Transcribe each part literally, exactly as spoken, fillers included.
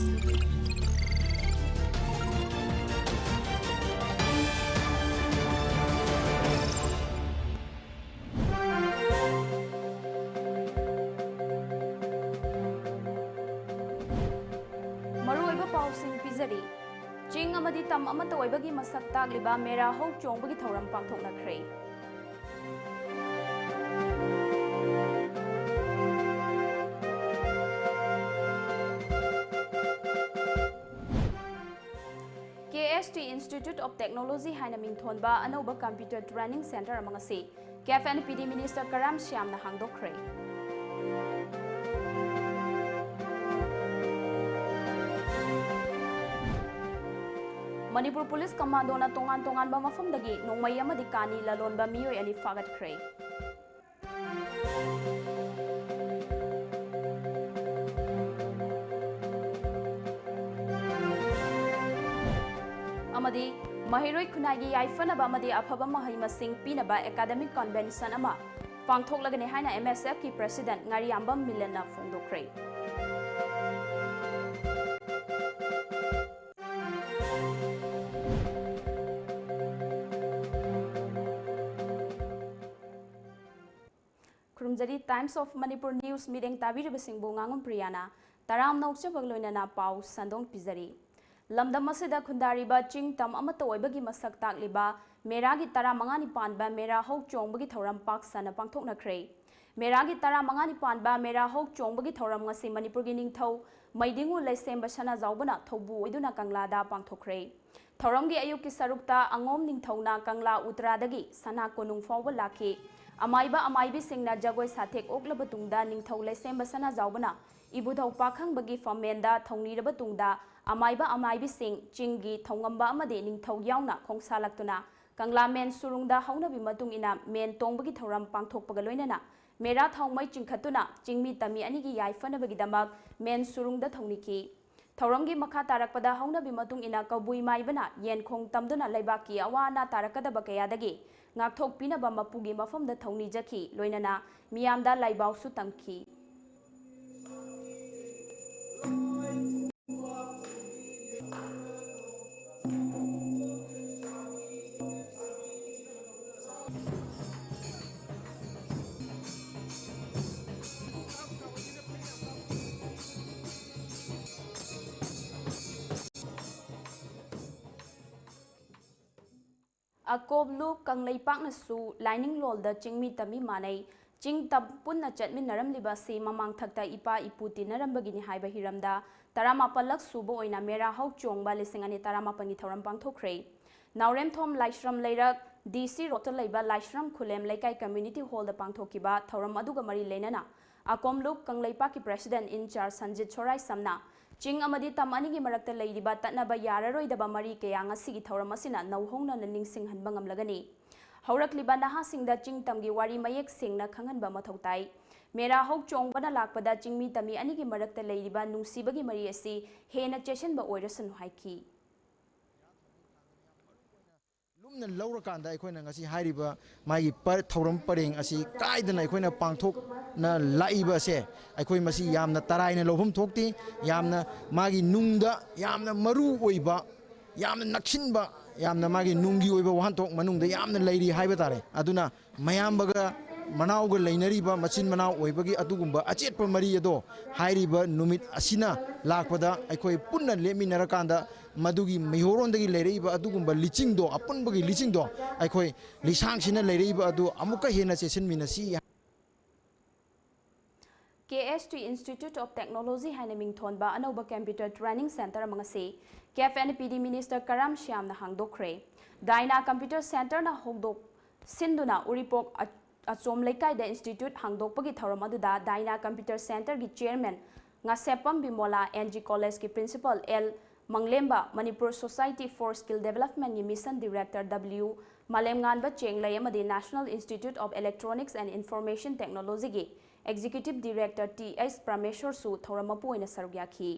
ꯃꯔꯨꯑꯣꯏꯕ ꯄꯥꯎꯁꯤꯡ ꯄꯤꯖꯔꯤ꯫ ꯆꯤꯡ ꯑꯃꯗꯤ ꯇꯝ ꯑꯃꯠꯇ ꯑꯣꯏꯕꯒꯤ ꯃꯁꯛ ꯇꯥꯛꯂꯤꯕ ꯃꯦꯔꯥ ꯍꯧ ꯆꯣꯡꯕꯒꯤ ꯊꯧꯔꯝ ꯄꯥꯡꯊꯣꯛꯅꯈ꯭ꯔꯦ꯫ ꯀꯦ ꯑꯦꯁ ꯇꯤ Institute of Technology ꯍꯥꯏꯅ ꯃꯤꯡꯊꯣꯟꯕ ꯑꯅꯧꯕ computer training centre ꯑꯃ ꯉꯁꯤ CAF and P D Minister ꯀꯔꯥꯝ ꯁ꯭ꯌꯥꯝꯅ ꯍꯥꯡꯗꯣꯛꯈ꯭ꯔꯦ꯫ ꯃꯅꯤꯄꯨꯔ ꯄꯨꯂꯤꯁ ꯀꯃꯥꯟꯗꯣꯅ ꯇꯣꯉꯥꯟ ꯇꯣꯉꯥꯟꯕ ꯃꯐꯝꯗꯒꯤ ꯅꯣꯡꯃꯩ ꯑꯃꯗꯤ ꯀꯥꯅꯤ ꯂꯂꯣꯟꯕ ꯃꯤꯑꯣꯏ ꯑꯅꯤ ꯐꯥꯒꯠꯈ꯭ꯔꯦ꯫ ꯑꯃꯗꯤ ꯃꯍꯩꯔꯣꯏ ꯈꯨꯟꯅꯥꯏꯒꯤ ꯌꯥꯏꯐꯅꯕ ꯑꯃꯗꯤ ꯑꯐꯕ ꯃꯍꯩ ꯃꯁꯤꯡ ꯄꯤꯅꯕ academic convention ꯑꯃ ꯄꯥꯡꯊꯣꯛꯂꯒꯅꯤ ꯍꯥꯏꯅ M S F ꯀꯤ President ꯉꯥꯔꯤꯌꯥꯝꯕꯝ ꯃꯤꯂꯟꯅ ꯐꯣꯡꯗꯣꯛꯈ꯭ꯔꯦ꯫ ꯈꯨꯔꯨꯝꯖꯔꯤ꯫ Times of Manipur News ꯃꯤꯠꯌꯦꯡ ꯇꯥꯕꯤꯔꯤꯕꯁꯤꯡꯕꯨ ꯉꯥꯉꯣꯝ ꯄ꯭ꯔꯤꯌꯥꯅ ꯇꯔꯥꯝꯅ ꯑꯣꯛꯆꯕꯒ ꯂꯣꯏꯅꯅ ꯄꯥꯎ ꯁꯟꯗꯣꯡ ꯄꯤꯖꯔꯤ꯫ ꯂꯝꯗꯝ ꯑꯁꯤꯗ ꯈꯨꯟꯗꯥꯔꯤꯕ ꯆꯤꯡ ꯇꯝ ꯑꯃꯠꯇ ꯑꯣꯏꯕꯒꯤ ꯃꯁꯛ ꯇꯥꯛꯂꯤꯕ ꯃꯦꯔꯥꯒꯤ ꯇꯔꯥꯃꯉꯥꯅꯤ ꯄꯥꯟꯕ ꯃꯦꯔꯥ ꯍꯧ ꯆꯣꯡꯕꯒꯤ ꯊꯧꯔꯝ ꯄꯥꯛ ꯁꯟꯅ ꯄꯥꯡꯊꯣꯛꯅꯈ꯭ꯔꯦ꯫ ꯃꯦꯔꯥꯒꯤ ꯇꯔꯥꯃꯉꯥꯅꯤ ꯄꯥꯟꯕ ꯃꯦꯔꯥ ꯍꯧ ꯆꯣꯡꯕꯒꯤ ꯊꯧꯔꯝ ꯉꯁꯤ ꯃꯅꯤꯄꯨꯔꯒꯤ ꯅꯤꯡꯊꯧ ꯃꯩꯗꯤꯡꯉꯨ ꯂꯩꯁꯦꯝꯕ ꯁꯅꯥꯖꯥꯎꯕꯅ ꯊꯧꯕꯨ ꯑꯣꯏꯗꯨꯅ ꯀꯪꯂꯥꯗ ꯄꯥꯡꯊꯣꯛꯈ꯭ꯔꯦ꯫ ꯊꯧꯔꯝꯒꯤ ꯑꯌꯨꯛꯀꯤ ꯁꯔꯨꯛꯇ ꯑꯉꯣꯝ ꯅꯤꯡꯊꯧꯅ ꯀꯪꯂꯥ ꯎꯇ꯭ꯔꯥꯗꯒꯤ ꯁꯅꯥ ꯀꯣꯅꯨꯡ ꯐꯥꯎꯕ ꯂꯥꯛꯈꯤ꯫ ꯑꯃꯥꯏꯕ ꯑꯃꯥꯏꯕꯤꯁꯤꯡꯅ ꯖꯒꯣꯏ ꯁꯥꯊꯦꯛ ꯑꯣꯛꯂꯕ ꯇꯨꯡꯗ ꯅꯤꯡꯊꯧ ꯂꯩꯁꯦꯝꯕ ꯁꯅꯥꯖꯥꯎꯕꯅ ꯏꯕꯨꯙꯧ ꯄꯥꯈꯪꯕꯒꯤ ꯐꯝꯃꯦꯟꯗ ꯊꯧꯅꯤꯔꯕ ꯇꯨꯡꯗ ꯑꯃꯥꯏꯕ ꯑꯃꯥꯏꯕꯤꯁꯤꯡ ꯆꯤꯡꯒꯤ ꯊꯧꯉꯝꯕ ꯑꯃꯗꯤ ꯅꯤꯡꯊꯧ ꯌꯥꯎꯅ ꯈꯣꯡꯁꯥꯜꯂꯛꯇꯨꯅ ꯀꯪꯂꯥ ꯃꯦꯟ ꯁꯨꯔꯨꯡꯗ ꯍꯧꯅꯕꯤ ꯃꯇꯨꯡ ꯏꯟꯅ ꯃꯦꯟ ꯇꯣꯡꯕꯒꯤ ꯊꯧꯔꯝ ꯄꯥꯡꯊꯣꯛꯄꯒ ꯂꯣꯏꯅꯅ ꯃꯦꯔꯥ ꯊꯥꯎꯃꯩ ꯆꯤꯡꯈꯠꯇꯨꯅ ꯆꯤꯡꯃꯤ ꯇꯝꯃꯤ ꯑꯅꯤꯒꯤ ꯌꯥꯏꯐꯅꯕꯒꯤꯗꯃꯛ ꯃꯦꯟ ꯁꯨꯔꯨꯡꯗ ꯊꯧꯅꯤꯈꯤ꯫ ꯊꯧꯔꯝꯒꯤ ꯃꯈꯥ ꯇꯥꯔꯛꯄꯗ ꯍꯧꯅꯕꯤ ꯃꯇꯨꯡ ꯏꯟꯅ ꯀꯕꯨꯏ ꯃꯥꯏꯕꯅ ꯌꯦꯟꯈꯣꯡ ꯇꯝꯗꯨꯅ ꯂꯩꯕꯥꯛꯀꯤ ꯑꯋꯥ ꯑꯅꯥ ꯇꯥꯔꯛꯀꯗꯕ ꯀꯌꯥꯗꯒꯤ ꯉꯥꯛꯊꯣꯛꯄꯤꯅꯕ ꯃꯄꯨꯒꯤ ꯃꯐꯝꯗ ꯊꯧꯅꯤꯖꯈꯤ, ꯂꯣꯏꯅꯅ ꯃꯤꯌꯥꯝꯗ ꯂꯥꯏꯕꯥꯎꯁꯨ ꯇꯝꯈꯤ꯫ ꯑꯀꯣꯝ ꯂꯨꯞ ꯀꯪꯂꯩꯄꯥꯛꯅꯁꯨ ꯂꯥꯏꯅꯤꯡꯂꯣꯜꯗ ꯆꯤꯡꯃꯤ ꯇꯝꯃꯤ ꯃꯥꯟꯅꯩ꯫ ꯆꯤꯡ ꯇꯝ ꯄꯨꯟꯅ ꯆꯠꯃꯤꯟꯅꯔꯝꯂꯤꯕ ꯑꯁꯤ ꯃꯃꯥꯡꯊꯛꯇ ꯏꯄꯥ ꯏꯄꯨ ꯇꯤꯟꯅꯔꯝꯕꯒꯤꯅꯤ ꯍꯥꯏꯕ ꯍꯤꯔꯝꯗ ꯇꯔꯥꯃꯥꯄꯜꯂꯛ ꯁꯨꯕ ꯑꯣꯏꯅ ꯃꯦꯔꯥ ꯍꯧ ꯆꯣꯡꯕ ꯂꯤꯁꯤꯡ ꯑꯅꯤ ꯇꯔꯥꯃꯥꯄꯜꯒꯤ ꯊꯧꯔꯝ ꯄꯥꯡꯊꯣꯛꯈ꯭ꯔꯦ꯫ ꯅꯥꯎꯔꯦꯝꯊꯣꯡ ꯂꯥꯏꯁ꯭ꯔꯝ ꯂꯩꯔꯛ ꯗꯤ ꯁꯤ ꯔꯣꯗꯇ ꯂꯩꯕ ꯂꯥꯏꯁ꯭ꯔꯝ ꯈꯨꯂꯦꯝ ꯂꯩꯀꯥꯏ ꯀꯝꯃ꯭ꯌꯨꯅꯤꯇꯤ ꯍꯣꯜꯗ ꯄꯥꯡꯊꯣꯛꯈꯤꯕ ꯊꯧꯔꯝ ꯑꯗꯨꯒ ꯃꯔꯤ ꯂꯩꯅꯅ ꯑꯀꯣꯝ ꯂꯨꯞ ꯀꯪꯂꯩꯄꯥꯛꯀꯤ ꯄ꯭ꯔꯦꯁꯤꯗꯦꯟꯠ ꯏꯟ ꯆꯥꯔꯖ ꯁꯟꯖꯤꯠ ꯁꯣꯔꯥꯏꯁꯝꯅ ꯆꯤꯡ ꯑꯃꯗꯤ ꯇꯝ ꯑꯅꯤꯒꯤ ꯃꯔꯛꯇ ꯂꯩꯔꯤꯕ ꯇꯠꯅꯕ ꯌꯥꯔꯔꯣꯏꯗꯕ ꯃꯔꯤ ꯀꯌꯥ ꯉꯁꯤꯒꯤ ꯊꯧꯔꯝ ꯑꯁꯤꯅ ꯅꯧꯍꯧꯅꯅ ꯅꯤꯡꯁꯤꯡꯍꯟꯕ ꯉꯝꯂꯒꯅꯤ꯫ ꯍꯧꯔꯛꯂꯤꯕ ꯅꯍꯥꯁꯤꯡꯗ ꯆꯤꯡ ꯇꯝꯒꯤ ꯋꯥꯔꯤ ꯃꯌꯦꯛ ꯁꯦꯡꯅ ꯈꯪꯍꯟꯕ ꯃꯊꯧ ꯇꯥꯏ꯫ ꯃꯦꯔꯥ ꯍꯧ ꯆꯣꯡꯕꯅ ꯂꯥꯛꯄꯗ ꯆꯤꯡꯃꯤ ꯇꯝꯃꯤ ꯑꯅꯤꯒꯤ ꯃꯔꯛꯇ ꯂꯩꯔꯤꯕ ꯅꯨꯡꯁꯤꯕꯒꯤ ꯃꯔꯤ ꯑꯁꯤ ꯍꯦꯟꯅ ꯆꯦꯠꯁꯤꯟꯕ ꯑꯣꯏꯔꯁꯅꯨ ꯍꯥꯏꯈꯤ꯫ ꯂꯨꯝꯅ ꯂꯧꯔꯀꯥꯟꯗ ꯑꯩꯈꯣꯏꯅ ꯉꯁꯤ ꯍꯥꯏꯔꯤꯕ ꯃꯥꯒꯤ ꯄ-, ꯊꯧꯔꯝ ꯄꯔꯦꯡ ꯑꯁꯤ ꯀꯥꯏꯗꯅ ꯑꯩꯈꯣꯏꯅ ꯄꯥꯡꯊꯣꯛꯅ ꯂꯥꯛꯏꯕ ꯑꯁꯦ, ꯑꯩꯈꯣꯏ ꯃꯁꯤ ꯌꯥꯝꯅ ꯇꯔꯥꯏꯅ ꯂꯧꯐꯝ ꯊꯣꯛꯇꯦ꯫ ꯌꯥꯝꯅ ꯃꯥꯒꯤ ꯅꯨꯡꯗ ꯌꯥꯝꯅ ꯃꯔꯨ ꯑꯣꯏꯕ, ꯌꯥꯝꯅ ꯅꯛꯁꯤꯟꯕ, ꯌꯥꯝꯅ ꯃꯥꯒꯤ ꯅꯨꯡꯒꯤ ꯑꯣꯏꯕ ꯋꯥꯍꯟꯊꯣꯛ ꯃꯅꯨꯡꯗ ꯌꯥꯝꯅ ꯂꯩꯔꯤ ꯍꯥꯏꯕ ꯇꯥꯔꯦ꯫ ꯑꯗꯨꯅ ꯃꯌꯥꯝꯕꯒ ꯃꯅꯥꯎꯒ ꯂꯩꯅꯔꯤꯕ ꯃꯆꯤꯟ ꯃꯅꯥꯎ ꯑꯣꯏꯕꯒꯤ ꯑꯗꯨꯒꯨꯝꯕ ꯑꯆꯦꯠꯄ ꯃꯔꯤ ꯑꯗꯣ ꯍꯥꯏꯔꯤꯕ ꯅꯨꯃꯤꯠ ꯑꯁꯤꯅ ꯂꯥꯛꯄꯗ ꯑꯩꯈꯣꯏ ꯄꯨꯟꯅ ꯂꯦꯞꯃꯤꯟꯅꯔꯀꯥꯟꯗ ꯃꯗꯨꯒꯤ ꯃꯩꯍꯧꯔꯣꯟꯗꯒꯤ ꯂꯩꯔꯛꯏꯕ ꯑꯗꯨꯒꯨꯝꯕ ꯂꯤꯆꯤꯡꯗꯣ, ꯑꯄꯨꯟꯕꯒꯤ ꯂꯤꯆꯤꯡꯗꯣ ꯑꯩꯈꯣꯏ ꯂꯤꯁꯥꯡꯁꯤꯟꯅ ꯂꯩꯔꯛꯏꯕ ꯑꯗꯨ ꯑꯃꯨꯛꯀ ꯍꯦꯟꯅ ꯆꯦꯠꯁꯤꯟꯃꯤꯟꯅꯁꯤ꯫ ꯀꯦ ꯑꯦꯁ ꯇꯤ Institute of Technology ꯍꯥꯏꯅ ꯃꯤꯡꯊꯣꯟꯕ ꯑꯅꯧꯕ computer training centre ꯑꯃ ꯉꯁꯤ CAF and P D minister ꯀꯔꯥꯝ ꯁ꯭ꯌꯥꯝꯅ ꯍꯥꯡꯗꯣꯛꯈ꯭ꯔꯦ꯫ ꯗꯥꯏꯅꯥ computer centreꯅ ꯍꯧꯗꯣꯛ ꯁꯤꯟꯗꯨꯅ ꯎꯔꯤꯄꯣꯛ ꯑ-, ꯑꯆꯣꯝ ꯂꯩꯀꯥꯏꯗ institute ꯍꯥꯡꯗꯣꯛꯄꯒꯤ ꯊꯧꯔꯝ ꯑꯗꯨꯗ ꯗꯥꯏꯅꯥ computer centreꯒꯤ chairman ꯉꯥꯁꯦꯞꯄꯝ ꯕꯤꯃꯣꯂꯥ, ꯑꯦꯟ ꯖꯤ collegeꯀꯤ principal L Manglemba, Manipur Society for Skill Developmentꯀꯤ mission director W Malemnganba Chenglei ꯑꯃꯗꯤ National Institute of Electronics and Information Technologyꯒꯤ executive director ꯇꯤ ꯑꯦꯁ ꯄ꯭ꯔꯃꯦꯁꯣꯔꯁꯨ ꯊꯧꯔꯝ ꯃꯄꯨ ꯑꯣꯏꯅ ꯁꯔꯨꯛ ꯌꯥꯈꯤ꯫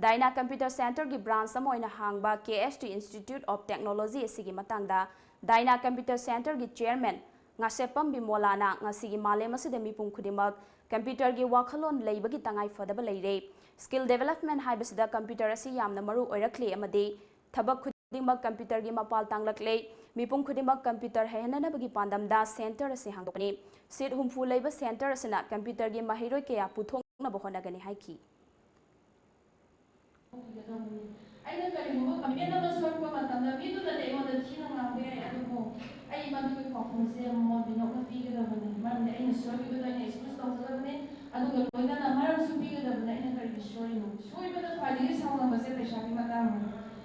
ꯗꯥꯏꯅꯥ computer centreꯒꯤ branch ꯑꯃ ꯑꯣꯏꯅ ꯍꯥꯡꯕ ꯀꯦ ꯑꯦꯁ ꯇꯤ Institute of Technology ꯑꯁꯤꯒꯤ ꯃꯇꯥꯡꯗ ꯗꯥꯏꯅꯥ computer centreꯒꯤ chairman ꯉꯥꯁꯦꯞꯄꯝ ꯕꯤꯃꯣꯂꯥꯅ ꯉꯁꯤꯒꯤ ꯃꯥꯂꯦꯝ ꯑꯁꯤꯗ ꯃꯤꯄꯨꯝ ꯈꯨꯗꯤꯡꯃꯛ computerꯒꯤ ꯋꯥꯈꯜꯂꯣꯟ ꯂꯩꯕꯒꯤ ꯇꯉꯥꯏ ꯐꯗꯕ ꯂꯩꯔꯦ꯫ Skill development ꯍꯥꯏꯕꯁꯤꯗ computer ꯑꯁꯤ ꯌꯥꯝꯅ ꯃꯔꯨ ꯑꯣꯏꯔꯛꯂꯦ ꯑꯃꯗꯤ ꯊꯕꯛ ꯈꯨꯗꯤꯡꯃꯛ computerꯒꯤ ꯃꯄꯥꯜ ꯇꯥꯡꯂꯛꯂꯦ꯫ ꯃꯤꯄꯨꯝ ꯈꯨꯗꯤꯡꯃꯛ computer ꯍꯩꯍꯟꯅꯅꯕꯒꯤ ꯄꯥꯟꯗꯝꯗ centre ꯑꯁꯤ ꯍꯥꯡꯗꯣꯛꯄꯅꯤ꯫ Seat ꯍꯨꯝꯐꯨ ꯂꯩꯕ centre ꯑꯁꯤꯅ computerꯒꯤ ꯃꯍꯩꯔꯣꯏ ꯀꯌꯥ ꯄꯨꯊꯣꯛꯅꯕ ꯍꯣꯠꯅꯒꯅꯤ ꯍꯥꯏꯈꯤ꯫ ꯑꯩꯅ ꯀꯔꯤꯒꯨꯝꯕ ꯀꯝꯄ꯭ꯂꯦꯟ ꯑꯃ ꯁꯣꯏꯔꯛꯄ ꯃꯇꯝꯗ ꯃꯤꯗꯨꯅꯗꯤ ꯑꯩꯉꯣꯟꯗ ꯊꯤꯅ ꯉꯥꯡꯕ ꯌꯥꯏ, ꯑꯗꯨꯕꯨ ꯑꯩ ꯃꯗꯨꯒꯤ ꯄꯥꯎꯈꯨꯝꯁꯦ ꯃꯣꯟ ꯕꯤꯅꯣꯛꯅ ꯄꯤꯒꯗꯕꯅꯤ, ꯃꯔꯝꯗꯤ ꯑꯩꯅ ꯁꯣꯏꯈꯤꯕꯗꯣ ꯑꯩꯅ ꯑꯦꯛꯁꯀ꯭ꯌꯨꯁ ꯇꯧꯖꯒꯗꯕꯅꯤ, ꯑꯗꯨꯒ ꯂꯣꯏꯅꯅ ꯃꯔꯝꯁꯨ ꯄꯤꯒꯗꯕꯅꯤ꯫ ꯑꯩꯅ ꯀꯔꯤꯒꯤ ꯁꯣꯏꯔꯤꯅꯣ? ꯁꯣꯏꯕꯗ ꯈ꯭ꯋꯥꯏꯗꯒꯤ ꯁꯥꯎꯅꯕꯁꯦ ꯄꯩꯁꯥꯒꯤ ꯃꯇꯥꯡꯅꯤ꯫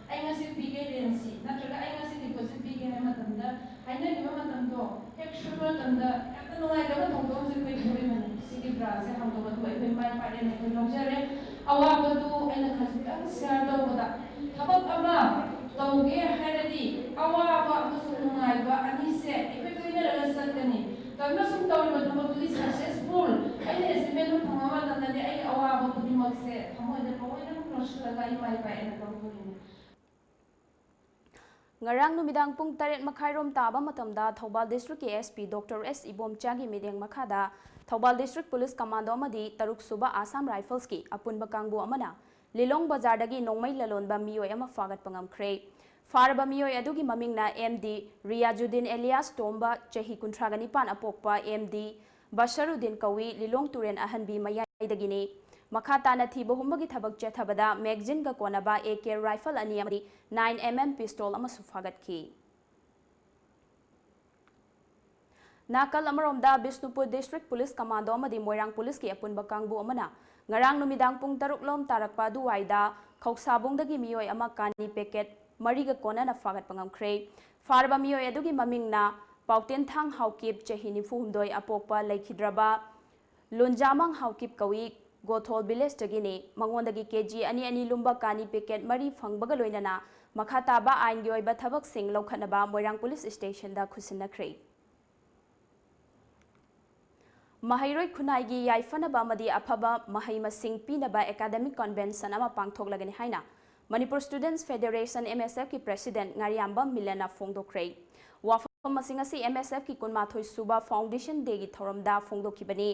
ꯑꯩ ꯉꯁꯤ ꯄꯤꯒꯦ ꯔꯦꯟꯁꯤ, ꯅꯠꯇ꯭ꯔꯒ ꯑꯩ ꯉꯁꯤ ꯗꯤꯄꯣꯖꯤꯠ ꯄꯤꯒꯦ ꯍꯥꯏꯕ ꯃꯇꯝꯗ, ꯍꯥꯏꯅꯈꯤꯕ ꯃꯇꯝꯗꯣ ꯍꯦꯛ ꯁꯣꯏꯕ ꯃꯇꯝꯗ ꯌꯥꯝꯅ ꯅꯨꯡꯉꯥꯏꯇꯕ ꯊꯧꯗꯣꯛ ꯑꯃꯁꯨ ꯑꯩꯈꯣꯏ ꯊꯣꯛꯏꯕꯅꯤ꯫ ꯁꯤꯒꯤ ꯕ꯭ꯔꯥꯟꯁꯦ ꯍꯥꯡꯗꯣꯛꯄꯗꯨ ꯑꯩꯈꯣꯏ ꯃꯥꯏ ꯄꯥꯛꯑꯦꯅ ꯑꯩꯈꯣꯏ ꯂꯧꯖꯔꯦ꯫ ꯑꯋꯥꯕꯗꯨ ꯑꯩꯅ ꯈꯖꯤꯛꯇꯪ ꯁꯤꯌꯥꯔ ꯇꯧꯕꯗ, ꯊꯕꯛ ꯑꯃ ꯇꯧꯒꯦ ꯍꯥꯏꯔꯗꯤ ꯑꯋꯥꯕ ꯑꯃꯁꯨꯡ ꯅꯨꯡꯉꯥꯏꯕ ꯑꯅꯤꯁꯦ ꯑꯩꯈꯣꯏ ꯂꯣꯏꯅꯔꯒ ꯆꯠꯀꯅꯤ꯫ ꯀꯔꯝꯅ ꯁꯨꯝ ꯇꯧꯔꯤꯕ ꯊꯕꯛꯇꯨꯗꯤ ꯁꯛꯁꯦꯁꯐꯨꯜ ꯑꯩꯅ ꯑꯦꯆꯤꯚꯃꯦꯟꯗꯨ ꯐꯪꯕ ꯃꯇꯝꯗꯗꯤ ꯑꯩ ꯑꯋꯥꯕ ꯈꯨꯗꯤꯡꯃꯛꯁꯦ ꯊꯃꯣꯏꯗ ꯂꯣꯏꯅꯃꯛ ꯂꯣꯠꯁꯤꯜꯂꯒ ꯑꯩ ꯃꯥꯏ ꯄꯥꯛꯑꯦꯅ ꯂꯧꯗꯣꯔꯤꯅꯤ꯫ ꯉꯔꯥꯡ ꯅꯨꯃꯤꯗꯥꯡ ꯄꯨꯡ ꯇꯔꯦꯠ ꯃꯈꯥꯏꯔꯣꯝ ꯇꯥꯕ ꯃꯇꯝꯗ ꯊꯧꯕꯥꯜ ꯗꯤꯁꯇ꯭ꯔꯤꯛꯀꯤ ꯑꯦꯁ ꯄꯤ ꯗꯣꯛꯇꯔ ꯑꯦꯁ ꯏꯕꯣꯝꯆꯥꯒꯤ ꯃꯤꯠꯌꯦꯡ ꯃꯈꯥꯗ ꯊꯧꯕꯥꯜ ꯗꯤꯁꯇ꯭ꯔꯤꯛ ꯄꯨꯂꯤꯁ ꯀꯃꯥꯟꯗꯣ ꯑꯃꯗꯤ ꯇꯔꯨꯛ ꯁꯨꯕ ꯑꯁꯥꯝ ꯔꯥꯏꯐꯜꯁꯀꯤ ꯑꯄꯨꯟꯕ ꯀꯥꯡꯕꯨ ꯑꯃꯅ ꯂꯤꯂꯣꯡ ꯕꯖꯥꯔꯗꯒꯤ ꯅꯣꯡꯃꯩ ꯂꯂꯣꯟꯕ ꯃꯤꯑꯣꯏ ꯑꯃ ꯐꯥꯒꯠꯄ ꯉꯝꯈ꯭ꯔꯦ꯫ ꯐꯥꯔꯕ ꯃꯤꯑꯣꯏ ꯑꯗꯨꯒꯤ ꯃꯃꯤꯡꯅ ꯑꯦꯝ ꯗꯤ ꯔꯤꯌꯥꯖꯨꯗꯤꯟ ꯑꯦꯂꯤꯌꯥꯁ ꯇꯣꯝꯕ, ꯆꯍꯤ ꯀꯨꯟꯊ꯭ꯔꯥꯒ ꯅꯤꯄꯥꯟ, ꯑꯄꯣꯛꯄ ꯑꯦꯝ ꯗꯤ ꯕꯁꯔꯨꯗꯤꯟ ꯀꯧꯏ, ꯂꯤꯂꯣꯡ ꯇꯨꯔꯦꯜ ꯑꯍꯟꯕꯤ ꯃꯌꯥꯏꯗꯒꯤꯅꯤ꯫ ꯃꯈꯥ ꯇꯥꯅ ꯊꯤꯕ ꯍꯨꯝꯕꯒꯤ ꯊꯕꯛ ꯆꯠꯊꯕꯗ ꯃꯦꯒꯖꯤꯟꯒ ꯀꯣꯟꯅꯕ ꯑꯦ ꯀꯦ ꯔꯥꯏꯐꯜ ꯑꯅꯤ ꯑꯃꯗꯤ ꯅꯥꯏꯟ ꯑꯦꯝ ꯑꯦꯝ ꯄꯤꯁꯇꯣꯜ ꯑꯃꯁꯨ ꯐꯥꯒꯠꯈꯤ꯫ ꯅꯥꯀꯜ ꯑꯃꯔꯣꯝꯗ, ꯕꯤꯁꯅꯨꯄꯨꯔ ꯗꯤꯁꯇ꯭ꯔꯤꯛ ꯄꯨꯂꯤꯁ ꯀꯃꯥꯟꯗꯣ ꯑꯃꯗꯤ ꯃꯣꯏꯔꯥꯡ ꯄꯨꯂꯤꯁꯀꯤ ꯑꯄꯨꯟꯕ ꯀꯥꯡꯕꯨ ꯑꯃꯅ ꯉꯔꯥꯡ ꯅꯨꯃꯤꯗꯥꯡ ꯄꯨꯡ ꯇꯔꯨꯛ ꯂꯣꯝ ꯇꯥꯔꯛꯄ ꯑꯗꯨꯋꯥꯏꯗ ꯈꯧꯁꯥꯕꯨꯡꯗꯒꯤ ꯃꯤꯑꯣꯏ ꯑꯃ ꯀꯥꯅꯤ ꯄꯦꯀꯦꯠ ꯃꯔꯤꯒ ꯀꯣꯟꯅꯅ ꯐꯥꯒꯠꯄ ꯉꯝꯈ꯭ꯔꯦ꯫ ꯐꯥꯔꯕ ꯃꯤꯑꯣꯏ ꯑꯗꯨꯒꯤ ꯃꯃꯤꯡꯅ ꯄꯥꯎꯇꯦꯟꯊꯥꯡ ꯍꯥꯎꯀꯤꯞ, ꯆꯍꯤ ꯅꯤꯐꯨ ꯍꯨꯝꯗꯣꯏ, ꯑꯄꯣꯛꯄ ꯂꯩꯈꯤꯗ꯭ꯔꯕ ꯂꯨꯟꯖꯥꯃꯥꯡ ꯍꯥꯎꯀꯤꯞ ꯀꯧꯏ, ꯒꯣꯊꯣꯜ ꯚꯤꯂꯦꯖꯇꯒꯤꯅꯤ꯫ ꯃꯉꯣꯟꯗꯒꯤ ꯀꯦ ꯖꯤ ꯑꯅꯤ ꯑꯅꯤ ꯂꯨꯝꯕ ꯀꯥꯅꯤ ꯄꯦꯀꯦꯠ ꯃꯔꯤ ꯐꯪꯕꯒ ꯂꯣꯏꯅꯅ ꯃꯈꯥ ꯇꯥꯕ ꯑꯥꯏꯟꯒꯤ ꯑꯣꯏꯕ ꯊꯕꯛꯁꯤꯡ ꯂꯧꯈꯠꯅꯕ ꯃꯣꯏꯔꯥꯡ ꯄꯨꯂꯤꯁ ꯁ꯭ꯇꯦꯁꯟꯗ ꯈꯨꯠꯁꯤꯟꯅꯈ꯭ꯔꯦ꯫ ꯃꯍꯩꯔꯣꯏ ꯈꯨꯟꯅꯥꯏꯒꯤ ꯌꯥꯏꯐꯅꯕ ꯑꯃꯗꯤ ꯑꯐꯕ ꯃꯍꯩ ꯃꯁꯤꯡ ꯄꯤꯅꯕ ꯑꯦꯀꯥꯗꯦꯃꯤꯛ ꯀꯟꯚꯦꯟꯁꯟ ꯑꯃ ꯄꯥꯡꯊꯣꯛꯂꯒꯅꯤ ꯍꯥꯏꯅ ꯃꯅꯤꯄꯨꯔ ꯁ꯭ꯇꯨꯗꯦꯟꯠꯁ ꯐꯦꯗꯦꯔꯦꯁꯟ, ꯑꯦꯝ ꯑꯦꯁ ꯑꯦꯐꯀꯤ ꯄ꯭ꯔꯦꯁꯤꯗꯦꯟꯠ ꯉꯥꯔꯤꯌꯥꯝꯕꯝ ꯃꯤꯂꯟꯅ ꯐꯣꯡꯗꯣꯛꯈ꯭ꯔꯦ꯫ ꯋꯥꯐꯝ ꯑꯁꯤꯡ ꯑꯁꯤ ꯑꯦꯝ ꯑꯦꯁ ꯑꯦꯐꯀꯤ ꯀꯨꯟꯃꯥꯊꯣꯏ ꯁꯨꯕ ꯐꯥꯎꯟꯗꯦꯁꯟ ꯗꯦꯒꯤ ꯊꯧꯔꯝꯗ ꯐꯣꯡꯗꯣꯛꯈꯤꯕꯅꯤ꯫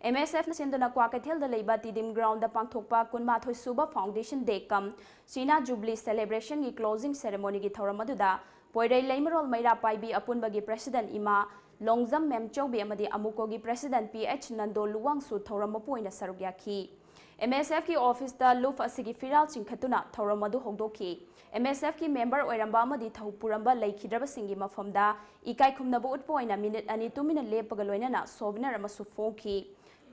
ꯑꯦꯝ ꯑꯦꯁ ꯑꯦꯐꯅ ꯁꯤꯟꯗꯨꯅ ꯀ꯭ꯋꯥꯀꯩꯊꯦꯜꯗ ꯂꯩꯕ ꯇꯤꯗꯤꯝ ꯒ꯭ꯔꯥꯎꯟꯗ ꯄꯥꯡꯊꯣꯛꯄ ꯀꯨꯟꯃꯥꯊꯣꯏ ꯁꯨꯕ ꯐꯥꯎꯟꯗꯦꯁꯟ ꯗꯦ ꯀꯝ ꯆꯤꯅꯥ ꯖꯨꯕꯂꯤ ꯁꯦꯂꯦꯕ꯭ꯔꯦꯁꯟꯒꯤ ꯀ꯭ꯂꯣꯖꯤꯡ ꯁꯦꯔꯦꯃꯣꯅꯤꯒꯤ ꯊꯧꯔꯝ ꯑꯗꯨꯗ ꯄꯣꯏꯔꯩ ꯂꯩꯃꯔꯣꯜ ꯃꯩꯔꯥ ꯄꯥꯏꯕꯤ ꯑꯄꯨꯟꯕꯒꯤ ꯄ꯭ꯔꯦꯁꯤꯗꯦꯟꯠ ꯏꯃꯥ ꯂꯣꯡꯖꯝ ꯃꯦꯝꯆꯧꯕꯤ ꯑꯃꯗꯤ ꯑꯃꯨꯀꯣꯒꯤ ꯄ꯭ꯔꯦꯁꯤꯗꯦꯟꯠ ꯄꯤ ꯑꯩꯆ ꯅꯟꯗꯣ ꯂꯨꯋꯥꯡꯁꯨ ꯊꯧꯔꯝ ꯃꯄꯨ ꯑꯣꯏꯅ ꯁꯔꯨꯛ ꯌꯥꯈꯤ꯫ ꯑꯦꯝ ꯑꯦꯁ ꯑꯦꯐꯀꯤ ꯑꯣꯐꯤꯁꯇ ꯂꯨꯞ ꯑꯁꯤꯒꯤ ꯐꯤꯔꯥꯜ ꯆꯤꯡꯈꯠꯇꯨꯅ ꯊꯧꯔꯝ ꯑꯗꯨ ꯍꯧꯗꯣꯛꯈꯤ꯫ ꯑꯦꯝ ꯑꯦꯁ ꯑꯦꯐꯀꯤ ꯃꯦꯝꯕꯔ ꯑꯣꯏꯔꯝꯕ ꯑꯃꯗꯤ ꯊꯧ ꯄꯨꯔꯝꯕ ꯂꯩꯈꯤꯗ꯭ꯔꯕꯁꯤꯡꯒꯤ ꯃꯐꯝꯗ ꯏꯀꯥꯏ ꯈꯨꯝꯅꯕ ꯎꯠꯄ ꯑꯣꯏꯅ ꯃꯤꯅꯤꯠ ꯑꯅꯤ ꯇꯨꯃꯤꯟꯅ ꯂꯦꯞꯄꯒ ꯂꯣꯏꯅꯅ ꯁꯣꯚꯦꯅꯤꯌꯔ ꯑꯃꯁꯨ ꯐꯣꯡꯈꯤ꯫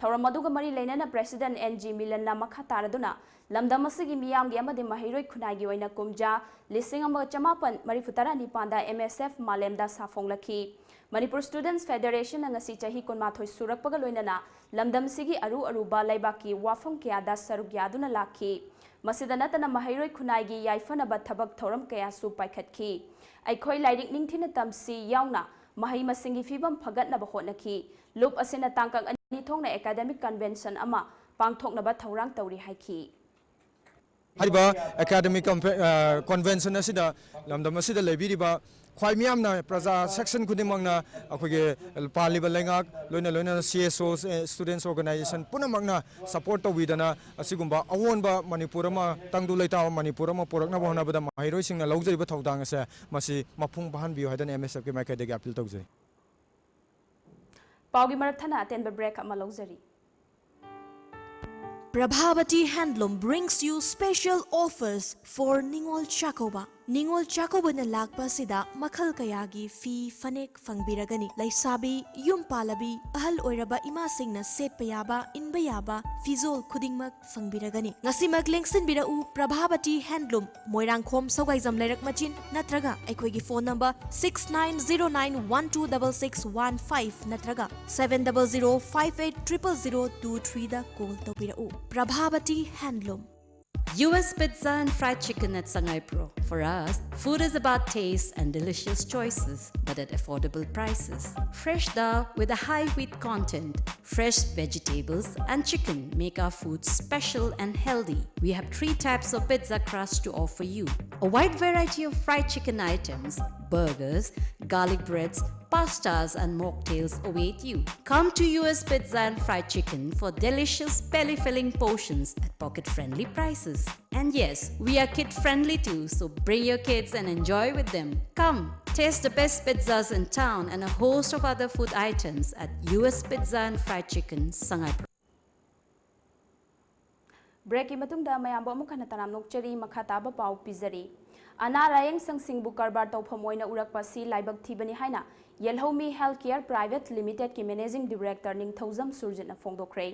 ꯊꯧꯔꯝ ꯑꯗꯨꯒ ꯃꯔꯤ ꯂꯩꯅꯅ ꯄ꯭ꯔꯦꯁꯤꯗꯦꯟꯠ ꯑꯦꯟ ꯖꯤ ꯃꯤꯂꯟꯅ ꯃꯈꯥ ꯇꯥꯔꯗꯨꯅ ꯂꯝꯗꯝ ꯑꯁꯤꯒꯤ ꯃꯤꯌꯥꯝꯒꯤ ꯑꯃꯗꯤ ꯃꯍꯩꯔꯣꯏ ꯈꯨꯟꯅꯥꯏꯒꯤ ꯑꯣꯏꯅ ꯀꯨꯝꯖꯥ ꯂꯤꯁꯤꯡ ꯑꯃꯒ ꯆꯃꯥꯄꯟ ꯃꯔꯤꯐꯨ ꯇꯔꯥ ꯅꯤꯄꯥꯟꯗ ꯑꯦꯝ ꯑꯦꯁ ꯑꯦꯐ ꯃꯥꯂꯦꯝꯗ ꯁꯥꯐꯣꯡꯂꯛꯈꯤ꯫ ꯃꯅꯤꯄꯨꯔ ꯁ꯭ꯇꯨꯗꯦꯟꯠꯁ ꯐꯦꯗꯔꯦꯁꯟꯅ ꯉꯁꯤ ꯆꯍꯤ ꯀꯨꯟꯃꯥꯊꯣꯏ ꯁꯨꯔꯛꯄꯒ ꯂꯣꯏꯅꯅ ꯂꯝꯗꯝꯁꯤꯒꯤ ꯑꯔꯨ ꯑꯔꯨꯕ ꯂꯩꯕꯥꯛꯀꯤ ꯋꯥꯐꯝ ꯀꯌꯥꯗ ꯁꯔꯨꯛ ꯌꯥꯗꯨꯅ ꯂꯥꯛꯈꯤ꯫ ꯃꯁꯤꯗ ꯅꯠꯇꯅ ꯃꯍꯩꯔꯣꯏ ꯈꯨꯟꯅꯥꯏꯒꯤ ꯌꯥꯏꯐꯅꯕ ꯊꯕꯛ ꯊꯧꯔꯝ ꯀꯌꯥꯁꯨ ꯄꯥꯏꯈꯠꯈꯤ꯫ ꯑꯩꯈꯣꯏ ꯂꯥꯏꯔꯤꯛ ꯅꯤꯡꯊꯤꯅ ꯇꯝꯁꯤ ꯌꯥꯎꯅ ꯃꯍꯩ ꯃꯁꯤꯡꯒꯤ ꯐꯤꯕꯝ ꯐꯒꯠꯅꯕ ꯍꯣꯠꯅꯈꯤ꯫ ꯂꯨꯞ ꯑꯁꯤꯅ ꯇꯥꯡꯀꯛ ꯑꯅꯤ ꯊꯣꯛꯅ ꯑꯦꯀꯥꯗꯦꯃꯤꯛ ꯀꯟꯚꯦꯟꯁꯟ ꯑꯃ ꯄꯥꯡꯊꯣꯛꯅꯕ ꯊꯧꯔꯥꯡ ꯇꯧꯔꯤ ꯍꯥꯏꯈꯤ꯫ ꯍꯥꯏꯔꯤꯕ ꯑꯦꯀꯥꯗꯦꯃꯤꯛ ꯀꯟꯚꯦꯟꯁꯟ ꯑꯁꯤꯗ ꯂꯝꯗꯝ ꯑꯁꯤꯗ ꯂꯩꯕꯤꯔꯤꯕ ꯈ꯭ꯋꯥꯏ ꯃꯤꯌꯥꯝꯅ, ꯄ꯭ꯔꯖꯥ ꯁꯦꯛꯁꯟ ꯈꯨꯗꯤꯡꯃꯛꯅ, ꯑꯩꯈꯣꯏꯒꯤ ꯄꯥꯜꯂꯤꯕ ꯂꯩꯉꯥꯛ, ꯂꯣꯏꯅ ꯂꯣꯏꯅꯅ ꯁꯤ ꯑꯦꯁ ꯑꯣ, ꯁ꯭ꯇꯨꯗꯦꯟꯠꯁ ꯑꯣꯔꯒꯅꯥꯏꯖꯦꯁꯟ ꯄꯨꯝꯅꯃꯛꯅ ꯁꯄꯣꯔꯠ ꯇꯧꯕꯤꯗꯅ ꯑꯁꯤꯒꯨꯝꯕ ꯑꯑꯣꯟꯕ ꯃꯅꯤꯄꯨꯔ ꯑꯃ, ꯇꯪꯗꯨ ꯂꯩꯇꯥꯕ ꯃꯅꯤꯄꯨꯔ ꯑꯃ ꯄꯨꯔꯛꯅꯕ ꯍꯣꯠꯅꯕꯗ ꯃꯍꯩꯔꯣꯏꯁꯤꯡꯅ ꯂꯧꯖꯔꯤꯕ ꯊꯧꯗꯥꯡ ꯑꯁꯦ ꯃꯁꯤ ꯃꯄꯨꯡ ꯐꯥꯍꯟꯕꯤꯌꯨ ꯍꯥꯏꯗꯅ ꯑꯦꯝ ꯑꯦꯁ ꯑꯦꯐꯀꯤ ꯃꯥꯏꯀꯩꯗꯒꯤ ꯑꯄꯤꯜ ꯇꯧꯖꯔꯤ꯫ ꯄꯥꯎꯒꯤ ꯃꯔꯛ ꯊꯠꯅ ꯑꯇꯦꯟꯕ ꯕ꯭ꯔꯦꯛ ꯑꯃ ꯂꯧꯖꯔꯤ꯫ Prabhavati Handloom brings you special offers for Ningol Chakkouba. ꯅꯤꯉꯣꯜ ꯆꯥꯛꯀꯧꯕꯅ ꯂꯥꯛꯄ ꯑꯁꯤꯗ ꯃꯈꯜ ꯀꯌꯥꯒꯤ ꯐꯤ ꯐꯅꯦꯛ ꯐꯪꯕꯤꯔꯒꯅꯤ꯫ ꯂꯩꯁꯥꯕꯤ, ꯌꯨꯝ ꯄꯥꯜꯂꯕꯤ, ꯑꯍꯜ ꯑꯣꯏꯔꯕ ꯏꯃꯥꯁꯤꯡꯅ ꯁꯦꯠꯄ ꯌꯥꯕ, ꯏꯟꯕ ꯌꯥꯕ ꯐꯤꯖꯣꯜ ꯈꯨꯗꯤꯡꯃꯛ ꯐꯪꯕꯤꯔꯒꯅꯤ꯫ ꯉꯁꯤꯃꯛ ꯂꯦꯡꯁꯤꯟꯕꯤꯔꯛꯎ Prabhavati Handloom, ꯃꯣꯏꯔꯥꯡꯈꯣꯝ ꯁꯧꯒꯥꯏꯖꯝ ꯂꯩꯔꯛ ꯃꯆꯤꯟ ꯅꯠꯇ꯭ꯔꯒ ꯑꯩꯈꯣꯏꯒꯤ phone number six nine zero nine one two double six one five ꯅꯠꯇ꯭ꯔꯒ seven double zero five eight triple zero two three ꯗ call ꯇꯧꯕꯤꯔꯛꯎ꯫ Prabhavati Handloom. U S Pizza and Fried Chicken at Sangaipro. For us, food is about taste and delicious choices, but at affordable prices. Fresh dal with a high wheat content, fresh vegetables and chicken make our food special and healthy. We have three types of pizza crust to offer you. A wide variety of fried chicken items, burgers, garlic breads, pastas and mocktails await you. Come to U S Pizza and Fried Chicken for delicious belly-filling portions at pocket-friendly prices. And yes, we are kid-friendly too, so bring your kids and enjoy with them. Come, taste the best pizzas in town and a host of other food items at U S Pizza and Fried Chicken, Sangaipro. ꯕ꯭ꯔꯦꯛꯀꯤ ꯃꯇꯨꯡꯗ ꯃꯌꯥꯝꯕꯨ ꯑꯃꯨꯛ ꯍꯟꯅ ꯇꯔꯥꯝꯅ ꯑꯣꯛꯆꯔꯤ꯫ ꯃꯈꯥ ꯇꯥꯕ ꯄꯥꯎ ꯄꯤꯖꯔꯤ꯫ ꯑꯅꯥ ꯂꯥꯌꯦꯡ ꯁꯪꯁꯤꯡꯕꯨ ꯀꯔꯕꯥꯔ ꯇꯧꯐꯝ ꯑꯣꯏꯅ ꯎꯔꯛꯄ ꯑꯁꯤ ꯂꯥꯏꯕꯛ ꯊꯤꯕꯅꯤ ꯍꯥꯏꯅ ꯌꯦꯜꯍꯧꯃꯤ ꯍꯦꯜꯊ ꯀꯦꯌꯔ ꯄ꯭ꯔꯥꯏꯚꯦꯠ ꯂꯤꯃꯤꯇꯦꯗꯀꯤ ꯃꯦꯅꯦꯖꯤꯡ ꯗꯤꯔꯦꯛꯇꯔ ꯅꯤꯡꯊꯧꯖꯝ ꯁꯨꯔꯖꯤꯠꯅ ꯐꯣꯡꯗꯣꯛꯈ꯭ꯔꯦ꯫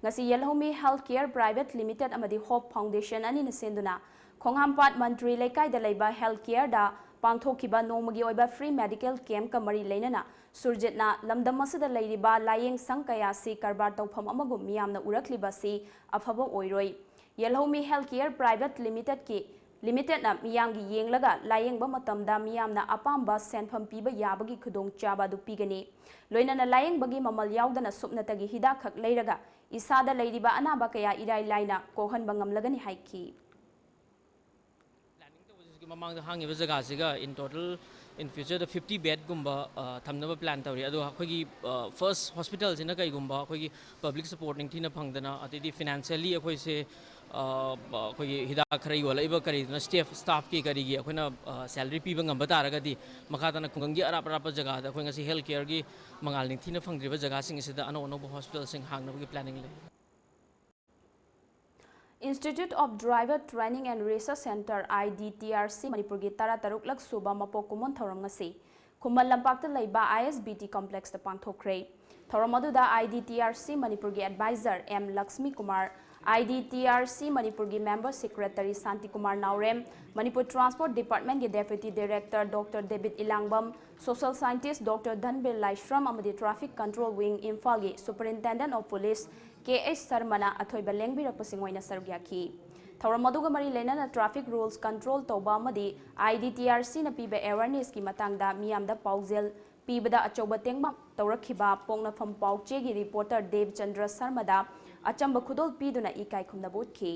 ꯉꯁꯤ Yelhoumee health care private limited ꯑꯃꯗꯤ ꯍꯣꯞ ꯐꯥꯎꯟꯗꯦꯁꯟ ꯑꯅꯤꯅ ꯁꯤꯟꯗꯨꯅ ꯈꯣꯡꯍꯥꯝꯄꯥꯠ ꯃꯟꯇ꯭ꯔꯤ ꯂꯩꯀꯥꯏꯗ ꯂꯩꯕ ꯍꯦꯜꯊ ꯀꯦꯌꯔꯗ ꯄꯥꯡꯊꯣꯛꯈꯤꯕ ꯅꯣꯡꯃꯒꯤ ꯑꯣꯏꯕ ꯐ꯭ꯔꯤ ꯃꯦꯗꯤꯀꯦꯜ ꯀꯦꯝꯞꯀ ꯃꯔꯤ ꯂꯩꯅꯅ ꯁꯨꯔꯖꯤꯠꯅ ꯂꯝꯗꯝ ꯑꯁꯤꯗ ꯂꯩꯔꯤꯕ ꯂꯥꯌꯦꯡ ꯁꯪ ꯀꯌꯥ ꯑꯁꯤ ꯀꯔꯕꯥꯔ ꯇꯧꯐꯝ ꯑꯃꯒꯨꯝ ꯃꯤꯌꯥꯝꯅ ꯎꯔꯛꯂꯤꯕ ꯑꯁꯤ ꯑꯐꯕ ꯑꯣꯏꯔꯣꯏ꯫ ꯌꯦꯜꯍꯧꯃꯤ ꯍꯦꯜꯊ ꯀꯦꯌꯔ ꯄ꯭ꯔꯥꯏꯚꯦꯠ ꯂꯤꯃꯤꯇꯦꯗꯀꯤ ꯂꯤꯃꯤꯇꯦꯗꯅ ꯃꯤꯌꯥꯝꯒꯤ ꯌꯦꯡꯂꯒ ꯂꯥꯌꯦꯡꯕ ꯃꯇꯝꯗ ꯃꯤꯌꯥꯝꯅ ꯑꯄꯥꯝꯕ ꯁꯦꯟꯐꯝ ꯄꯤꯕ ꯌꯥꯕꯒꯤ ꯈꯨꯗꯣꯡꯆꯥꯕ ꯑꯗꯨ ꯄꯤꯒꯅꯤ꯫ ꯂꯣꯏꯅꯅ ꯂꯥꯌꯦꯡꯕꯒꯤ ꯃꯃꯜ ꯌꯥꯎꯗꯅ ꯁꯨꯞꯅꯇꯒꯤ ꯍꯤꯗꯥꯛꯈꯛ ꯂꯩꯔꯒ ꯏꯁꯥꯗ ꯂꯩꯔꯤꯕ ꯑꯅꯥꯕ ꯀꯌꯥ ꯏꯔꯥꯏ ꯂꯥꯏꯅ ꯀꯣꯛꯍꯟꯕ ꯉꯝꯂꯒꯅꯤ ꯍꯥꯏꯈꯤ꯫ ꯄ꯭ꯂꯥꯅꯤꯡ ꯇꯧꯕꯁꯤꯒꯤ ꯃꯃꯥꯡꯗ ꯍꯥꯡꯉꯤꯕ ꯖꯒꯥꯁꯤꯒ in total in future the fifty ꯕꯦꯗꯀꯨꯝꯕ ꯊꯝꯅꯕ ꯄ꯭ꯂꯥꯟ ꯇꯧꯔꯤ꯫ ꯑꯗꯣ ꯑꯩꯈꯣꯏꯒꯤ ꯐꯥꯔꯁ ꯍꯣꯁꯄꯤꯇꯥꯜꯁꯤꯅ ꯀꯩꯒꯨꯝꯕ ꯑꯩꯈꯣꯏꯒꯤ ꯄꯕ꯭ꯂꯤꯛ ꯁꯄꯣꯔꯠ ꯅꯤꯡꯊꯤꯅ ꯐꯪꯗꯅ, ꯑꯗꯩꯗꯤ ꯐꯤꯅꯥꯟꯁꯤꯌꯦꯜꯂꯤ ꯑꯩꯈꯣꯏꯁꯦ ꯑꯩꯈꯣꯏꯒꯤ ꯍꯤꯗꯥꯛ ꯈꯔ ꯌꯣꯜꯂꯛꯏꯕ ꯀꯔꯤꯗꯨꯅ ꯁ꯭ꯇꯦꯐ ꯁ꯭ꯇꯥꯐꯀꯤ ꯀꯔꯤꯒꯤ ꯑꯩꯈꯣꯏꯅ ꯁꯦꯂꯔꯤ ꯄꯤꯕ ꯉꯝꯕ ꯇꯥꯔꯒꯗꯤ, ꯃꯈꯥ ꯇꯥꯅ ꯈꯨꯡꯒꯪꯒꯤ ꯑꯔꯥꯞ ꯑꯔꯥꯞꯄ ꯖꯒꯥꯗ ꯑꯩꯈꯣꯏ ꯉꯁꯤ ꯍꯦꯜꯊ ꯀꯦꯌꯔꯒꯤ ꯃꯉꯥꯜ ꯅꯤꯡꯊꯤꯅ ꯐꯪꯗ꯭ꯔꯤꯕ ꯖꯒꯥꯁꯤꯡ ꯑꯁꯤꯗ ꯑꯅꯧ ꯑꯅꯧꯕ ꯍꯣꯁꯄꯤꯇꯥꯜꯁꯤꯡ ꯍꯥꯡꯅꯕꯒꯤ ꯄ꯭ꯂꯥꯅꯤꯡ ꯂꯩ꯫ Institute of Driver Training and Research Centre, I D T R C, ꯃꯅꯤꯄꯨꯔꯒꯤ ꯇꯔꯥꯇꯔꯨꯛꯂꯛ ꯁꯨꯕ ꯃꯄꯣꯛ ꯀꯨꯝꯑꯣꯟ ꯊꯧꯔꯝ ꯉꯁꯤ ꯈꯨꯃꯟ ꯂꯝꯄꯥꯛꯇ ꯂꯩꯕ I S B T complex ꯇ ꯄꯥꯡꯊꯣꯛꯈ꯭ꯔꯦ꯫ ꯊꯧꯔꯝ ꯑꯗꯨꯗ I D T R C ꯃꯅꯤꯄꯨꯔꯒꯤ advisor M Lakshmi Kumar, I D T R C ꯃꯅꯤꯄꯨꯔꯒꯤ member secretary Shanti Kumar Naorem, Manipur transport ꯗꯤꯄꯥꯔꯠꯃꯦꯟꯒꯤ ꯗꯦꯄ꯭ꯌꯨꯇꯤ ꯗꯥꯏꯔꯦꯛꯇꯔ ꯗꯣꯛꯇꯔ ꯗꯦꯕꯤꯠ Ilangbam, social scientist doctor Dhanbir Laishram ꯑꯃꯗꯤ ꯇ꯭ꯔꯥꯐꯤꯛ ꯀꯟꯇ꯭ꯔꯣꯜ ꯋꯤꯡ ꯏꯝꯐꯥꯜꯒꯤ superintendent of police K H ꯁꯔꯃꯅ ꯑꯊꯣꯏꯕ ꯂꯦꯡꯕꯤꯔꯛꯄꯁꯤꯡ ꯑꯣꯏꯅ ꯁꯔꯨꯛ ꯌꯥꯈꯤ꯫ ꯊꯧꯔꯝ ꯑꯗꯨꯒ ꯃꯔꯤ ꯂꯩꯅꯅ ꯇ꯭ꯔꯥꯐꯤꯛ ꯔꯨꯜꯁ ꯀꯟꯇ꯭ꯔꯣꯜ ꯇꯧꯕ ꯑꯃꯗꯤ I D T R C ꯅ ꯄꯤꯕ ꯑꯦꯋꯦꯔꯅꯦꯁꯀꯤ ꯃꯇꯥꯡꯗ ꯃꯤꯌꯥꯝꯗ ꯄꯥꯎꯖꯦꯜ ꯄꯤꯕꯗ ꯑꯆꯧꯕ ꯇꯦꯡꯕꯥꯡ ꯇꯧꯔꯛꯈꯤꯕ ꯄꯣꯛꯅꯐꯝ ꯄꯥꯎꯆꯦꯒꯤ ꯔꯤꯄꯣꯔꯇꯔ ꯗꯦꯕꯆꯟꯗ꯭ꯔ ꯁꯔꯃꯗ ꯑꯆꯝꯕ ꯈꯨꯗꯣꯜ ꯄꯤꯗꯨꯅ ꯏꯀꯥꯏ ꯈꯨꯝꯅꯕ ꯎꯠꯈꯤ꯫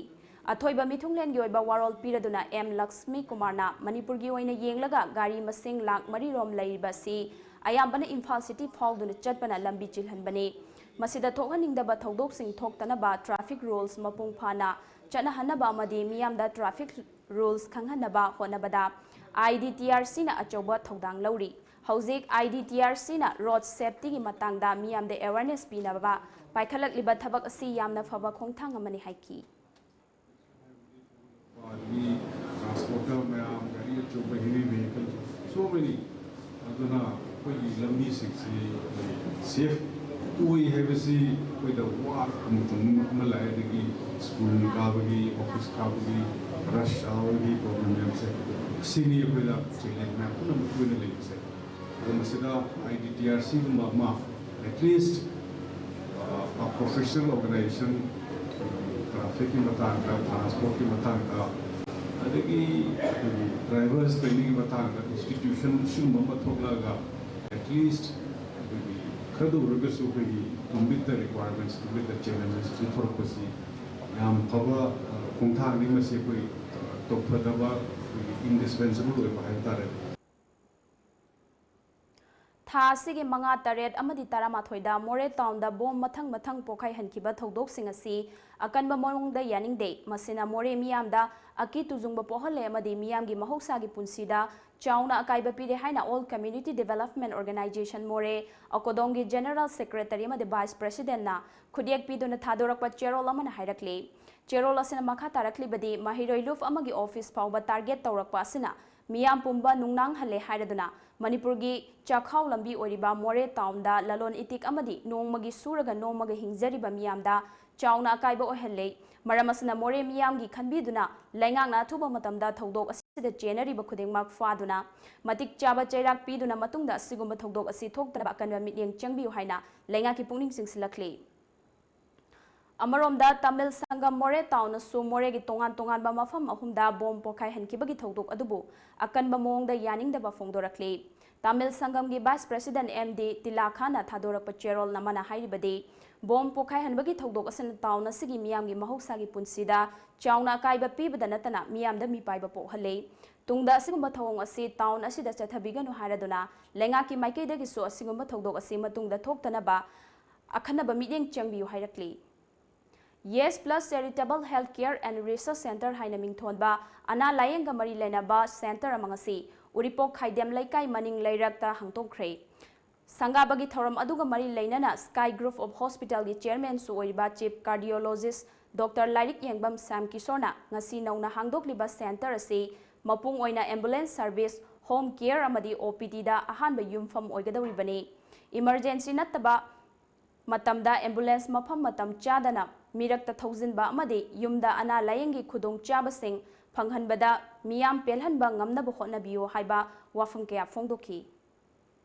ꯑꯊꯣꯏꯕ ꯃꯤꯊꯨꯡꯂꯦꯟꯒꯤ ꯑꯣꯏꯕ ꯋꯥꯔꯣꯜ ꯄꯤꯔꯗꯨꯅ ꯑꯦꯝ ꯂꯛꯁꯃꯤ ꯀꯨꯃꯥꯔꯅ ꯃꯅꯤꯄꯨꯔꯒꯤ ꯑꯣꯏꯅ ꯌꯦꯡꯂꯒ ꯒꯥꯔꯤ ꯃꯁꯤꯡ ꯂꯥꯈ ꯃꯔꯤ ꯔꯣꯝ ꯂꯩꯔꯤꯕ ꯑꯁꯤ ꯑꯌꯥꯝꯕꯅ ꯏꯝꯐꯥꯜ ꯁꯤꯇꯤ ꯐꯥꯎꯗꯨꯅ ꯆꯠꯄꯅ ꯂꯝꯕꯤ ꯆꯤꯜꯍꯟꯕꯅꯤ꯫ ꯃꯁꯤꯗ ꯊꯣꯛꯍꯟꯅꯤꯡꯗꯕ ꯊꯧꯗꯣꯛꯁꯤꯡ ꯊꯣꯛꯇꯅꯕ ꯇ꯭ꯔꯥꯐꯤꯛ ꯔꯨꯜꯁ ꯃꯄꯨꯡ ꯐꯥꯅ ꯆꯠꯅꯍꯟꯅꯕ ꯑꯃꯗꯤ ꯃꯤꯌꯥꯝꯗ ꯇ꯭ꯔꯥꯐꯤꯛ ꯔꯨꯜꯁ ꯈꯪꯍꯟꯅꯕ ꯍꯣꯠꯅꯕꯗ I D T R C ꯅ ꯑꯆꯧꯕ ꯊꯧꯗꯥꯡ ꯂꯧꯔꯤ꯫ ꯍꯧꯖꯤꯛ I D T R C ꯅ ꯔꯣꯗ ꯁꯦꯐꯇꯤꯒꯤ ꯃꯇꯥꯡꯗ ꯃꯤꯌꯥꯝꯗ ꯑꯦꯋꯦꯔꯅꯦꯁ ꯄꯤꯅꯕ ꯄꯥꯏꯈꯠꯂꯛꯂꯤꯕ ꯊꯕꯛ ꯑꯁꯤ ꯌꯥꯝꯅ ꯐꯕ ꯈꯣꯡꯊꯥꯡ ꯑꯃꯅꯤ ꯍꯥꯏꯈꯤ꯫ ꯃꯌꯥꯝ ꯒꯥꯔꯤ ꯑꯆꯧꯕ heavy vehicle so many ꯑꯗꯨꯅ ꯑꯩꯈꯣꯏꯒꯤ ꯂꯝꯕꯤꯁꯤꯡꯁꯤ safe ꯑꯣꯏ ꯍꯥꯏꯕꯁꯤ ꯑꯩꯈꯣꯏꯗ ꯋꯥ ꯑꯃ ꯂꯥꯛꯑꯦ꯫ ꯑꯗꯒꯤ school ꯀꯥꯕꯒꯤ, office ꯀꯥꯕꯒꯤ rush hourꯒꯤ problem ꯃꯌꯥꯝꯁꯦ, ꯁꯤꯅꯤ ꯑꯩꯈꯣꯏꯗ challenge ꯃꯌꯥꯝ ꯄꯨꯝꯅꯃꯛ ꯑꯣꯏꯅ ꯂꯩꯕꯁꯦ꯫ ꯑꯗꯣ ꯃꯁꯤꯗ IDTRCꯒꯨꯝꯕ ꯑꯃ at least professional organization, trafficꯀꯤ ꯃꯇꯥꯡꯗ, transportꯀꯤ ꯃꯇꯥꯡꯗ, ꯑꯗꯒꯤ ꯑꯩꯈꯣꯏꯒꯤ drivers trainingꯒꯤ ꯃꯇꯥꯡꯗ institution ꯁꯤꯒꯨꯝꯕ ꯑꯃ ꯊꯣꯛꯂꯛꯑꯒ at least ꯑꯩꯈꯣꯏꯒꯤ ꯈꯔꯗ ꯑꯣꯏꯔꯒꯁꯨ ꯑꯩꯈꯣꯏꯒꯤ to meet the requirements, to meet the challenges ꯊꯣꯛꯂꯛꯄꯁꯤ ꯌꯥꯝ ꯐꯕ ꯈꯣꯡꯊꯥꯡꯅꯤ꯫ ꯃꯁꯤ ꯑꯩꯈꯣꯏ ꯇꯧꯊꯗꯕ ꯑꯩꯈꯣꯏꯒꯤ indispensable ꯑꯣꯏꯕ ꯍꯥꯏꯕ ꯇꯥꯔꯦ꯫ ꯊꯥ ꯑꯁꯤꯒꯤ ꯃꯉꯥ, ꯇꯔꯦꯠ ꯑꯃꯗꯤ ꯇꯔꯥꯃꯥꯊꯣꯏꯗ ꯃꯣꯔꯦ ꯇꯥꯎꯟꯗ ꯕꯣꯝ ꯃꯊꯪ ꯃꯊꯪ ꯄꯣꯈꯥꯏꯍꯟꯈꯤꯕ ꯊꯧꯗꯣꯛꯁꯤꯡ ꯑꯁꯤ ꯑꯀꯟꯕ ꯃꯑꯣꯡꯗ ꯌꯥꯅꯤꯡꯗꯦ꯫ ꯃꯁꯤꯅ ꯃꯣꯔꯦ ꯃꯤꯌꯥꯝꯗ ꯑꯀꯤ ꯇꯨꯖꯨꯡꯕ ꯄꯣꯛꯍꯜꯂꯦ ꯑꯃꯗꯤ ꯃꯤꯌꯥꯝꯒꯤ ꯃꯍꯧꯁꯥꯒꯤ ꯄꯨꯟꯁꯤꯗ ꯆꯥꯎꯅ ꯑꯀꯥꯏꯕ ꯄꯤꯔꯦ ꯍꯥꯏꯅ All Community Development Organisation ꯃꯣꯔꯦ, ꯑꯀꯣꯗꯣꯡꯒꯤ General Secretary ꯑꯃꯗꯤ Vice Presidentꯅ ꯈꯨꯠꯌꯦꯛ ꯄꯤꯗꯨꯅ ꯊꯥꯗꯣꯔꯛꯄ ꯆꯦꯔꯣꯜ ꯑꯃꯅ ꯍꯥꯏꯔꯛꯂꯤ꯫ ꯆꯦꯔꯣꯜ ꯑꯁꯤꯅ ꯃꯈꯥ ꯇꯥꯔꯛꯂꯤꯕꯗꯤ, ꯃꯍꯩꯔꯣꯏ ꯂꯨꯞ ꯑꯃꯒꯤ office ꯐꯥꯎꯕ target ꯇꯧꯔꯛꯄ ꯑꯁꯤꯅ ꯃꯤꯌꯥꯝ ꯄꯨꯝꯕ ꯅꯨꯡꯅꯥꯡꯍꯜꯂꯦ ꯍꯥꯏꯔꯗꯨꯅ ꯃꯅꯤꯄꯨꯔꯒꯤ ꯆꯥꯛꯈꯥꯎ ꯂꯝꯕꯤ ꯑꯣꯏꯔꯤꯕ ꯃꯣꯔꯦ ꯇꯥꯎꯟꯗ ꯂꯂꯣꯟ ꯏꯇꯤꯛ ꯑꯃꯗꯤ ꯅꯣꯡꯃꯒꯤ ꯁꯨꯔꯒ ꯅꯣꯡꯃꯒ ꯍꯤꯡꯖꯔꯤꯕ ꯃꯤꯌꯥꯝꯗ ꯆꯥꯎꯅ ꯑꯀꯥꯏꯕ ꯑꯣꯏꯍꯜꯂꯦ꯫ ꯃꯔꯝ ꯑꯁꯤꯅ ꯃꯣꯔꯦ ꯃꯤꯌꯥꯝꯒꯤ ꯈꯟꯕꯤꯗꯨꯅ ꯂꯩꯉꯥꯛꯅ ꯑꯊꯨꯕ ꯃꯇꯝꯗ ꯊꯧꯗꯣꯛ ꯑꯁꯤꯗ ꯆꯦꯟꯅꯔꯤꯕ ꯈꯨꯗꯤꯡꯃꯛ ꯐꯥꯗꯨꯅ ꯃꯇꯤꯛ ꯆꯥꯕ ꯆꯩꯔꯥꯛ ꯄꯤꯗꯨꯅ ꯃꯇꯨꯡꯗ ꯑꯁꯤꯒꯨꯝꯕ ꯊꯧꯗꯣꯛ ꯑꯁꯤ ꯊꯣꯛꯇꯅꯕ ꯑꯀꯟꯕ ꯃꯤꯠꯌꯦꯡ ꯆꯪꯕꯤꯌꯨ ꯍꯥꯏꯅ ꯂꯩꯉꯥꯛꯀꯤ ꯄꯨꯛꯅꯤꯡ ꯆꯤꯡꯁꯤꯜꯂꯛꯂꯤ꯫ ꯑꯃꯔꯣꯝꯗ ꯇꯥꯃꯤꯜ ꯁꯪꯒꯝ ꯃꯣꯔꯦ ꯇꯥꯎꯟꯅꯁꯨ ꯃꯣꯔꯦꯒꯤ ꯇꯣꯉꯥꯟ ꯇꯣꯉꯥꯟꯕ ꯃꯐꯝ ꯑꯍꯨꯝꯗ ꯕꯣꯝ ꯄꯣꯈꯥꯏꯍꯟꯈꯤꯕꯒꯤ ꯊꯧꯗꯣꯛ ꯑꯗꯨꯕꯨ ꯑꯀꯟꯕ ꯃꯑꯣꯡꯗ ꯌꯥꯅꯤꯡꯗꯕ ꯐꯣꯡꯗꯣꯔꯛꯂꯤ꯫ ꯇꯥꯃꯤꯜ ꯁꯪꯒꯝꯒꯤ Vice President ꯑꯦꯝ ꯗꯤ ꯇꯤꯂꯥꯈꯥꯟꯅ ꯊꯥꯗꯣꯔꯛꯄ ꯆꯦꯔꯣꯜ ꯑꯃꯅ ꯍꯥꯏꯔꯤꯕꯗꯤ, ꯕꯣꯝ ꯄꯣꯈꯥꯏꯍꯟꯕꯒꯤ ꯊꯧꯗꯣꯛ ꯑꯁꯤꯅ ꯇꯥꯎꯟ ꯑꯁꯤꯒꯤ ꯃꯤꯌꯥꯝꯒꯤ ꯃꯍꯧꯁꯥꯒꯤ ꯄꯨꯟꯁꯤꯗ ꯆꯥꯎꯅ ꯑꯀꯥꯏꯕ ꯄꯤꯕꯗ ꯅꯠꯇꯅ ꯃꯤꯌꯥꯝꯗ ꯃꯤꯄꯥꯏꯕ ꯄꯣꯛꯍꯜꯂꯦ꯫ ꯇꯨꯡꯗ ꯑꯁꯤꯒꯨꯝꯕ ꯊꯧꯑꯣꯡ ꯑꯁꯤ ꯇꯥꯎꯟ ꯑꯁꯤꯗ ꯆꯠꯊꯕꯤꯒꯅꯨ ꯍꯥꯏꯔꯗꯨꯅ ꯂꯩꯉꯥꯛꯀꯤ ꯃꯥꯏꯀꯩꯗꯒꯤꯁꯨ ꯑꯁꯤꯒꯨꯝꯕ ꯊꯧꯗꯣꯛ ꯑꯁꯤ ꯃꯇꯨꯡꯗ ꯊꯣꯛꯇꯅꯕ ꯑꯈꯟꯅꯕ ꯃꯤꯠꯌꯦꯡ ꯆꯪꯕꯤꯌꯨ ꯍꯥꯏꯔꯛꯂꯤ꯫ Yes Plus Charitable Health Care and Research Center ꯍꯥꯏꯅ ꯃꯤꯡꯊꯣꯟꯕ ꯑꯅꯥ ꯂꯥꯌꯦꯡꯒ ꯃꯔꯤ ꯂꯩꯅꯕ centre ꯑꯃ ꯉꯁꯤ ꯎꯔꯤꯄꯣꯛ ꯈꯥꯏꯗꯦꯝ ꯂꯩꯀꯥꯏ ꯃꯅꯤꯡ ꯂꯩꯔꯛꯇ ꯍꯥꯡꯗꯣꯛꯈ꯭ꯔꯦ꯫ ꯁꯪꯒꯥꯕꯒꯤ ꯊꯧꯔꯝ ꯑꯗꯨꯒ ꯃꯔꯤ ꯂꯩꯅꯅ Sky Group of Hospitalꯒꯤ chairmanꯁꯨ ꯑꯣꯏꯔꯤꯕ Chief Cardiologist Doctor ꯂꯥꯏꯔꯤꯛ ꯌꯦꯡꯕꯝ ꯁ꯭ꯌꯥꯝ ꯀꯤꯁꯣꯔꯅ ꯉꯁꯤ ꯅꯧꯅ ꯍꯥꯡꯗꯣꯛꯂꯤꯕ centre ꯑꯁꯤ ꯃꯄꯨꯡ ꯑꯣꯏꯅ ambulance service, home care ꯑꯃꯗꯤ OPDꯗ ꯑꯍꯥꯟꯕ ꯌꯨꯝꯐꯝ ꯑꯣꯏꯒꯗꯧꯔꯤꯕꯅꯤ꯫ Emergency ꯅꯠꯇꯕ ꯃꯇꯝꯗ ambulance ꯃꯐꯝ ꯃꯇꯝ ꯆꯥꯗꯅ ꯃꯤꯔꯛꯇ ꯊꯧꯖꯤꯟꯕ ꯑꯃꯗꯤ ꯌꯨꯝꯗ ꯑꯅꯥ ꯂꯥꯌꯦꯡꯒꯤ ꯈꯨꯗꯣꯡꯆꯥꯕꯁꯤꯡ ꯐꯪꯍꯟꯕꯗ ꯃꯤꯌꯥꯝ ꯄꯦꯜꯍꯟꯕ ꯉꯝꯅꯕ ꯍꯣꯠꯅꯕꯤꯌꯨ ꯍꯥꯏꯕ ꯋꯥꯐꯝ ꯀꯌꯥ ꯐꯣꯡꯗꯣꯛꯈꯤ꯫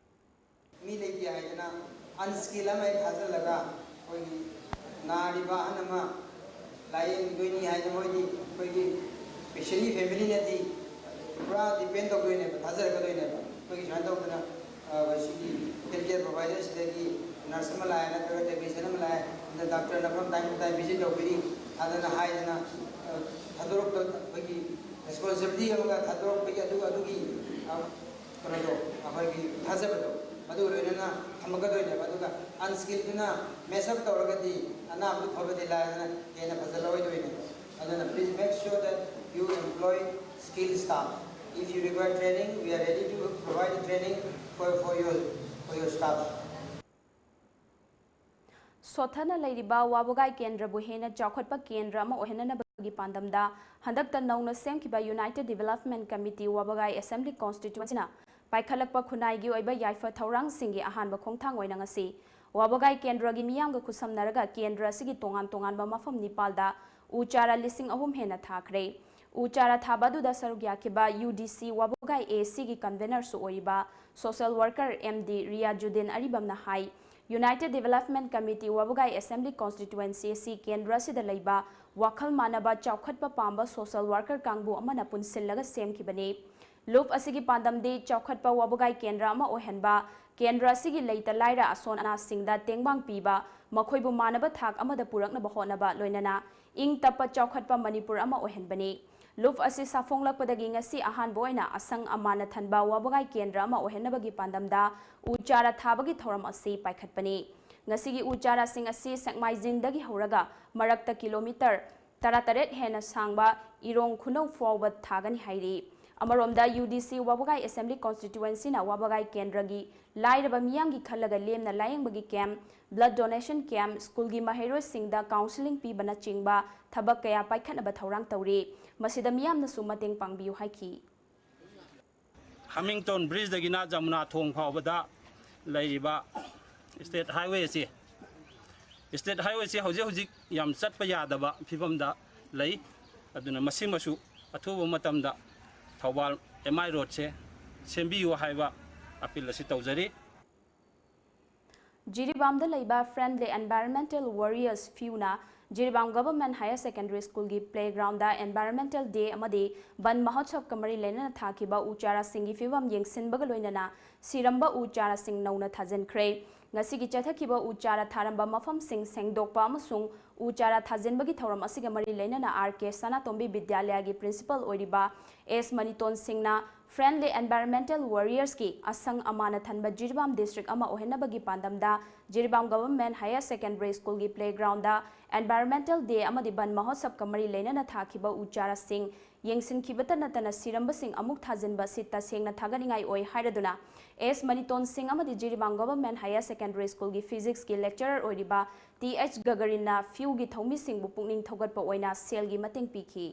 ꯃꯤ ꯂꯩꯇꯦ ꯍꯥꯏꯗꯅ unskill ꯑꯃ ꯍꯦꯛ ꯊꯥꯖꯤꯜꯂꯒ ꯑꯩꯈꯣꯏꯒꯤ ꯅꯥꯔꯤꯕ ꯑꯍꯟ ꯑꯃ ꯂꯥꯌꯦꯡꯗꯣꯏꯅꯤ ꯍꯥꯏꯅ ꯃꯣꯏꯗꯤ ꯑꯩꯈꯣꯏꯒꯤ patientꯀꯤ familyꯅꯗꯤ ꯄꯨꯔꯥ depend ꯇꯧꯗꯣꯏꯅꯦꯕ, ꯊꯥꯖꯔꯛꯀꯗꯣꯏꯅꯦꯕ꯫ ꯑꯩꯈꯣꯏꯒꯤ ꯁꯨꯃꯥꯏꯅ ꯇꯧꯗꯅ ꯑ, ꯁꯤꯒꯤ health care providerꯁꯤꯗꯒꯤ nurse ꯑꯃ ꯂꯥꯛꯑꯦ ꯅꯠꯇ꯭ꯔꯒ technician ꯑꯃ ꯂꯥꯛꯑꯦ, ꯑꯗ doctorꯅ from time to time visit ꯇꯧꯕꯤꯔꯤ ꯑꯗꯨꯅ ꯍꯥꯏꯗꯅ, ꯑ, ꯊꯥꯗꯣꯔꯛꯇ ꯑꯩꯈꯣꯏꯒꯤ responsibility ꯑꯃꯒ ꯊꯥꯗꯣꯔꯛꯄꯒꯤ ꯑꯗꯨ, ꯑꯗꯨꯒꯤ, ꯑ, ꯀꯩꯅꯣꯗꯣ, ꯑꯩꯈꯣꯏꯒꯤ ꯊꯥꯖꯕꯗꯣ, ꯑꯗꯨꯒ ꯂꯣꯏꯅꯅ ꯊꯝꯃꯛꯀꯗꯣꯏꯅꯦꯕ꯫ ꯑꯗꯨꯒ unskilledꯗꯨꯅ mess up ꯇꯧꯔꯒꯗꯤ ꯑꯅꯥꯕꯗꯨ ꯐꯕꯗꯤ ꯂꯥꯏꯗꯅ ꯍꯦꯟꯅ ꯐꯖꯔꯣꯏꯗꯣꯏꯅꯦꯕ꯫ ꯑꯗꯨꯅ please make sure that you employ skilled staff. If you require training, we are ready to provide the training for, for your, for your staff. ꯁꯣꯠꯊꯅ ꯂꯩꯔꯤꯕ ꯋꯥꯕꯒꯥꯏ ꯀꯦꯟꯗ꯭ꯔꯕꯨ ꯍꯦꯟꯅ ꯆꯥꯎꯈꯠꯄ ꯀꯦꯟꯗ꯭ꯔ ꯑꯃ ꯑꯣꯏꯍꯟꯅꯅꯕꯒꯤ ꯄꯥꯟꯗꯝꯗ ꯍꯟꯗꯛꯇ ꯅꯧꯅ ꯁꯦꯝꯈꯤꯕ United Development Committee ꯋꯥꯕꯒꯥꯏ Assembly Constituencyꯅ ꯄꯥꯏꯈꯠꯂꯛꯄ ꯈꯨꯟꯅꯥꯏꯒꯤ ꯑꯣꯏꯕ ꯌꯥꯏꯐ ꯊꯧꯔꯥꯡꯁꯤꯡꯒꯤ ꯑꯍꯥꯟꯕ ꯈꯣꯡꯊꯥꯡ ꯑꯣꯏꯅ ꯉꯁꯤ ꯋꯥꯕꯒꯥꯏ ꯀꯦꯟꯗ꯭ꯔꯒꯤ ꯃꯤꯌꯥꯝꯒ ꯈꯨꯠꯁꯝꯅꯔꯒ ꯀꯦꯟꯗ꯭ꯔ ꯑꯁꯤꯒꯤ ꯇꯣꯉꯥꯟ ꯇꯣꯉꯥꯟꯕ ꯃꯐꯝ ꯅꯤꯄꯥꯜꯗ ꯎ ꯆꯥꯔꯥ ꯂꯤꯁꯤꯡ ꯑꯍꯨꯝ ꯍꯦꯟꯅ ꯊꯥꯈ꯭ꯔꯦ꯫ ꯎ ꯆꯥꯔꯥ ꯊꯥꯕ ꯑꯗꯨꯗ ꯁꯔꯨꯛ ꯌꯥꯈꯤꯕ UDC ꯋꯥꯕꯒꯥꯏ ACꯒꯤ convenerꯁꯨ ꯑꯣꯏꯔꯤꯕ social worker MD ꯔꯤꯌꯥꯖꯨꯗꯤꯟ ꯑꯔꯤꯕꯝꯅ ꯍꯥꯏ, United Development Committee ꯋꯥꯕꯒꯥꯏ Assembly Constituency ꯑꯁꯤ ꯀꯦꯟꯗ꯭ꯔ ꯑꯁꯤꯗ ꯂꯩꯕ ꯋꯥꯈꯜ ꯃꯥꯟꯅꯕ ꯆꯥꯎꯈꯠꯄ ꯄꯥꯝꯕ social worker ꯀꯥꯡꯕꯨ ꯑꯃꯅ ꯄꯨꯟꯁꯤꯜꯂꯒ ꯁꯦꯝꯈꯤꯕꯅꯤ꯫ ꯂꯨꯞ ꯑꯁꯤꯒꯤ ꯄꯥꯟꯗꯝꯗꯤ ꯆꯥꯎꯈꯠꯄ ꯋꯥꯕꯒꯥꯏ ꯀꯦꯟꯗ꯭ꯔ ꯑꯃ ꯑꯣꯏꯍꯟꯕ, ꯀꯦꯟꯗ꯭ꯔ ꯑꯁꯤꯒꯤ ꯂꯩꯇ ꯂꯥꯏꯔ ꯑꯁꯣꯟ ꯑꯅꯥꯁꯤꯡꯗ ꯇꯦꯡꯕꯥꯡ ꯄꯤꯕ, ꯃꯈꯣꯏꯕꯨ ꯃꯥꯟꯅꯕ ꯊꯥꯛ ꯑꯃꯗ ꯄꯨꯔꯛꯅꯕ ꯍꯣꯠꯅꯕ, ꯂꯣꯏꯅꯅ ꯏꯪ ꯇꯞꯄ ꯆꯥꯎꯈꯠꯄ ꯃꯅꯤꯄꯨꯔ ꯑꯃ ꯑꯣꯏꯍꯟꯕꯅꯤ꯫ ꯂꯨꯞ ꯑꯁꯤ ꯁꯥꯐꯣꯡꯂꯛꯄꯗꯒꯤ ꯉꯁꯤ ꯑꯍꯥꯟꯕ ꯑꯣꯏꯅ ꯑꯁꯪ ꯑꯃꯥꯟꯅ ꯊꯟꯕ ꯋꯥꯕꯒꯥꯏ ꯀꯦꯟꯗ꯭ꯔ ꯑꯃ ꯑꯣꯏꯍꯟꯅꯕꯒꯤ ꯄꯥꯟꯗꯝꯗ ꯎ ꯆꯥꯔꯥ ꯊꯥꯕꯒꯤ ꯊꯧꯔꯝ ꯑꯁꯤ ꯄꯥꯏꯈꯠꯄꯅꯤ꯫ ꯉꯁꯤꯒꯤ ꯎ ꯆꯥꯔꯥꯁꯤꯡ ꯑꯁꯤ ꯁꯦꯛꯃꯥꯏꯖꯤꯟꯗꯒꯤ ꯍꯧꯔꯒ ꯃꯔꯛꯇ kilometre ꯇꯔꯥꯇꯔꯦꯠ ꯍꯦꯟꯅ ꯁꯥꯡꯕ ꯏꯔꯣꯡ ꯈꯨꯅꯧ ꯐꯥꯎꯕ ꯊꯥꯒꯅꯤ ꯍꯥꯏꯔꯤ꯫ ꯑꯃꯔꯣꯝꯗ, UDC ꯋꯥꯕꯒꯥꯏ Assembly Constituencyꯅ ꯋꯥꯕꯒꯥꯏ ꯀꯦꯟꯗ꯭ꯔꯒꯤ ꯂꯥꯏꯔꯕ ꯃꯤꯌꯥꯝꯒꯤ ꯈꯜꯂꯒ ꯂꯦꯝꯅ ꯂꯥꯌꯦꯡꯕꯒꯤ camp, blood donation camp, ꯁ꯭ꯀꯨꯜꯒꯤ ꯃꯍꯩꯔꯣꯏꯁꯤꯡꯗ counselling ꯄꯤꯕꯅꯆꯤꯡꯕ ꯊꯕꯛ ꯀꯌꯥ ꯄꯥꯏꯈꯠꯅꯕ ꯊꯧꯔꯥꯡ ꯇꯧꯔꯤ꯫ ꯃꯁꯤꯗ ꯃꯤꯌꯥꯝꯅꯁꯨ ꯃꯇꯦꯡ ꯄꯥꯡꯕꯤꯌꯨ ꯍꯥꯏꯈꯤ꯫ ꯍꯥꯃꯤꯡꯇꯣꯟ bridgeꯗꯒꯤꯅ ꯖꯃꯨꯅꯥ ꯊꯣꯡ ꯐꯥꯎꯕꯗ ꯂꯩꯔꯤꯕ state highway ꯑꯁꯤ, state highwayꯁꯤ ꯍꯧꯖꯤꯛ ꯍꯧꯖꯤꯛ ꯌꯥꯝ ꯆꯠꯄ ꯌꯥꯗꯕ ꯐꯤꯕꯝꯗ ꯂꯩ꯫ ꯑꯗꯨꯅ ꯃꯁꯤꯃꯁꯨ ꯑꯊꯨꯕ ꯃꯇꯝꯗ ꯊꯧꯕꯥꯜ M I roadꯁꯦ ꯁꯦꯝꯕꯤꯌꯨ ꯍꯥꯏꯕ appeal ꯑꯁꯤ ꯇꯧꯖꯔꯤ꯫ ꯖꯤꯔꯤꯕꯥꯝꯗ ꯂꯩꯕ Friendly Environmental Warriors ꯐ꯭ꯌꯨꯅ Jiribam Government Higher Secondary Schoolꯒꯤ playgroundꯗ Environmental Day ꯑꯃꯗꯤ ꯕꯟ ꯃꯍꯣꯠꯁꯕꯀ ꯃꯔꯤ ꯂꯩꯅꯅ ꯊꯥꯈꯤꯕ ꯎ ꯆꯥꯔꯥꯁꯤꯡꯒꯤ ꯐꯤꯕꯝ ꯌꯦꯡꯁꯤꯟꯕꯒ ꯂꯣꯏꯅꯅ ꯁꯤꯔꯝꯕ ꯎ ꯆꯥꯔꯥꯁꯤꯡ ꯅꯧꯅ ꯊꯥꯖꯤꯟꯈ꯭ꯔꯦ꯫ ꯉꯁꯤꯒꯤ ꯆꯠꯊꯈꯤꯕ ꯎ ꯆꯥꯔꯥ ꯊꯥꯔꯝꯕ ꯃꯐꯝꯁꯤꯡ ꯁꯦꯡꯗꯣꯛꯄ ꯑꯃꯁꯨꯡ ꯎ ꯆꯥꯔꯥ ꯊꯥꯖꯤꯟꯕꯒꯤ ꯊꯧꯔꯝ ꯑꯁꯤꯒ ꯃꯔꯤ ꯂꯩꯅꯅ R K ꯁꯅꯥꯇꯣꯝꯕꯤ ꯕꯤꯗ꯭ꯌꯥꯂꯌꯒꯤ principal ꯑꯣꯏꯔꯤꯕ ꯑꯦꯁ ꯃꯅꯤꯇꯣꯟ ꯁꯤꯡꯅ Friendly Environmental Warriorsꯀꯤ ꯑꯁꯪ ꯑꯃꯥꯟꯅ ꯊꯟꯕ ꯖꯤꯔꯤꯕꯥꯝ district ꯑꯃ ꯑꯣꯏꯍꯟꯅꯕꯒꯤ ꯄꯥꯟꯗꯝꯗ Jiribam Government Higher Secondary Schoolꯒꯤ playgroundꯗ Environmental Day ꯑꯃꯗꯤ ꯕꯟ ꯃꯍꯣꯠꯁꯕꯀ ꯃꯔꯤ ꯂꯩꯅꯅ ꯊꯥꯈꯤꯕ ꯎ ꯆꯥꯔꯥꯁꯤꯡ ꯌꯦꯡꯁꯤꯟꯈꯤꯕꯇ ꯅꯠꯇꯅ ꯁꯤꯔꯝꯕꯁꯤꯡ ꯑꯃꯨꯛ ꯊꯥꯖꯤꯟꯕ ꯑꯁꯤ ꯇꯁꯦꯡꯅ ꯊꯥꯒꯠꯅꯤꯡꯉꯥꯏ ꯑꯣꯏ ꯍꯥꯏꯔꯗꯨꯅ ꯑꯦꯁ ꯃꯅꯤꯇꯣꯟ ꯁꯤꯡ ꯑꯃꯗꯤ Jiribam Government Higher Secondary Schoolꯒꯤ physicsꯀꯤ lecturer ꯑꯣꯏꯔꯤꯕ ꯇꯤ ꯑꯩꯆ ꯒꯒꯔꯤꯟꯅ ꯐ꯭ꯌꯨꯒꯤ ꯊꯧꯃꯤꯁꯤꯡꯕꯨ ꯄꯨꯛꯅꯤꯡ ꯊꯧꯒꯠꯄ ꯑꯣꯏꯅ ꯁꯦꯜꯒꯤ ꯃꯇꯦꯡ ꯄꯤꯈꯤ꯫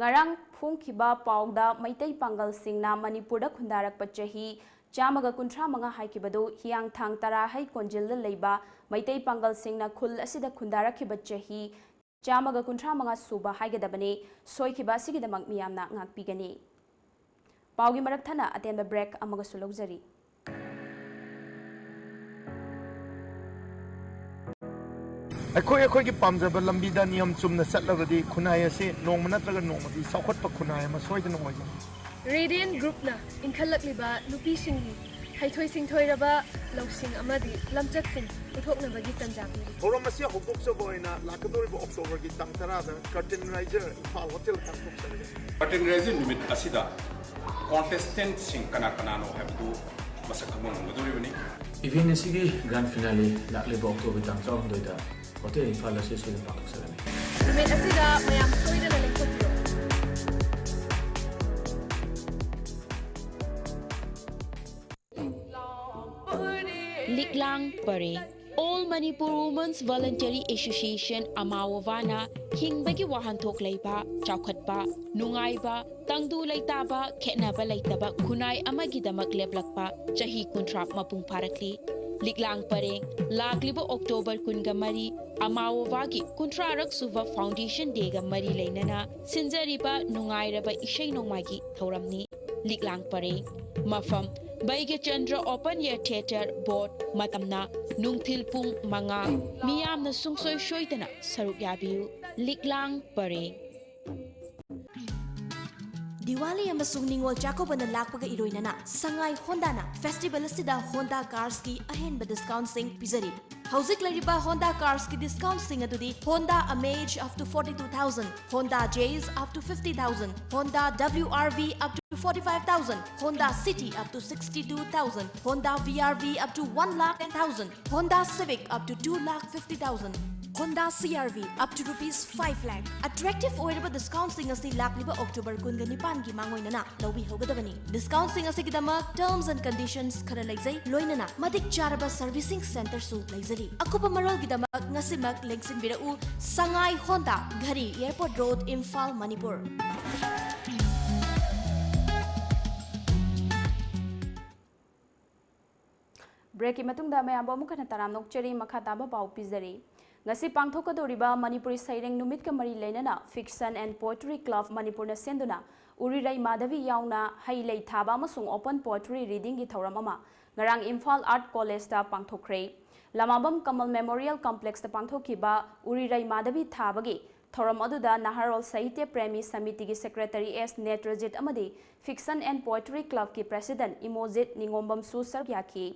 ꯉꯔꯥꯡ ꯐꯣꯡꯈꯤꯕ ꯄꯥꯎꯗ ꯃꯩꯇꯩ ꯄꯥꯡꯒꯜꯁꯤꯡꯅ ꯃꯅꯤꯄꯨꯔꯗ ꯈꯨꯟꯗꯥꯔꯛꯄ ꯆꯍꯤ ꯆꯥꯝꯃꯒ ꯀꯨꯟꯊ꯭ꯔꯥ ꯃꯉꯥ ꯍꯥꯏꯈꯤꯕꯗꯨ ꯍꯤꯌꯥꯡꯊꯥꯡ ꯇꯔꯥꯍꯩ ꯀꯣꯟꯖꯤꯜꯗ ꯂꯩꯕ ꯃꯩꯇꯩ ꯄꯥꯡꯒꯜꯁꯤꯡꯅ ꯈꯨꯜ ꯑꯁꯤꯗ ꯈꯨꯟꯗꯥꯔꯛꯈꯤꯕ ꯆꯍꯤ ꯆꯥꯝꯃꯒ ꯀꯨꯟꯊ꯭ꯔꯥ ꯃꯉꯥ ꯁꯨꯕ ꯍꯥꯏꯒꯗꯕꯅꯤ꯫ ꯁꯣꯏꯈꯤꯕ ꯑꯁꯤꯒꯤꯗꯃꯛ ꯃꯤꯌꯥꯝꯅ ꯉꯥꯛꯄꯤꯒꯅꯤ꯫ ꯄꯥꯎꯒꯤ ꯃꯔꯛ ꯊꯠꯅ ꯑꯇꯦꯟꯕ break ꯑꯃꯒꯁꯨ ꯂꯧꯖꯔꯤ꯫ ꯑꯩꯈꯣꯏ ꯑꯩꯈꯣꯏꯒꯤ ꯄꯥꯝꯖꯕ ꯂꯝꯕꯤꯗ ꯅꯤꯌꯝ ꯆꯨꯝꯅ ꯆꯠꯂꯕꯗꯤ ꯈꯨꯟꯅꯥꯏ ꯑꯁꯤ ꯅꯣꯡꯃ ꯅꯠꯇ꯭ꯔꯒ ꯅꯣꯡꯃꯗꯤ ꯆꯥꯎꯈꯠꯄ ꯈꯨꯟꯅꯥꯏ ꯑꯃ ꯁꯣꯏꯗꯅ ꯑꯣꯏꯒꯅꯤ꯫ Radiant Groupꯅ ꯏꯟꯈꯠꯂꯛꯂꯤꯕ ꯅꯨꯄꯤꯁꯤꯡꯒꯤ ꯍꯩꯊꯣꯏ ꯁꯤꯡꯊꯣꯏꯔꯕ ꯂꯧꯁꯤꯡ ꯑꯃꯗꯤ ꯂꯝꯆꯠꯁꯤꯡ ꯎꯠꯊꯣꯛꯅꯕꯒꯤ ꯇꯟꯖꯥ ꯄꯤꯔꯤ꯫ ꯊꯧꯔꯝ ꯑꯁꯤ ꯍꯧꯗꯣꯛꯆꯕ ꯑꯣꯏꯅ ꯂꯥꯛꯀꯗꯧꯔꯤꯕ Octoberꯒꯤ ꯇꯥꯡ ꯇꯔꯥꯗ Curtain Raiser ꯏꯝꯐꯥꯜ ꯍꯣꯇꯦꯜ ꯄꯥꯡꯊꯣꯛꯆꯔꯒꯅꯤ꯫ Curtain Raiser ꯅꯨꯃꯤꯠ ꯑꯁꯤꯗ contestantꯁꯤꯡ ꯀꯅꯥ ꯀꯅꯥꯅꯣ ꯍꯥꯏꯕꯗꯨ ꯃꯁꯛ ꯈꯪꯕ ꯉꯝꯒꯗꯧꯔꯤꯕꯅꯤ꯫ Event ꯑꯁꯤꯒꯤ grand finale ꯂꯥꯛꯂꯤꯕ October ꯇꯥꯡ ꯇꯔꯥꯍꯨꯝꯗꯣꯏꯗ ꯍꯣꯇꯦꯜ ꯏꯝꯐꯥꯜ ꯑꯁꯤ ꯁꯣꯏꯗꯅ ꯄꯥꯡꯊꯣꯛꯆꯒꯅꯤ꯫ ꯅꯨꯃꯤꯠ ꯑꯁꯤꯗ ꯃꯌꯥꯝ ꯁꯣꯏꯗꯅ ꯂꯦꯡꯊꯣꯛꯄꯤꯌꯨ꯫ ꯂꯤꯛꯂꯥꯡ ꯄꯔꯦꯡ꯫ All Manipur Women's Voluntary Association, ꯑꯃꯥꯋꯣꯕꯥꯅ ꯍꯤꯡꯕꯒꯤ ꯋꯥꯍꯟꯊꯣꯛ ꯂꯩꯕ, ꯆꯥꯎꯈꯠꯄ, ꯅꯨꯡꯉꯥꯏꯕ, ꯇꯪꯗꯨ ꯂꯩꯇꯥꯕ, ꯈꯦꯠꯅꯕ ꯂꯩꯇꯕ ꯈꯨꯟꯅꯥꯏ ꯑꯃꯒꯤꯗꯃꯛ ꯂꯦꯞꯂꯛꯄ ꯆꯍꯤ ꯀꯨꯟꯊ꯭ꯔꯥ ꯃꯄꯨꯡ ꯐꯥꯔꯛꯂꯤ꯫ ꯂꯤꯛꯂꯥꯡ ꯄꯔꯦꯡ, ꯂꯥꯛꯂꯤꯕ ꯑꯣꯛꯇꯣꯕꯔ ꯀꯨꯟꯒ ꯃꯔꯤ, ꯑꯃꯥꯋꯣꯕꯥꯒꯤ ꯀꯨꯟꯊ꯭ꯔꯥꯔꯛ ꯁꯨꯕ Foundation Dayꯒ ꯃꯔꯤ ꯂꯩꯅꯅ ꯁꯤꯟꯖꯔꯤꯕ ꯅꯨꯡꯉꯥꯏꯔꯕ ꯏꯁꯩ ꯅꯣꯡꯃꯥꯏꯒꯤ ꯊꯧꯔꯝꯅꯤ꯫ ꯂꯤꯛꯂꯥꯡ ꯄꯔꯦꯡ꯫ ꯃꯐꯝ, ꯕꯩꯒ꯭ꯌꯆꯟꯗ꯭ꯔ Open Air Theatre, ꯕꯣꯠ꯫ ꯃꯇꯝꯅ ꯅꯨꯡꯊꯤꯜ ꯄꯨꯡ ꯃꯉꯥ꯫ ꯃꯤꯌꯥꯝꯅ ꯁꯨꯡꯁꯣꯏ ꯁꯣꯏꯗꯅ ꯁꯔꯨꯛ ꯌꯥꯕꯤꯌꯨ꯫ ꯂꯤꯛꯂꯥꯡ ꯄꯔꯦꯡ꯫ ꯗꯤꯋꯥꯂꯤ ꯑꯃꯁꯨꯡ ꯅꯤꯉꯣꯜ ꯆꯥꯛꯀꯧꯕꯅ ꯂꯥꯛꯄꯒ ꯏꯔꯣꯏꯅꯅ ꯁꯉꯥꯏ ꯍꯣꯟꯗꯥꯅ festival ꯑꯁꯤꯗ ꯍꯣꯟꯗꯥ carsꯀꯤ ꯑꯍꯦꯟꯕ discountꯁꯤꯡ ꯄꯤꯖꯔꯤ꯫ ꯍꯧꯖꯤꯛ ꯂꯩꯔꯤꯕ ꯍꯣꯟꯗꯥ carsꯀꯤ discountꯁꯤꯡ ꯑꯗꯨꯗꯤ: Honda Amaze up to forty-two thousand, Honda Jazz up to fifty thousand, Honda W R V up to forty-five thousand, Honda City up to sixty-two thousand, Honda V R V up to one lakh ten thousand, Honda Civic up to two lakh fifty thousand, Honda C R V up to rupees five lakh꯫ Attractive ꯑꯣꯏꯔꯕ discountꯁꯤꯡ ꯑꯁꯤ ꯂꯥꯛꯂꯤꯕ October ꯀꯨꯟꯒ ꯅꯤꯄꯥꯟꯒꯤ ꯃꯥꯡꯑꯣꯏꯅꯅ ꯂꯧꯕꯤꯍꯧꯒꯗꯕꯅꯤ꯫ Discountꯁꯤꯡ ꯑꯁꯤꯒꯤꯗꯃꯛ terms and conditions ꯈꯔ ꯂꯩꯖꯩ, ꯂꯣꯏꯅꯅ ꯃꯇꯤꯛ ꯆꯥꯔꯕ servicing centreꯁꯨ ꯂꯩꯖꯔꯤ꯫ ꯑꯀꯨꯞꯄ ꯃꯔꯣꯜꯒꯤꯗꯃꯛ ꯉꯁꯤꯃꯛ ꯂꯦꯡꯁꯤꯟꯕꯤꯔꯛꯎ, Sangai Honda, Ghari, Airport Road, Imphal, Manipur. Breakꯀꯤ ꯃꯇꯨꯡꯗ ꯃꯌꯥꯝꯕꯨ ꯑꯃꯨꯛ ꯍꯟꯅ ꯇꯔꯥꯝꯅ ꯑꯣꯛꯆꯔꯤ꯫ ꯃꯈꯥ ꯇꯥꯕ ꯄꯥꯎ ꯄꯤꯖꯔꯤ꯫ ꯉꯁꯤ ꯄꯥꯡꯊꯣꯛꯀꯗꯧꯔꯤꯕ ꯃꯅꯤꯄꯨꯔꯤ ꯁꯩꯔꯦꯡ ꯅꯨꯃꯤꯠꯀ ꯃꯔꯤ ꯂꯩꯅꯅ Fiction and Poetry Club ꯃꯅꯤꯄꯨꯔꯅ ꯁꯦꯟꯗꯨꯅ ꯎꯔꯤꯔꯩ ꯃꯥꯙꯕꯤ ꯌꯥꯎꯅ ꯍꯩ ꯂꯩ ꯊꯥꯕ ꯑꯃꯁꯨꯡ open poetry readingꯒꯤ ꯊꯧꯔꯝ ꯑꯃ ꯉꯔꯥꯡ ꯏꯝꯐꯥꯜ Art Collegeꯇ ꯄꯥꯡꯊꯣꯛꯈ꯭ꯔꯦ꯫ ꯂꯃꯥꯕꯝ ꯀꯃꯜ Memorial Complexꯇ ꯄꯥꯡꯊꯣꯛꯈꯤꯕ ꯎꯔꯤꯔꯩ ꯃꯥꯙꯕꯤ ꯊꯥꯕꯒꯤ ꯊꯧꯔꯝ ꯑꯗꯨꯗ ꯅꯍꯥꯔꯣꯜ ꯁꯥꯍꯤꯇ꯭ꯌ ꯄ꯭ꯔꯦꯃꯤ ꯁꯃꯤꯇꯤꯒꯤ secretary ꯑꯦꯁ ꯅꯦꯇ꯭ꯔꯖꯤꯠ ꯑꯃꯗꯤ Fiction and Poetry Clubꯀꯤ president ꯏꯃꯣꯖꯤꯠ ꯅꯤꯉꯣꯝꯕꯝꯁꯨ ꯁꯔꯨꯛ ꯌꯥꯈꯤ꯫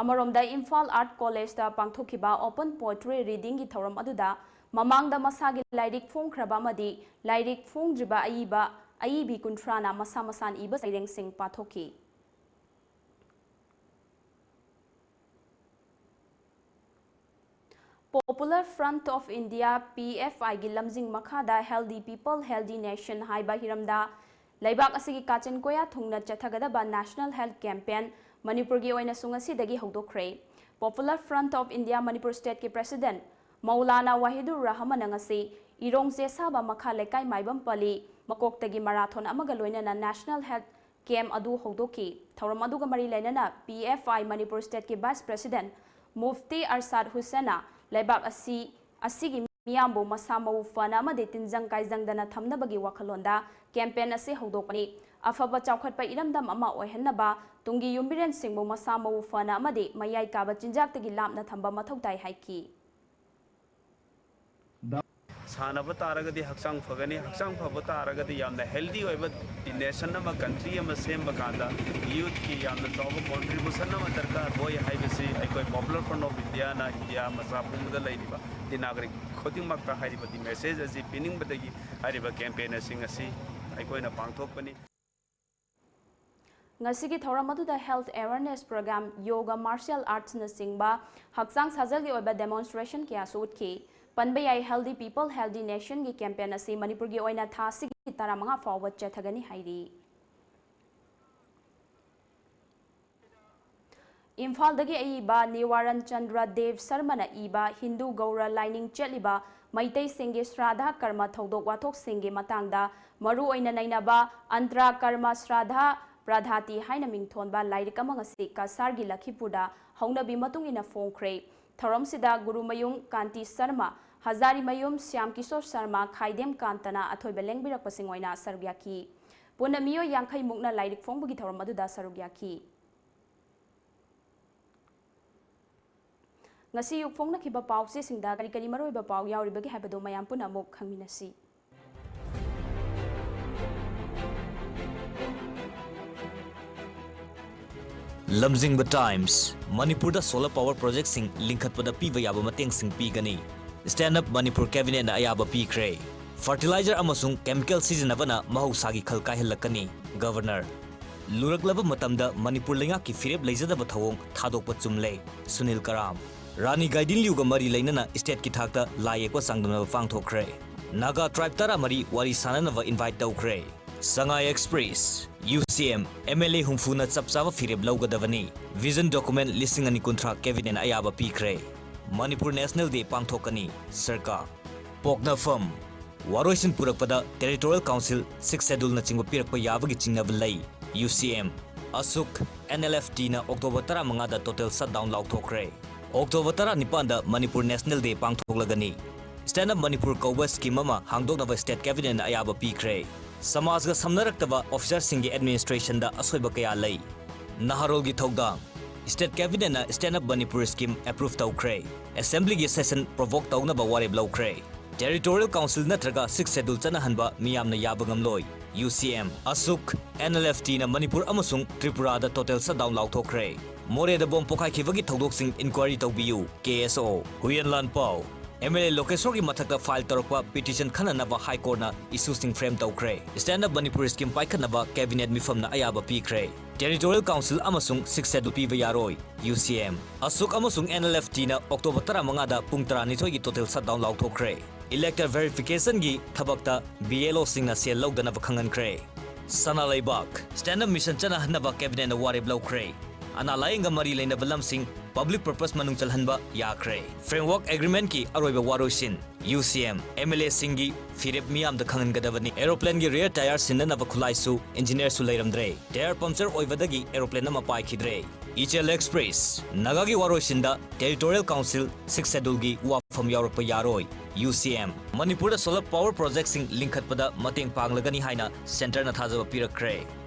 ꯑꯃꯔꯣꯝꯗ ꯏꯝꯐꯥꯜ Art Collegeꯇ ꯄꯥꯡꯊꯣꯛꯈꯤꯕ open poetry readingꯒꯤ ꯊꯧꯔꯝ ꯑꯗꯨꯗ ꯃꯃꯥꯡꯗ ꯃꯁꯥꯒꯤ ꯂꯥꯏꯔꯤꯛ ꯐꯣꯡꯈ꯭ꯔꯕ ꯑꯃꯗꯤ ꯂꯥꯏꯔꯤꯛ ꯐꯣꯡꯗ꯭ꯔꯤꯕ ꯑꯏꯕ, ꯑꯏꯕꯤ ꯀꯨꯟꯊ꯭ꯔꯥꯅ ꯃꯁꯥ ꯃꯁꯥꯅ ꯏꯕ ꯁꯩꯔꯦꯡꯁꯤꯡ ꯄꯥꯊꯣꯛꯈꯤ꯫ ꯄꯣꯞ Popular Front of India, P F I ꯒꯤ ꯂꯝꯖꯤꯡ ꯃꯈꯥꯗ Healthy People, Healthy Nation ꯍꯥꯏꯕ ꯍꯤꯔꯝꯗ ꯂꯩꯕꯥꯛ ꯑꯁꯤꯒꯤ ꯀꯥꯆꯤꯟ ꯀꯣꯌꯥ ꯊꯨꯡꯅ ꯆꯠꯊꯒꯗꯕ National Health Campaign ꯃꯅꯤꯄꯨꯔꯒꯤ ꯑꯣꯏꯅꯁꯨ ꯉꯁꯤꯗꯒꯤ ꯍꯧꯗꯣꯛꯈ꯭ꯔꯦ꯫ Popular Front of India Manipur Stateꯀꯤ President Maulana Wahidur ꯔꯍꯃꯟꯅ ꯉꯁꯤ ꯏꯔꯣꯡ ꯆꯦꯁꯥꯕ ꯃꯈꯥ ꯂꯩꯀꯥꯏ ꯃꯥꯏꯕꯝ ꯄꯂꯤ ꯃꯀꯣꯛꯇꯒꯤ marathon ꯑꯃꯒ ꯂꯣꯏꯅꯅ National Health Camp ꯑꯗꯨ ꯍꯧꯗꯣꯛꯈꯤ꯫ ꯊꯧꯔꯝ ꯑꯗꯨꯒ ꯃꯔꯤ ꯂꯩꯅꯅ P F I Manipur Stateꯀꯤ Vice President Mufti ꯑꯔꯁꯥꯗ ꯍꯨꯁꯦꯟꯅ ꯂꯩꯕꯥꯛ ꯑꯁꯤ, ꯑꯁꯤꯒꯤ ꯃꯤꯌꯥꯝꯕꯨ ꯃꯁꯥ ꯃꯎ ꯐꯅ ꯑꯃꯗꯤ ꯇꯤꯟꯖꯪ ꯀꯥꯏꯖꯪꯗꯅ ꯊꯝꯅꯕꯒꯤ ꯋꯥꯈꯜꯂꯣꯟꯗ campaign ꯑꯁꯤ ꯍꯧꯗꯣꯛꯄꯅꯤ꯫ ꯑꯐꯕ ꯆꯥꯎꯈꯠꯄ ꯏꯔꯝꯗꯝ ꯑꯃ ꯑꯣꯏꯍꯟꯅꯕ ꯇꯨꯡꯒꯤ ꯌꯨꯝꯕꯤꯔꯦꯟꯁꯤꯡꯕꯨ ꯃꯁꯥ ꯃꯎ ꯐꯅ ꯑꯃꯗꯤ ꯃꯌꯥꯏ ꯀꯥꯕ ꯆꯤꯟꯖꯥꯛꯇꯒꯤ ꯂꯥꯞꯅ ꯊꯝꯕ ꯃꯊꯧ ꯇꯥꯏ ꯍꯥꯏꯈꯤ꯫ ꯁꯥꯟꯅꯕ ꯇꯥꯔꯒꯗꯤ ꯍꯛꯆꯥꯡ ꯐꯒꯅꯤ, ꯍꯛꯆꯥꯡ ꯐꯕ ꯇꯥꯔꯒꯗꯤ ꯌꯥꯝꯅ healthy ꯑꯣꯏꯕ nation ꯑꯃ, country ꯑꯃ ꯁꯦꯝꯕ ꯀꯥꯟꯗ youthꯀꯤ ꯌꯥꯝꯅ ꯆꯥꯎꯕ contribution ꯑꯃ ꯗꯔꯀꯥꯔ ꯑꯣꯏ ꯍꯥꯏꯕꯁꯤ ꯑꯩꯈꯣꯏ Popular Front of Indiaꯅ ꯏꯟꯗꯤꯌꯥ ꯃꯆꯥ ꯄꯨꯝꯕꯗ ꯂꯩꯔꯤꯕ ꯏꯟꯗꯤꯌꯥ ꯅꯥꯒꯔꯤꯛ ꯈꯨꯗꯤꯡꯃꯛꯇ ꯍꯥꯏꯔꯤꯕ message ꯑꯁꯤ ꯄꯤꯅꯤꯡꯕꯗꯒꯤ ꯍꯥꯏꯔꯤꯕ campaign ꯑꯁꯤ ꯉꯁꯤ ꯑꯩꯈꯣꯏꯅ ꯄꯥꯡꯊꯣꯛꯄꯅꯤ꯫ ꯉꯁꯤꯒꯤ ꯊꯧꯔꯝ ꯑꯗꯨꯗ health awareness program, yoga, martial artsꯅꯆꯤꯡꯕ ꯍꯛꯆꯥꯡ ꯁꯥꯖꯦꯜꯒꯤ ꯑꯣꯏꯕ demonstration ꯀꯌꯥꯁꯨ ꯎꯠꯈꯤ꯫ ꯄꯟꯕ ꯌꯥꯏ, Healthy People, Healthy Nationꯒꯤ campaign ꯑꯁꯤ ꯃꯅꯤꯄꯨꯔꯒꯤ ꯑꯣꯏꯅ ꯊꯥ ꯑꯁꯤꯒꯤ ꯇꯔꯥꯃꯉꯥ ꯐꯥꯎꯕ ꯆꯠꯊꯒꯅꯤ ꯍꯥꯏꯔꯤ꯫ ꯏꯝꯐꯥꯜꯗꯒꯤ ꯑꯏꯕ ꯅꯤꯋꯥꯔꯟ ꯆꯟꯗ꯭ꯔ ꯗꯦꯕ ꯁꯔꯃꯅ ꯏꯕ ꯍꯤꯟꯗꯨ ꯒꯧꯔ ꯂꯥꯏꯅꯤꯡ ꯆꯠꯂꯤꯕ ꯃꯩꯇꯩꯁꯤꯡꯒꯤ ꯁ꯭ꯔꯥꯙꯥ ꯀꯔꯃ ꯊꯧꯗꯣꯛ ꯋꯥꯊꯣꯛꯁꯤꯡꯒꯤ ꯃꯇꯥꯡꯗ ꯃꯔꯨ ꯑꯣꯏꯅ ꯅꯩꯅꯕ ꯑꯟꯇ꯭ꯔꯥ ꯀꯔꯃ ꯁ꯭ꯔꯥꯙꯥ ꯄ꯭ꯔꯥꯙꯥꯇꯤ ꯍꯥꯏꯅ ꯃꯤꯡꯊꯣꯟꯕ ꯂꯥꯏꯔꯤꯛ ꯑꯃ ꯉꯁꯤ ꯀꯁꯥꯔꯒꯤ ꯂꯈꯤꯄꯨꯔꯗ ꯍꯧꯅꯕꯤ ꯃꯇꯨꯡ ꯏꯟꯅ ꯐꯣꯡꯈ꯭ꯔꯦ꯫ ꯊꯧꯔꯝꯁꯤꯗ ꯒꯨꯔꯨꯃꯌꯨꯝ ꯀꯥꯟꯇꯤ ꯁꯔꯃ, ꯍꯖꯥꯔꯤꯃꯌꯨꯝ ꯁ꯭ꯌꯥꯝ ꯀꯤꯁꯣꯔ ꯁꯔꯃ, ꯈꯥꯏꯗꯦꯝ ꯀꯥꯟꯇꯅ ꯑꯊꯣꯏꯕ ꯂꯦꯡꯕꯤꯔꯛꯄꯁꯤꯡ ꯑꯣꯏꯅ ꯁꯔꯨꯛ ꯌꯥꯈꯤ꯫ ꯄꯨꯟꯅ ꯃꯤꯑꯣꯏ ꯌꯥꯡꯈꯩ ꯃꯨꯛꯅ ꯂꯥꯏꯔꯤꯛ ꯐꯣꯡꯕꯒꯤ ꯊꯧꯔꯝ ꯑꯗꯨꯗ ꯁꯔꯨꯛ ꯌꯥꯈꯤ꯫ ꯉꯁꯤ ꯑꯌꯨꯛ ꯐꯣꯡꯅꯈꯤꯕ ꯄꯥꯎꯆꯦꯁꯤꯡꯗ ꯀꯔꯤ ꯀꯔꯤ ꯃꯔꯨꯑꯣꯏꯕ ꯄꯥꯎ ꯌꯥꯎꯔꯤꯕꯒꯦ ꯍꯥꯏꯕꯗꯨ ꯃꯌꯥꯝ ꯄꯨꯟꯅ ꯑꯃꯨꯛ ꯈꯪꯃꯤꯟꯅꯁꯤ꯫ ꯂꯝꯖꯤꯡꯕ Times, ꯃꯅꯤꯄꯨꯔꯗ solar power projectꯁꯤꯡ ꯂꯤꯡꯈꯠꯄꯗ ꯄꯤꯕ ꯌꯥꯕ ꯃꯇꯦꯡꯁꯤꯡ ꯄꯤꯒꯅꯤ꯫ Stand Up Manipur Cabinetꯅ ꯑꯌꯥꯕ ꯄꯤꯈ꯭ꯔꯦ꯫ Fertilizer ꯑꯃꯁꯨꯡ chemical ꯁꯤꯖꯤꯟꯅꯕꯅ ꯃꯍꯧꯁꯥꯒꯤ ꯈꯜ ꯀꯥꯏꯍꯜꯂꯛꯀꯅꯤ꯫ Governor, ꯂꯨꯔꯛꯂꯕ ꯃꯇꯝꯗ ꯃꯅꯤꯄꯨꯔ ꯂꯩꯉꯥꯛꯀꯤ ꯐꯤꯔꯦꯞ ꯂꯩꯖꯗꯕ ꯊꯧꯑꯣꯡ ꯊꯥꯗꯣꯛꯄ ꯆꯨꯝꯂꯦ꯫ ꯁꯨꯅꯤꯜ ꯀꯔꯥꯝ꯫ ꯔꯥꯅꯤ ꯒꯥꯏꯗꯤꯟꯂꯤꯌꯨꯒ ꯃꯔꯤ ꯂꯩꯅꯅ stateꯀꯤ ꯊꯥꯛꯇ ꯂꯥꯏ ꯌꯦꯛꯄ ꯆꯥꯡꯗꯝꯅꯕ ꯄꯥꯡꯊꯣꯛꯈ꯭ꯔꯦ꯫ ꯅꯥꯒꯥ tribe ꯇꯔꯥꯃꯔꯤ ꯋꯥꯔꯤ ꯁꯥꯅꯅꯕ invite ꯇꯧꯈ꯭ꯔꯦ꯫ Sangai Express, U C M, M L A ꯍꯨꯝꯐꯨꯅ ꯆꯞ ꯆꯥꯕ ꯐꯤꯔꯦꯞ ꯂꯧꯒꯗꯕꯅꯤ꯫ Vision document ꯂꯤꯁꯤꯡ ꯑꯅꯤ ꯀꯨꯟꯊ꯭ꯔꯥ cabinetꯅ ꯑꯌꯥꯕ ꯄꯤꯈ꯭ꯔꯦ꯫ ꯃꯅꯤꯄꯨꯔ National Day ꯄꯥꯡꯊꯣꯛꯀꯅꯤ ꯁꯔꯀꯥꯔ꯫ ꯄꯣꯛꯅꯐꯝ꯫ ꯋꯥꯔꯣꯏꯁꯤꯟ ꯄꯨꯔꯛꯄꯗ Territorial Council, Sixth Scheduleꯅꯆꯤꯡꯕ ꯄꯤꯔꯛꯄ ꯌꯥꯕꯒꯤ ꯆꯤꯡꯅꯕ ꯂꯩ꯫ U C M, ꯑꯁꯨꯛ, N L F Tꯅ October ꯇꯔꯥꯃꯉꯥꯗ total shutdown ꯂꯥꯎꯊꯣꯛꯈ꯭ꯔꯦ꯫ October ꯇꯔꯥꯅꯤꯄꯥꯟꯗ Manipur National Day ꯄꯥꯡꯊꯣꯛꯂꯒꯅꯤ꯫ Stand Up Manipur ꯀꯧꯕ scheme ꯑꯃ ꯍꯥꯡꯗꯣꯛꯅꯕ state cabinetꯅ ꯑꯌꯥꯕ ꯄꯤꯈ꯭ꯔꯦ꯫ ꯁꯃꯥꯖꯒ ꯁꯝꯅꯔꯛꯇꯕ officerꯁꯤꯡꯒꯤ administrationꯗ ꯑꯁꯣꯏꯕ ꯀꯌꯥ ꯂꯩ꯫ ꯅꯍꯥꯔꯣꯜꯒꯤ ꯊꯧꯗꯥꯡ꯫ State cabinetꯅ Stand Up Manipur scheme approve ꯇꯧꯈ꯭ꯔꯦ꯫ Assemblyꯒꯤ session provoke ꯇꯧꯅꯕ ꯋꯥꯔꯦꯞ ꯂꯧꯈ꯭ꯔꯦ꯫ Territorial Council ꯅꯠꯇ꯭ꯔꯒ Sixth Schedule ꯆꯠꯅꯍꯟꯕ ꯃꯤꯌꯥꯝꯅ ꯌꯥꯕ ꯉꯝꯂꯣꯏ꯫ U C M, ꯑꯁꯨꯛ, N L F Tꯅ ꯃꯅꯤꯄꯨꯔ ꯑꯃꯁꯨꯡ ꯇ꯭ꯔꯤꯄꯨꯔꯥꯗ total shutdown ꯂꯥꯎꯊꯣꯛꯈ꯭ꯔꯦ꯫ ꯃꯣꯔꯦꯗ bomb ꯄꯣꯈꯥꯏꯈꯤꯕꯒꯤ ꯊꯧꯗꯣꯛꯁꯤꯡ inquiry ꯇꯧꯕꯤꯌꯨ꯫ K S O꯫ Huiyen Lanpao. M L A ꯂꯣꯀꯦꯁꯣꯔꯒꯤ ꯃꯊꯛꯇ file ꯇꯧꯔꯛꯄ petition ꯈꯟꯅꯅꯕ High Courtꯅ issueꯁꯤꯡ frame ꯇꯧꯈ꯭ꯔꯦ꯫ Stand Up Manipur scheme ꯄꯥꯏꯈꯠꯅꯕ cabinet ꯃꯤꯐꯝꯅ ꯑꯌꯥꯕ ꯄꯤꯈ꯭ꯔꯦ꯫ Territorial Council ꯑꯃꯁꯨꯡ Sixth Schedule ꯄꯤꯕ ꯌꯥꯔꯣꯏ꯫ U C M, ꯑꯁꯨꯛ ꯑꯃꯁꯨꯡ N L F Tꯅ October ꯇꯔꯥꯃꯉꯥꯗ ꯄꯨꯡ ꯇꯔꯥꯅꯤꯊꯣꯏꯒꯤ total shutdown ꯂꯥꯎꯊꯣꯛꯈ꯭ꯔꯦ꯫ Elector verificationꯒꯤ ꯊꯕꯛꯇ B L Oꯁꯤꯡꯅ ꯁꯦꯜ ꯂꯧꯗꯅꯕ ꯈꯪꯍꯟꯈ꯭ꯔꯦ꯫ ꯁꯅꯥ ꯂꯩꯕꯥꯛ꯫ Stand Up Mission ꯆꯠꯅꯍꯟꯅꯕ cabinetꯅ ꯋꯥꯔꯦꯞ ꯂꯧꯈ꯭ꯔꯦ꯫ ꯑꯅꯥ ꯂꯥꯌꯦꯡꯒ ꯃꯔꯤ ꯂꯩꯅꯕ ꯂꯝꯁꯤꯡ public purpose ꯃꯅꯨꯡ ꯆꯜꯍꯟꯕ ꯌꯥꯈ꯭ꯔꯦ꯫ Framework Agreementꯀꯤ ꯑꯔꯣꯏꯕ ꯋꯥꯔꯣꯏꯁꯤꯟ꯫ U C M, M L Aꯁꯤꯡꯒꯤ ꯐꯤꯔꯦꯞ ꯃꯤꯌꯥꯝꯗ ꯈꯪꯍꯟꯒꯗꯕꯅꯤ꯫ Aeroplaneꯒꯤ rear tyre ꯁꯤꯟꯅꯅꯕ ꯈꯨꯠꯂꯥꯏꯁꯨ engineerꯁꯨ ꯂꯩꯔꯝꯗ꯭ꯔꯦ꯫ Tyre puncture ꯑꯣꯏꯕꯗꯒꯤ aeroplane ꯑꯃ ꯄꯥꯏꯈꯤꯗ꯭ꯔꯦ꯫ ꯏꯆꯦꯜ Express꯫ ꯅꯥꯒꯥꯒꯤ ꯋꯥꯔꯣꯏꯁꯤꯟꯗ Territorial Council, Sixth Scheduleꯒꯤ ꯋꯥꯐꯝ ꯌꯥꯎꯔꯛꯄ ꯌꯥꯔꯣꯏ꯫ U C M, ꯃꯅꯤꯄꯨꯔꯗ solar power projectꯁꯤꯡ ꯂꯤꯡꯈꯠꯄꯗ ꯃꯇꯦꯡ ꯄꯥꯡꯂꯒꯅꯤ ꯍꯥꯏꯅ centreꯅ ꯊꯥꯖꯕ ꯄꯤꯔꯛꯈ꯭ꯔꯦ꯫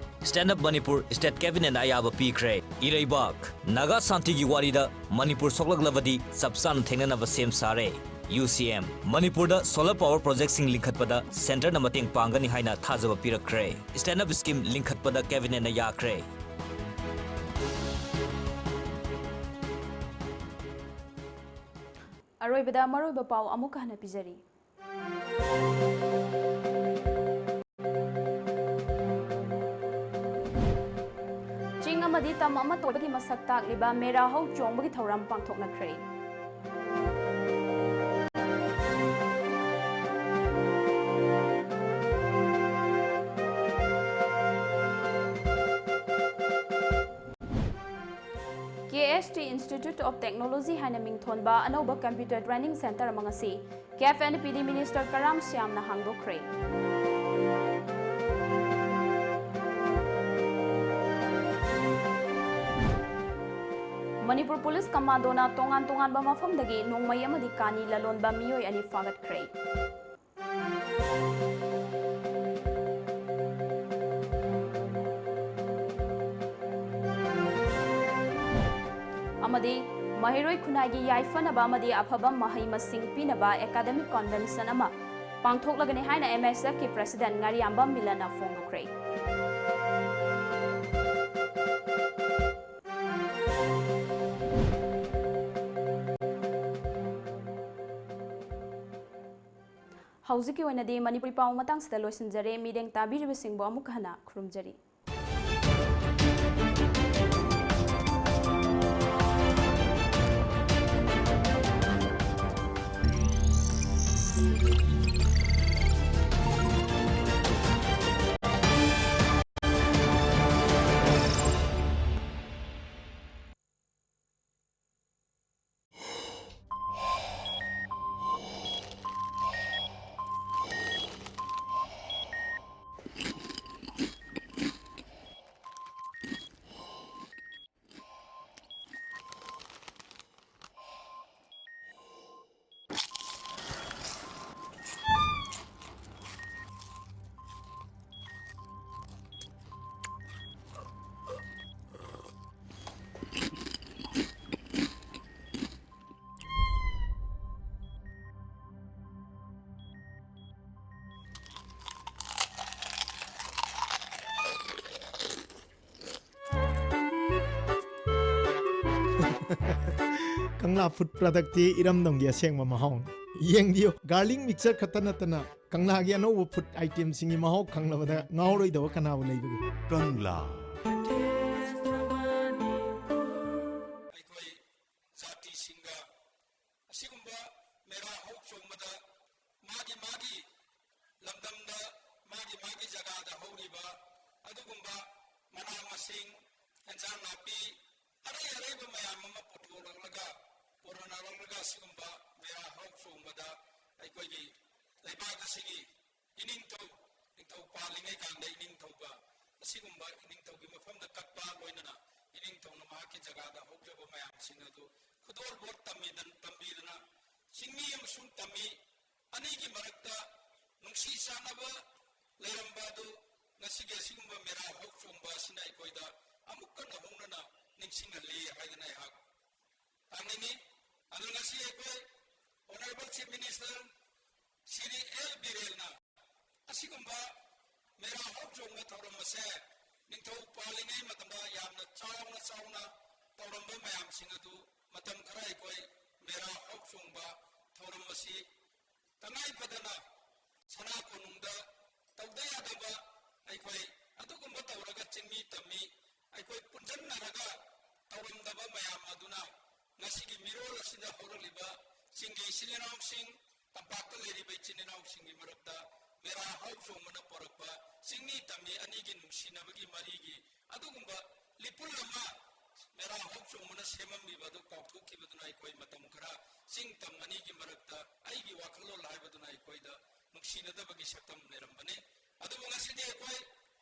Stand Up Manipur state cabinetꯅ ꯑꯌꯥꯕ ꯄꯤꯈ꯭ꯔꯦ꯫ ꯏꯔꯩꯕꯥꯛ꯫ ꯅꯥꯒꯥ ꯁꯥꯟꯇꯤꯒꯤ ꯋꯥꯔꯤꯗ ꯃꯅꯤꯄꯨꯔ ꯁꯣꯛꯂꯛꯂꯕꯗꯤ ꯆꯞ ꯆꯥꯅ ꯊꯦꯡꯅꯅꯕ ꯁꯦꯝ ꯁꯥꯔꯦ꯫ U C M, ꯃꯅꯤꯄꯨꯔꯗ solar power projectꯁꯤꯡ ꯂꯤꯡꯈꯠꯄꯗ centreꯅ ꯃꯇꯦꯡ ꯄꯥꯡꯒꯅꯤ ꯍꯥꯏꯅ ꯊꯥꯖꯕ ꯄꯤꯔꯛꯈ꯭ꯔꯦ꯫ Stand Up scheme ꯂꯤꯡꯈꯠꯄꯗ cabinetꯅ ꯌꯥꯈ꯭ꯔꯦ꯫ ꯑꯔꯣꯏꯕꯗ ꯃꯔꯨꯑꯣꯏꯕ ꯄꯥꯎ ꯑꯃꯨꯛꯀ ꯍꯟꯅ ꯄꯤꯖꯔꯤ꯫ ꯆꯤꯡ ꯑꯃꯗꯤ ꯇꯝ ꯑꯃ ꯇꯣꯏꯕꯒꯤ ꯃꯁꯛ ꯇꯥꯛꯂꯤꯕ ꯃꯦꯔꯥ ꯍꯧ ꯆꯣꯡꯕꯒꯤ ꯊꯧꯔꯝ ꯄꯥꯡꯊꯣꯛꯅꯈ꯭ꯔꯦ꯫ K S T Institute of Technology ꯍꯥꯏꯅ ꯃꯤꯡꯊꯣꯟꯕ ꯑꯅꯧꯕ computer training center ꯑꯃ ꯉꯁꯤ CAF and P D Minister ꯀꯔꯥꯝ ꯁ꯭ꯌꯥꯝꯅ ꯍꯥꯡꯗꯣꯛꯈ꯭ꯔꯦ꯫ ꯃꯅꯤꯄꯨꯔ ꯄꯨꯂꯤꯁ ꯀꯃꯥꯟꯗꯣꯅ ꯇꯣꯉꯥꯟ ꯇꯣꯉꯥꯟꯕ ꯃꯐꯝꯗꯒꯤ ꯅꯣꯡꯃꯩ ꯑꯃꯗꯤ ꯀꯥꯅꯤ ꯂꯂꯣꯟꯕ ꯃꯤꯑꯣꯏ ꯑꯅꯤ ꯐꯥꯒꯠꯈ꯭ꯔꯦ꯫ ꯑꯃꯗꯤ ꯃꯍꯩꯔꯣꯏ ꯈꯨꯟꯅꯥꯏꯒꯤ ꯌꯥꯏꯐꯅꯕ ꯑꯃꯗꯤ ꯑꯐꯕ ꯃꯍꯩ ꯃꯁꯤꯡ ꯄꯤꯅꯕ academic convention ꯑꯃ ꯄꯥꯡꯊꯣꯛꯂꯒꯅꯤ ꯍꯥꯏꯅ M S F ꯀꯤ President ꯉꯥꯔꯤꯌꯥꯝꯕꯝ ꯃꯤꯂꯟꯅ ꯐꯣꯡꯗꯣꯛꯈ꯭ꯔꯦ꯫ ꯍꯧꯖꯤꯛꯀꯤ ꯑꯣꯏꯅꯗꯤ ꯃꯅꯤꯄꯨꯔꯤ ꯄꯥꯎ ꯃꯇꯥꯡꯁꯤꯗ ꯂꯣꯏꯁꯤꯟꯖꯔꯦ꯫ ꯃꯤꯠꯌꯦꯡ ꯇꯥꯕꯤꯔꯤꯕꯁꯤꯡꯕꯨ ꯑꯃꯨꯛ ꯍꯟꯅ ꯈꯨꯔꯨꯝꯖꯔꯤ꯫ ꯀꯪꯂꯥ food productꯇꯤ ꯏꯔꯝꯗꯝꯒꯤ ꯑꯁꯦꯡꯕ ꯃꯍꯥꯎꯅꯤ꯫ ꯌꯦꯡꯕꯤꯌꯨ, garlic mixture ꯈꯛꯇ ꯅꯠꯇꯅ ꯀꯪꯂꯥꯒꯤ ꯑꯅꯧꯕ food itemꯁꯤꯡꯒꯤ ꯃꯍꯥꯎ ꯈꯪꯂꯕꯗ ꯉꯥꯎꯔꯣꯏꯗꯕ ꯀꯅꯥꯕꯨ ꯂꯩꯕꯒꯦ? ꯀꯪꯂꯥ꯫ ꯑꯩꯈꯣꯏ ꯖꯥꯇꯤꯁꯤꯡꯒ ꯑꯁꯤꯒꯨꯝꯕ ꯃꯦꯔꯥ ꯍꯧ ꯆꯣꯡꯕꯗ ꯃꯥꯒꯤ ꯃꯥꯒꯤ ꯂꯝꯗꯝꯗ ꯃꯥꯒꯤ ꯃꯥꯒꯤ ꯖꯒꯥꯗ ꯍꯧꯔꯤꯕ ꯑꯗꯨꯒꯨꯝꯕ ꯃꯅꯥ ꯃꯁꯤꯡ, ꯑꯦꯟꯖꯥꯡ ꯅꯥꯄꯤ, ꯑꯔꯩ ꯑꯔꯩꯕ ꯃꯌꯥꯝ ꯑꯃ ꯄꯨꯊꯣꯔꯛꯂꯒ, ꯄꯨꯔꯅꯔꯛꯂꯒ ꯑꯁꯤꯒꯨꯝꯕ ꯃꯦꯔꯥ ꯍꯧ ꯆꯣꯡꯕꯗ ꯑꯩꯈꯣꯏꯒꯤ ꯂꯩꯕꯥꯛ ꯑꯁꯤꯒꯤ ꯏꯅꯤꯡꯊꯧ, ꯅꯤꯡꯊꯧ ꯄꯥꯜꯂꯤꯉꯩ ꯀꯥꯟꯗ ꯏꯅꯤꯡꯊꯧꯕ, ꯑꯁꯤꯒꯨꯝꯕ ꯏꯅꯤꯡꯊꯧꯒꯤ ꯃꯐꯝꯗ ꯀꯠꯄ ꯂꯣꯏꯅꯅ ꯏꯅꯤꯡꯊꯧꯅ ꯃꯍꯥꯛꯀꯤ ꯖꯒꯥꯗ ꯍꯧꯖꯕ ꯃꯌꯥꯝꯁꯤꯡ ꯑꯗꯨ ꯈꯨꯗꯣꯜ ꯕꯣꯠ ꯇꯝꯕꯤꯗꯅ, ꯇꯝꯕꯤꯗꯅ ꯆꯤꯡꯃꯤ ꯑꯃꯁꯨꯡ ꯇꯝꯃꯤ ꯑꯅꯤꯒꯤ ꯃꯔꯛꯇ ꯅꯨꯡꯁꯤ ꯆꯥꯟꯅꯕ ꯂꯩꯔꯝꯕ ꯑꯗꯨ ꯉꯁꯤꯒꯤ ꯑꯁꯤꯒꯨꯝꯕ ꯃꯦꯔꯥ ꯍꯧ ꯆꯣꯡꯕ ꯑꯁꯤꯅ ꯑꯩꯈꯣꯏꯗ ꯑꯃꯨꯛꯀ ꯅꯧꯍꯧꯅꯅ ꯅꯤꯡꯁꯤꯡꯍꯜꯂꯤ ꯍꯥꯏꯗꯅ ꯑꯩꯍꯥꯛ ꯇꯥꯛꯅꯤꯡꯏ꯫ ꯑꯗꯨꯅ ꯉꯁꯤ ꯑꯩꯈꯣꯏ Honourable Chief Minister Shri L ꯕꯤꯔꯦꯟꯅ ꯑꯁꯤꯒꯨꯝꯕ ꯃꯦꯔꯥ ꯍꯧ ꯆꯣꯡꯕ ꯊꯧꯔꯝ ꯑꯁꯦ ꯅꯤꯡꯊꯧ ꯄꯥꯜꯂꯤꯉꯩ ꯃꯇꯝꯗ ꯌꯥꯝꯅ ꯆꯥꯎꯅ ꯆꯥꯎꯅ ꯇꯧꯔꯝꯕ ꯃꯌꯥꯝꯁꯤꯡ ꯑꯗꯨ ꯃꯇꯝ ꯈꯔ ꯑꯩꯈꯣꯏ ꯃꯦꯔꯥ ꯍꯧ ꯆꯣꯡꯕ ꯊꯧꯔꯝ ꯑꯁꯤ ꯇꯉꯥꯏ ꯐꯗꯅ ꯁꯅꯥ ꯀꯣꯅꯨꯡꯗ ꯇꯧꯗ ꯌꯥꯗꯕ ꯑꯩꯈꯣꯏ ꯑꯗꯨꯒꯨꯝꯕ ꯇꯧꯔꯒ ꯆꯤꯡꯃꯤ ꯇꯝꯃꯤ ꯑꯩꯈꯣꯏ ꯄꯨꯟꯁꯤꯟꯅꯔꯒ ꯇꯧꯔꯝꯗꯕ ꯃꯌꯥꯝ ꯑꯗꯨꯅ ꯉꯁꯤꯒꯤ ꯃꯤꯔꯣꯜ ꯑꯁꯤꯗ ꯍꯧꯔꯛꯂꯤꯕ ꯆꯤꯡꯒꯤ ꯏꯆꯤꯜ ꯏꯅꯥꯎꯁꯤꯡ, ꯇꯝꯄꯥꯛꯇ ꯂꯩꯔꯤꯕ ꯏꯆꯤꯜ ꯏꯅꯥꯎꯁꯤꯡꯒꯤ ꯃꯔꯛꯇ ꯃꯦꯔꯥ ꯍꯧ ꯆꯣꯡꯕꯅ ꯄꯣꯔꯛꯄ ꯆꯤꯡꯃꯤ ꯇꯝꯃꯤ ꯑꯅꯤꯒꯤ ꯅꯨꯡꯁꯤꯅꯕꯒꯤ ꯃꯔꯤꯒꯤ ꯑꯗꯨꯒꯨꯝꯕ ꯂꯤꯄꯨꯜ ꯑꯃ ꯃꯦꯔꯥ ꯍꯧ ꯆꯣꯡꯕꯅ ꯁꯦꯝꯃꯝꯃꯤꯕ ꯑꯗꯨ ꯀꯥꯎꯊꯣꯛꯈꯤꯕꯗꯨꯅ ꯑꯩꯈꯣꯏ ꯃꯇꯝ ꯈꯔ ꯆꯤꯡ ꯇꯝ ꯑꯅꯤꯒꯤ ꯃꯔꯛꯇ ꯑꯩꯒꯤ ꯋꯥꯈꯜꯂꯣꯟ ꯍꯥꯏꯕꯗꯨꯅ ꯑꯩꯈꯣꯏꯗ ꯅꯨꯡꯁꯤꯅꯗꯕꯒꯤ ꯁꯛꯇꯝ ꯂꯩꯔꯝꯕꯅꯤ꯫ ꯑꯗꯨꯕꯨ ꯉꯁꯤꯗꯤ ꯑꯩꯈꯣꯏ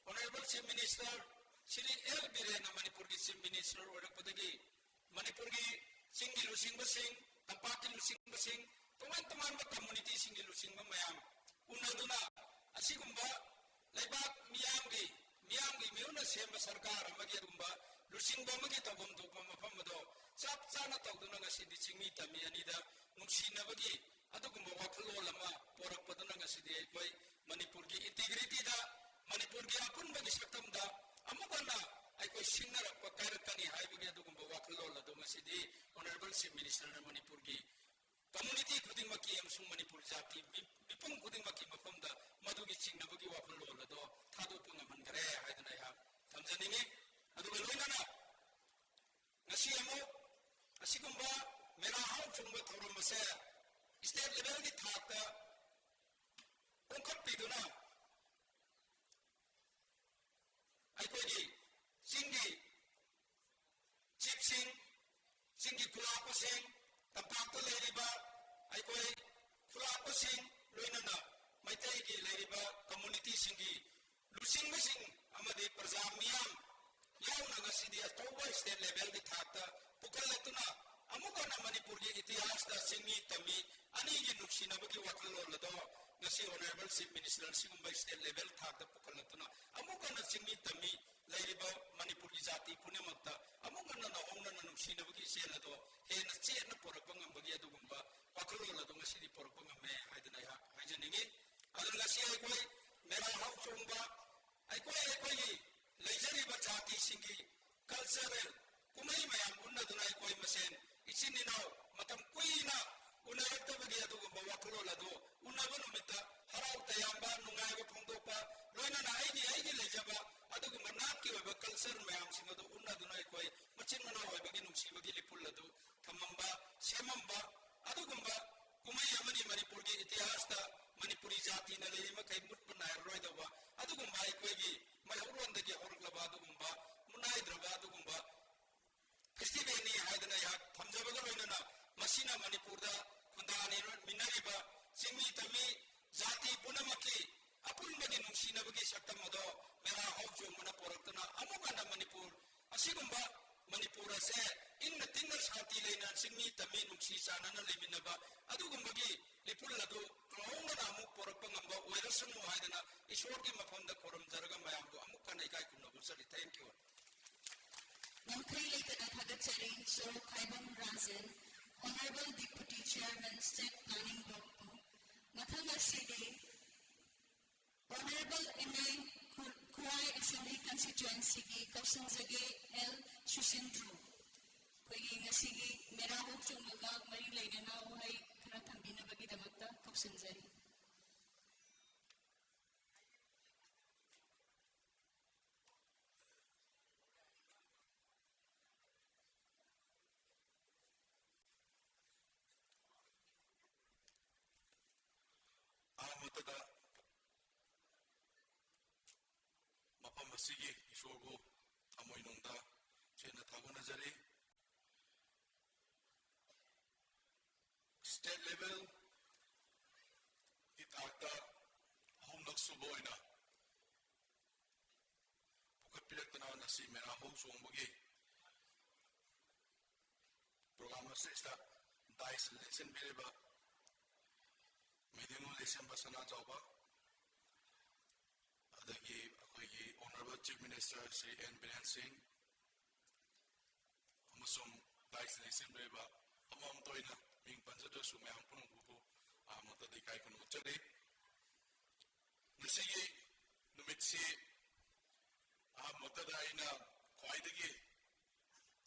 Honourable Chief Minister Shri L ꯕꯤꯔꯦꯟꯅ ꯃꯅꯤꯄꯨꯔꯒꯤ Chief Minister ꯑꯣꯏꯔꯛꯄꯗꯒꯤ ꯃꯅꯤꯄꯨꯔꯒꯤ ꯆꯤꯡꯒꯤ ꯂꯨꯆꯤꯡꯕꯁꯤꯡ, ꯇꯝꯄꯥꯛꯀꯤ ꯂꯨꯆꯤꯡꯕꯁꯤꯡ, ꯇꯣꯉꯥꯟ ꯇꯣꯉꯥꯟꯕ community ꯁꯤꯡꯒꯤ ꯂꯨꯆꯤꯡꯕ ꯃꯌꯥꯝ ꯎꯅꯗꯨꯅ ꯑꯁꯤꯒꯨꯝꯕ ꯂꯩꯕꯥꯛ ꯃꯤꯌꯥꯝꯒꯤ, ꯃꯤꯌꯥꯝꯒꯤ ꯃꯤꯍꯨꯠꯅ ꯁꯦꯝꯕ ꯁꯔꯀꯥꯔ ꯑꯃꯒꯤ ꯑꯗꯨꯒꯨꯝꯕ ꯂꯨꯆꯤꯡꯕ ꯑꯃꯒꯤ ꯇꯧꯐꯝ ꯊꯣꯛꯄ ꯃꯐꯝ ꯑꯗꯣ ꯆꯞ ꯆꯥꯅ ꯇꯧꯗꯨꯅ ꯉꯁꯤꯗꯤ ꯆꯤꯡꯃꯤ ꯇꯝꯃꯤ ꯑꯅꯤꯗ ꯅꯨꯡꯁꯤꯅꯕꯒꯤ ꯑꯗꯨꯒꯨꯝꯕ ꯋꯥꯈꯜꯂꯣꯟ ꯑꯃ ꯄꯣꯔꯛꯄꯗꯨꯅ ꯉꯁꯤꯗꯤ ꯑꯩꯈꯣꯏ ꯃꯅꯤꯄꯨꯔꯒꯤ integrity ꯗ, ꯃꯅꯤꯄꯨꯔꯒꯤ ꯑꯄꯨꯟꯕꯒꯤ ꯁꯛꯇꯝꯗ ꯑꯃꯨꯛ ꯍꯟꯅ ꯑꯩꯈꯣꯏ ꯁꯤꯡꯅꯔꯛꯄ ꯀꯥꯏꯔꯛꯀꯅꯤ ꯍꯥꯏꯕꯒꯤ ꯑꯗꯨꯒꯨꯝꯕ ꯋꯥꯈꯜꯂꯣꯟ ꯑꯗꯨ ꯉꯁꯤꯗꯤ Honourable Chief Minister ꯅ ꯃꯅꯤꯄꯨꯔꯒꯤ community ꯈꯨꯗꯤꯡꯃꯛꯀꯤ ꯑꯃꯁꯨꯡ ꯃꯅꯤꯄꯨꯔ ꯖꯥꯇꯤ ꯃꯤ-, ꯃꯤꯄꯨꯝ ꯈꯨꯗꯤꯡꯃꯛꯀꯤ ꯃꯐꯝꯗ ꯃꯗꯨꯒꯤ ꯆꯤꯡꯅꯕꯒꯤ ꯋꯥꯈꯜꯂꯣꯟ ꯑꯗꯣ ꯊꯥꯗꯣꯛꯄ ꯉꯝꯍꯟꯈꯔꯦ ꯍꯥꯏꯗꯅ ꯑꯩꯍꯥꯛ ꯊꯝꯖꯅꯤꯡꯏ꯫ ꯑꯗꯨꯒ ꯂꯣꯏꯅꯅ ꯉꯁꯤ ꯑꯃꯨꯛ ꯑꯁꯤꯒꯨꯝꯕ ꯃꯦꯔꯥ ꯍꯧ ꯆꯣꯡꯕ ꯊꯧꯔꯝ ꯑꯁꯤ ꯁꯦ ꯁ꯭ꯇꯦꯠ ꯂꯦꯚꯦꯜꯒꯤ ꯊꯥꯛꯇ ꯑꯣꯟꯈꯠꯄꯤꯗꯨꯅ ꯑꯩꯈꯣꯏꯒꯤ ꯆꯤꯡꯒꯤ ꯆꯤꯞꯁꯤꯡ, ꯆꯤꯡꯒꯤ ꯈꯨꯂꯥꯛꯄꯁꯤꯡ, ꯇꯝꯄꯥꯛꯇ ꯂꯩꯔꯤꯕ ꯑꯩꯈꯣꯏ ꯈꯨꯂꯥꯛꯄꯁꯤꯡ, ꯂꯣꯏꯅꯅ ꯃꯩꯇꯩꯒꯤ ꯂꯩꯔꯤꯕ ꯀꯝꯃꯨꯅꯤꯇꯤꯁꯤꯡꯒꯤ ꯂꯨꯆꯤꯡꯕꯁꯤꯡ ꯑꯃꯗꯤ ꯄ꯭ꯔꯖꯥ ꯃꯤꯌꯥꯝ ꯌꯥꯎꯅ ꯉꯁꯤꯗꯤ ꯑꯆꯧꯕ ꯁ꯭ꯇꯦꯠ ꯂꯦꯚꯦꯜꯒꯤ ꯊꯥꯛꯇ ꯄꯨꯈꯠꯂꯛꯇꯨꯅ ꯑꯃꯨꯛ ꯍꯟꯅ ꯃꯅꯤꯄꯨꯔꯒꯤ ꯏꯇꯤꯍꯥꯁꯇ ꯆꯤꯡꯃꯤ ꯇꯝꯃꯤ ꯑꯅꯤꯒꯤ ꯅꯨꯡꯁꯤꯅꯕꯒꯤ ꯋꯥꯈꯜꯂꯣꯟ ꯑꯗꯣ ꯉꯁꯤ ꯑꯣꯅꯔꯦꯕꯜ ꯆꯤꯐ ꯃꯤꯅꯤꯁꯇꯔ ꯁꯤꯒꯨꯝꯕ ꯁ꯭ꯇꯦꯠ ꯂꯦꯚꯦꯜ ꯊꯥꯛꯇ ꯄꯨꯈꯠꯂꯛꯇꯨꯅ ꯑꯃꯨꯛ ꯍꯟꯅ ꯆꯤꯡꯃꯤ ꯇꯝꯃꯤ ꯂꯩꯔꯤꯕ ꯃꯅꯤꯄꯨꯔꯒꯤ ꯖꯥꯇꯤ ꯄꯨꯝꯅꯃꯛꯇ ꯑꯃꯨꯛ ꯍꯟꯅ ꯅꯧꯍꯧꯅꯅ ꯅꯨꯡꯁꯤꯅꯕꯒꯤ ꯏꯆꯦꯜ ꯑꯗꯣ ꯍꯦꯟꯅ ꯆꯦꯠꯅ ꯄꯨꯔꯛꯄ ꯉꯝꯕꯒꯤ ꯑꯗꯨꯒꯨꯝꯕ ꯋꯥꯈꯜꯂꯣꯟ ꯑꯗꯨ ꯉꯁꯤꯗꯤ ꯄꯨꯔꯛꯄ ꯉꯝꯃꯦ ꯍꯥꯏꯗꯅ ꯑꯩꯍꯥꯛ ꯍꯥꯏꯖꯅꯤꯡꯉꯤ꯫ ꯑꯗꯨꯅ ꯉꯁꯤ ꯑꯩꯈꯣꯏ ꯃꯦꯔꯥ ꯍꯥꯎ ꯆꯣꯡꯕ, ꯑꯩꯈꯣꯏ ꯑꯩꯈꯣꯏꯒꯤ ꯂꯩꯖꯔꯤꯕ ꯖꯥꯇꯤꯁꯤꯡꯒꯤ ꯀꯜꯆꯔꯦꯜ ꯀꯨꯝꯍꯩ ꯃꯌꯥꯝ ꯎꯠꯅꯗꯨꯅ ꯑꯩꯈꯣꯏ ꯃꯁꯦꯟ ꯏꯆꯤꯟ ꯏꯅꯥꯎ ꯃꯇꯝ ꯀꯨꯏꯅ ꯎꯅꯔꯛꯇꯕꯒꯤ ꯑꯗꯨꯒꯨꯝꯕ ꯋꯥꯈꯜꯂꯣꯟ ꯑꯗꯨ ꯎꯅꯕ ꯅꯨꯃꯤꯠꯇ ꯍꯔꯥꯎ ꯇꯌꯥꯝꯕ, ꯅꯨꯡꯉꯥꯏꯕ ꯐꯣꯡꯗꯣꯛꯄ, ꯂꯣꯏꯅꯅ ꯑꯩꯒꯤ ꯑꯩꯒꯤ ꯂꯩꯖꯕ ꯑꯗꯨꯒꯨꯝꯕ ꯅꯥꯠꯀꯤ ꯑꯣꯏꯕ ꯀꯜꯆꯔ ꯃꯌꯥꯝꯁꯤꯡ ꯑꯗꯨ ꯎꯠꯅꯗꯨꯅ ꯑꯩꯈꯣꯏ ꯃꯆꯤꯟ ꯃꯅꯥꯎ ꯑꯣꯏꯕꯒꯤ ꯅꯨꯡꯁꯤꯕꯒꯤ ꯂꯤꯄꯨꯜ ꯑꯗꯨ ꯊꯝꯃꯝꯕ, ꯁꯦꯝꯃꯝꯕ ꯑꯗꯨꯒꯨꯝꯕ ꯀꯨꯝꯍꯩ ꯑꯃꯅꯤ꯫ ꯃꯅꯤꯄꯨꯔꯒꯤ ꯏꯇꯤꯍꯥꯁꯇ ꯃꯅꯤꯄꯨꯔꯤ ꯖꯥꯇꯤꯅ ꯂꯩꯔꯤ ꯃꯈꯩ ꯃꯨꯠꯄ ꯅꯥꯏꯔꯔꯣꯏꯗꯧꯕ ꯑꯗꯨꯒꯨꯝꯕ ꯑꯩꯈꯣꯏꯒꯤ ꯃꯩꯍꯧꯔꯣꯟꯗꯒꯤ ꯍꯧꯔꯛꯂꯕ ꯑꯗꯨꯒꯨꯝꯕ ꯃꯨꯠꯅꯥꯏꯗ꯭ꯔꯕ ꯑꯗꯨꯒꯨꯝꯕ ꯐꯦꯁꯇꯤꯚꯦꯜꯅꯤ ꯍꯥꯏꯗꯅ ꯑꯩꯍꯥꯛ ꯊꯝꯖꯕꯒ ꯂꯣꯏꯅꯅ ꯃꯁꯤꯅ ꯃꯅꯤꯄꯨꯔꯗ ꯈꯨꯟꯗꯥꯃꯤꯟꯅꯔꯤꯕ ꯆꯤꯡꯃꯤ ꯇꯝꯃꯤ ꯖꯥꯇꯤ ꯄꯨꯝꯅꯃꯛꯀꯤ ꯑꯄꯨꯟꯕꯒꯤ ꯅꯨꯡꯁꯤꯅꯕꯒꯤ ꯁꯛꯇꯝ ꯑꯗꯣ ꯃꯦꯔꯥ ꯍꯧ ꯆꯣꯡꯕꯅ ꯄꯣꯔꯛꯇꯨꯅ ꯑꯃꯨꯛ ꯍꯟꯅ ꯃꯅꯤꯄꯨꯔ ꯑꯁꯤꯒꯨꯝꯕ ꯃꯅꯤꯄꯨꯔ ꯑꯁꯦ ꯏꯪꯅ ꯇꯤꯡꯅ ꯁꯥꯟꯇꯤ ꯂꯩꯅ ꯆꯤꯡꯃꯤ ꯇꯝꯃꯤ ꯅꯨꯡꯁꯤ ꯆꯥꯟꯅꯅ ꯂꯩꯃꯤꯟꯅꯕ ꯑꯗꯨꯒꯨꯝꯕꯒꯤ ꯂꯤꯄꯨꯜ ꯑꯗꯨ ꯀꯧꯍꯧꯅꯅ ꯑꯃꯨꯛ ꯄꯣꯔꯛꯄ ꯉꯝꯕ ꯑꯣꯏꯔꯁꯅꯨ ꯍꯥꯏꯗꯅ ꯏꯁꯣꯔꯒꯤ ꯃꯐꯝꯗ ꯈꯨꯔꯨꯝꯖꯔꯒ ꯃꯌꯥꯝꯕꯨ ꯑꯃꯨꯛ ꯍꯟꯅ ꯏꯀꯥꯏ ꯈꯨꯝꯅꯕ ꯆꯠꯂꯤ꯫ Thank you꯫ ꯉꯝꯈꯩ ꯂꯩꯇꯅ ꯊꯥꯒꯠꯆꯔꯤ ꯁꯣꯔꯣꯛ ꯈꯥꯏꯕꯝ Rajen, Honorable Deputy Chairman State Planning Board ꯄꯨ꯫ ꯃꯊꯪ ꯑꯁꯤꯗꯤ Honorable M A ꯈꯨ-, ꯈꯨꯔꯥꯏ Assembly Constituency ꯒꯤ ꯀꯧꯁꯤꯟꯖꯒꯦ ꯑꯦꯜ ꯁꯨꯁꯤꯟꯗ꯭ꯔꯨ꯫ ꯑꯩꯈꯣꯏꯒꯤ ꯉꯁꯤꯒꯤ ꯃꯦꯔꯥ ꯍꯧ ꯆꯣꯡꯕꯒ ꯃꯔꯤ ꯂꯩꯅꯅ ꯋꯥꯍꯩ ꯈꯔ ꯊꯝꯕꯤꯅꯕꯒꯤꯗꯃꯛꯇ ꯀꯧꯁꯤꯟꯖꯔꯤ꯫ ꯃꯐꯝ ꯑꯁꯤꯒꯤ ꯏꯁꯣꯔꯕꯨ ꯊꯃꯣꯏꯅꯨꯡꯗ ꯁꯦꯡꯅ ꯊꯥꯒꯠꯅꯖꯔꯤ꯫ State level ꯒꯤ ꯊꯥꯛꯇ ꯑꯍꯨꯝꯂꯛ ꯁꯨꯕ ꯑꯣꯏꯅ ꯄꯨꯈꯠꯄꯤꯔꯛꯇꯅ ꯉꯁꯤ ꯃꯦꯔꯥ ꯍꯧ ꯆꯣꯡꯕꯒꯤ program ꯑꯁꯤꯗ dais ꯂꯦꯡꯁꯤꯟꯕꯤꯔꯤꯕ ꯃꯩꯗꯤꯡꯉꯨ ꯂꯩꯁꯦꯝꯕ ꯁꯅꯥꯖꯥꯎꯕ, ꯑꯗꯒꯤ ꯑꯩꯈꯣꯏꯒꯤ Honourable Chief Minister Shri N Biren Singh ꯑꯃꯁꯨꯡ dais ꯂꯦꯡꯁꯤꯟꯕꯤꯔꯤꯕ ꯑꯃꯃꯝꯇ ꯑꯣꯏꯅ ꯃꯤꯡ ꯄꯟꯖꯗ꯭ꯔꯁꯨ ꯃꯌꯥꯝ ꯄꯨꯝꯅꯃꯛꯄꯨ ꯑꯍꯥꯟꯕꯗ ꯏꯀꯥꯏ ꯈꯨꯝꯅꯕ ꯎꯠꯆꯔꯤ꯫ ꯉꯁꯤꯒꯤ ꯅꯨꯃꯤꯠꯁꯤ ꯑꯍꯥꯟꯕꯗ ꯑꯩꯅ ꯈ꯭ꯋꯥꯏꯗꯒꯤ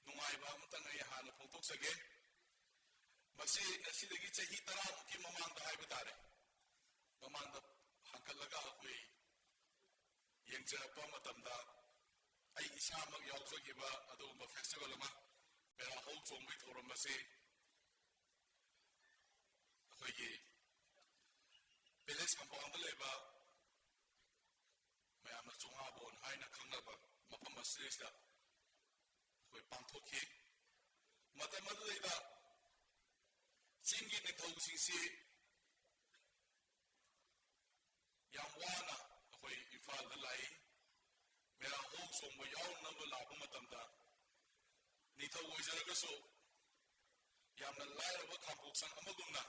ꯅꯨꯡꯉꯥꯏꯕ ꯑꯃꯇꯪ ꯑꯩ ꯍꯥꯟꯅ ꯐꯣꯡꯗꯣꯛꯆꯒꯦ꯫ ꯃꯁꯤ ꯉꯁꯤꯗꯒꯤ ꯆꯍꯤ ꯇꯔꯥꯃꯨꯛꯀꯤ ꯃꯃꯥꯡꯗ ꯍꯥꯏꯕ ꯇꯥꯔꯦ, ꯃꯃꯥꯡꯗ ꯍꯥꯡꯀꯠꯂꯒ ꯑꯩꯈꯣꯏ ꯌꯦꯡꯖꯔꯛꯄ ꯃꯇꯝꯗ ꯑꯩ ꯏꯁꯥꯃꯛ ꯌꯥꯎꯖꯈꯤꯕ ꯑꯗꯨꯒꯨꯝꯕ festival ꯑꯃ, ꯃꯦꯔꯥ ꯍꯧ ꯆꯣꯡꯕꯒꯤ ꯊꯧꯔꯝ ꯑꯁꯤ ꯑꯩꯈꯣꯏꯒꯤ palace compound ꯗ ꯂꯩꯕ ꯃꯌꯥꯝꯅ ꯆꯣꯉꯥꯕꯣꯟ ꯍꯥꯏꯅ ꯈꯪꯅꯕ ꯃꯐꯝ ꯑꯁꯤꯗꯩꯁꯤꯗ ꯑꯩꯈꯣꯏ ꯄꯥꯡꯊꯣꯛꯈꯤ꯫ ꯃꯇꯝ ꯑꯗꯨꯗꯩꯗ ꯆꯤꯡꯒꯤ ꯅꯤꯡꯊꯧꯁꯤꯡꯁꯤ ꯌꯥꯝ ꯋꯥꯅ ꯑꯩꯈꯣꯏ ꯏꯝꯐꯥꯜꯗ ꯂꯥꯛꯏ꯫ ꯃꯦꯔꯥ ꯍꯧ ꯆꯣꯡꯕ ꯌꯥꯎꯅꯅꯕ ꯂꯥꯛꯄ ꯃꯇꯝꯗ ꯅꯤꯡꯊꯧ ꯑꯣꯏꯖꯔꯒꯁꯨ ꯌꯥꯝꯅ ꯂꯥꯏꯔꯕ ꯈꯥꯝꯄꯣꯛꯁꯪ ꯑꯃꯒꯨꯝꯅ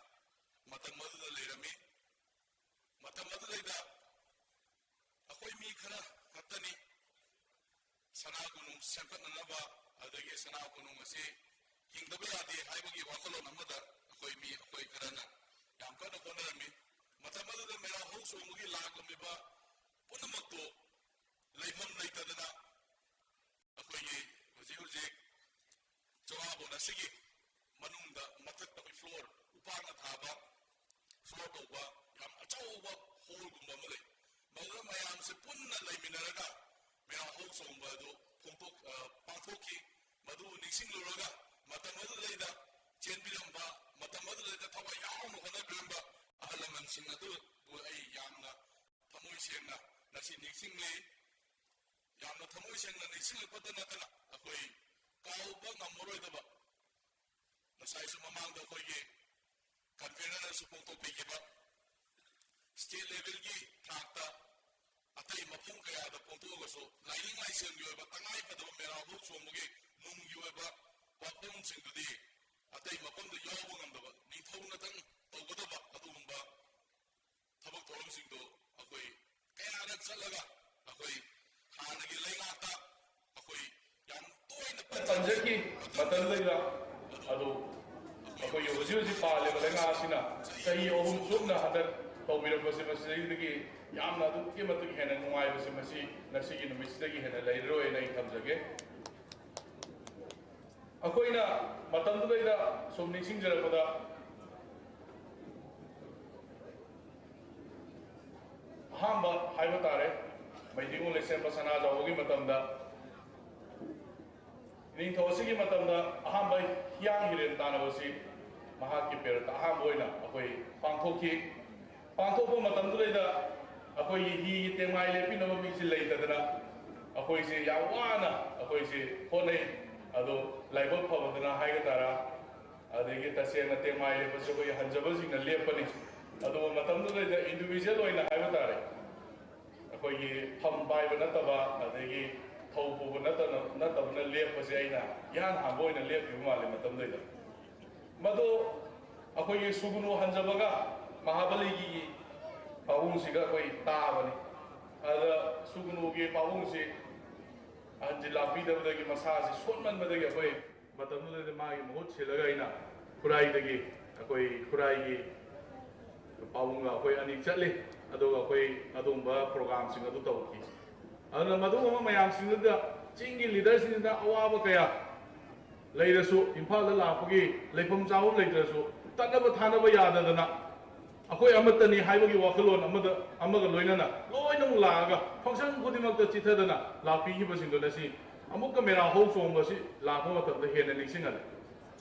ꯃꯇꯝ ꯑꯗꯨꯗ ꯂꯩꯔꯝꯃꯤ꯫ ꯃꯇꯝ ꯑꯗꯨꯗꯩꯗ ꯑꯩꯈꯣꯏ ꯃꯤ ꯈꯔ ꯈꯛꯇꯅꯤ ꯁꯅꯥ ꯀꯣꯅꯨꯡ ꯁꯦꯝꯒꯠꯅꯅꯕ, ꯑꯗꯒꯤ ꯁꯅꯥ ꯀꯣꯅꯨꯡ ꯑꯁꯤ ꯍꯤꯡꯗꯕ ꯌꯥꯗꯦ ꯍꯥꯏꯕꯒꯤ ꯋꯥꯈꯜꯂꯣꯟ ꯑꯃꯗ ꯑꯩꯈꯣꯏ ꯃꯤ, ꯑꯩꯈꯣꯏ ꯈꯔꯅ ꯌꯥꯝ ꯀꯟꯅ ꯍꯣꯠꯅꯔꯝꯃꯤ꯫ ꯃꯇꯝ ꯑꯗꯨꯗ ꯃꯦꯔꯥ ꯍꯧ ꯆꯣꯡꯕꯒꯤ ꯂꯥꯛꯂꯝꯃꯤꯕ ꯄꯨꯝꯅꯃꯛꯇꯨ ꯂꯩꯐꯝ ꯂꯩꯇꯗꯅ ꯑꯩꯈꯣꯏꯒꯤ ꯍꯧꯖꯤꯛ ꯍꯧꯖꯤꯛ ꯆꯣꯉꯥꯕꯣꯟ ꯑꯁꯤꯒꯤ ꯃꯅꯨꯡꯗ ꯃꯊꯛꯇ ꯑꯩꯈꯣꯏ floor, ꯎꯄꯥꯛꯅ ꯊꯥꯕ floor ꯇꯧꯕ ꯌꯥꯝ ꯑꯆꯧꯕ hall ꯒꯨꯝꯕ ꯑꯃ ꯂꯩ꯫ ꯃꯗꯨꯗ ꯃꯌꯥꯝꯁꯦ ꯄꯨꯟꯅ ꯂꯩꯃꯤꯟꯅꯔꯒ ꯃꯦꯔꯥ ꯍꯧ ꯆꯣꯡꯕ ꯑꯗꯨ ꯐꯣꯡꯗꯣꯛ-, ꯑ, ꯄꯥꯡꯊꯣꯛꯈꯤ꯫ ꯃꯗꯨ ꯅꯤꯡꯁꯤꯡꯂꯨꯔꯒ ꯃꯇꯝ ꯑꯗꯨꯗꯩꯗ ꯆꯦꯟꯕꯤꯔꯝꯕ, ꯃꯇꯝ ꯑꯗꯨꯗꯩꯗ ꯊꯋꯥꯏ ꯌꯥꯎꯅ ꯍꯣꯠꯅꯕꯤꯔꯝꯕ ꯑꯍꯜ ꯂꯃꯟꯁꯤꯡ ꯑꯗꯨꯕꯨ ꯑꯩ ꯁꯦꯡꯅ ꯉꯁꯤ ꯅꯤꯡꯁꯤꯡꯂꯤ꯫ ꯌꯥꯝꯅ ꯊꯃꯣꯏ ꯁꯦꯡꯅ ꯅꯤꯡꯁꯤꯡꯂꯛꯄꯇ ꯅꯠꯇꯅ ꯑꯩꯈꯣꯏ ꯀꯥꯎꯕ ꯉꯝꯃꯔꯣꯏꯗꯕ, ꯉꯁꯥꯏꯁꯨ ꯃꯃꯥꯡꯗ ꯑꯩꯈꯣꯏꯒꯤ ꯀꯟꯚꯦꯅꯔꯅꯁꯨ ꯐꯣꯡꯗꯣꯛꯄꯤꯈꯤꯕ, ꯁ꯭ꯇꯦꯠ ꯂꯦꯚꯦꯜꯒꯤ ꯊꯥꯛꯇ ꯑꯇꯩ ꯃꯐꯝ ꯀꯌꯥꯗ ꯐꯣꯡꯗꯣꯛꯑꯒꯁꯨ ꯂꯥꯏꯅꯤꯡ ꯂꯥꯏꯁꯣꯟꯒꯤ ꯑꯣꯏꯕ ꯇꯉꯥꯏ ꯐꯗꯕ ꯃꯦꯔꯥ ꯍꯧ ꯆꯣꯡꯕꯒꯤ ꯅꯨꯡꯒꯤ ꯑꯣꯏꯕ ꯋꯥꯐꯝꯁꯤꯡꯗꯨꯗꯤ ꯑꯇꯩ ꯃꯐꯝꯗ ꯌꯥꯎꯕ ꯉꯝꯗꯕ, ꯅꯤꯡꯊꯧꯅꯇꯪ ꯇꯧꯒꯗꯕ ꯑꯗꯨꯒꯨꯝꯕ ꯊꯕꯛ ꯊꯧꯔꯝꯁꯤꯡꯗꯣ ꯑꯩꯈꯣꯏ ꯀꯌꯥꯔꯛ ꯆꯠꯂꯒ ꯑꯩꯈꯣꯏ ꯍꯥꯟꯅꯒꯤ ꯂꯩꯉꯥꯛꯇ ꯑꯩꯈꯣꯏ ꯌꯥꯝ ꯇꯣꯏꯅ ꯄꯟꯖꯈꯤ ꯃꯇꯝꯗꯨꯗ꯫ ꯑꯗꯨ ꯑꯩꯈꯣꯏꯒꯤ ꯍꯧꯖꯤꯛ ꯍꯧꯖꯤꯛ ꯄꯥꯜꯂꯤꯕ ꯂꯩꯉꯥꯛ ꯑꯁꯤꯅ ꯆꯍꯤ ꯑꯍꯨꯝ ꯁꯨꯞꯅ ꯍꯟꯗꯛ ꯇꯧꯕꯤꯔꯛꯄꯁꯦ, ꯃꯁꯤꯗꯒꯤ ꯌꯥꯝꯅ ꯑꯗꯨꯛꯀꯤ ꯃꯇꯤꯛ ꯍꯦꯟꯅ ꯅꯨꯡꯉꯥꯏꯕꯁꯦ ꯃꯁꯤ ꯉꯁꯤꯒꯤ ꯅꯨꯃꯤꯠꯁꯤꯗꯒꯤ ꯍꯦꯟꯅ ꯂꯩꯔꯔꯣꯏꯅ ꯑꯩ ꯊꯝꯖꯒꯦ꯫ ꯑꯩꯈꯣꯏꯅ ꯃꯇꯝꯗꯨꯗꯩꯗ ꯁꯨꯝ ꯅꯤꯡꯁꯤꯡꯖꯔꯛꯄꯗ, ꯑꯍꯥꯟꯕ ꯍꯥꯏꯕ ꯇꯥꯔꯦ, ꯃꯩꯖꯤꯡꯉꯨ ꯂꯩꯁꯦꯝꯕ ꯁꯅꯥꯖꯥꯎꯕꯒꯤ ꯃꯇꯝꯗ, ꯅꯤꯡꯊꯧ ꯑꯁꯤꯒꯤ ꯃꯇꯝꯗ ꯑꯍꯥꯟꯕ ꯍꯤꯌꯥꯡ ꯍꯤꯔꯦꯟ ꯇꯥꯟꯅꯕꯁꯤ ꯃꯍꯥꯛꯀꯤ ꯄꯦꯔꯠꯇ ꯑꯍꯥꯟꯕ ꯑꯣꯏꯅ ꯑꯩꯈꯣꯏ ꯄꯥꯡꯊꯣꯛꯈꯤ꯫ ꯄꯥꯡꯊꯣꯛꯄ ꯃꯇꯝꯗꯨꯗꯩꯗ ꯑꯩꯈꯣꯏꯒꯤ ꯍꯤꯒꯤ ꯇꯦꯡꯃꯥꯏ ꯂꯦꯞꯄꯤꯅꯕ ꯃꯤꯁꯤ ꯂꯩꯇꯗꯅ ꯑꯩꯈꯣꯏꯁꯦ ꯌꯥꯝ ꯋꯥꯅ ꯑꯩꯈꯣꯏꯁꯦ ꯍꯣꯠꯅꯩ꯫ ꯑꯗꯣ ꯂꯥꯏꯕꯛ ꯐꯕꯗꯅ ꯍꯥꯏꯒꯗ꯭ꯔꯥ, ꯑꯗꯒꯤ ꯇꯁꯦꯡꯅ ꯇꯦꯡꯃꯥꯏ ꯂꯦꯞꯄꯁꯦ ꯑꯩꯈꯣꯏꯒꯤ ꯍꯟꯖꯕꯁꯤꯡꯅ ꯂꯦꯞꯄꯅꯤ꯫ ꯑꯗꯨꯒ ꯃꯇꯝꯗꯨꯗꯩꯗ individual ꯑꯣꯏꯅ ꯍꯥꯏꯕ ꯇꯥꯔꯦ, ꯑꯩꯈꯣꯏꯒꯤ ꯐꯝ ꯄꯥꯏꯕ ꯅꯠꯇꯕ, ꯑꯗꯒꯤ ꯊꯧ ꯄꯨꯕ ꯅꯠꯇꯅ, ꯅꯠꯇꯕꯅ ꯂꯦꯞꯄꯁꯦ ꯑꯩꯅ ꯏꯍꯥꯟ ꯍꯥꯟꯕ ꯑꯣꯏꯅ ꯂꯦꯞꯈꯤꯕ ꯃꯥꯜꯂꯦ ꯃꯇꯝꯗꯨꯗꯩꯗ꯫ ꯃꯗꯨ ꯑꯩꯈꯣꯏꯒꯤ ꯁꯨꯒꯨꯅꯨ ꯍꯟꯖꯕꯒ ꯃꯍꯥꯕꯂꯤꯒꯤ ꯄꯥꯕꯨꯡꯁꯤꯒ ꯑꯩꯈꯣꯏ ꯇꯥꯕꯅꯤ꯫ ꯑꯗ ꯁꯨꯒꯨꯅꯨꯒꯤ ꯄꯥꯕꯨꯡꯁꯤ ꯑꯍꯟꯁꯤ ꯂꯥꯛꯄꯤꯗꯕꯗꯒꯤ ꯃꯁꯥꯁꯤ ꯁꯣꯟꯃꯟꯕꯗꯒꯤ ꯑꯩꯈꯣꯏ ꯃꯇꯝꯗꯨꯗꯗꯤ ꯃꯥꯒꯤ ꯃꯍꯨꯠ ꯁꯤꯜꯂꯒ ꯑꯩꯅ ꯈꯨꯔꯥꯏꯗꯒꯤ, ꯑꯩꯈꯣꯏ ꯈꯨꯔꯥꯏꯒꯤ ꯄꯥꯕꯨꯡꯒ ꯑꯩꯈꯣꯏ ꯑꯅꯤ ꯆꯠꯂꯤ꯫ ꯑꯗꯨꯒ ꯑꯩꯈꯣꯏ ꯑꯗꯨꯒꯨꯝꯕ programꯁꯤꯡ ꯑꯗꯨ ꯇꯧꯈꯤ꯫ ꯑꯗꯨꯅ ꯃꯗꯨꯒꯨꯝꯕ ꯃꯌꯥꯝꯁꯤꯡꯗꯨꯗ ꯆꯤꯡꯒꯤ leaderꯁꯤꯡꯁꯤꯅ ꯑꯋꯥꯕ ꯀꯌꯥ ꯂꯩꯔꯁꯨ, ꯏꯝꯐꯥꯜꯗ ꯂꯥꯛꯄꯒꯤ ꯂꯩꯐꯝ ꯆꯥꯐꯝ ꯂꯩꯇ꯭ꯔꯁꯨ, ꯇꯠꯅꯕ ꯊꯥꯅꯕ ꯌꯥꯗꯗꯅ ꯑꯩꯈꯣꯏ ꯑꯃꯠꯇꯅꯤ ꯍꯥꯏꯕꯒꯤ ꯋꯥꯈꯜꯂꯣꯟ ꯑꯃꯗ, ꯑꯃꯒ ꯂꯣꯏꯅꯅ ꯂꯣꯏꯅꯃꯛ ꯂꯥꯛꯑꯒ function ꯈꯨꯗꯤꯡꯃꯛꯇ ꯆꯤꯊꯗꯅ ꯂꯥꯛꯄꯤꯈꯤꯕꯁꯤꯡꯗꯣ ꯉꯁꯤ ꯑꯃꯨꯛꯀ ꯃꯦꯔꯥ ꯍꯧ ꯆꯣꯡꯕꯁꯤ ꯂꯥꯛꯄ ꯃꯇꯝꯗ ꯍꯦꯟꯅ ꯅꯤꯡꯁꯤꯡꯍꯜꯂꯤ꯫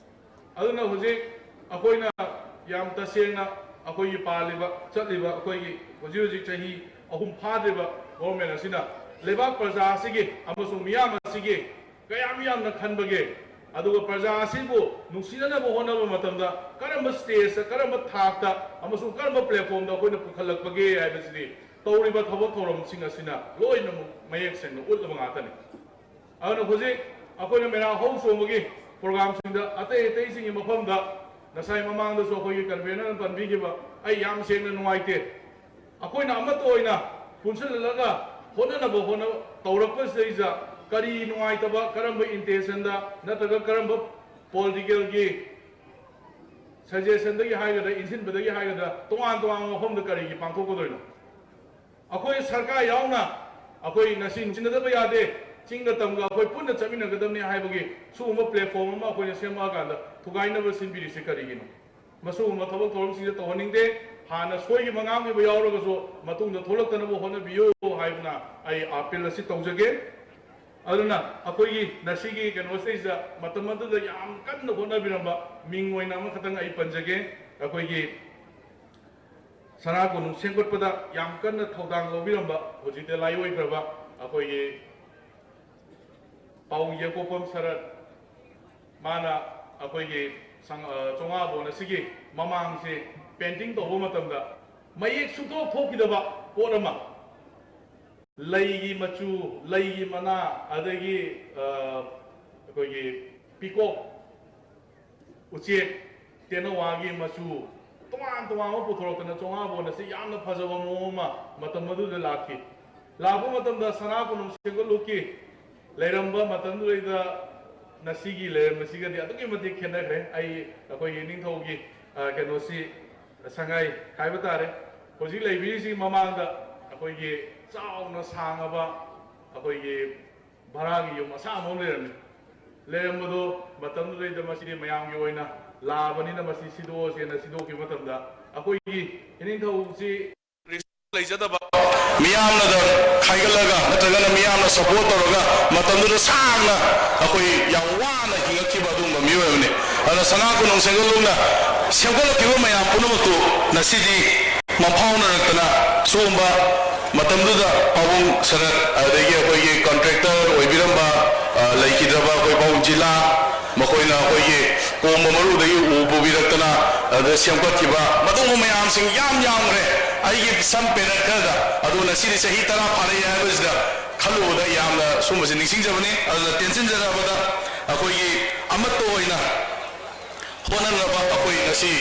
ꯑꯗꯨꯅ ꯍꯧꯖꯤꯛ ꯑꯩꯈꯣꯏꯅ ꯌꯥꯝ ꯇꯁꯦꯡꯅ ꯑꯩꯈꯣꯏꯒꯤ ꯄꯥꯜꯂꯤꯕ, ꯆꯠꯂꯤꯕ ꯑꯩꯈꯣꯏꯒꯤ ꯍꯧꯖꯤꯛ ꯍꯧꯖꯤꯛ ꯆꯍꯤ ꯑꯍꯨꯝ ꯐꯥꯗ꯭ꯔꯤꯕ ꯒꯣꯚꯔꯟꯃꯦꯟ ꯑꯁꯤꯅ ꯂꯩꯕꯥꯛ ꯄ꯭ꯔꯖꯥ ꯑꯁꯤꯒꯤ ꯑꯃꯁꯨꯡ ꯃꯤꯌꯥꯝ ꯑꯁꯤꯒꯤ ꯀꯌꯥꯝ ꯌꯥꯝꯅ ꯈꯟꯕꯒꯦ, ꯑꯗꯨꯒ ꯄ꯭ꯔꯖꯥ ꯑꯁꯤꯕꯨ ꯅꯨꯡꯁꯤꯅꯅꯕ ꯍꯣꯠꯅꯕ ꯃꯇꯝꯗ ꯀꯔꯝꯕ ꯁ꯭ꯇꯦꯖꯇ, ꯀꯔꯝꯕ ꯊꯥꯛꯇ ꯑꯃꯁꯨꯡ ꯀꯔꯝꯕ ꯄ꯭ꯂꯦꯠꯐꯣꯝꯗ ꯑꯩꯈꯣꯏꯅ ꯄꯨꯈꯠꯂꯛꯄꯒꯦ ꯍꯥꯏꯕꯁꯤꯗꯤ ꯇꯧꯔꯤꯕ ꯊꯕꯛ ꯊꯧꯔꯝꯁꯤꯡ ꯑꯁꯤꯅ ꯂꯣꯏꯅꯃꯛ ꯃꯌꯦꯛ ꯁꯦꯡꯅ ꯎꯠꯂꯕ ꯉꯥꯛꯇꯅꯤ꯫ ꯑꯗꯨꯅ ꯍꯧꯖꯤꯛ ꯑꯩꯈꯣꯏꯅ ꯃꯦꯔꯥ ꯍꯧ ꯆꯣꯡꯕꯒꯤ ꯄ꯭ꯔꯣꯒ꯭ꯔꯥꯝꯁꯤꯡꯗ ꯑꯇꯩ ꯑꯇꯩꯁꯤꯡꯒꯤ ꯃꯐꯝꯗ ꯉꯁꯥꯏ ꯃꯃꯥꯡꯗꯁꯨ ꯑꯩꯈꯣꯏꯒꯤ ꯀꯟꯚꯦꯅꯔꯅ ꯄꯟꯕꯤꯈꯤꯕ, ꯑꯩ ꯌꯥꯝ ꯁꯦꯡꯅ ꯅꯨꯡꯉꯥꯏꯇꯦ꯫ ꯑꯩꯈꯣꯏꯅ ꯑꯃꯠꯇ ꯑꯣꯏꯅ ꯄꯨꯟꯁꯤꯜꯂꯒ ꯍꯣꯠꯅꯅꯕ ꯍꯣꯠꯅ ꯇꯧꯔꯛꯄꯁꯤꯗꯩꯁꯤꯗ ꯀꯔꯤ ꯅꯨꯡꯉꯥꯏꯇꯕ, ꯀꯔꯝꯕ ꯏꯟꯇꯦꯟꯁꯟꯗ ꯅꯠꯇ꯭ꯔꯒ ꯀꯔꯝꯕ ꯄꯣꯂꯤꯇꯤꯀꯦꯜꯒꯤ ꯁꯖꯦꯁꯟꯗꯒꯤ ꯍꯥꯏꯒꯗ꯭ꯔꯥ, ꯏꯟꯁꯤꯟꯕꯗꯒꯤ ꯍꯥꯏꯒꯗ꯭ꯔꯥ, ꯇꯣꯉꯥꯟ ꯇꯣꯉꯥꯟꯕ ꯃꯐꯝꯗ ꯀꯔꯤꯒꯤ ꯄꯥꯡꯊꯣꯛꯀꯗꯣꯏꯅꯣ? ꯑꯩꯈꯣꯏ ꯁꯔꯀꯥꯔ ꯌꯥꯎꯅ ꯑꯩꯈꯣꯏ ꯉꯁꯤ ꯅꯨꯡꯁꯤꯅꯗꯕ ꯌꯥꯗꯦ, ꯆꯤꯡꯒ ꯇꯝꯒ ꯑꯩꯈꯣꯏ ꯄꯨꯟꯅ ꯆꯠꯃꯤꯟꯅꯒꯗꯕꯅꯤ ꯍꯥꯏꯕꯒꯤ ꯁꯤꯒꯨꯝꯕ ꯄ꯭ꯂꯦꯠꯐꯣꯝ ꯑꯃ ꯑꯩꯈꯣꯏꯅ ꯁꯦꯝꯃꯛꯑꯀꯥꯟꯗ ꯊꯨꯒꯥꯏꯅꯕ ꯁꯤꯟꯕꯤꯔꯤꯁꯤ ꯀꯔꯤꯒꯤꯅꯣ? ꯃꯁꯤꯒꯨꯝꯕ ꯊꯕꯛ ꯊꯧꯔꯝꯁꯤꯡꯁꯦ ꯇꯧꯍꯟꯅꯤꯡꯗꯦ꯫ ꯍꯥꯟꯅ ꯁꯣꯏꯈꯤꯕ ꯉꯥꯝꯈꯤꯕ ꯌꯥꯎꯔꯒꯁꯨ ꯃꯇꯨꯡꯗ ꯊꯣꯛꯂꯛꯇꯅꯕ ꯍꯣꯠꯅꯕꯤꯌꯨ ꯍꯥꯏꯗꯨꯅ ꯑꯩ ꯑꯥꯄꯤꯜ ꯑꯁꯤ ꯇꯧꯖꯒꯦ꯫ ꯑꯗꯨꯅ ꯑꯩꯈꯣꯏꯒꯤ ꯉꯁꯤꯒꯤ ꯀꯩꯅꯣꯁꯤꯗꯩꯁꯤꯗ ꯃꯇꯝ ꯑꯗꯨꯗ ꯌꯥꯝ ꯀꯟꯅ ꯍꯣꯠꯅꯕꯤꯔꯝꯕ ꯃꯤꯡ ꯑꯣꯏꯅ ꯑꯃꯈꯛꯇꯪ ꯑꯩ ꯄꯟꯖꯒꯦ꯫ ꯑꯩꯈꯣꯏꯒꯤ ꯁꯅꯥ ꯀꯣꯅꯨꯡ ꯁꯦꯝꯒꯠꯄꯗ ꯌꯥꯝ ꯀꯟꯅ ꯊꯧꯗꯥꯡ ꯂꯧꯕꯤꯔꯝꯕ, ꯍꯧꯖꯤꯛꯇꯤ ꯂꯥꯏꯑꯣꯏꯈ꯭ꯔꯕ ꯑꯩꯈꯣꯏꯒꯤ ꯄꯥꯎ ꯌꯦꯛꯄꯣꯛꯐꯝ ꯁꯔꯠ, ꯃꯥꯅ ꯑꯩꯈꯣꯏꯒꯤ ꯁꯪ-, ꯑ, ꯆꯣꯉꯥꯕꯣꯟ ꯑꯁꯤꯒꯤ ꯃꯃꯥꯡꯁꯤ ꯄꯦꯟꯇꯤꯡ ꯇꯧꯕ ꯃꯇꯝꯗ ꯃꯌꯦꯛ ꯁꯨꯡꯊꯣꯛ ꯊꯣꯛꯈꯤꯗꯕ ꯄꯣꯠ ꯑꯃ, ꯂꯩꯒꯤ ꯃꯆꯨ, ꯂꯩꯒꯤ ꯃꯅꯥ, ꯑꯗꯒꯤ, ꯑ, ꯑꯩꯈꯣꯏꯒꯤ ꯄꯤꯀꯣꯛ, ꯎꯆꯦꯛ, ꯇꯦꯅꯋꯥꯒꯤ ꯃꯆꯨ, ꯇꯣꯉꯥꯟ ꯇꯣꯉꯥꯟꯕ ꯄꯨꯊꯣꯔꯛꯇꯅ ꯆꯣꯉꯥꯕꯣꯟ ꯑꯁꯤ ꯌꯥꯝꯅ ꯐꯖꯕ ꯃꯑꯣꯡ ꯑꯃ ꯃꯇꯝ ꯑꯗꯨꯗ ꯂꯥꯛꯈꯤ꯫ ꯂꯥꯛꯄ ꯃꯇꯝꯗ ꯁꯅꯥ ꯀꯣꯅꯨꯡ ꯁꯦꯝꯒꯠꯂꯨꯛꯀꯤ ꯂꯩꯔꯝꯕ ꯃꯇꯝꯗꯨꯗꯩꯗ ꯉꯁꯤꯒꯤ ꯂꯩꯔꯝꯕꯁꯤꯒꯗꯤ ꯑꯗꯨꯛꯀꯤ ꯃꯇꯤꯛ ꯈꯦꯠꯅꯈ꯭ꯔꯦ꯫ ꯑꯩ ꯑꯩꯈꯣꯏꯒꯤ ꯏꯅꯤꯡꯊꯧꯒꯤ, ꯑ, ꯀꯩꯅꯣꯁꯤ, ꯁꯉꯥꯏ ꯍꯥꯏꯕ ꯇꯥꯔꯦ, ꯍꯧꯖꯤꯛ ꯂꯩꯕꯤꯔꯤꯁꯤ ꯃꯃꯥꯡꯗ ꯑꯩꯈꯣꯏꯒꯤ ꯆꯥꯎꯅ ꯁꯥꯡꯉꯕ ꯑꯩꯈꯣꯏꯒꯤ ꯚꯔꯥꯒꯤ ꯌꯨꯝ ꯑꯁꯥꯡꯕ ꯑꯃ ꯂꯩꯔꯝꯃꯤ꯫ ꯂꯩꯔꯝꯕꯗꯣ ꯃꯇꯝꯗꯨꯗꯩꯗ ꯃꯁꯤꯗꯤ ꯃꯌꯥꯝꯒꯤ ꯑꯣꯏꯅ ꯂꯥꯛꯑꯕꯅꯤꯅ ꯃꯁꯤ ꯁꯤꯗꯣꯛꯑꯁꯦꯅ ꯁꯤꯗꯣꯛꯈꯤꯕ ꯃꯇꯝꯗ ꯑꯩꯈꯣꯏꯒꯤ ꯏꯅꯤꯡꯊꯧꯁꯤ ꯂꯩꯖꯗꯕ, ꯃꯤꯌꯥꯝꯅꯗ ꯈꯥꯏꯒꯠꯂꯒ ꯅꯠꯇ꯭ꯔꯒꯅ ꯃꯤꯌꯥꯝꯅ ꯁꯄꯣꯔꯠ ꯇꯧꯔꯒ ꯃꯇꯝꯗꯨꯗ ꯁꯥꯡꯅ ꯑꯩꯈꯣꯏ ꯌꯥꯝ ꯋꯥꯅ ꯍꯤꯡꯉꯛꯈꯤꯕ ꯑꯗꯨꯒꯨꯝꯕ ꯃꯤꯑꯣꯏ ꯑꯃꯅꯤ꯫ ꯑꯗꯨꯅ ꯁꯅꯥ ꯀꯣꯅꯨꯡ ꯁꯦꯟꯒꯠꯂꯨꯡꯅ ꯁꯦꯝꯒꯠꯂꯛꯈꯤꯕ ꯃꯌꯥꯝ ꯄꯨꯝꯅꯃꯛꯇꯨ ꯉꯁꯤꯗꯤ ꯃꯐꯥꯎꯅꯔꯛꯇꯅ ꯁꯤꯒꯨꯝꯕ ꯃꯇꯝꯗꯨꯗ ꯄꯥꯕꯨꯡ ꯁꯅꯠ, ꯑꯗꯒꯤ ꯑꯩꯈꯣꯏꯒꯤ ꯀꯣꯟꯇ꯭ꯔꯦꯛꯇꯔ ꯑꯣꯏꯕꯤꯔꯝꯕ, ꯑ, ꯂꯩꯈꯤꯗ꯭ꯔꯕ ꯑꯩꯈꯣꯏ ꯄꯥꯕꯨꯡ ꯖꯤꯂꯥ, ꯃꯈꯣꯏꯅ ꯑꯩꯈꯣꯏꯒꯤ ꯀꯣꯝꯕ ꯃꯔꯨꯗꯒꯤ ꯎ ꯄꯨꯕꯤꯔꯛꯇꯅ ꯑꯗꯨꯗ ꯁꯦꯝꯒꯠꯈꯤꯕ ꯃꯗꯨꯒꯨꯝꯕ ꯃꯌꯥꯝꯁꯤꯡ ꯌꯥꯝ ꯌꯥꯝꯈ꯭ꯔꯦ꯫ ꯑꯩꯒꯤ ꯁꯝ ꯄꯦꯔꯠ ꯈꯔꯗ ꯑꯗꯨ ꯉꯁꯤꯗꯤ ꯆꯍꯤ ꯇꯔꯥ ꯐꯥꯔꯛꯑꯦ ꯍꯥꯏꯕꯁꯤꯗ ꯈꯜꯂꯨꯕꯗ ꯌꯥꯝꯅ ꯁꯨꯝꯕꯁꯤ ꯅꯤꯡꯁꯤꯡꯖꯕꯅꯤ꯫ ꯑꯗꯨꯅ ꯇꯦꯟꯁꯤꯟꯖꯔꯕꯗ ꯑꯩꯈꯣꯏꯒꯤ ꯑꯃꯠꯇ ꯑꯣꯏꯅ ꯍꯣꯠꯅꯅꯕ ꯑꯩꯈꯣꯏ ꯉꯁꯤ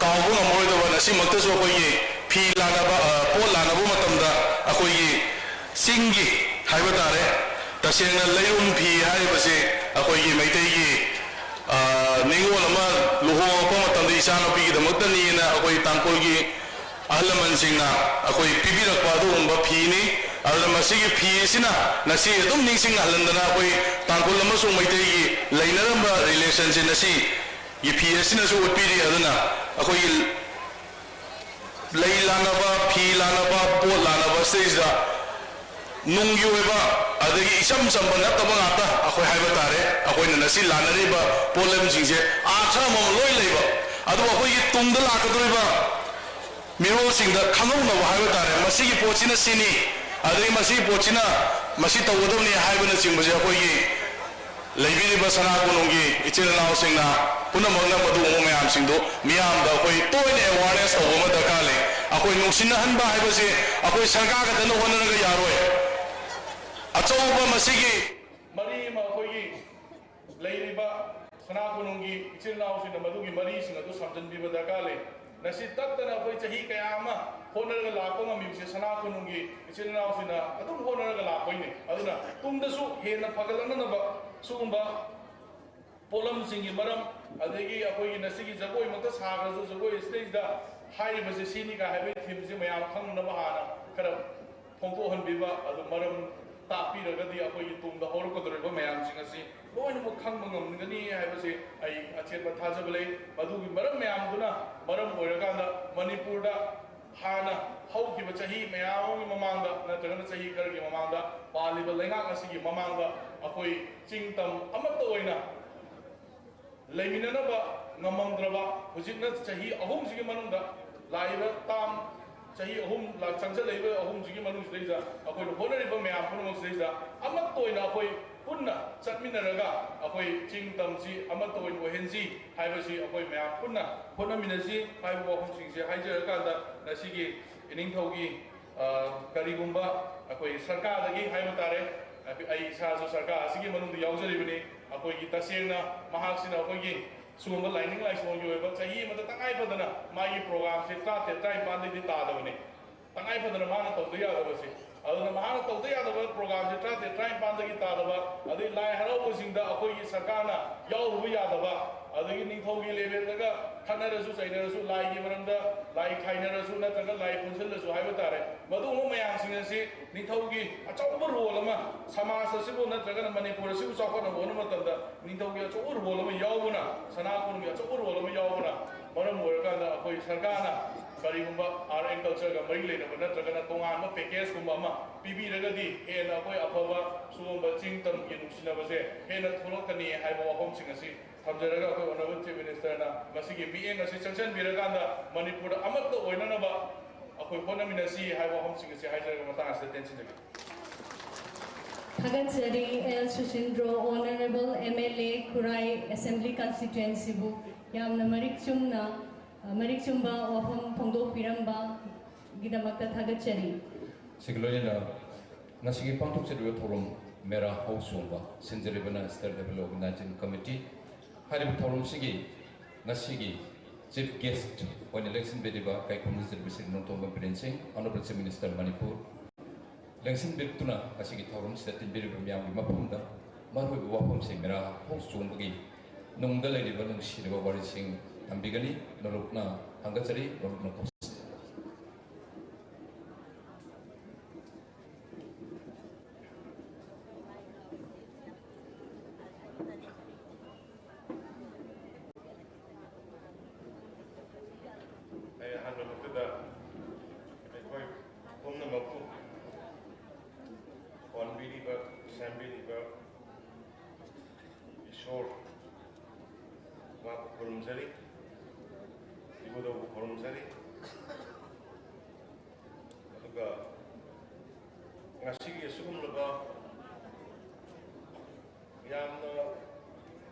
ꯀꯥꯎꯕ ꯉꯝꯃꯔꯣꯏꯗꯕ, ꯉꯁꯤꯃꯛꯇꯁꯨ ꯑꯩꯈꯣꯏꯒꯤ ꯐꯤ ꯂꯥꯟꯅꯕ, ꯑ, ꯄꯣꯠ ꯂꯥꯟꯅꯕ ꯃꯇꯝꯗ ꯑꯩꯈꯣꯏꯒꯤ ꯆꯤꯡꯒꯤ ꯍꯥꯏꯕ ꯇꯥꯔꯦ, ꯇꯁꯦꯡꯅ ꯂꯩꯔꯨꯝ ꯐꯤ ꯍꯥꯏꯔꯤꯕꯁꯤ ꯑꯩꯈꯣꯏꯒꯤ ꯃꯩꯇꯩꯒꯤ, ꯑ, ꯅꯤꯉꯣꯜ ꯑꯃ ꯂꯨꯍꯣꯡꯉꯛꯄ ꯃꯇꯝꯗ ꯏꯆꯥꯅꯨꯄꯤꯒꯤꯗꯃꯛꯇꯅꯤꯅ ꯑꯩꯈꯣꯏ ꯇꯥꯡꯈꯨꯜꯒꯤ ꯑꯍꯜ ꯂꯃꯟꯁꯤꯡꯅ ꯑꯩꯈꯣꯏ ꯄꯤꯕꯤꯔꯛꯄ ꯑꯗꯨꯒꯨꯝꯕ ꯐꯤꯅꯤ꯫ ꯑꯗꯨꯅ ꯃꯁꯤꯒꯤ ꯐꯤ ꯑꯁꯤꯅ ꯉꯁꯤ ꯑꯗꯨꯝ ꯅꯤꯡꯁꯤꯡꯍꯜꯍꯟꯗꯅ ꯑꯩꯈꯣꯏ ꯇꯥꯡꯈꯨꯜ ꯑꯃꯁꯨꯡ ꯃꯩꯇꯩꯒꯤ ꯂꯩꯅꯔꯝꯕ ꯔꯤꯂꯦꯁꯟꯁꯦ ꯉꯁꯤꯒꯤ ꯐꯤ ꯑꯁꯤꯅꯁꯨ ꯎꯠꯄꯤꯔꯤ꯫ ꯑꯗꯨꯅ ꯑꯩꯈꯣꯏꯒꯤ ꯂꯩ ꯂꯥꯟꯅꯕ, ꯐꯤ ꯂꯥꯟꯅꯕ, ꯄꯣꯠ ꯂꯥꯟꯅꯕ ꯁꯤꯗꯩꯁꯤꯗ ꯅꯨꯡꯒꯤ ꯑꯣꯏꯕ, ꯑꯗꯒꯤ ꯏꯆꯝ ꯆꯝꯕ ꯅꯠꯇꯕ ꯉꯥꯛꯇ ꯑꯩꯈꯣꯏ ꯍꯥꯏꯕ ꯇꯥꯔꯦ꯫ ꯑꯩꯈꯣꯏꯅ ꯉꯁꯤ ꯂꯥꯟꯅꯔꯤꯕ ꯄꯣꯠꯂꯝꯁꯤꯡꯁꯦ ꯑꯥꯔꯊ ꯑꯃꯃꯝ ꯂꯣꯏ ꯂꯩꯕ, ꯑꯗꯨꯕꯨ ꯑꯩꯈꯣꯏꯒꯤ ꯇꯨꯡꯗ ꯂꯥꯛꯀꯗꯧꯔꯤꯕ ꯃꯤꯔꯣꯜꯁꯤꯡꯗ ꯈꯪꯍꯧꯅꯕ ꯍꯥꯏꯕ ꯇꯥꯔꯦ, ꯃꯁꯤꯒꯤ ꯄꯣꯠꯁꯤꯅ ꯁꯤꯅꯤ, ꯑꯗꯒꯤ ꯃꯁꯤꯒꯤ ꯄꯣꯠꯁꯤꯅ ꯃꯁꯤ ꯇꯧꯒꯗꯕꯅꯤ ꯍꯥꯏꯕꯅꯆꯤꯡꯕꯁꯦ ꯑꯩꯈꯣꯏꯒꯤ ꯂꯩꯕꯤꯔꯤꯕ ꯁꯅꯥ ꯀꯣꯅꯨꯡꯒꯤ ꯏꯆꯤꯜ ꯏꯅꯥꯎꯁꯤꯡꯅ ꯄꯨꯝꯅꯃꯛꯅ ꯃꯗꯨꯒꯨꯝꯕ ꯃꯌꯥꯝꯁꯤꯡꯗꯨ ꯃꯤꯌꯥꯝꯗ ꯑꯩꯈꯣꯏ ꯇꯣꯏꯅ ꯑꯦꯋꯥꯔꯅꯦꯁ ꯇꯧꯕ ꯑꯃ ꯗꯔꯀꯥꯔ ꯂꯩ꯫ ꯑꯩꯈꯣꯏ ꯅꯨꯡꯁꯤꯅꯍꯟꯕ ꯍꯥꯏꯕꯁꯤ ꯑꯩꯈꯣꯏ ꯁꯔꯀꯥꯔ ꯈꯛꯇꯅ ꯍꯣꯠꯅꯔꯒ ꯌꯥꯔꯣꯏ꯫ ꯑꯆꯧꯕ ꯃꯁꯤꯒꯤ ꯃꯔꯤ ꯑꯃ ꯑꯩꯈꯣꯏꯒꯤ ꯂꯩꯔꯤꯕ ꯁꯅꯥ ꯀꯣꯅꯨꯡꯒꯤ ꯏꯆꯤꯜ ꯏꯅꯥꯎꯁꯤꯡꯅ ꯃꯗꯨꯒꯤ ꯃꯔꯤꯁꯤꯡ ꯑꯗꯨ ꯁꯝꯖꯤꯟꯕꯤꯕ ꯗꯔꯀꯥꯔ ꯂꯩ꯫ ꯉꯁꯤ ꯇꯠꯇꯅ ꯑꯩꯈꯣꯏ ꯆꯍꯤ ꯀꯌꯥ ꯑꯃ ꯍꯣꯠꯅꯔꯒ ꯂꯥꯛꯄ ꯉꯝꯃꯤꯕꯁꯦ ꯁꯅꯥ ꯀꯣꯅꯨꯡꯒꯤ ꯏꯆꯤꯜ ꯏꯅꯥꯎꯁꯤꯡꯅ ꯑꯗꯨꯝ ꯍꯣꯠꯅꯔꯒ ꯂꯥꯛꯄꯩꯅꯤ꯫ ꯑꯗꯨꯅ ꯇꯨꯡꯗꯁꯨ ꯍꯦꯟꯅ ꯐꯒꯠꯂꯛꯅꯅꯕ ꯁꯤꯒꯨꯝꯕ ꯄꯣꯠꯂꯝꯁꯤꯡꯒꯤ ꯃꯔꯝ, ꯑꯗꯒꯤ ꯑꯩꯈꯣꯏꯒꯤ ꯉꯁꯤꯒꯤ ꯖꯒꯣꯏꯃꯛꯇ ꯁꯥꯈ꯭ꯔꯁꯨ, ꯖꯒꯣꯏ ꯑꯁꯤꯗꯩꯁꯤꯗ ꯍꯥꯏꯔꯤꯕꯁꯦ ꯁꯤꯅꯤ ꯀꯥꯏ ꯍꯥꯏꯕꯒꯤ ꯊꯤꯝꯁꯦ ꯃꯌꯥꯝ ꯈꯪꯅꯕ ꯍꯥꯟꯅ ꯈꯔ ꯐꯣꯡꯗꯣꯛꯍꯟꯕꯤꯕ, ꯑꯗꯨ ꯃꯔꯝ ꯇꯥꯛꯄꯤꯔꯒꯗꯤ ꯑꯩꯈꯣꯏꯒꯤ ꯇꯨꯡꯗ ꯍꯧꯔꯛꯀꯗꯧꯔꯤꯕ ꯃꯌꯥꯝꯁꯤꯡ ꯑꯁꯤ ꯂꯣꯏꯅꯃꯛ ꯈꯪꯕ ꯉꯝꯒꯅꯤ ꯍꯥꯏꯕꯁꯤ ꯑꯩ ꯑꯆꯦꯠꯄ ꯊꯥꯖꯕ ꯂꯩ꯫ ꯃꯗꯨꯒꯤ ꯃꯔꯝ ꯃꯌꯥꯝꯗꯨꯅ ꯃꯔꯝ ꯑꯣꯏꯔꯀꯥꯟꯗ ꯃꯅꯤꯄꯨꯔꯗ ꯍꯥꯟꯅ ꯍꯧꯈꯤꯕ ꯆꯍꯤ ꯃꯌꯥꯝ ꯑꯃꯒꯤ ꯃꯃꯥꯡꯗ ꯅꯠꯇ꯭ꯔꯒꯅ ꯆꯍꯤ ꯈꯔꯒꯤ ꯃꯃꯥꯡꯗ ꯄꯥꯜꯂꯤꯕ ꯂꯩꯉꯥꯛ ꯑꯁꯤꯒꯤ ꯃꯃꯥꯡꯗ ꯑꯩꯈꯣꯏ ꯆꯤꯡ ꯇꯝ ꯑꯃꯠꯇ ꯑꯣꯏꯅ ꯂꯩꯃꯤꯟꯅꯅꯕ ꯉꯝꯃꯝꯗ꯭ꯔꯕ, ꯍꯧꯖꯤꯛꯅ ꯆꯍꯤ ꯑꯍꯨꯝꯁꯤꯒꯤ ꯃꯅꯨꯡꯗ ꯂꯥꯛꯏꯕ ꯇꯥꯝ ꯆꯍꯤ ꯑꯍꯨꯝ ꯂꯥꯛ ꯆꯪꯁꯤꯜꯂꯛꯏꯕ ꯑꯍꯨꯝꯁꯤꯒꯤ ꯃꯅꯨꯡꯁꯤꯗꯩꯗ ꯑꯩꯈꯣꯏꯅ ꯍꯣꯠꯅꯔꯤꯕ ꯃꯌꯥꯝ ꯄꯨꯝꯅꯃꯛꯁꯤꯗꯩꯗ ꯑꯃꯠꯇ ꯑꯣꯏꯅ ꯑꯩꯈꯣꯏ ꯄꯨꯟꯅ ꯆꯠꯃꯤꯟꯅꯔꯒ ꯑꯩꯈꯣꯏ ꯆꯤꯡ ꯇꯝꯁꯤ ꯑꯃꯠꯇ ꯑꯣꯏꯅ ꯑꯣꯏꯍꯟꯁꯤ ꯍꯥꯏꯕꯁꯤ ꯑꯩꯈꯣꯏ ꯃꯌꯥꯝ ꯄꯨꯟꯅ ꯍꯣꯠꯅꯃꯤꯟꯅꯁꯤ ꯍꯥꯏꯕ ꯋꯥꯐꯝꯁꯤꯡꯁꯦ ꯍꯥꯏꯖꯔꯀꯥꯟꯗ, ꯉꯁꯤꯒꯤ ꯏꯅꯤꯡꯊꯧꯒꯤ, ꯑ, ꯀꯔꯤꯒꯨꯝꯕ ꯑꯩꯈꯣꯏ ꯁꯔꯀꯥꯔꯗꯒꯤ ꯍꯥꯏꯕ ꯇꯥꯔꯦ, ꯑꯩ ꯏꯁꯥꯁꯨ ꯁꯔꯀꯥꯔ ꯑꯁꯤꯒꯤ ꯃꯅꯨꯡꯗ ꯌꯥꯎꯖꯔꯤꯕꯅꯤ꯫ ꯑꯩꯈꯣꯏꯒꯤ ꯇꯁꯦꯡꯅ ꯃꯍꯥꯛꯁꯤꯅ ꯑꯩꯈꯣꯏꯒꯤ ꯁꯤꯒꯨꯝꯕ ꯂꯥꯏꯅꯤꯡ ꯂꯥꯏꯁꯣꯟꯒꯤ ꯑꯣꯏꯕ ꯆꯍꯤ ꯑꯃꯗ ꯇꯉꯥꯏ ꯐꯗꯅ ꯃꯥꯒꯤ ꯄ꯭ꯔꯣꯒ꯭ꯔꯥꯝꯁꯦ ꯇꯔꯥꯇꯔꯦꯠ ꯇꯔꯥꯅꯤꯄꯥꯟꯗꯒꯤ ꯇꯥꯗꯕꯅꯤ꯫ ꯇꯉꯥꯏ ꯐꯗꯅ ꯃꯥꯅ ꯇꯧꯗ ꯌꯥꯗꯕꯁꯦ꯫ ꯑꯗꯨꯅ ꯃꯍꯥꯛꯅ ꯇꯧꯗ ꯌꯥꯗꯕ ꯄ꯭ꯔꯣꯒ꯭ꯔꯥꯝꯁꯦ ꯇꯔꯥꯇꯔꯦꯠ ꯇꯔꯥꯅꯤꯄꯥꯟꯗꯒꯤ ꯇꯥꯗꯕ, ꯑꯗꯩ ꯂꯥꯏ ꯍꯔꯥꯎꯕꯁꯤꯡꯗ ꯑꯩꯈꯣꯏꯒꯤ ꯁꯔꯀꯥꯔꯅ ꯌꯥꯎꯔꯨꯕ ꯌꯥꯗꯕ, ꯑꯗꯒꯤ ꯅꯤꯡꯊꯧꯒꯤ ꯂꯦꯚꯦꯜꯗꯒ ꯈꯠꯅꯔꯁꯨ ꯆꯩꯅꯔꯁꯨ, ꯂꯥꯏꯒꯤ ꯃꯔꯝꯗ ꯂꯥꯏ ꯈꯥꯏꯅꯔꯁꯨ ꯅꯠꯇ꯭ꯔꯒ ꯂꯥꯏ ꯄꯨꯟꯁꯤꯜꯂꯁꯨ ꯍꯥꯏꯕ ꯇꯥꯔꯦ, ꯃꯗꯨꯒꯨꯝꯕ ꯃꯌꯥꯝꯁꯤꯡ ꯑꯁꯤ ꯅꯤꯡꯊꯧꯒꯤ ꯑꯆꯧꯕ ꯔꯣꯜ ꯑꯃ, ꯁꯃꯥꯖ ꯑꯁꯤꯕꯨ ꯅꯠꯇ꯭ꯔꯒꯅ ꯃꯅꯤꯄꯨꯔ ꯑꯁꯤꯕꯨ ꯆꯥꯎꯈꯠꯅꯕ ꯍꯣꯠꯅꯕ ꯃꯇꯝꯗ ꯅꯤꯡꯊꯧꯒꯤ ꯑꯆꯧꯕ ꯔꯣꯜ ꯑꯃ ꯌꯥꯎꯕꯅ, ꯁꯅꯥ ꯀꯣꯅꯨꯡꯒꯤ ꯑꯆꯧꯕ ꯔꯣꯜ ꯑꯃ ꯌꯥꯎꯕꯅ ꯃꯔꯝ ꯑꯣꯏꯔꯀꯥꯟꯗ ꯑꯩꯈꯣꯏ ꯁꯔꯀꯥꯔꯅ ꯀꯔꯤꯒꯨꯝꯕ ꯑꯥꯔꯠ ꯑꯦꯟ ꯀꯜꯆꯔꯒ ꯃꯔꯤ ꯂꯩꯅꯕ ꯅꯠꯇ꯭ꯔꯒꯅ ꯇꯣꯉꯥꯟꯕ ꯄꯦꯀꯦꯖꯀꯨꯝꯕ ꯑꯃ ꯄꯤꯕꯤꯔꯒꯗꯤ ꯍꯦꯟꯅ ꯑꯩꯈꯣꯏ ꯑꯐꯕ ꯁꯤꯒꯨꯝꯕ ꯆꯤꯡ ꯇꯝꯒꯤ ꯅꯨꯡꯁꯤꯅꯕꯁꯦ ꯍꯦꯟꯅ ꯊꯣꯛꯂꯛꯀꯅꯤ ꯍꯥꯏꯕ ꯋꯥꯐꯝꯁꯤꯡ ꯑꯁꯤ ꯊꯝꯖꯔꯒ ꯑꯩꯈꯣꯏ ꯑꯣꯅꯔꯦꯕꯜ ꯆꯤꯐ ꯃꯤꯅꯤꯁꯇꯔꯅ ꯃꯁꯤꯒꯤ ꯃꯤꯠꯌꯦꯡ ꯑꯁꯤ ꯆꯪꯁꯤꯟꯕꯤꯔꯀꯥꯟꯗ ꯃꯅꯤꯄꯨꯔꯗ ꯑꯃꯠꯇ ꯑꯣꯏꯅꯅꯕ ꯑꯩꯈꯣꯏ ꯍꯣꯠꯅꯃꯤꯟꯅꯁꯤ ꯍꯥꯏꯕ ꯋꯥꯐꯝꯁꯤꯡ ꯑꯁꯤ ꯍꯥꯏꯖꯔꯒ ꯃꯇꯥꯡ ꯑꯁꯤꯗ ꯇꯦꯟꯁꯤꯟꯖꯒꯦ꯫ ꯊꯥꯒꯠꯆꯔꯤ L Susindro, honourable M L A Khurai assembly ꯀꯟꯁꯇꯤꯇ꯭ꯋꯦꯟꯁꯤꯕꯨ ꯌꯥꯝꯅ ꯃꯔꯤꯛ ꯆꯨꯝꯅ, ꯃꯔꯤꯛ ꯆꯨꯝꯕ ꯋꯥꯐꯝ ꯐꯣꯡꯗꯣꯛꯄꯤꯔꯝꯕꯒꯤꯗꯃꯛꯇ ꯊꯥꯒꯠꯆꯔꯤ꯫ ꯁꯤꯒ ꯂꯣꯏꯅꯅ ꯉꯁꯤꯒꯤ ꯄꯥꯡꯊꯣꯛꯆꯔꯤꯕ ꯊꯧꯔꯝ ꯃꯦꯔꯥ ꯍꯧ ꯆꯣꯡꯕ ꯁꯤꯟꯖꯔꯤꯕꯅ State Level Organizing Committee꯫ ꯍꯥꯏꯔꯤꯕ ꯊꯧꯔꯝꯁꯤꯒꯤ ꯉꯁꯤꯒꯤ ꯆꯤꯐ ꯒꯦꯁ꯭ꯠ ꯑꯣꯏꯅ ꯂꯦꯡꯁꯤꯟꯕꯤꯔꯤꯕ ꯀꯩꯈꯨꯝ ꯂꯨꯖꯔꯤꯕ ꯁ꯭ꯔꯤ ꯅꯣꯡꯊꯣꯝꯕꯝ ꯕꯤꯔꯦꯟ ꯁꯤꯡ, ꯑꯣꯅꯔꯦꯕꯜ ꯆꯤꯐ ꯃꯤꯅꯤꯁꯇꯔ ꯃꯅꯤꯄꯨꯔ, ꯂꯦꯡꯁꯤꯟꯕꯤꯔꯛꯇꯨꯅ ꯉꯁꯤꯒꯤ ꯊꯧꯔꯝꯁꯤꯗ ꯇꯤꯟꯕꯤꯔꯤꯕ ꯃꯤꯌꯥꯝꯒꯤ ꯃꯐꯝꯗ ꯃꯔꯨꯑꯣꯏꯕ ꯋꯥꯐꯝꯁꯤꯡ ꯃꯦꯔꯥ ꯍꯧ ꯆꯣꯡꯕꯒꯤ ꯅꯨꯡꯗ ꯂꯩꯔꯤꯕ ꯅꯨꯡꯁꯤꯔꯕ ꯋꯥꯔꯤꯁꯤꯡ ꯊꯝꯕꯤꯒꯅꯤ꯫ ꯅꯣꯂꯨꯛꯅ ꯍꯪꯒꯠꯆꯔꯤ, ꯅꯣꯂꯨꯛꯅ ꯀꯧꯖꯔꯤ꯫ ꯑꯩ ꯑꯍꯥꯟꯕ ꯃꯛꯇꯗ ꯑꯩꯈꯣꯏ ꯄꯨꯝꯅꯃꯛꯄꯨ ꯀꯣꯟꯕꯤꯔꯤꯕ, ꯁꯦꯝꯕꯤꯔꯤꯕ ꯏꯁꯣꯔ ꯃꯥꯕꯨ ꯈꯨꯔꯨꯝꯖꯔꯤ, ꯏꯕꯨꯙꯧꯕꯨ ꯈꯨꯔꯨꯝꯖꯔꯤ꯫ ꯉꯁꯤꯒꯤ ꯑꯁꯤꯒꯨꯝꯂꯕ ꯌꯥꯝꯅ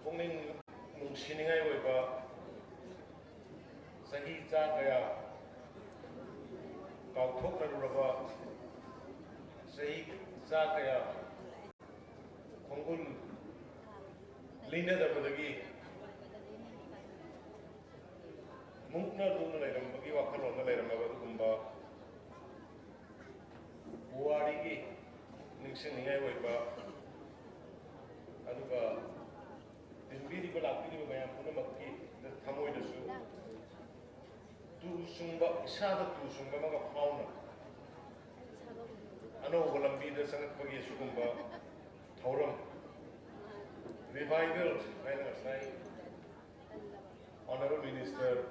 ꯄꯨꯛꯅꯤꯡ ꯅꯨꯡꯁꯤꯅꯤꯡꯉꯥꯏ ꯑꯣꯏꯕ, ꯆꯍꯤ ꯆꯥ ꯀꯌꯥ ꯀꯥꯎꯊꯣꯛꯅꯔꯨꯔꯕ, ꯆꯍꯤ ꯆꯥ ꯀꯌꯥ ꯈꯣꯡꯒꯨꯜ ꯂꯤꯅꯗꯕꯗꯒꯤ ꯃꯨꯛꯅ ꯂꯨꯅ ꯂꯩꯔꯝꯕꯒꯤ ꯋꯥꯈꯜꯂꯣꯟꯗ ꯂꯩꯔꯝꯃꯕ ꯑꯗꯨꯒꯨꯝꯕ ꯄꯨꯋꯥꯔꯤꯒꯤ ꯅꯤꯡꯁꯤꯡꯅꯤꯡꯉꯥꯏ ꯑꯣꯏꯕ, ꯑꯗꯨꯒ ꯇꯤꯟꯕꯤꯔꯤꯕ ꯂꯥꯛꯄꯤꯔꯤꯕ ꯃꯌꯥꯝ ꯄꯨꯝꯅꯃꯛꯀꯤ ꯊꯃꯣꯏꯗꯁꯨ ꯇꯨ ꯆꯨꯡꯕ, ꯏꯁꯥꯗ ꯇꯨ ꯆꯨꯡꯕ ꯑꯃꯒ ꯐꯥꯎꯅ ꯑꯅꯧꯕ ꯂꯝꯕꯤꯗ ꯆꯪꯉꯛꯄꯒꯤ ꯑꯁꯤꯒꯨꯝꯕ ꯊꯧꯔꯝ, ꯔꯤꯚꯥꯏꯕꯦꯜ ꯍꯥꯏꯅ ꯉꯁꯥꯏ ꯑꯣꯅꯔꯦꯕꯜ ꯃꯤꯅꯤꯁꯇꯔ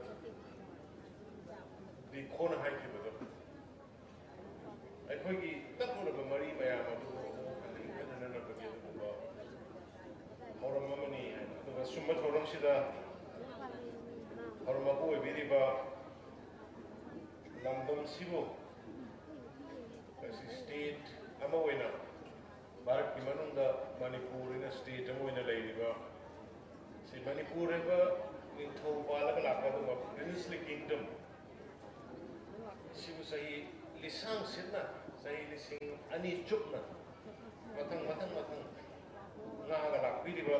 ꯗꯤ ꯈꯣꯅ ꯍꯥꯏꯈꯤꯕꯗꯣ, ꯑꯩꯈꯣꯏꯒꯤ ꯇꯠꯂꯨꯔꯕ ꯃꯔꯤ ꯃꯌꯥꯝ ꯑꯗꯨ ꯑꯃꯨꯛ ꯍꯟꯅ ꯏꯪꯒꯠꯅꯅꯕꯒꯤ ꯑꯗꯨꯒꯨꯝꯕ ꯊꯧꯔꯝ ꯑꯃꯅꯤ ꯍꯥꯏꯅ, ꯑꯗꯨꯒ ꯁꯨꯝꯕ ꯊꯧꯔꯝꯁꯤꯗ ꯊꯧꯔꯝ ꯃꯄꯨ ꯑꯣꯏꯕꯤꯔꯤꯕ ꯂꯝꯗꯝꯁꯤꯕꯨ ꯉꯁꯤ ꯁ꯭ꯇꯦꯠ ꯑꯃ ꯑꯣꯏꯅ, ꯚꯥꯔꯠꯀꯤ ꯃꯅꯨꯡꯗ ꯃꯅꯤꯄꯨꯔ ꯑꯣꯏꯅ ꯁ꯭ꯇꯦꯠ ꯑꯃ ꯑꯣꯏꯅ ꯂꯩꯔꯤꯕ, ꯁꯤ ꯃꯅꯤꯄꯨꯔ ꯍꯥꯏꯕ ꯅꯤꯡꯊꯧ ꯄꯥꯜꯂꯒ ꯂꯥꯛꯄ ꯑꯗꯨꯒꯨꯝꯕ princely kingdom ꯁꯤꯕꯨ ꯆꯍꯤ ꯂꯤꯁꯥꯡ ꯁꯤꯠꯅ, ꯆꯍꯤ ꯂꯤꯁꯤꯡ ꯑꯅꯤ ꯆꯨꯞꯅ ꯃꯊꯪ ꯃꯊꯪ ꯃꯊꯪ ꯉꯥꯛꯑꯒ ꯂꯥꯛꯄꯤꯔꯤꯕ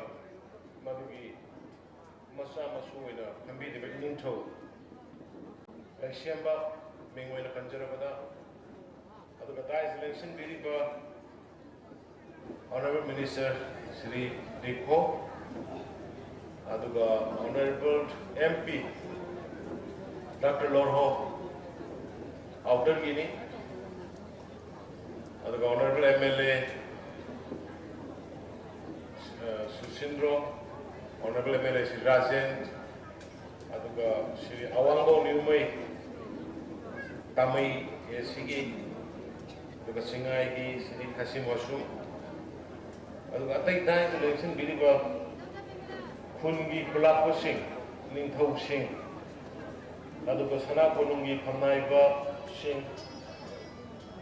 ꯃꯗꯨꯒꯤ ꯃꯆꯥ ꯃꯁꯨ ꯑꯣꯏꯅ ꯈꯟꯕꯤꯔꯤꯕ ꯏꯅꯤꯡꯊꯧ ꯂꯩꯁꯦꯝꯕ ꯃꯤꯡ ꯑꯣꯏꯅ ꯄꯟꯖꯔꯕꯗ, ꯑꯗꯨꯒ ꯗꯥꯏꯁ ꯂꯦꯡꯁꯤꯟꯕꯤꯔꯤꯕ honourable minister Shri Dikho, ꯑꯗꯨꯒ honourable M P doctor Lorho ꯑꯥꯎꯇꯔꯒꯤꯅꯤ, ꯑꯗꯨꯒ honourable M L A Susindro, honourable M L A Shri Rajen, ꯑꯗꯨꯒ ꯁ꯭ꯔꯤ ꯑꯋꯥꯡꯕꯧ ꯅ꯭ꯌꯨꯃꯩ ꯇꯥꯃꯩ ꯑꯦ ꯁꯤꯒꯤ, ꯑꯗꯨꯒ ꯁꯤꯡꯉꯥꯏꯒꯤ ꯁ꯭ꯔꯤ ꯈꯥꯁꯤꯝ ꯋꯥꯁꯨꯝ, ꯑꯗꯨꯒ ꯑꯇꯩ ꯗꯥꯏꯁ ꯂꯦꯡꯁꯤꯟꯕꯤꯔꯤꯕ ꯈꯨꯟꯒꯤ ꯈꯨꯂꯥꯛꯄꯁꯤꯡ, ꯅꯤꯡꯊꯧꯁꯤꯡ, ꯑꯗꯨꯒ ꯁꯅꯥ ꯀꯣꯅꯨꯡꯒꯤ ꯐꯝꯅꯥꯏꯕꯁꯤꯡ,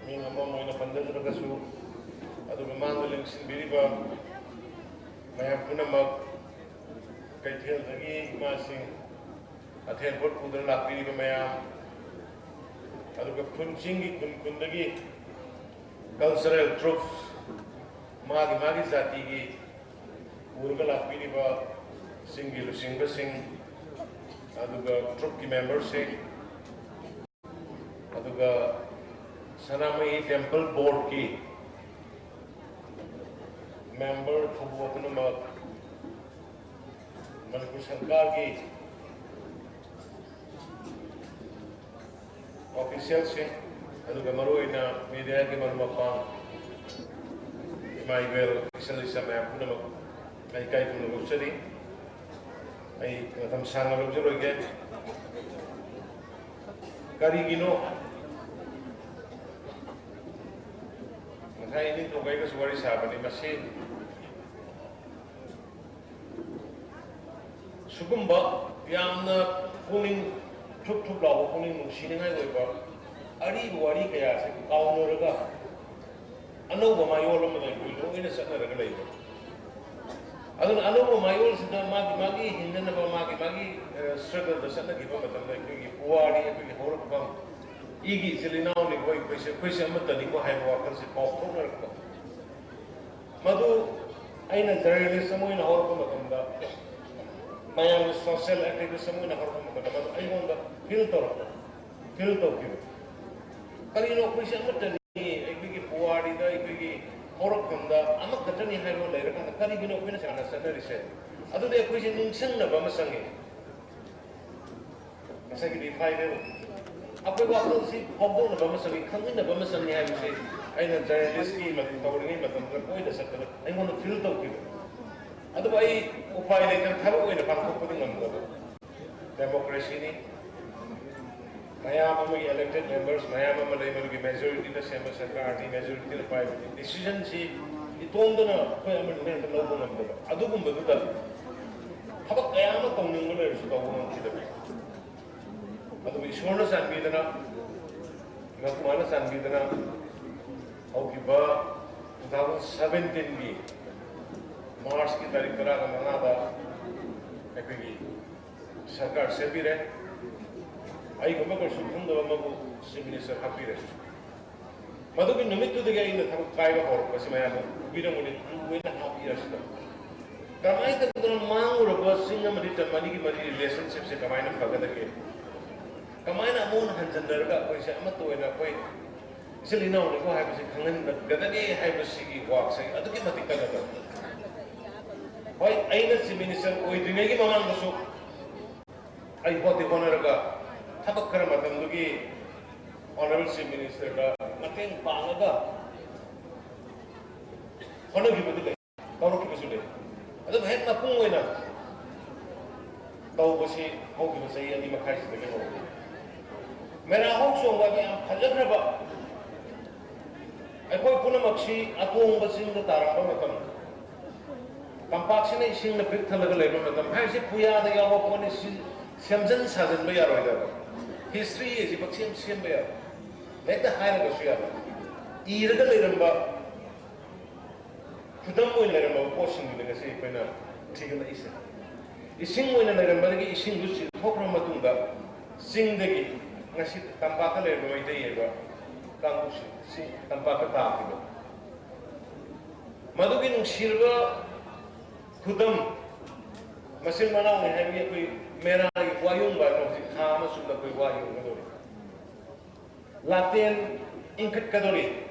ꯃꯤꯡ ꯑꯃꯃꯝ ꯑꯣꯏꯅ ꯄꯟꯖꯗ꯭ꯔꯒꯁꯨ, ꯑꯗꯨꯒ ꯃꯥꯡꯗ ꯂꯦꯡꯁꯤꯟꯕꯤꯔꯤꯕ ꯃꯌꯥꯝ ꯄꯨꯝꯅꯃꯛ, ꯀꯩꯊꯦꯜꯗꯒꯤ ꯏꯃꯥꯁꯤꯡ, ꯑꯊꯦꯟ ꯄꯣꯠ ꯄꯨꯗꯨꯅ ꯂꯥꯛꯄꯤꯔꯤꯕ ꯃꯌꯥꯝ, ꯑꯗꯨꯒ ꯈꯨꯟꯁꯤꯡꯒꯤ, ꯈꯨꯟ ꯈꯨꯟꯗꯒꯤ cultural troupes, ꯃꯥꯒꯤ ꯃꯥꯒꯤ ꯖꯥꯇꯤꯒꯤ ꯄꯨꯔꯒ ꯂꯥꯛꯄꯤꯔꯤꯕ ꯆꯤꯡꯒꯤ ꯂꯨꯆꯤꯡꯕꯁꯤꯡ, ꯑꯗꯨꯒ troupesꯀꯤ memberꯁꯤꯡ, ꯑꯗꯨꯒ ꯁꯅꯥꯃꯍꯤ temple boardꯀꯤ member ꯊꯧꯕꯨ ꯄꯨꯝꯅꯃꯛ, ꯃꯅꯤꯄꯨꯔ ꯁꯔꯀꯥꯔꯒꯤ officialꯁꯤꯡ, ꯑꯗꯨꯒ ꯃꯔꯨꯑꯣꯏꯅ mediaꯒꯤ ꯃꯔꯨꯞ ꯃꯄꯥꯡ, ꯏꯃꯥ ꯏꯕꯦꯜ, official ꯏꯆꯥ ꯃꯌꯥꯝ ꯄꯨꯝꯅꯃꯛ ꯑꯩ ꯏꯀꯥꯏ ꯈꯨꯝꯅꯕ ꯎꯠꯆꯔꯤ꯫ ꯑꯩ ꯃꯇꯝ ꯁꯥꯡꯅ ꯂꯧꯖꯔꯣꯏꯒꯦ꯫ ꯀꯔꯤꯒꯤꯅꯣ ꯉꯁꯥꯏ ꯏꯅꯤꯡꯊꯧꯒꯩꯒꯁꯨ ꯋꯥꯔꯤ ꯁꯥꯕꯅꯤ, ꯃꯁꯤ ꯁꯤꯒꯨꯝꯕ ꯌꯥꯝꯅ ꯄꯨꯛꯅꯤꯡ ꯊꯨꯞ ꯊꯨꯞ ꯂꯥꯎꯕ, ꯄꯨꯛꯅꯤꯡ ꯅꯨꯡꯁꯤꯅꯤꯡꯉꯥꯏ ꯑꯣꯏꯕ ꯑꯔꯤꯕ ꯋꯥꯔꯤ ꯀꯌꯥꯁꯦ ꯀꯥꯎꯅꯔꯒ ꯑꯅꯧꯕ ꯃꯌꯣꯜ ꯑꯃꯗ ꯑꯩꯈꯣꯏ ꯂꯣꯏꯅ ꯆꯠꯅꯔꯒ ꯂꯩꯕ꯫ ꯑꯗꯨꯅ ꯑꯅꯧꯕ ꯃꯌꯣꯜꯁꯤꯗ ꯃꯥꯒꯤ ꯃꯥꯒꯤ ꯍꯤꯡꯅꯅꯕ, ꯃꯥꯒꯤ ꯃꯥꯒꯤ, ꯑ, struggleꯗ ꯆꯠꯅꯈꯤꯕ ꯃꯇꯝꯗ ꯑꯩꯈꯣꯏꯒꯤ ꯄꯨꯋꯥꯔꯤ, ꯑꯩꯈꯣꯏꯒꯤ ꯍꯧꯔꯛꯐꯝ, ꯏꯒꯤ ꯏꯆꯤꯜ ꯏꯅꯥꯎꯅꯤ ꯑꯩꯈꯣꯏ, ꯑꯩꯈꯣꯏꯁꯦ, ꯑꯩꯈꯣꯏꯁꯦ ꯑꯃꯠꯇꯅꯤꯀꯣ ꯍꯥꯏꯕ ꯋꯥꯈꯜꯁꯦ ꯀꯥꯎꯊꯣꯛꯅꯔꯛꯄ꯫ ꯃꯗꯨ ꯑꯩꯅ journalist ꯑꯃ ꯑꯣꯏꯅ ꯍꯧꯔꯛꯄ ꯃꯇꯝꯗ, ꯃꯌꯥꯝꯅ social activist ꯑꯃ ꯑꯣꯏꯅ ꯍꯧꯔꯛꯄ ꯃꯇꯝꯗ, ꯃꯗꯨ ꯑꯩꯉꯣꯟꯗ feel ꯇꯧꯔꯛꯄ, feel ꯇꯧꯈꯤꯕ꯫ ꯀꯔꯤꯅꯣ ꯑꯩꯈꯣꯏꯁꯦ ꯑꯃꯠꯇꯅꯤ, ꯑꯩꯈꯣꯏꯒꯤ ꯄꯨꯋꯥꯔꯤꯗ, ꯑꯩꯈꯣꯏꯒꯤ ꯍꯧꯔꯛꯐꯝꯗ ꯑꯃꯈꯛꯇꯅꯤ ꯍꯥꯏꯕ ꯂꯩꯔꯀꯥꯟꯗ ꯀꯔꯤꯒꯤꯅꯣ ꯑꯩꯈꯣꯏꯅ ꯁꯥꯟꯅ ꯆꯠꯅꯔꯤꯁꯦ? ꯑꯗꯨꯗꯤ ꯑꯩꯈꯣꯏꯁꯦ ꯅꯤꯡꯁꯤꯡꯅꯕ ꯑꯃ ꯆꯪꯉꯤ꯫ ꯉꯁꯥꯏꯒꯤ revival, ꯑꯩꯈꯣꯏ ꯋꯥꯈꯜꯁꯤ ꯐꯣꯡꯗꯣꯛꯅꯕ ꯑꯃ ꯆꯪꯉꯤ, ꯈꯪꯃꯤꯟꯅꯕ ꯑꯃ ꯆꯪꯉꯤ ꯍꯥꯏꯕꯁꯤ ꯑꯩꯅ journalistꯀꯤ ꯃ-, ꯇꯧꯔꯤꯉꯩ ꯃꯇꯝꯗ ꯀꯣꯏꯅ ꯆꯠꯄꯗ ꯑꯩꯉꯣꯟꯗ feel ꯇꯧꯈꯤꯕ꯫ ꯑꯗꯨꯕꯨ ꯑꯩ ꯎꯄꯥꯏ ꯂꯩꯇꯅ ꯊꯕꯛ ꯑꯣꯏꯅ ꯄꯥꯡꯊꯣꯛꯄꯗꯤ ꯉꯝꯗꯕ꯫ Democracyꯅꯤ, ꯃꯌꯥꯝ ꯑꯃꯒꯤ elected members ꯃꯌꯥꯝ ꯑꯃ ꯂꯩ, ꯃꯗꯨꯒꯤ majorityꯅ ꯁꯦꯝꯕ ꯁꯔꯀꯥꯔꯅꯤ, majorityꯅ ꯄꯥꯏꯕꯅꯤ꯫ Decisionꯁꯤ ꯏꯇꯣꯝꯗꯅ ꯑꯩꯈꯣꯏ ꯑꯃꯅꯤꯅ ꯍꯦꯛꯇ ꯂꯧꯕ ꯉꯝꯗꯕ꯫ ꯑꯗꯨꯒꯨꯝꯕꯗꯨꯗ ꯊꯕꯛ ꯀꯌꯥ ꯑꯃ ꯇꯧꯅꯤꯡꯕ ꯂꯩꯔꯁꯨ ꯇꯧꯕ ꯉꯝꯈꯤꯗꯕ꯫ ꯑꯗꯨꯕꯨ ꯏꯁꯣꯔꯅ ꯆꯥꯟꯕꯤꯗꯅ ꯃꯄꯨ ꯍꯥꯏꯅ ꯆꯥꯟꯕꯤꯗꯨꯅ ꯍꯧꯈꯤꯕ two thousand seventeen-ꯒꯤ March-ꯀꯤ ꯇꯥꯔꯤꯛ ꯇꯔꯥꯒ ꯃꯉꯥꯗ ꯑꯩꯈꯣꯏꯒꯤ ꯁꯔꯀꯥꯔ ꯁꯦꯝꯕꯤꯔꯦ꯫ ꯑꯩꯒꯨꯝꯕ ꯀꯩꯁꯨ ꯈꯪꯗꯕ ꯑꯃꯕꯨ Chief Minister ꯍꯥꯞꯄꯤꯔꯦ꯫ ꯃꯗꯨꯒꯤ ꯅꯨꯃꯤꯠꯇꯨꯗꯒꯤ ꯑꯩꯅ ꯊꯕꯛ ꯀꯥꯏꯕ ꯍꯧꯔꯛꯄꯁꯤ ꯃꯌꯥꯝꯅ ꯎꯕꯤꯔꯝꯒꯅꯤ, ꯂꯨ ꯑꯣꯏꯅ ꯍꯥꯞꯄꯤ ꯑꯁꯤꯗ꯫ ꯀꯃꯥꯏꯅ ꯇꯧꯗꯅ ꯃꯥꯡꯂꯨꯔꯕ ꯆꯤꯡ ꯑꯃꯗꯤ ꯇꯝ ꯑꯅꯤꯒꯤ ꯃꯔꯤ relationship-ꯁꯦ ꯀꯃꯥꯏꯅ ꯐꯒꯗꯒꯦ? ꯀꯃꯥꯏꯅ ꯑꯃꯨꯛ ꯍꯟꯖꯟꯅꯔꯒ ꯑꯩꯈꯣꯏꯁꯦ ꯑꯃꯠꯇ ꯑꯣꯏꯅ ꯑꯩꯈꯣꯏ ꯏꯆꯤꯜ ꯏꯅꯥꯎꯅꯤꯀꯣ ꯍꯥꯏꯕꯁꯤ ꯈꯪꯍꯟꯒꯗꯒꯦ ꯍꯥꯏꯕꯁꯤꯒꯤ work-ꯁꯦ ꯑꯗꯨꯛꯀꯤ ꯃꯇꯤꯛ ꯀꯟꯅ ꯇꯧꯏ꯫ ꯍꯣꯏ, ꯑꯩꯅ Chief Minister ꯑꯣꯏꯗ꯭ꯔꯤꯉꯩꯒꯤ ꯃꯃꯥꯡꯗꯁꯨ ꯑꯩ ꯍꯣꯠꯇꯤ ꯍꯣꯠꯅꯔꯒ ꯊꯕꯛ ꯈꯔ ꯃꯇꯝꯗꯨꯒꯤ Honourable Chief Minister-ꯗ ꯃꯇꯦꯡ ꯄꯥꯡꯉꯒ ꯍꯣꯠꯅꯈꯤꯕꯗꯨ ꯂꯩ, ꯇꯧꯔꯛꯈꯤꯕꯁꯨ ꯂꯩ꯫ ꯑꯗꯨꯕꯨ ꯍꯦꯛ ꯃꯄꯨꯡ ꯑꯣꯏꯅ ꯇꯧꯕꯁꯤ ꯍꯧꯈꯤꯕ ꯆꯍꯤ ꯑꯅꯤ ꯃꯈꯥꯏꯁꯤꯗꯒꯤ ꯍꯧꯔꯛꯏ꯫ ꯃꯦꯔꯥ ꯍꯧ ꯆꯣꯡꯕ ꯑꯗꯨ ꯌꯥꯝ ꯐꯖꯈ꯭ꯔꯕ, ꯑꯩꯈꯣꯏ ꯄꯨꯝꯅꯃꯛꯁꯤ ꯑꯇꯣꯡꯕ ꯆꯤꯡꯗ ꯇꯥꯔꯛꯄ ꯃꯇꯝ, ꯇꯝꯄꯥꯛꯁꯤꯅ ꯏꯁꯤꯡꯅ ꯄꯤꯛ ꯊꯜꯂꯒ ꯂꯩꯕ ꯃꯇꯝ ꯍꯥꯏꯁꯤ ꯄꯨꯌꯥꯗ ꯌꯥꯎꯕ ꯄꯣꯠꯅꯤ꯫ ꯁꯤ ꯁꯦꯝꯖꯤꯟ ꯁꯥꯖꯤꯟꯕ ꯌꯥꯔꯣꯏꯗꯕ, history ꯑꯁꯤ ꯄꯛꯁꯦꯝ ꯁꯦꯝꯕ ꯌꯥꯔꯣꯏ꯫ ꯍꯦꯛꯇ ꯍꯥꯏꯔꯒꯁꯨ ꯌꯥꯔꯣꯏ꯫ ꯏꯔꯒ ꯂꯩꯔꯝꯕ, ꯈꯨꯗꯝ ꯑꯣꯏꯅ ꯂꯩꯔꯝꯕ ꯄꯣꯠꯁꯤꯡꯗꯨꯅꯤ ꯉꯁꯤ ꯑꯩꯈꯣꯏꯅ ꯊꯤꯒꯠꯂꯛꯏꯁꯦ꯫ ꯏꯁꯤꯡ ꯑꯣꯏꯅ ꯂꯩꯔꯝꯕꯗꯒꯤ ꯏꯁꯤꯡꯗꯨ ꯆꯤꯡꯊꯣꯛꯈ꯭ꯔꯕ ꯃꯇꯨꯡꯗ, ꯆꯤꯡꯗꯒꯤ ꯉꯁꯤ ꯇꯝꯄꯥꯛꯇ ꯂꯩꯔꯤꯕ ꯃꯩꯇꯩ ꯑꯣꯏꯕ ꯀꯥꯡꯕꯨꯁꯤꯡ ꯆꯤꯡ ꯇꯝꯄꯥꯛꯇ ꯇꯥꯈꯤꯕ꯫ ꯃꯗꯨꯒꯤ ꯅꯨꯡꯁꯤꯔꯕ ꯈꯨꯗꯝ, ꯃꯆꯤꯟ ꯃꯅꯥꯎꯅꯤ ꯍꯥꯏꯕꯒꯤ ꯑꯩꯈꯣꯏ ꯃꯦꯔꯥꯒꯤ ꯋꯥꯌꯨꯡꯕ ꯍꯥꯏꯕ ꯍꯧꯖꯤꯛ ꯊꯥ ꯑꯃ ꯆꯨꯞꯅ ꯑꯩꯈꯣꯏ ꯋꯥ ꯌꯨꯡꯒꯗꯧꯔꯤ꯫ ꯂꯥꯇꯦꯟ ꯏꯪꯈꯠꯀꯗꯧꯔꯤ꯫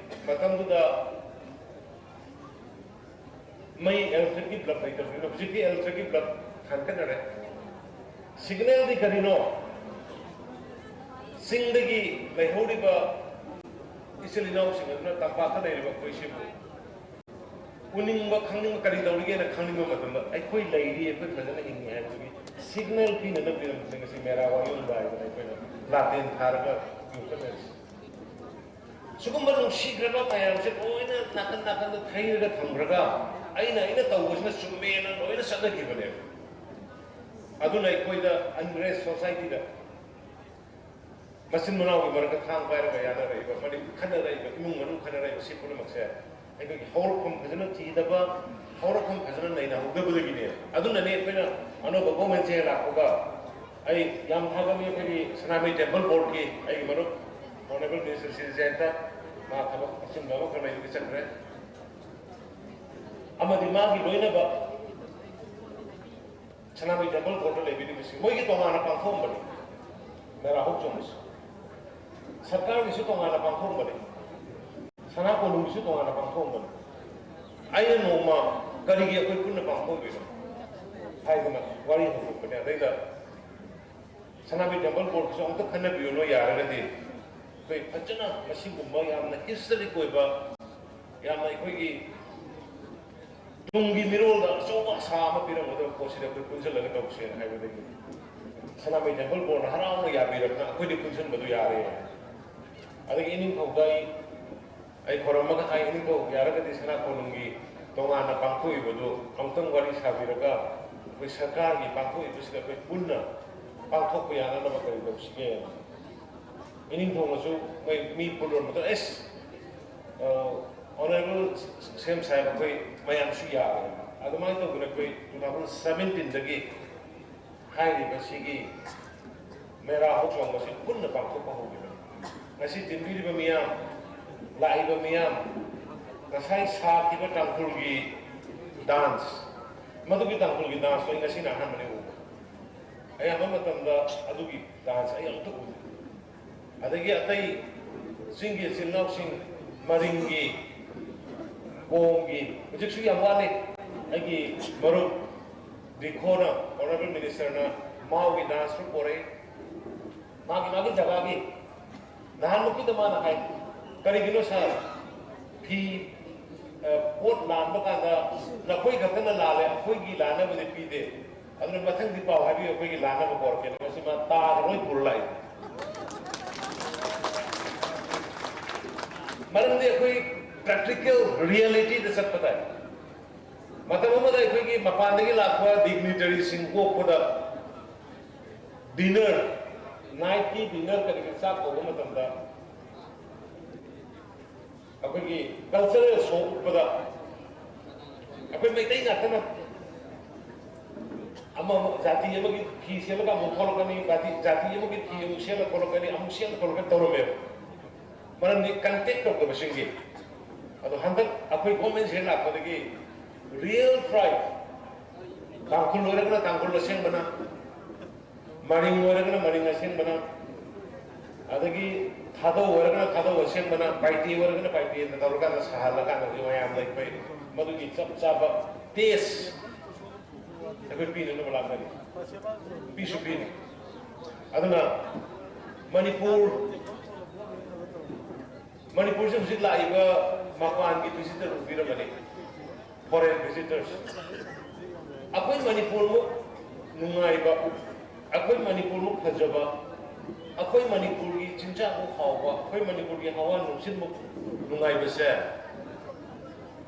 ꯃꯇꯝꯗꯨꯗ ꯃꯩ electric-ꯀꯤ bulb ꯂꯩꯇꯕꯅꯤꯅ ꯍꯧꯖꯤꯛꯇꯤ electric-ꯀꯤ bulb ꯊꯥꯟꯒꯠꯅꯔꯦ꯫ Signal-ꯗꯤ ꯀꯔꯤꯅꯣ? ꯆꯤꯡꯗꯒꯤ ꯂꯩꯍꯧꯔꯤꯕ ꯏꯆꯤꯜ ꯏꯅꯥꯎꯁꯤꯡ ꯑꯗꯨꯅ ꯇꯝꯄꯥꯛꯇ ꯂꯩꯔꯤꯕ ꯑꯩꯈꯣꯏꯁꯤꯕꯨ ꯎꯅꯤꯡꯕ, ꯈꯪꯅꯤꯡꯕ, ꯀꯔꯤ ꯇꯧꯔꯤꯒꯦꯅ ꯈꯪꯅꯤꯡꯕ ꯃꯇꯝꯗ ꯑꯩꯈꯣꯏ ꯂꯩꯔꯤ, ꯑꯩꯈꯣꯏ ꯐꯖꯅ ꯍꯤꯡꯉꯤ ꯍꯥꯏꯕꯗꯨꯒꯤ signal ꯄꯤꯅꯅꯕꯒꯤꯗꯃꯛꯇ ꯉꯁꯤ ꯃꯦꯔꯥ ꯋꯥꯌꯨꯡꯕ ꯍꯥꯏꯗꯅ ꯑꯩꯈꯣꯏꯅ ꯂꯥꯇꯦꯟ ꯊꯥꯔꯒ ꯌꯣꯛꯈꯠꯅꯔꯤꯁꯤ꯫ ꯁꯤꯒꯨꯝꯕ ꯅꯨꯡꯁꯤꯈ꯭ꯔꯕ ꯃꯌꯥꯝꯁꯦ ꯂꯣꯏꯅ ꯅꯥꯀꯟ ꯅꯥꯀꯟꯗ ꯊꯩꯔꯒ ꯊꯝꯈ꯭ꯔꯒ ꯑꯩꯅ, ꯑꯩꯅ ꯇꯧꯕꯁꯤꯅ ꯆꯨꯝꯃꯦꯅ ꯂꯣꯏꯅ ꯆꯠꯅꯈꯤꯕꯅꯦꯕ꯫ ꯑꯗꯨꯅ ꯑꯩꯈꯣꯏꯗ unrest society-ꯗ ꯃꯆꯤꯟ ꯃꯅꯥꯎꯒꯤ ꯃꯔꯛꯇ ꯊꯥꯡ ꯄꯥꯏꯔꯒ ꯌꯥꯅꯔꯛꯏꯕ, ꯃꯔꯤ ꯈꯠꯅꯔꯛꯏꯕ, ꯏꯃꯨꯡ ꯃꯅꯨꯡ ꯈꯠꯅꯔꯛꯏꯕ, ꯁꯤ ꯄꯨꯝꯅꯃꯛꯁꯦ ꯑꯩꯈꯣꯏꯒꯤ ꯍꯧꯔꯛꯐꯝ ꯐꯖꯅ ꯊꯤꯗꯕ, ꯍꯧꯔꯛꯐꯝ ꯐꯖꯅ ꯅꯩꯅꯍꯧꯗꯕꯗꯒꯤꯅꯦ꯫ ꯑꯗꯨꯅꯅꯦ ꯑꯩꯈꯣꯏꯅ ꯑꯅꯧꯕ ꯒꯣꯔꯃꯦꯟꯁꯦ ꯂꯥꯛꯄꯒ ꯑꯩ ꯌꯥꯝ ꯊꯥꯒꯠꯂꯤ ꯑꯩꯈꯣꯏꯒꯤ ꯁꯅꯥꯃꯍꯤ ꯇꯦꯝꯄꯜ ꯕꯣꯔꯗꯀꯤ ꯑꯩꯒꯤ ꯃꯔꯨꯞ ꯑꯣꯅꯔꯦꯕꯜ ꯃꯤꯅꯤꯁꯇꯔ ꯁꯤꯔꯤ ꯖꯌꯟꯇ, ꯃꯥ ꯊꯕꯛ ꯑꯆꯤꯟꯕ ꯑꯃꯈꯛ ꯂꯩꯕꯒꯤ ꯆꯠꯈ꯭ꯔꯦ꯫ ꯑꯃꯗꯤ ꯃꯥꯒꯤ ꯂꯣꯏꯅꯕ ꯁꯅꯥꯃꯍꯤ ꯇꯦꯝꯄꯜ ꯕꯣꯔꯗꯇ ꯂꯩꯕꯤꯔꯤꯕꯁꯤ ꯃꯣꯏꯒꯤ ꯇꯣꯉꯥꯟꯅ ꯄꯥꯡꯊꯣꯛꯑꯝꯕꯅꯤ꯫ ꯃꯦꯔꯥ ꯍꯧꯆꯣꯡꯕꯁꯤ ꯁꯔꯀꯥꯔꯒꯤꯁꯨ ꯇꯣꯉꯥꯟꯅ ꯄꯥꯡꯊꯣꯛꯑꯝꯕꯅꯤ, ꯁꯅꯥ ꯀꯣꯅꯨꯡꯒꯤꯁꯨ ꯇꯣꯉꯥꯟꯅ ꯄꯥꯡꯊꯣꯛꯑꯝꯕꯅꯤ꯫ ꯑꯩꯅ ꯅꯣꯡꯃ ꯀꯔꯤꯒꯤ ꯑꯩꯈꯣꯏ ꯄꯨꯟꯅ ꯄꯥꯡꯊꯣꯛꯏꯅꯣ ꯍꯥꯏꯗꯅ ꯋꯥꯔꯤ ꯍꯧꯗꯣꯛꯄꯅꯦ꯫ ꯑꯗꯩꯗ ꯁꯅꯥꯃꯍꯤ ꯇꯦꯝꯄꯜ ꯕꯣꯔꯗꯀꯤꯁꯨ ꯑꯃꯨꯛꯇ ꯈꯟꯅꯕꯤꯌꯨꯅꯣ ꯌꯥꯔꯒꯗꯤ꯫ ꯑꯩꯈꯣꯏ ꯐꯖꯅ ꯃꯁꯤꯒꯨꯝꯕ ꯌꯥꯝꯅ ꯍꯤꯁꯇꯣꯔꯤꯛ ꯑꯣꯏꯕ, ꯌꯥꯝꯅ ꯑꯩꯈꯣꯏꯒꯤ ꯇꯨꯡꯒꯤ ꯃꯤꯔꯣꯜꯗ ꯑꯆꯧꯕ ꯑꯁꯥ ꯑꯃ ꯄꯤꯔꯝꯒꯗꯕ ꯄꯣꯠꯁꯤꯗ ꯑꯩꯈꯣꯏ ꯄꯨꯟꯁꯤꯜꯂꯒ ꯇꯧꯁꯦꯅ ꯍꯥꯏꯕꯗꯒꯤ ꯁꯅꯥꯃꯍꯤ ꯇꯦꯝꯄꯜ ꯕꯣꯔꯗꯅ ꯍꯔꯥꯎꯅ ꯌꯥꯕꯤꯔꯕꯅ ꯑꯩꯈꯣꯏꯗꯤ ꯄꯨꯟꯁꯤꯟꯕꯗꯨ ꯌꯥꯔꯦ꯫ ꯑꯗꯒꯤ ꯏꯅꯤꯡꯊꯧꯗ ꯑꯩ, ꯑꯩ ꯈꯣꯏꯔꯝꯃꯒ ꯍꯥꯏ, ꯏꯅꯤꯡꯊꯧ ꯌꯥꯔꯒꯗꯤ ꯁꯅꯥ ꯀꯣꯅꯨꯡꯒꯤ ꯇꯣꯉꯥꯟꯅ ꯄꯥꯡꯊꯣꯛꯏꯕꯗꯨ ꯑꯃꯨꯛꯇꯪ ꯋꯥꯔꯤ ꯁꯥꯕꯤꯔꯒ ꯑꯩꯈꯣꯏ ꯁꯔꯀꯥꯔꯒꯤ ꯄꯥꯡꯊꯣꯛꯏꯕꯁꯤꯗ ꯑꯩꯈꯣꯏ ꯄꯨꯟꯅ ꯄꯥꯡꯊꯣꯛꯄ ꯌꯥꯅꯅꯕ ꯀꯔꯤ ꯇꯧꯁꯤꯒꯦ? ꯏꯅꯤꯡꯊꯧꯅꯁꯨ ꯃꯣꯏ ꯃꯤ ꯄꯨꯜꯂꯨꯔ ꯃꯇꯨꯡꯗ, "ꯑꯦꯁ, ꯑꯣꯅꯔꯦꯕꯜ ꯁꯤ ꯑꯦꯝ ꯁꯥꯍꯦꯕ, ꯑꯩꯈꯣꯏ ꯃꯌꯥꯝꯁꯨ ꯌꯥꯔꯦ"꯫ ꯑꯗꯨꯃꯥꯏꯅ ꯇꯧꯗꯅ ꯑꯩꯈꯣꯏ ꯇꯨ ꯊꯥꯎꯖꯟ ꯁꯕꯦꯟꯇꯤꯟꯗꯒꯤ ꯍꯥꯏꯔꯤꯕ ꯁꯤꯒꯤ ꯃꯦꯔꯥ ꯍꯧꯆꯣꯡꯕꯁꯤ ꯄꯨꯟꯅ ꯄꯥꯡꯊꯣꯛꯄ ꯍꯧꯈꯤꯕꯅꯤ꯫ ꯉꯁꯤ ꯇꯤꯟꯕꯤꯔꯤꯕ ꯃꯤꯌꯥꯝ, ꯂꯥꯛꯏꯕ ꯃꯤꯌꯥꯝ, ꯉꯁꯥꯏ ꯁꯥꯈꯤꯕ ꯇꯥꯡꯈꯨꯜꯒꯤ ꯗꯥꯟꯁ, ꯃꯗꯨꯒꯤ ꯇꯥꯡꯈꯨꯜꯒꯤ ꯗꯥꯟꯁꯇꯣ ꯑꯩ ꯉꯁꯤꯅ ꯑꯍꯥꯟꯕꯅꯤ ꯎꯕ꯫ ꯑꯌꯥꯝꯕ ꯃꯇꯝꯗ ꯑꯗꯨꯒꯤ ꯗꯥꯟꯁ ꯑꯩ ꯑꯃꯨꯛꯇ ꯎꯗꯦ꯫ ꯑꯗꯒꯤ ꯑꯇꯩ ꯆꯤꯡꯒꯤ ꯏꯆꯤꯜ ꯏꯅꯥꯎꯁꯤꯡ, ꯃꯔꯤꯡꯒꯤ, ꯀꯣꯝꯒꯤ, ꯍꯧꯖꯤꯛꯁꯨ ꯌꯥꯝ ꯋꯥꯠꯂꯤ꯫ ꯑꯩꯒꯤ ꯃꯔꯨꯞ ꯗꯤꯈꯣꯅ, ꯑꯣꯅꯔꯦꯕꯜ ꯃꯤꯅꯤꯁꯇꯔꯅ ꯃꯥꯎꯒꯤ ꯗꯥꯟꯁꯁꯨ ꯄꯣꯔꯛꯏ, ꯃꯥꯒꯤ ꯃꯥꯒꯤ ꯖꯒꯥꯒꯤ꯫ ꯅꯍꯥꯟꯃꯨꯛꯀꯤꯗ ꯃꯥꯅ ꯍꯥꯏ, "ꯀꯔꯤꯒꯤꯅꯣ ꯁꯥꯔ, ꯐꯤ, ꯑ, ꯄꯣꯠ ꯂꯥꯟꯕ ꯀꯥꯟꯗ ꯅꯈꯣꯏ ꯈꯛꯇꯅ ꯂꯥꯜꯂꯦ, ꯑꯩꯈꯣꯏꯒꯤ ꯂꯥꯟꯅꯕꯗꯤ ꯄꯤꯗꯦ"? ꯑꯗꯨꯅ ꯃꯊꯪꯗꯤ ꯄꯥꯎ ꯍꯥꯏꯕꯤꯌꯨ, ꯑꯩꯈꯣꯏꯒꯤ ꯂꯥꯟꯅꯕ ꯄꯣꯔꯛꯀꯦꯅ꯫ ꯃꯁꯤ ꯃꯥ ꯇꯥꯒ ꯂꯣꯏ ꯄꯨꯔ ꯂꯥꯛꯏ꯫ ꯃꯔꯝꯗꯤ ꯑꯩꯈꯣꯏ ꯄ꯭ꯔꯦꯛꯇꯤꯀꯦꯜ ꯔꯤꯌꯦꯂꯤꯇꯤꯗ ꯆꯠꯄ ꯇꯥꯏ꯫ ꯃꯇꯝ ꯑꯃꯗ ꯑꯩꯈꯣꯏꯒꯤ ꯃꯄꯥꯟꯗꯒꯤ ꯂꯥꯛꯄ ꯗꯤꯒꯅꯤꯇꯔꯤꯁꯤꯡ ꯑꯣꯛꯄꯗ ꯗꯤꯅꯔ, ꯅꯥꯏꯠꯀꯤ ꯗꯤꯟꯅꯔ ꯀꯔꯤꯒꯤ ꯆꯥꯛ ꯀꯧꯕ ꯃꯇꯝꯗ ꯑꯩꯈꯣꯏꯒꯤ ꯀꯜꯆꯔꯦꯜ ꯁꯣ ꯎꯠꯄꯗ ꯑꯩꯈꯣꯏ ꯃꯩꯇꯩ ꯉꯥꯛꯇꯅ ꯑꯃ ꯖꯥꯇꯤ ꯑꯃꯒꯤ ꯐꯤ ꯁꯦꯠꯂꯒ ꯑꯃꯨꯛ ꯊꯣꯛꯂꯛꯀꯅꯤ, ꯖꯥꯇꯤ ꯖꯥꯇꯤ ꯑꯃꯒꯤ ꯐꯤ ꯑꯃꯨꯛ ꯁꯦꯠꯂ ꯊꯣꯛꯂꯛꯀꯅꯤ, ꯑꯃꯨꯛ ꯁꯦꯠꯂ ꯊꯣꯛꯂꯛꯀꯅꯤ ꯇꯧꯔꯝꯃꯦꯕ꯫ ꯃꯔꯝꯗꯤ ꯀꯟꯇꯦꯛ ꯇꯧꯗꯕꯁꯤꯡꯒꯤ꯫ ꯑꯗꯣ ꯍꯟꯗꯛ ꯑꯩꯈꯣꯏ ꯒꯣꯔꯃꯦꯟꯁꯦ ꯂꯥꯛꯄꯗꯒꯤ ꯔꯤꯌꯦꯜ ꯇ꯭ꯔꯥꯏꯕ, ꯇꯥꯡꯈꯨꯜ ꯑꯣꯏꯔꯒꯅ ꯇꯥꯡꯈꯨꯜ ꯑꯁꯦꯡꯕꯅ, ꯃꯔꯤꯡ ꯑꯣꯏꯔꯒꯅ ꯃꯔꯤꯡ ꯑꯁꯦꯡꯕꯅ, ꯑꯗꯒꯤ ꯊꯥꯗꯧ ꯑꯣꯏꯔꯒꯅ ꯊꯥꯗꯧ ꯑꯁꯦꯡꯕꯅ, ꯄꯥꯏꯇꯦ ꯑꯣꯏꯔꯒꯅ ꯄꯥꯏꯇꯦꯅ ꯇꯧꯔꯀꯥꯟꯗ ꯁꯥꯍꯜꯂꯀꯥꯟꯗ ꯍꯧꯖꯤꯛ ꯃꯌꯥꯝꯗ ꯑꯩꯈꯣꯏ ꯃꯗꯨꯒꯤ ꯆꯞ ꯆꯥꯕ ꯇꯦꯁ ꯑꯩꯈꯣꯏ ꯄꯤꯅꯅꯕ ꯂꯥꯛꯀꯅꯤ, ꯄꯤꯁꯨ ꯄꯤꯅꯤ꯫ ꯑꯗꯨꯅ ꯃꯅꯤꯄꯨꯔ ꯃꯅꯤꯄꯨꯔꯁꯦ ꯍꯧꯖꯤꯛ ꯂꯥꯛꯏꯕ ꯃꯄꯥꯟꯒꯤ ꯚꯤꯖꯤꯇꯔ ꯎꯕꯤꯔꯝꯃꯅꯤ, ꯐꯣꯔꯦꯟ ꯚꯤꯖꯤꯇꯔꯁ꯫ ꯑꯩꯈꯣꯏ ꯃꯅꯤꯄꯨꯔꯃꯨꯛ ꯅꯨꯡꯉꯥꯏꯕ, ꯑꯩꯈꯣꯏ ꯃꯅꯤꯄꯨꯔꯃꯨꯛ ꯐꯖꯕ, ꯑꯩꯈꯣꯏ ꯃꯅꯤꯄꯨꯔꯒꯤ ꯆꯤꯟꯖꯥꯛꯃꯨꯛ ꯍꯥꯎꯕ, ꯑꯩꯈꯣꯏ ꯃꯅꯤꯄꯨꯔꯒꯤ ꯍꯋꯥ ꯅꯨꯡꯁꯤꯠꯃꯨꯛ ꯅꯨꯡꯉꯥꯏꯕꯁꯦ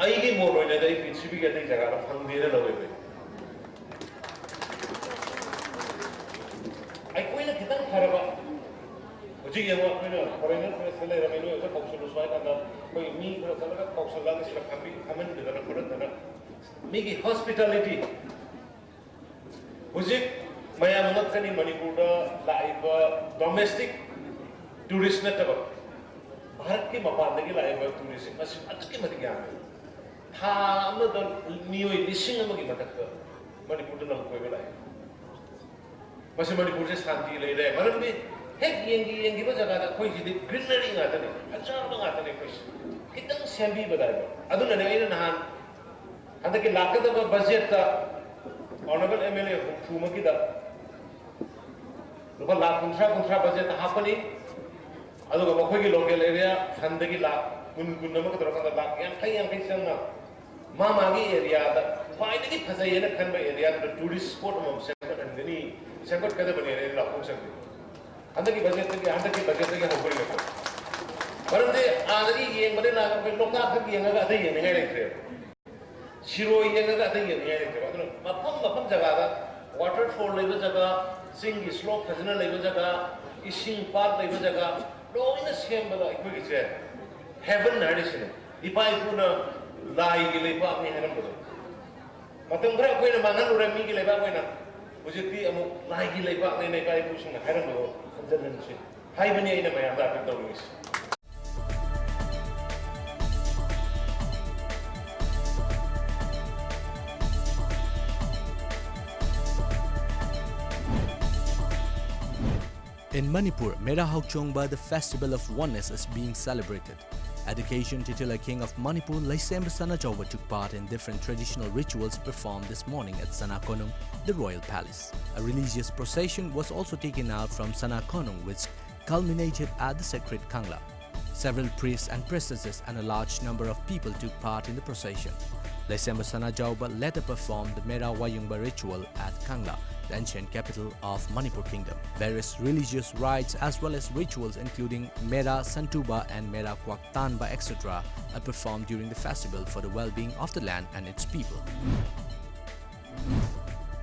ꯑꯩꯒꯤ ꯃꯣꯠ ꯑꯣꯏꯅꯗꯤ ꯑꯩ ꯄ꯭ꯔꯤꯊꯤꯕꯤꯒꯤ ꯑꯇꯩ ꯖꯒꯥꯗ ꯐꯪꯗꯦꯅ ꯂꯧꯋꯦꯕ꯫ ꯑꯩꯈꯣꯏꯅ ꯈꯤꯇꯪ ꯐꯔꯕ, ꯍꯧꯖꯤꯛ ꯌꯦꯡꯉꯣ, ꯑꯩꯈꯣꯏꯅ ꯐꯣꯔꯦꯟꯅꯔ ꯄ꯭ꯔꯦꯁꯇ ꯂꯩꯔꯝꯃꯤ, ꯅꯣꯏ ꯑꯝꯇ ꯀꯧꯁꯜꯂꯨ ꯁ꯭ꯋꯥꯏ ꯀꯥꯟꯗ ꯑꯩꯈꯣꯏ ꯃꯤ ꯈꯔ ꯆꯠꯂꯒ ꯀꯧꯁꯜꯂꯒ ꯁꯤꯗ ꯐꯝꯕꯤ ꯐꯝꯍꯟꯗꯗꯅ ꯈꯣꯠꯍꯟꯗꯅ ꯃꯤꯒꯤ ꯍꯣꯁꯄꯤꯇꯥꯂꯤꯇꯤ꯫ ꯍꯧꯖꯤꯛ ꯃꯌꯥꯝ ꯉꯛꯀꯅꯤ, ꯃꯅꯤꯄꯨꯔꯗ ꯂꯥꯛꯏꯕ ꯗꯣꯃꯦꯁꯇꯤꯛ ꯇꯨꯔꯤꯁ ꯅꯠꯇꯕ ꯚꯥꯔꯠꯀꯤ ꯃꯄꯥꯟꯗꯒꯤ ꯂꯥꯛꯏꯕ ꯇꯨꯔꯤꯁꯁꯤꯡ ꯃꯁꯤꯡ ꯑꯗꯨꯛꯀꯤ ꯃꯇꯤꯛ ꯌꯥꯝꯃꯤ꯫ ꯊꯥ ꯑꯃꯗ ꯃꯤꯑꯣꯏ ꯂꯤꯁꯤꯡ ꯑꯃꯒꯤ ꯃꯊꯛꯇ ꯃꯅꯤꯄꯨꯔꯗ ꯂꯝ ꯀꯣꯏꯕ ꯂꯥꯛꯏ꯫ ꯃꯁꯤ ꯃꯅꯤꯄꯨꯔꯁꯦ ꯁꯥꯟꯇꯤ ꯂꯩꯔꯦ, ꯃꯔꯝꯗꯤ ꯍꯦꯛ ꯌꯦꯡꯈꯤ ꯌꯦꯡꯈꯤꯕ ꯖꯒꯥꯗ ꯑꯩꯈꯣꯏꯁꯤꯗꯤ ꯒ꯭ꯔꯤꯅꯔꯤ ꯉꯥꯛꯇꯅꯤ, ꯐꯖꯕ ꯉꯥꯛꯇꯅꯤ꯫ ꯑꯩꯈꯣꯏꯁꯤ ꯈꯤꯇꯪ ꯁꯦꯝꯕꯤꯕꯗ ꯍꯥꯏꯕ꯫ ꯑꯗꯨꯅꯅꯦ ꯑꯩꯅ ꯅꯍꯥꯟ ꯍꯟꯗꯛꯀꯤ ꯂꯥꯛꯀꯗꯕ ꯕꯖꯦꯠꯇ ꯑꯣꯅꯔꯦꯕꯜ ꯑꯦꯝ ꯑꯦꯜ ꯑꯦ ꯍꯨꯝꯐꯨꯃꯛꯀꯤꯗ ꯂꯨꯄꯥ ꯂꯥꯈ ꯀꯨꯟꯊ꯭ꯔꯥ ꯀꯨꯟꯊ꯭ꯔꯥ ꯕꯖꯦꯠꯇ ꯍꯥꯞꯄꯅꯤ꯫ ꯑꯗꯨꯒ ꯃꯈꯣꯏꯒꯤ ꯂꯣꯀꯦꯜ ꯑꯦꯔꯤꯌꯥ ꯐꯟꯗꯒꯤ ꯂꯥꯈ ꯀꯨꯟ, ꯀꯨꯟ ꯑꯃꯒ ꯇꯧꯔꯀꯥꯟꯗ ꯂꯥꯈ ꯌꯥꯡꯈꯩ, ꯌꯥꯡꯈꯩ ꯆꯪꯅ ꯃꯥ ꯃꯥꯒꯤ ꯑꯦꯔꯤꯌꯥꯗ ꯈ꯭ꯋꯥꯏꯗꯒꯤ ꯐꯖꯩ ꯍꯥꯏꯅ ꯈꯟꯕ ꯑꯦꯔꯤꯌꯥꯗꯨꯗ ꯇꯨꯔꯤꯁ ꯁ꯭ꯄꯣꯠ ꯑꯃꯃꯝ ꯁꯦꯝꯒꯠꯍꯟꯒꯅꯤ, ꯁꯦꯝꯒꯠꯀꯗꯕꯅꯦꯅ ꯑꯩꯅ ꯂꯥꯎꯊꯣꯛꯆꯈꯤ꯫ ꯍꯟꯗꯛꯀꯤ ꯕꯖꯦꯠꯇꯒꯤ, ꯍꯟꯗꯛꯀꯤ ꯕꯖꯦꯠꯇꯒꯤ ꯍꯧꯗꯣꯔꯤꯕ꯫ ꯃꯔꯝꯗꯤ ꯑꯥꯗꯒꯤ ꯌꯦꯡꯕꯅꯦ ꯂꯥꯛꯑꯒ ꯑꯩꯈꯣꯏ ꯂꯣꯛꯇꯥꯛ ꯈꯛ ꯌꯦꯡꯉꯒ ꯑꯇꯩ ꯌꯦꯡꯅꯤꯡꯉꯥꯏ ꯂꯩꯇ꯭ꯔꯦꯕ꯫ ꯁꯤꯔꯣꯏ ꯌꯦꯡꯉꯒ ꯑꯇꯩ ꯌꯦꯡꯅꯤꯡꯉꯥꯏ ꯂꯩꯇ꯭ꯔꯦꯕ꯫ ꯑꯗꯨꯅ ꯃꯐꯝ ꯃꯐꯝ ꯖꯒꯥꯗ ꯋꯥꯇꯔꯐꯣꯜ ꯂꯩꯕ ꯖꯒꯥ, ꯆꯤꯡꯒꯤ ꯁ꯭ꯂꯣꯞ ꯐꯖꯅ ꯂꯩꯕ ꯖꯒꯥ, ꯏꯁꯤꯡ ꯄꯥꯠ ꯂꯩꯕ ꯖꯒꯥ ꯂꯣꯏꯅ ꯁꯦꯝꯕꯗ ꯑꯩꯈꯣꯏꯒꯤꯁꯦ heaven ꯍꯥꯏꯔꯤꯁꯤꯅꯦ꯫ ꯏꯄꯥ ꯏꯄꯨꯅ ꯂꯥꯏꯒꯤ ꯂꯩꯕꯥꯛꯅꯤ ꯍꯥꯏꯔꯝꯕꯗꯣ꯫ ꯃꯇꯝ ꯈꯔ ꯑꯩꯈꯣꯏꯅ ꯃꯥꯡꯍꯜꯂꯨꯔꯦ ꯃꯤꯒꯤ ꯂꯩꯕꯥꯛ ꯑꯣꯏꯅ, ꯍꯧꯖꯤꯛꯇꯤ ꯑꯃꯨꯛ ꯂꯥꯏꯒꯤ ꯂꯩꯕꯥꯛꯅꯦꯅ ꯏꯄꯥ ꯏꯄꯨꯁꯤꯡꯅ ꯍꯥꯏꯔꯝꯕꯗꯣ ꯍꯟꯖꯤꯟꯍꯟꯁꯤ ꯍꯥꯏꯕꯅꯤ ꯑꯩꯅ ꯃꯌꯥꯝꯗ appeal ꯇꯧꯅꯤꯡꯉꯤꯁꯤ꯫ In Manipur, Mera Haokchongba, the festival of oneness, is being celebrated. Education Titila King of Manipur, Leisemba Sanajawba, took part in different traditional rituals performed this morning at Sana Konung, the royal palace. A religious procession was also taken out from Sana Konung, which culminated at the sacred Kangla. Several priests and priestesses and a large number of people took part in the procession. Leisemba Sanajawba later performed the Mera Wayungba ritual at Kangla, the ancient capital of Manipur Kingdom. Various religious rites as well as rituals including Mera Santuba and Mera Kwaktanba, et cetera, are performed during the festival for the well-being of the land and its people.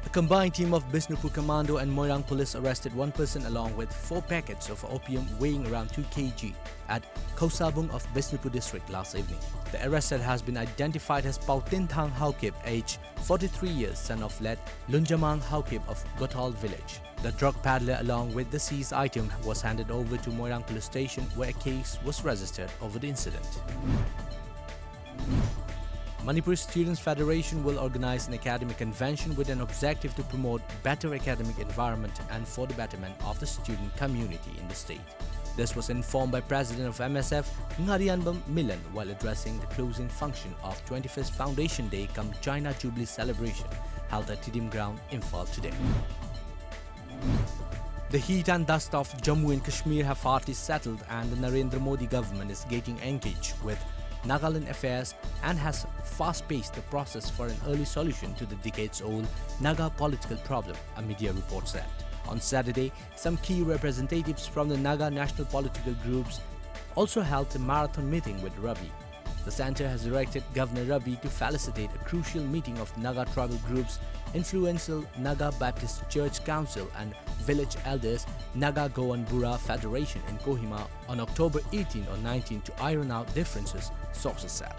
A combined team of Bishnupur Commando and Moirang Police arrested one person along with four packets of opium weighing around two K G at Khosabung of Bishnupur district last evening. The arrested has been identified as Pautinthang Haokip, age forty-three years, son of late Lunjamang Haokip of Gothal village. The drug peddler, along with the seized item, was handed over to Moirang Police Station, where a case was registered over the incident. Manipur Students Federation will organize an academic convention with an objective to promote better academic environment and for the betterment of the student community in the state. This was informed by President of M S F, Ngarianbam Milan, while addressing the closing function of twenty-fifth Foundation Day cum China Jubilee celebration held at Tidim Ground, Imphal today. The heat and dust of Jammu and Kashmir have partly settled, and the Narendra Modi government is getting engaged with Nagaland affairs and has fast-paced the process for an early solution to the decades-old Naga political problem, a media report said. On Saturday, some key representatives from the Naga national political groups also held a marathon meeting with Ravi. The center has directed Governor Ravi to facilitate a crucial meeting of Naga tribal groups, influential Naga Baptist Church Council and village elders Naga Goan Bura Federation in Kohima on October eighteen or nineteen to iron out differences, sources said.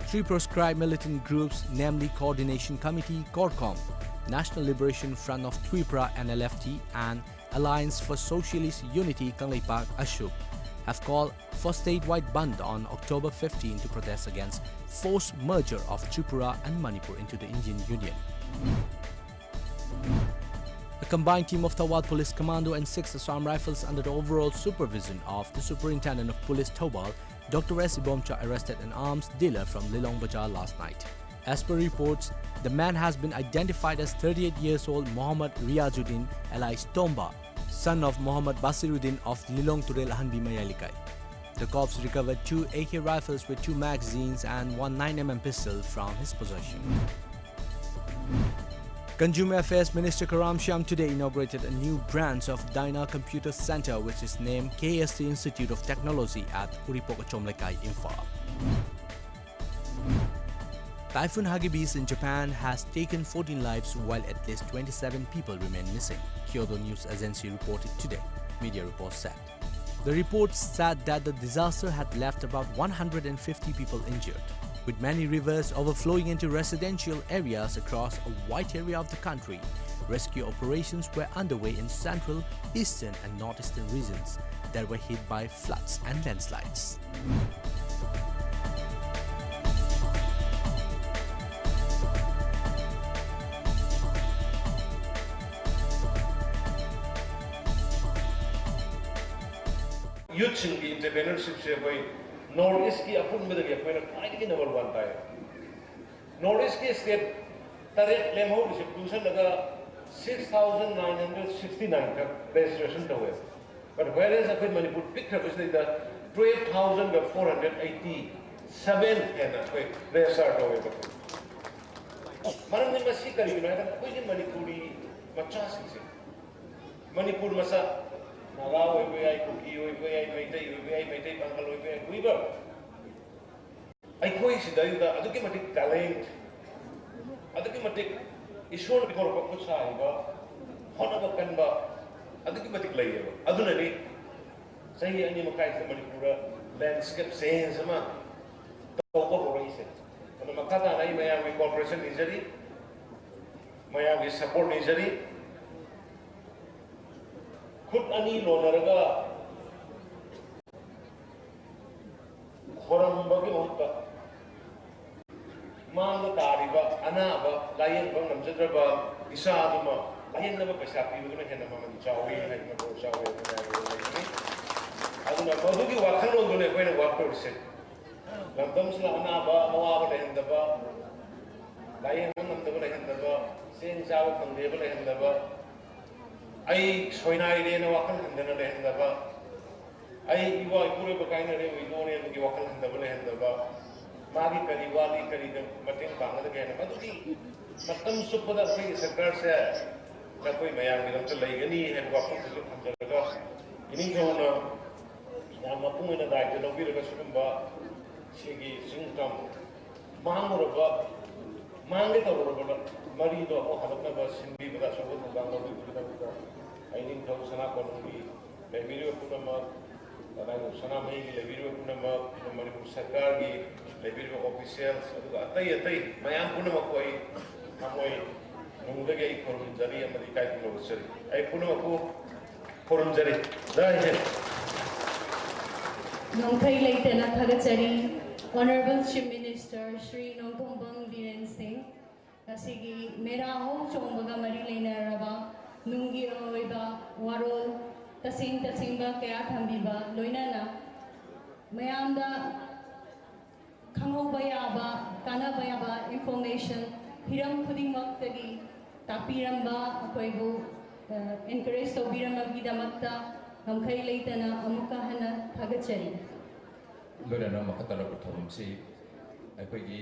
Three proscribed militant groups, namely Coordination Committee, CORCOM, National Liberation Front of Tripura, N L F T, and Alliance for Socialist Unity, Kangleipak, ASUK, have called for statewide bandh on October fifteen to protest against forced merger of Tripura and Manipur into the Indian Union. A combined team of Thoubal Police Commando and six Assam Rifles under the overall supervision of the Superintendent of Police Thoubal, Doctor S Ibomcha, arrested an arms dealer from Lilong Bazaar last night. As per reports, the man has been identified as thirty-eight years old Mohammad Riazuddin alias Tomba, son of Mohammad Basiruddin of Lilong Turel Ahanbi Mayalikai. The cops recovered two A K rifles with two magazines and one nine M M pistol from his possession. Consumer Affairs Minister Karam Shyam today inaugurated a new branch of Dyna Computer Center, which is named K S T Institute of Technology at Uripok Achom Lekai, Imphal. Typhoon Hagibis in Japan has taken fourteen lives, while at least twenty-seven people remain missing, Kyodo News Agency reported today, media reports said. The report said that the disaster had left about one hundred and fifty people injured, with many rivers overflowing into residential areas across a wide area of the country. Rescue operations were underway in central, eastern, and northeastern regions that were hit by floods and landslides. ꯌꯨꯠꯁꯤꯡꯒꯤ ꯏꯟꯇꯔꯄ꯭ꯔꯦꯅꯔꯁꯤꯞꯁꯦ ꯑꯩꯈꯣꯏ north ꯏꯁꯀꯤ ꯑꯄꯨꯟꯕꯗꯒꯤ ꯑꯩꯈꯣꯏꯅ ꯈ꯭ꯋꯥꯏꯗꯒꯤ number one ꯇꯥꯏ꯫ ꯅꯣꯔꯠ ꯏꯁꯀꯤ state ꯇꯔꯦꯠ ꯂꯦꯝꯍꯧꯔꯤꯁꯦ ꯄꯨꯟꯁꯤꯜꯂꯒ six thousand nine hundred sixty nine ꯈꯛ ꯔꯦꯖꯤꯁꯇ꯭ꯔꯦꯁꯟ ꯇꯧꯋꯦ꯫ ꯕꯠ ꯋꯦꯔꯦꯁ ꯑꯩꯈꯣꯏ ꯃꯅꯤꯄꯨꯔ ꯄꯤꯛꯈ꯭ꯔꯕꯁꯤꯗꯩꯗ ꯇꯨꯋꯦꯜꯐ ꯊꯥꯎꯖꯟꯒ ꯐꯣꯔ ꯍꯟꯗ꯭ꯔꯦꯠ ꯑꯩꯠꯇꯤ ꯁꯚꯦꯟ ꯍꯦꯟꯅ ꯑꯩꯈꯣꯏ ꯔꯦꯖꯤꯁꯇꯥꯔ ꯇꯧꯋꯦꯕ꯫ ꯃꯔꯝꯗꯤ ꯃꯁꯤ ꯀꯔꯤꯒꯤꯅꯣ ꯍꯥꯏꯔꯀꯥꯟꯗ ꯑꯩꯈꯣꯏꯒꯤ ꯃꯅꯤꯄꯨꯔꯤ ꯃꯆꯥꯁꯤꯡꯁꯦ, ꯃꯅꯤꯄꯨꯔ ꯃꯆꯥ, ꯅꯥꯒꯥ ꯑꯣꯏꯕ ꯌꯥꯏ, ꯀꯨꯀꯤ ꯑꯣꯏꯕ ꯌꯥꯏ, ꯃꯩꯇꯩ ꯑꯣꯏꯕ ꯌꯥꯏ, ꯃꯩꯇꯩ ꯄꯥꯉꯜ ꯑꯣꯏꯕ ꯌꯥꯏ, whoever. ꯑꯩꯈꯣꯏ ꯁꯤꯗꯩꯗ ꯑꯗꯨꯛꯀꯤ ꯃꯇꯤꯛ talent, ꯑꯗꯨꯛꯀꯤ ꯃꯇꯤꯛ ꯏꯁꯣꯔꯅ ꯄꯤꯊꯣꯔꯛꯄ ꯈꯨꯠ ꯁꯥ ꯍꯩꯕ, ꯍꯣꯠꯅꯕ ꯀꯟꯕ ꯑꯗꯨꯛꯀꯤ ꯃꯇꯤꯛ ꯂꯩꯌꯦꯕ꯫ ꯑꯗꯨꯅꯅꯤ ꯆꯍꯤ ꯑꯅꯤ ꯃꯈꯥꯏꯁꯤꯗ ꯃꯅꯤꯄꯨꯔꯗ landscape change ꯑꯃ ꯇꯧꯕ ꯍꯧꯔꯛꯏꯁꯦ꯫ ꯑꯗꯨꯅ ꯃꯈꯥ ꯇꯥꯅ ꯑꯩ ꯃꯌꯥꯝꯒꯤ cooperation ꯅꯤꯖꯔꯤ, ꯃꯌꯥꯝꯒꯤ support ꯅꯤꯖꯔꯤ꯫ ꯈꯨꯠ ꯑꯅꯤ ꯂꯣꯟꯅꯔꯒ ꯈꯣꯔꯝꯕꯒꯤ ꯃꯍꯨꯠꯇ ꯃꯥꯡꯗ ꯇꯥꯔꯤꯕ ꯑꯅꯥꯕ ꯂꯥꯌꯦꯡꯕ ꯉꯝꯖꯗ꯭ꯔꯕ ꯏꯆꯥ ꯑꯗꯨꯃ ꯂꯥꯌꯦꯡꯅꯕ ꯄꯩꯁꯥ ꯄꯤꯕꯗꯨꯅ ꯍꯦꯟꯅ ꯃꯃꯜ ꯆꯥꯎꯏ ꯍꯥꯏꯅ ꯃꯇꯧ ꯆꯥꯎꯏ ꯍꯥꯏꯅ ꯍꯥꯏꯕ ꯂꯩꯕꯅꯤ꯫ ꯑꯗꯨꯅ ꯃꯗꯨꯒꯤ ꯋꯥꯈꯜꯂꯣꯟꯗꯨꯅ ꯑꯩꯈꯣꯏꯅ work ꯇꯧꯔꯤꯁꯦ꯫ ꯂꯝꯗꯝꯁꯤꯗ ꯑꯅꯥꯕ ꯑꯋꯥꯕ ꯂꯩꯍꯟꯗꯕ, ꯂꯥꯌꯦꯡꯕ ꯉꯝꯗꯕ ꯂꯩꯍꯟꯗꯕ, ꯆꯦꯡ ꯆꯥꯕ ꯐꯪꯗꯦꯕ ꯂꯩꯍꯟꯗꯕ, ꯑꯩ ꯁꯣꯏꯅꯥꯏꯔꯦꯅ ꯋꯥꯈꯜ ꯍꯟꯊꯅ ꯂꯩꯍꯟꯗꯕ, ꯑꯩ ꯏꯋꯥ ꯏꯄꯨꯔꯣꯏꯕ ꯀꯥꯏꯅꯔꯦ, ꯎꯏꯗꯣꯔꯦ ꯑꯗꯨꯒꯤ ꯋꯥꯈꯜ ꯍꯟꯊꯕ ꯂꯩꯍꯟꯗꯕ, ꯃꯥꯒꯤ ꯀꯔꯤ ꯋꯥꯠꯂꯤ, ꯀꯔꯤꯗ ꯃꯇꯦꯡ ꯄꯥꯡꯒꯗꯒꯦ ꯍꯥꯏꯅ ꯃꯗꯨꯒꯤ ꯃꯇꯝ ꯆꯨꯞꯄꯗ ꯑꯩꯈꯣꯏꯒꯤ ꯁꯔꯀꯥꯔꯁꯦ ꯅꯈꯣꯏ ꯃꯌꯥꯝꯒꯤꯗꯃꯛꯇ ꯂꯩꯒꯅꯤ ꯍꯥꯏꯕ ꯋꯥꯐꯝꯁꯤꯁꯨ ꯊꯝꯖꯔꯒ, ꯏꯅꯤꯡꯊꯧꯅ ꯌꯥꯝ ꯃꯄꯨꯡ ꯑꯣꯏꯅ ꯗꯥꯏꯇ ꯂꯧꯕꯤꯔꯒ ꯁꯤꯒꯨꯝꯕ ꯁꯤꯒꯤ ꯆꯤꯡ ꯇꯝ ꯃꯥꯡꯂꯨꯔꯕ, ꯃꯥꯡꯒꯦ ꯇꯧꯔꯨꯔꯕ ꯃꯔꯤꯗꯣ ꯑꯃꯨꯛ ꯍꯜꯂꯛꯅꯕ ꯁꯤꯟꯕꯤꯕꯗ ꯑꯆꯧꯕ ꯊꯧꯗꯥꯡ ꯂꯧꯕꯤꯕꯒꯤꯗꯃꯛꯇ ꯑꯩ ꯅꯤꯡꯊꯧ ꯁꯅꯥ ꯀꯣꯅꯨꯡꯒꯤ ꯂꯩꯕꯤꯔꯤꯕ ꯄꯨꯝꯅꯃꯛ, ꯀꯗꯥꯏꯗ ꯁꯅꯥꯃꯍꯤꯒꯤ ꯂꯩꯕꯤꯔꯤꯕ ꯄꯨꯝꯅꯃꯛ, ꯃꯅꯤꯄꯨꯔ ꯁꯔꯀꯥꯔꯒꯤ ꯂꯩꯕꯤꯔꯤꯕ officials, ꯑꯗꯨꯒ ꯑꯇꯩ ꯑꯇꯩ ꯃꯌꯥꯝ ꯄꯨꯝꯅꯃꯛꯄꯨ ꯑꯩ ꯊꯃꯣꯏ ꯅꯨꯡꯗꯒꯤ ꯑꯩ ꯈꯨꯔꯨꯝꯖꯔꯤ ꯑꯃꯗꯤ ꯏꯀꯥꯏ ꯈꯨꯝꯅꯕ ꯎꯠꯆꯔꯤ꯫ ꯑꯩ ꯄꯨꯝꯅꯃꯛꯄꯨ ꯈꯨꯔꯨꯝꯖꯔꯤ꯫ ꯖꯥꯏ ꯍꯤꯟꯗ꯫ ꯉꯝꯈꯩ ꯂꯩꯇꯅ ꯊꯥꯒꯠꯆꯔꯤ Honourable Chief Minister Shri Nongthombam Biren ꯁꯤꯡ꯫ ꯉꯁꯤꯒꯤ ꯃꯦꯔꯥ ꯍꯧ ꯆꯣꯡꯕꯒ ꯃꯔꯤ ꯂꯩꯅꯔꯕ ꯅꯨꯡꯒꯤ ꯑꯣꯏꯕ ꯋꯥꯔꯣꯜ, ꯇꯁꯦꯡ ꯇꯁꯦꯡꯕ ꯀꯌꯥ ꯊꯝꯕꯤꯕ, ꯂꯣꯏꯅꯅ ꯃꯌꯥꯝꯗ ꯈꯪꯍꯧꯕ ꯌꯥꯕ, ꯀꯥꯟꯅꯕ ꯌꯥꯕ information ꯍꯤꯔꯝ ꯈꯨꯗꯤꯡꯃꯛꯇꯒꯤ ꯇꯥꯛꯄꯤꯔꯝꯕ, ꯑꯩꯈꯣꯏꯕꯨ encourage ꯇꯧꯕꯤꯔꯝꯕꯒꯤꯗꯃꯛꯇ ꯉꯝꯈꯩ ꯂꯩꯇꯅ ꯑꯃꯨꯛꯀ ꯍꯟꯅ ꯊꯥꯒꯠꯆꯔꯤ꯫ ꯂꯣꯏꯅꯅ ꯃꯈꯥ ꯇꯥꯔꯛꯄ ꯊꯧꯔꯝꯁꯤ ꯑꯩꯈꯣꯏꯒꯤ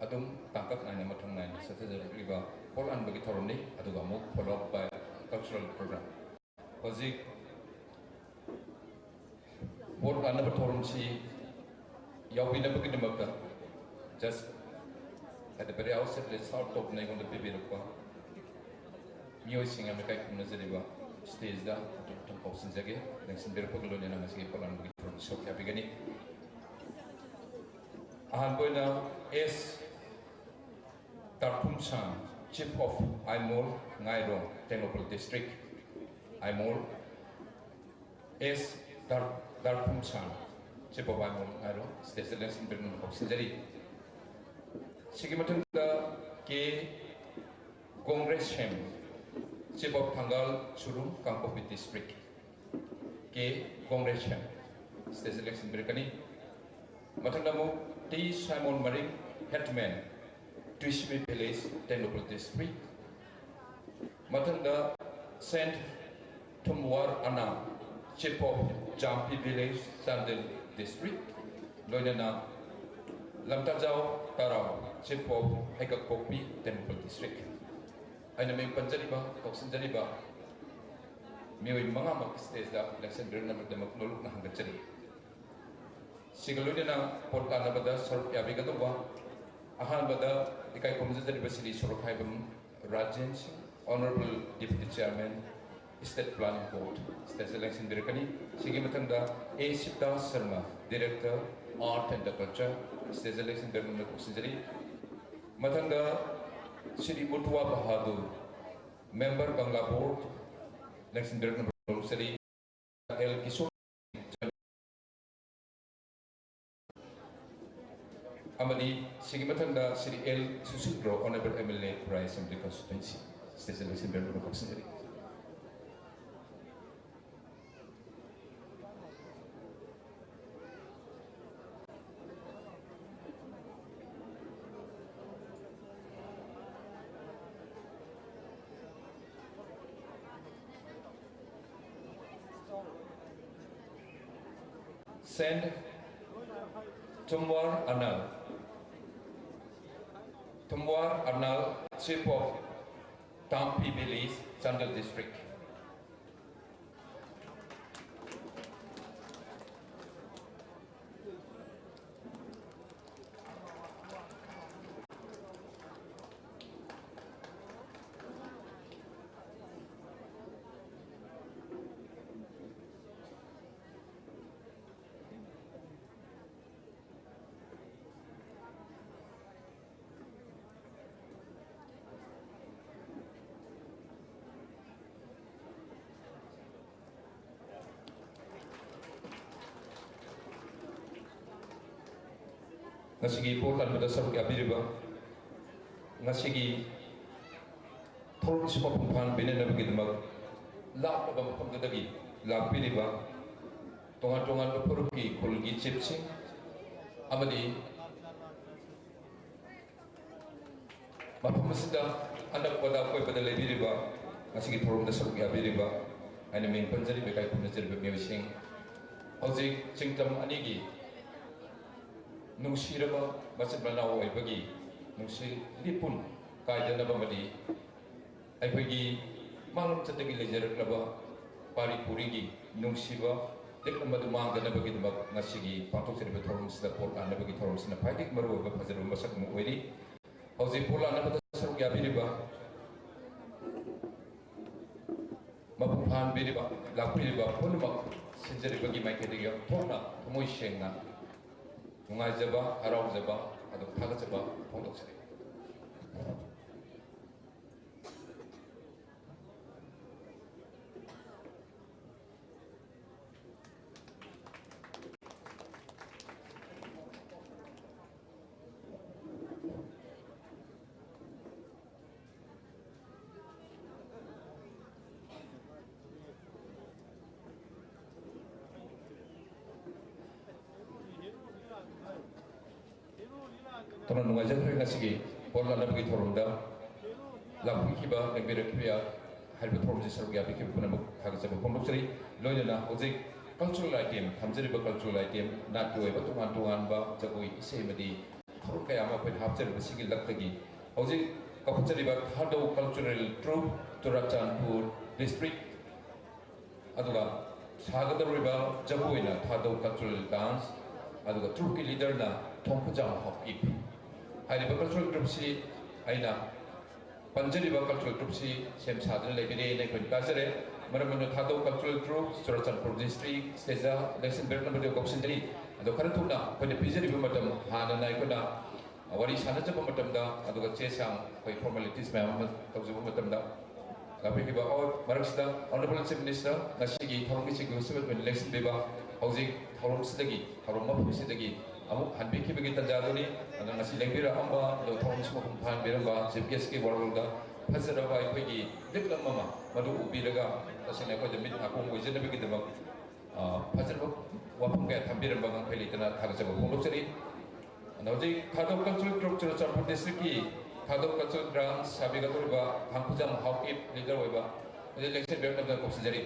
ꯑꯗꯨꯝ ꯇꯥꯡꯀꯛ ꯅꯥꯏꯅ ꯃꯊꯪ ꯅꯥꯏꯅ ꯆꯠꯊꯖꯔꯛꯂꯤꯕ ꯄꯣꯠ ꯂꯥꯟꯕꯒꯤ ꯊꯧꯔꯝꯅꯤ, ꯑꯗꯨꯒ ꯑꯃꯨꯛ follow up by cultural program꯫ ꯍꯧꯖꯤꯛ vote ꯂꯥꯟꯅꯕ ꯊꯧꯔꯝꯁꯤ ꯌꯥꯎꯕꯤꯅꯕꯒꯤꯗꯃꯛꯇ just at the very outset, let's start ꯇꯧꯗꯨꯅ ꯑꯩꯉꯣꯟꯗ ꯄꯤꯕꯤꯔꯛꯄ ꯃꯤꯑꯣꯏꯁꯤꯡ ꯌꯥꯝꯅ ꯏꯀꯥꯏ ꯈꯨꯝꯅꯖꯔꯤꯕ stageꯗ ꯑꯗꯨꯝ ꯀꯧꯁꯤꯟꯖꯒꯦ꯫ ꯂꯦꯡꯁꯤꯟꯕꯤꯔꯛꯄꯒꯤ ꯂꯣꯏꯅꯅ ꯉꯁꯤꯒꯤ ꯄꯣꯠ ꯂꯥꯟꯕꯒꯤ ꯊꯧꯔꯝ ꯁꯔꯨꯛ ꯌꯥꯕꯤꯒꯅꯤ꯫ ꯑꯍꯥꯟꯕ ꯑꯣꯏꯅ ꯑꯦꯁ ꯇꯥꯔꯈꯨꯝꯁꯥꯡ, Chief of Aimol ꯉꯥꯏꯔꯣꯡ, Tengnoupal District, Aimol, S ꯗꯥꯔ-, ꯗꯥꯔꯈꯨꯝꯁꯥꯡ, Chief of Aimol ꯉꯥꯏꯔꯣꯡ, stageꯇ ꯂꯦꯡꯁꯤꯟꯕꯤꯔꯛꯅꯕ ꯀꯧꯁꯤꯟꯖꯔꯤ꯫ ꯁꯤꯒꯤ ꯃꯊꯪꯗ ꯀꯦ ꯒꯣꯡꯒ꯭ꯔꯦꯁꯦꯝ, Chief of Thangal ꯁꯨꯔꯨꯡ, Kangpokpi District, ꯀꯦ ꯒꯣꯡꯒ꯭ꯔꯦꯁꯦꯝ, stageꯇ ꯂꯦꯡꯁꯤꯟꯕꯤꯔꯛꯀꯅꯤ꯫ ꯃꯊꯪꯗ ꯑꯃꯨꯛ T Simon Maring, Headman, Trishmi Village, Tengnoupal District꯫ ꯃꯊꯪꯗ ꯁꯦꯟꯠ Thumwar Ana, Chief of ꯖꯥꯝꯄꯤ Village, Chandel District, ꯂꯣꯏꯅꯅ ꯂꯝꯇꯥꯖꯥꯎ ꯇꯥꯔꯥꯎ, Chief of ꯍꯩꯀꯛꯄꯣꯛꯄꯤ, ꯇꯦꯡꯅꯧꯄꯜ District꯫ ꯑꯩꯅ ꯃꯤꯡ ꯄꯟꯖꯔꯤꯕ, ꯀꯧꯁꯤꯟꯖꯔꯤꯕ ꯃꯤꯑꯣꯏ ꯃꯉꯥꯃꯛ stageꯇ ꯂꯦꯡꯁꯤꯟꯕꯤꯔꯛꯅꯕꯒꯤꯗꯃꯛ ꯅꯣꯂꯨꯛꯅ ꯍꯪꯒꯠꯆꯔꯤ꯫ ꯁꯤꯒ ꯂꯣꯏꯅꯅ ꯚꯣꯠ ꯂꯥꯟꯅꯕꯗ ꯁꯔꯨꯛ ꯌꯥꯕꯤꯒꯗꯧꯕ ꯑꯍꯥꯟꯕꯗ ꯏꯀꯥꯏ ꯈꯨꯝꯅꯖꯔꯤꯕ ꯁꯤꯔꯤ ꯁꯣꯔꯣꯛꯈꯥꯏꯕꯝ ꯔꯥꯖꯦꯟ ꯁꯤꯡ, Honourable Deputy Chairman, State Planning Board, stageꯇ ꯂꯦꯡꯁꯤꯟꯕꯤꯔꯛꯀꯅꯤ꯫ ꯁꯤꯒꯤ ꯃꯊꯪꯗ ꯑꯦ ꯁꯤꯕꯗꯥꯁ Sharma, Director, Art and Culture, stageꯇ ꯂꯦꯡꯁꯤꯟꯕꯤꯔꯛꯅꯕ ꯀꯧꯁꯤꯟꯖꯔꯤ꯫ ꯃꯊꯪꯗ ꯁꯤꯔꯤ ꯃꯨꯇꯨꯋꯥ ꯕꯍꯥꯗꯨꯔ, Member, ꯀꯪꯂꯥ Board, ꯂꯦꯡꯁꯤꯟꯕꯤꯔꯛꯅꯕ ꯀꯧꯁꯤꯟꯖꯔꯤ꯫ ꯑꯦꯜ ꯀꯤꯁꯣꯔ ꯑꯃꯗꯤ ꯁꯤꯒꯤ ꯃꯊꯪꯗ Shri L Susindro, Honourable MLA, Khurai Assembly Constituency, stageꯇ ꯂꯦꯡꯁꯤꯟꯕꯤꯔꯛꯅꯕ ꯀꯧꯁꯤꯟꯖꯔꯤ꯫ ꯁꯦꯟꯠ Thumwar Anal, Thumwar Anal, Chief of Tampi Village, Chandel District꯫ ꯉꯁꯤꯒꯤ ꯄꯣꯠ ꯂꯥꯟꯕꯗ ꯁꯔꯨꯛ ꯌꯥꯕꯤꯔꯤꯕ, ꯉꯁꯤꯒꯤ ꯊꯧꯔꯝꯁꯤ ꯃꯄꯨꯡ ꯐꯥꯍꯟꯕꯤꯅꯅꯕꯒꯤꯗꯃꯛ ꯂꯥꯞꯂꯕ ꯃꯐꯝꯗꯨꯗꯒꯤ ꯂꯥꯛꯄꯤꯔꯤꯕ ꯇꯣꯉꯥꯟ ꯇꯣꯉꯥꯟꯕ ꯐꯨꯔꯨꯞꯀꯤ ꯈꯨꯜꯒꯤ ꯆꯤꯞꯁꯤꯡ ꯑꯃꯗꯤ ꯃꯐꯝ ꯑꯁꯤꯗ ꯑꯅꯛꯄꯗ ꯑꯀꯣꯏꯕꯗ ꯂꯩꯕꯤꯔꯤꯕ, ꯉꯁꯤꯒꯤ ꯊꯧꯔꯝꯗ ꯁꯔꯨꯛ ꯌꯥꯕꯤꯔꯤꯕ, ꯑꯩꯅ ꯃꯤꯡ ꯄꯟꯖꯔꯤꯕ ꯏꯀꯥꯏ ꯈꯨꯝꯅꯖꯔꯤꯕ ꯃꯤꯑꯣꯏꯁꯤꯡ, ꯍꯧꯖꯤꯛ ꯆꯤꯡꯇꯝ ꯑꯅꯤꯒꯤ ꯅꯨꯡꯁꯤꯔꯕ ꯃꯆꯤꯟ ꯃꯅꯥꯎ ꯑꯣꯏꯕꯒꯤ ꯅꯨꯡꯁꯤ ꯂꯤꯄꯨꯟ ꯀꯥꯏꯗꯅꯕ ꯑꯃꯗꯤ ꯑꯩꯈꯣꯏꯒꯤ ꯃꯥꯡꯂꯝꯆꯠꯇꯒꯤ ꯂꯩꯖꯔꯛꯂꯕ ꯄꯥꯔꯤ ꯄꯨꯔꯤꯒꯤ ꯅꯨꯡꯁꯤꯕ ꯂꯤꯛꯂꯝ ꯑꯗꯨ ꯃꯥꯡꯗꯅꯕꯒꯤꯗꯃꯛ ꯉꯁꯤꯒꯤ ꯄꯥꯡꯊꯣꯛꯆꯔꯤꯕ ꯊꯧꯔꯝꯁꯤꯗ ꯄꯣꯠ ꯂꯥꯟꯅꯕꯒꯤ ꯊꯧꯔꯝꯁꯤꯅ ꯈ꯭ꯋꯥꯏꯗꯒꯤ ꯃꯔꯨꯑꯣꯏꯕ ꯐꯖꯔꯕ ꯃꯁꯛ ꯑꯃ ꯑꯣꯏꯔꯤ꯫ ꯍꯧꯖꯤꯛ ꯄꯣꯠ ꯂꯥꯟꯅꯕꯗ ꯁꯔꯨꯛ ꯌꯥꯕꯤꯔꯤꯕ ꯃꯄꯨꯡ ꯐꯥꯍꯟꯕꯤꯔꯤꯕ, ꯂꯥꯛꯄꯤꯔꯤꯕ ꯄꯨꯝꯅꯃꯛ ꯁꯤꯟꯖꯔꯤꯕꯒꯤ ꯃꯥꯏꯀꯩꯗꯒꯤ ꯑꯣꯟꯊꯣꯛꯅ ꯊꯃꯣꯏ ꯁꯦꯡꯅ ꯅꯨꯡꯉꯥꯏꯖꯕ, ꯍꯔꯥꯎꯖꯕ, ꯑꯗꯨꯒ ꯊꯥꯒꯠꯆꯕ ꯐꯣꯡꯗꯣꯛꯆꯔꯤ꯫ ꯇꯧꯅ ꯅꯨꯡꯉꯥꯏꯖꯈ꯭ꯔꯦ꯫ ꯉꯁꯤꯒꯤ ꯄꯣꯠ ꯂꯥꯟꯅꯕꯒꯤ ꯊꯧꯔꯝꯗ ꯂꯥꯛꯄꯤꯈꯤꯕ, ꯂꯦꯡꯕꯤꯔꯛꯈꯤꯕ, ꯍꯥꯏꯔꯤꯕ ꯊꯧꯔꯝꯁꯤ ꯁꯔꯨꯛ ꯌꯥꯕꯤꯈꯤꯕ ꯄꯨꯝꯅꯃꯛ ꯊꯥꯒꯠꯆꯕ ꯐꯣꯡꯗꯣꯛꯆꯔꯤ꯫ ꯂꯣꯏꯅꯅ ꯍꯧꯖꯤꯛ cultural item, ꯊꯝꯖꯔꯤꯕ cultural item, ꯅꯥꯠꯀꯤ ꯑꯣꯏꯕ ꯇꯣꯉꯥꯟ ꯇꯣꯉꯥꯟꯕ ꯖꯒꯣꯏ, ꯏꯁꯩ ꯑꯃꯗꯤ ꯊꯧꯔꯝ ꯀꯌꯥ ꯑꯃ ꯑꯩꯈꯣꯏꯅ ꯍꯥꯞꯆꯔꯤꯕꯁꯤꯒꯤ ꯂꯛꯇꯒꯤ ꯍꯧꯖꯤꯛ ꯀꯥꯈꯠꯆꯔꯤꯕ ꯊꯥꯗꯧ cultural troupe, ꯆꯨꯔꯥꯆꯥꯟꯄꯨꯔ district, ꯑꯗꯨꯒ ꯁꯥꯒꯗꯧꯔꯤꯕ ꯖꯒꯣꯏꯅ ꯊꯥꯗꯧ cultural dance, ꯑꯗꯨꯒ troupeꯀꯤ leaderꯅ ꯊꯣꯡꯈꯨꯖꯥꯡ ꯍꯥꯎꯀꯤꯞ꯫ ꯍꯥꯏꯔꯤꯕ cultural troupeꯁꯤ ꯑꯩꯅ ꯄꯟꯖꯔꯤꯕ cultural troupeꯁꯤ ꯁꯦꯝ ꯁꯥꯗꯨꯅ ꯂꯩꯕꯤꯔꯦꯅ ꯑꯩꯈꯣꯏꯅ ꯇꯥꯖꯔꯦ꯫ ꯃꯔꯝ ꯑꯗꯨꯅ ꯊꯥꯗꯧ cultural troupe, Churachandpur district, stage ꯂꯦꯡꯁꯤꯟꯕꯤꯔꯛꯅꯕꯗꯨ ꯀꯧꯁꯤꯟꯖꯔꯤ꯫ ꯑꯗꯣ ꯈꯔ ꯊꯨꯅ ꯑꯩꯈꯣꯏꯅ ꯄꯤꯖꯔꯤꯕ ꯃꯇꯝ, ꯍꯥꯟꯅꯅ ꯑꯩꯈꯣꯏꯅ ꯋꯥꯔꯤ ꯁꯥꯟꯅꯖꯕ ꯃꯇꯝꯗ, ꯑꯗꯨꯒ ꯆꯦ ꯆꯥꯡ ꯑꯩꯈꯣꯏ formalities ꯃꯌꯥꯝ ꯑꯃ ꯇꯧꯖꯕ ꯃꯇꯝꯗ, ꯂꯥꯛꯄꯤꯈꯤꯕ, ꯑꯣ, ꯃꯔꯛꯁꯤꯗ Honourable Chief Minister, ꯉꯁꯤꯒꯤ ꯊꯧꯔꯝꯒꯤ chief guest ꯑꯣꯏꯅ ꯂꯦꯡꯁꯤꯟꯕꯤꯕ, ꯍꯧꯖꯤꯛ ꯊꯧꯔꯝꯁꯤꯗꯒꯤ, ꯊꯧꯔꯝ ꯃꯐꯝꯁꯤꯗꯒꯤ ꯑꯃꯨꯛ ꯍꯟꯕꯤꯈꯤꯕꯒꯤ ꯇꯥꯟꯖꯥꯗꯨꯅꯤ꯫ ꯑꯗꯨꯅ ꯉꯁꯤ ꯂꯦꯡꯕꯤꯔꯛꯑꯝꯕ, ꯑꯗꯨꯒ ꯊꯧꯔꯝꯁꯤꯕꯨ ꯃꯄꯨꯡ ꯐꯥꯍꯟꯕꯤꯔꯝꯕ Chief Guest ꯀꯤ ꯋꯥꯔꯣꯜꯗ ꯐꯖꯔꯕ ꯑꯩꯈꯣꯏꯒꯤ ꯂꯤꯛꯂꯝ ꯑꯃ ꯃꯗꯨ ꯎꯕꯤꯔꯒ ꯇꯁꯦꯡꯅ ꯑꯩꯈꯣꯏꯗ ꯃꯤꯠ ꯅꯥꯀꯣꯡ ꯑꯣꯏꯖꯅꯕꯒꯤꯗꯃꯛ, ꯑ, ꯐꯖꯔꯕ ꯋꯥꯐꯝ ꯀꯌꯥ ꯊꯝꯕꯤꯔꯝꯕ ꯉꯝꯈꯩ ꯂꯩꯇꯅ ꯊꯥꯒꯠꯆꯕ ꯐꯣꯡꯗꯣꯛꯆꯔꯤ꯫ ꯑꯗꯣ ꯍꯧꯖꯤꯛ ꯊꯥꯗꯣꯛ Cultural Troupe ꯆꯨꯔꯆꯥꯟꯄꯨꯔ District ꯀꯤ ꯊꯥꯗꯣꯛ Cultural Dance ꯁꯥꯕꯤꯒꯗꯧꯔꯤꯕ ꯊꯥꯡꯈꯨꯖꯝ ꯍꯥꯎꯀꯤꯞ leader ꯑꯣꯏꯕ ꯍꯧꯖꯤꯛ ꯂꯦꯡꯁꯤꯟꯕꯤꯔꯛꯅꯕ ꯀꯧꯁꯤꯟꯖꯔꯤ꯫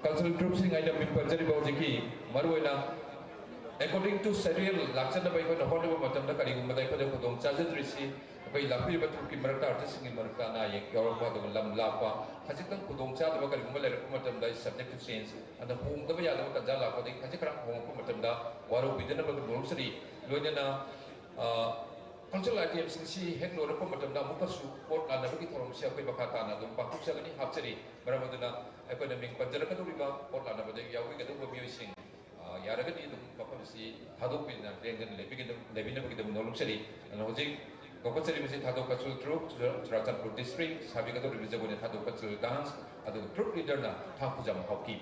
Cultural troupe ꯁꯤꯡ ꯑꯩꯅ ꯃꯤꯡ ꯄꯟꯖꯔꯤꯕ ꯍꯧꯖꯤꯛꯀꯤ ꯃꯔꯨꯑꯣꯏꯅ according to schedule ꯂꯥꯛꯆꯅꯕ ꯑꯩꯈꯣꯏꯅ ꯍꯣꯠꯅꯕ ꯃꯇꯝꯗ ꯀꯔꯤꯒꯨꯝꯕꯗ ꯑꯩꯈꯣꯏꯗ ꯈꯨꯗꯣꯡ ꯆꯥꯖꯗ꯭ꯔꯤꯁꯤ ꯑꯩꯈꯣꯏ ꯂꯥꯛꯄꯤꯔꯤꯕ troupe ꯀꯤ ꯃꯔꯛꯇ, artist ꯁꯤꯡꯒꯤ ꯃꯔꯛꯇ ꯑꯅꯥ ꯑꯌꯦꯛ ꯌꯥꯎꯔꯛꯄ, ꯑꯗꯨꯒ ꯂꯝ ꯂꯥꯞꯄ, ꯈꯖꯤꯛꯇꯪ ꯈꯨꯗꯣꯡ ꯆꯥꯗꯕ ꯀꯔꯤꯒꯨꯝꯕ ꯂꯩꯔꯛꯄ ꯃꯇꯝꯗ ꯑꯩ subject to change ꯑꯗ ꯍꯣꯡꯗꯕ ꯌꯥꯗꯕ ꯇꯥꯟꯖꯥ ꯂꯥꯛꯄꯗꯒꯤ ꯈꯖꯤꯛ ꯈꯔ ꯍꯣꯡꯉꯛꯄ ꯃꯇꯝꯗ ꯋꯥꯔꯧꯕꯤꯗꯅꯕ ꯅꯣꯜꯖꯔꯤ꯫ ꯂꯣꯏꯅꯅ, ꯑ, cultural item ꯁꯤꯡꯁꯤ ꯍꯦꯛ ꯂꯣꯏꯔꯛꯄ ꯃꯇꯝꯗ ꯑꯃꯨꯛꯀꯁꯨ ꯄꯣꯠ ꯂꯥꯟꯅꯕꯒꯤ ꯊꯧꯔꯝꯁꯤ ꯑꯩꯈꯣꯏ ꯃꯈꯥ ꯇꯥꯅ ꯑꯗꯨꯝ ꯄꯥꯡꯊꯣꯛꯆꯒꯅꯤ, ꯍꯥꯞꯆꯔꯤ꯫ ꯃꯔꯝ ꯑꯗꯨꯅ ꯑꯩꯈꯣꯏꯅ ꯃꯤꯡ ꯄꯟꯖꯔꯛꯀꯗꯧꯔꯤꯕ ꯄꯣꯠ ꯂꯥꯟꯅꯕꯗ ꯌꯥꯎꯕꯤꯒꯗꯧꯕ ꯃꯤꯑꯣꯏꯁꯤꯡ, ꯑ, ꯌꯥꯔꯒꯗꯤ ꯑꯗꯨꯝ ꯃꯐꯝꯁꯤ ꯊꯥꯗꯣꯛꯄꯤꯗꯅ ꯂꯦꯡꯗꯅ ꯂꯩꯕꯤꯒꯗꯕ-, ꯂꯩꯕꯤꯅꯕꯒꯤꯗꯃꯛ ꯅꯣꯜꯂꯨꯛꯆꯔꯤ꯫ ꯑꯗꯨꯅ ꯍꯧꯖꯤꯛ ꯀꯧꯈꯠꯆꯔꯤꯕꯁꯤ ꯊꯥꯗꯣꯛ Cultural Troupe, ꯆꯨꯔꯥ-, ꯆꯨꯔꯥꯆꯥꯟꯄꯨꯔ District, ꯁꯥꯕꯤꯒꯗꯧꯔꯤꯕ ꯖꯒꯣꯏꯅ ꯊꯥꯗꯣꯛ Cultural Dance, ꯑꯗꯨꯒ troupe leader ꯅ ꯊꯥꯡꯈꯨꯖꯝ ꯍꯥꯎꯀꯤ꯫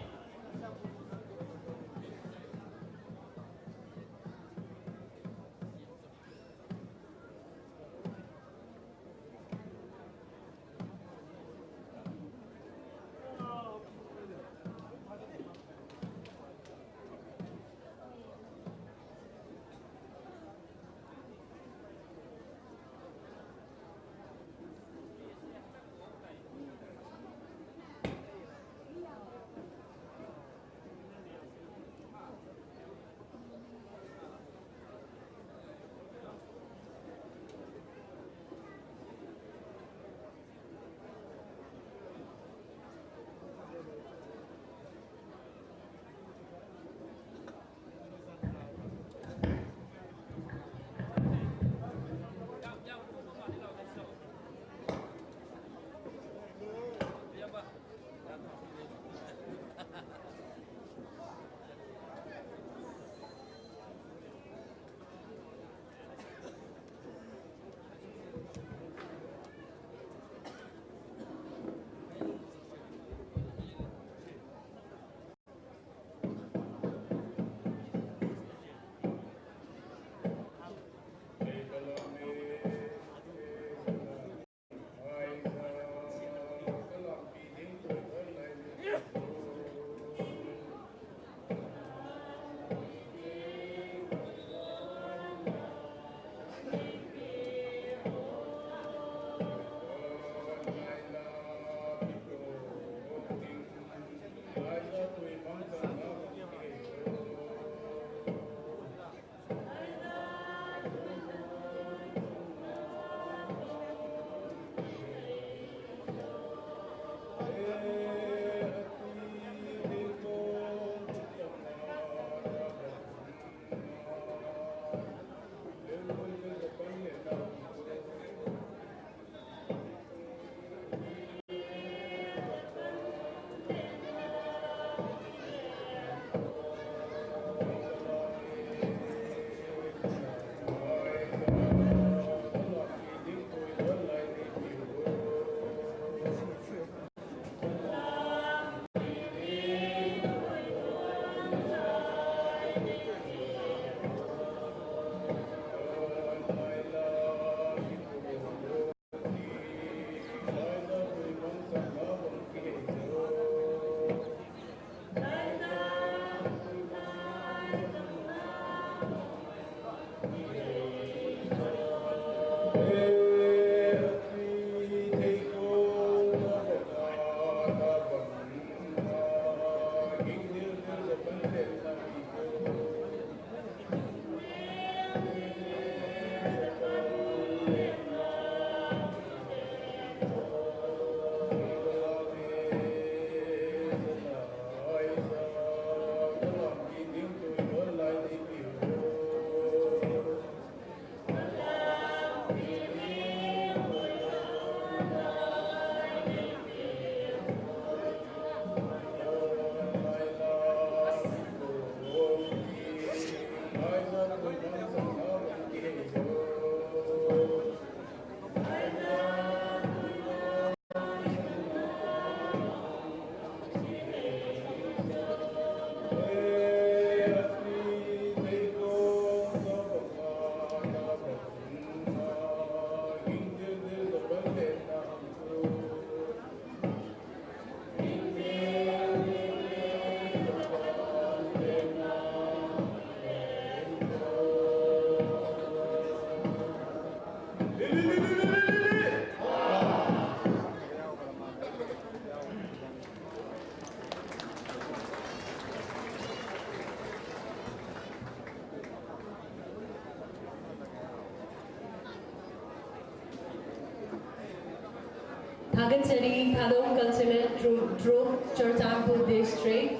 ꯊꯥꯒꯠꯆꯔꯤ ꯊꯥꯗꯧ cultural troupe, Churachandpur district,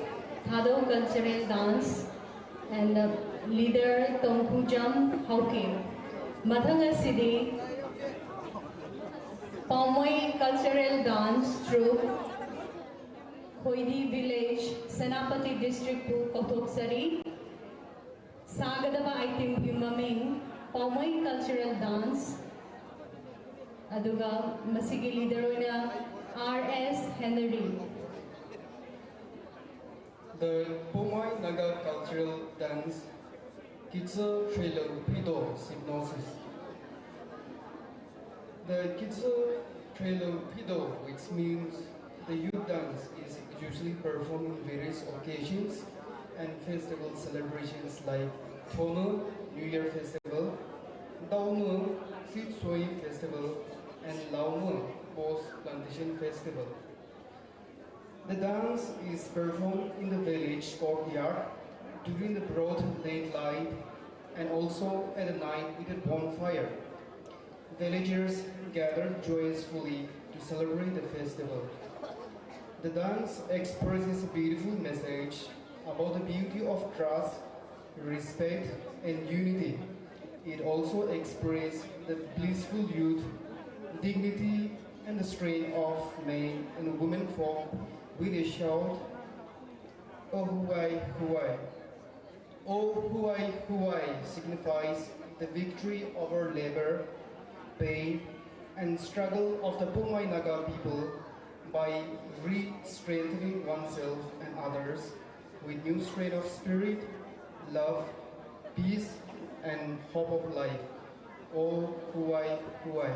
Thadou cultural dance and leader ꯇꯣꯡꯈꯨꯖꯝ ꯍꯧꯀꯤꯞ꯫ ꯃꯊꯪ ꯑꯁꯤꯗꯤ ꯄꯥꯎꯃꯩ cultural dance troupe, ꯈꯣꯏꯔꯤ village, Senapati district ꯄꯨ ꯀꯧꯊꯣꯛꯆꯔꯤ꯫ ꯁꯥꯒꯗꯕ item ꯒꯤ ꯃꯃꯤꯡ ꯄꯥꯎꯃꯩ cultural dance, ꯑꯗꯨꯒ ꯃꯁꯤꯒꯤ leader ꯑꯣꯏꯅ R S Henry꯫ The Poumai Naga cultural dance, Kitsa Trelo Pido, Hypnosis. The Kitsa Trelo Pido, which means the youth dance, is usually performed in various occasions and festival celebrations like Thonu New Year Festival, Daunu Seed Sowing Festival, and Launu Post Plantation Festival. The dance is performed in the village courtyard during the broad daylight and also at the night with a bonfire. Villagers gather joyfully to celebrate the festival. The dance expresses a beautiful message about the beauty of trust, respect, and unity. It also expresses the blissful youth, dignity, and the strength of men and women folk with a shout, "Oh Huai Huai." "Oh Huai Huai" signifies the victory over labor, pain, and struggle of the Poumai Naga people by re-strengthening oneself and others with new strength of spirit, love, peace, and hope of life. Oh Huai Huai.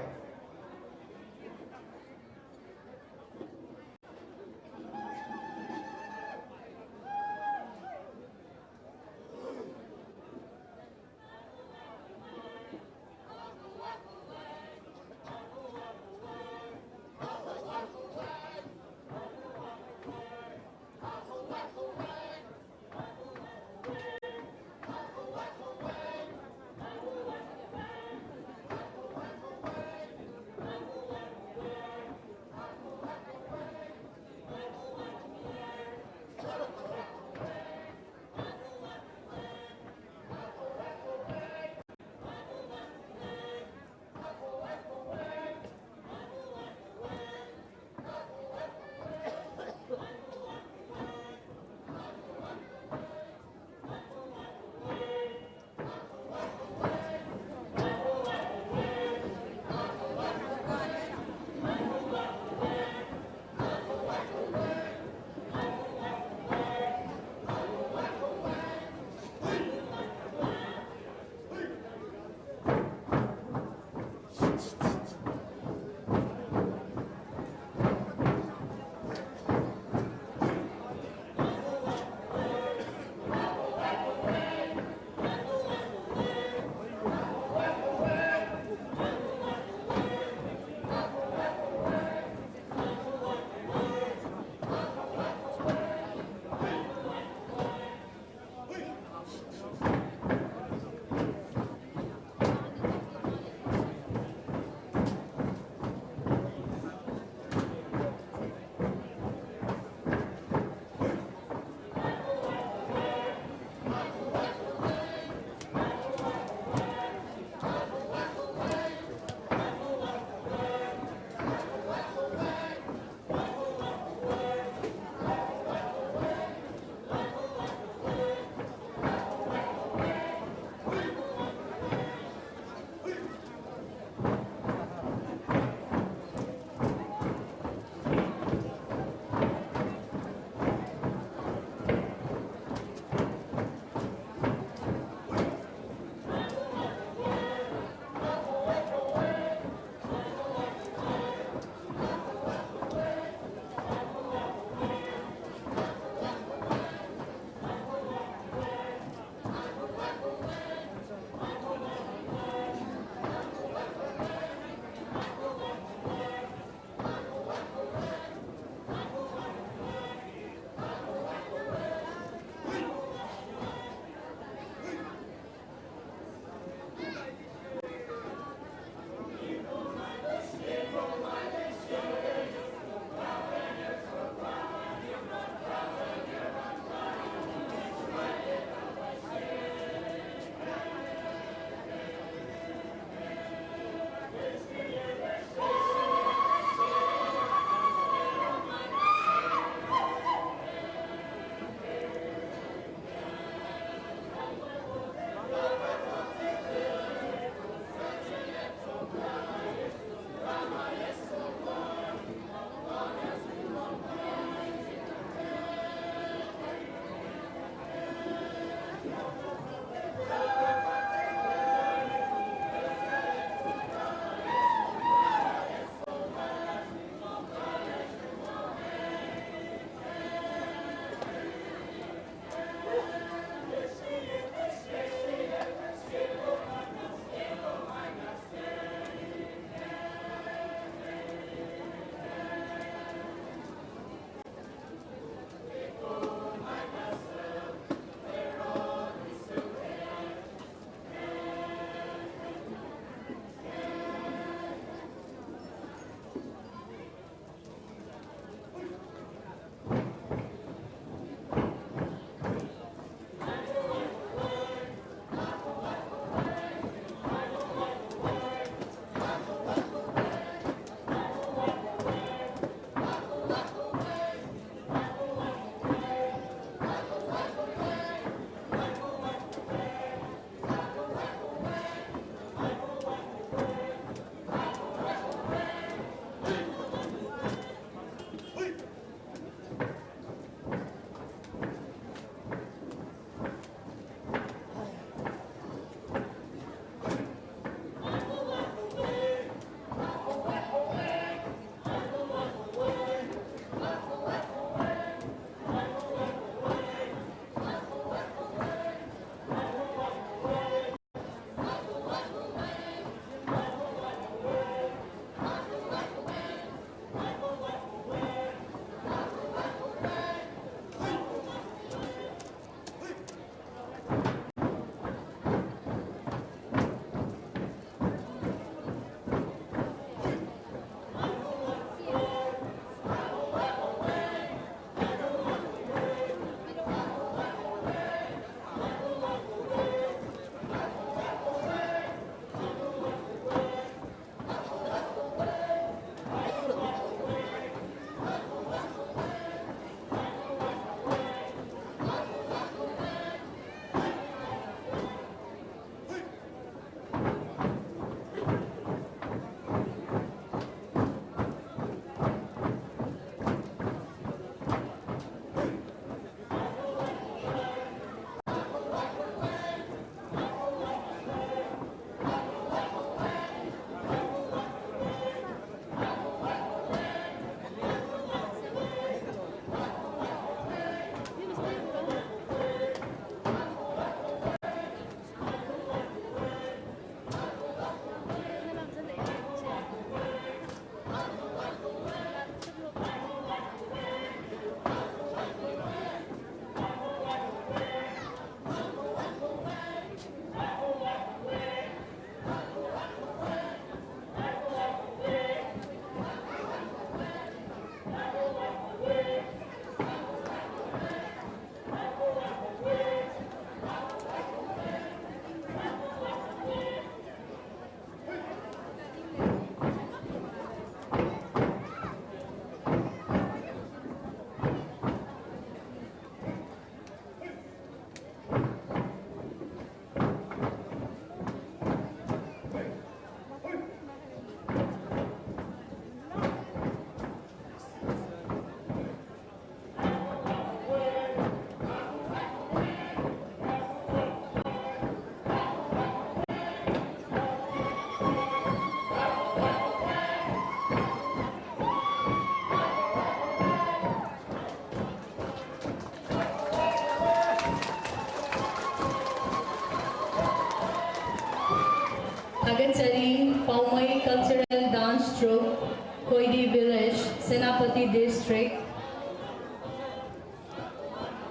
District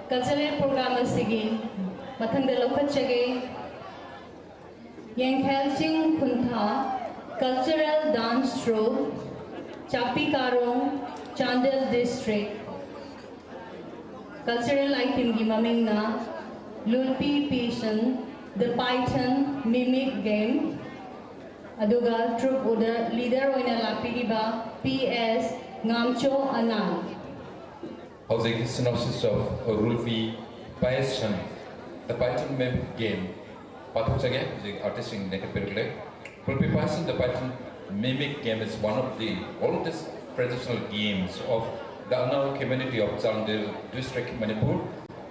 cultural program ꯑꯁꯤꯒꯤ ꯃꯊꯪꯗ ꯂꯧꯈꯠꯆꯒꯦ꯫ ꯌꯦꯡꯈꯦꯜ ꯆꯤꯡ ꯈꯨꯟꯊꯥ cultural dance troupe, ꯆꯥꯛꯄꯤ ꯀꯥꯔꯣꯡ, Chandel district꯫ Cultural itemꯒꯤ ꯃꯃꯤꯡꯅ ꯂꯨꯜꯄꯤ ꯄꯤꯁꯟ, The Python Mimic Game꯫ ꯑꯗꯨꯒ troupe ꯑꯣꯏꯅ leader ꯑꯣꯏꯅ ꯂꯥꯛꯄꯤꯔꯤꯕ P S ꯉꯥꯝꯆꯣ ꯑꯅꯥꯟ꯫ ꯍꯧꯖꯤꯛ synopsis of Rulpi Python, The Python Mimic Game ꯄꯥꯊꯣꯛꯆꯒꯦ꯫ ꯍꯧꯖꯤꯛ artistꯁꯤꯡ ꯂꯦꯡꯈꯠꯄꯤꯔꯛꯂꯦ꯫ Rulpi Python, The Python Mimic Game is one of the oldest traditional games of the Anal community of Chandel district, Manipur.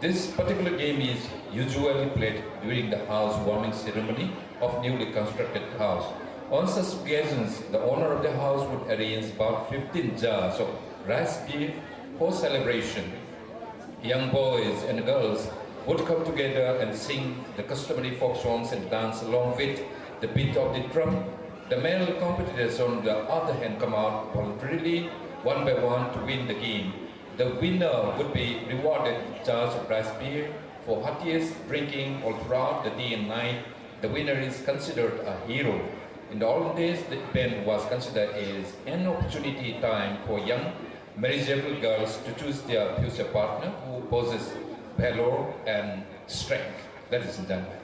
This particular game is usually played during the house warming ceremony of newly constructed house. On such occasions, the owner of the house would arrange about fifteen jars of rice beer for celebration. Young boys and girls would come together and sing the customary folk songs and dance along with the beat of the drum. The male competitors, on the other hand, come out voluntarily one by one to win the game. The winner would be rewarded with jars of rice beer for heartiest drinking all throughout the day and night. The winner is considered a hero. In the olden days, the event was considered as an opportunity time for young marriageable girls to choose their future partner who possesses valor and strength. Ladies and gentlemen.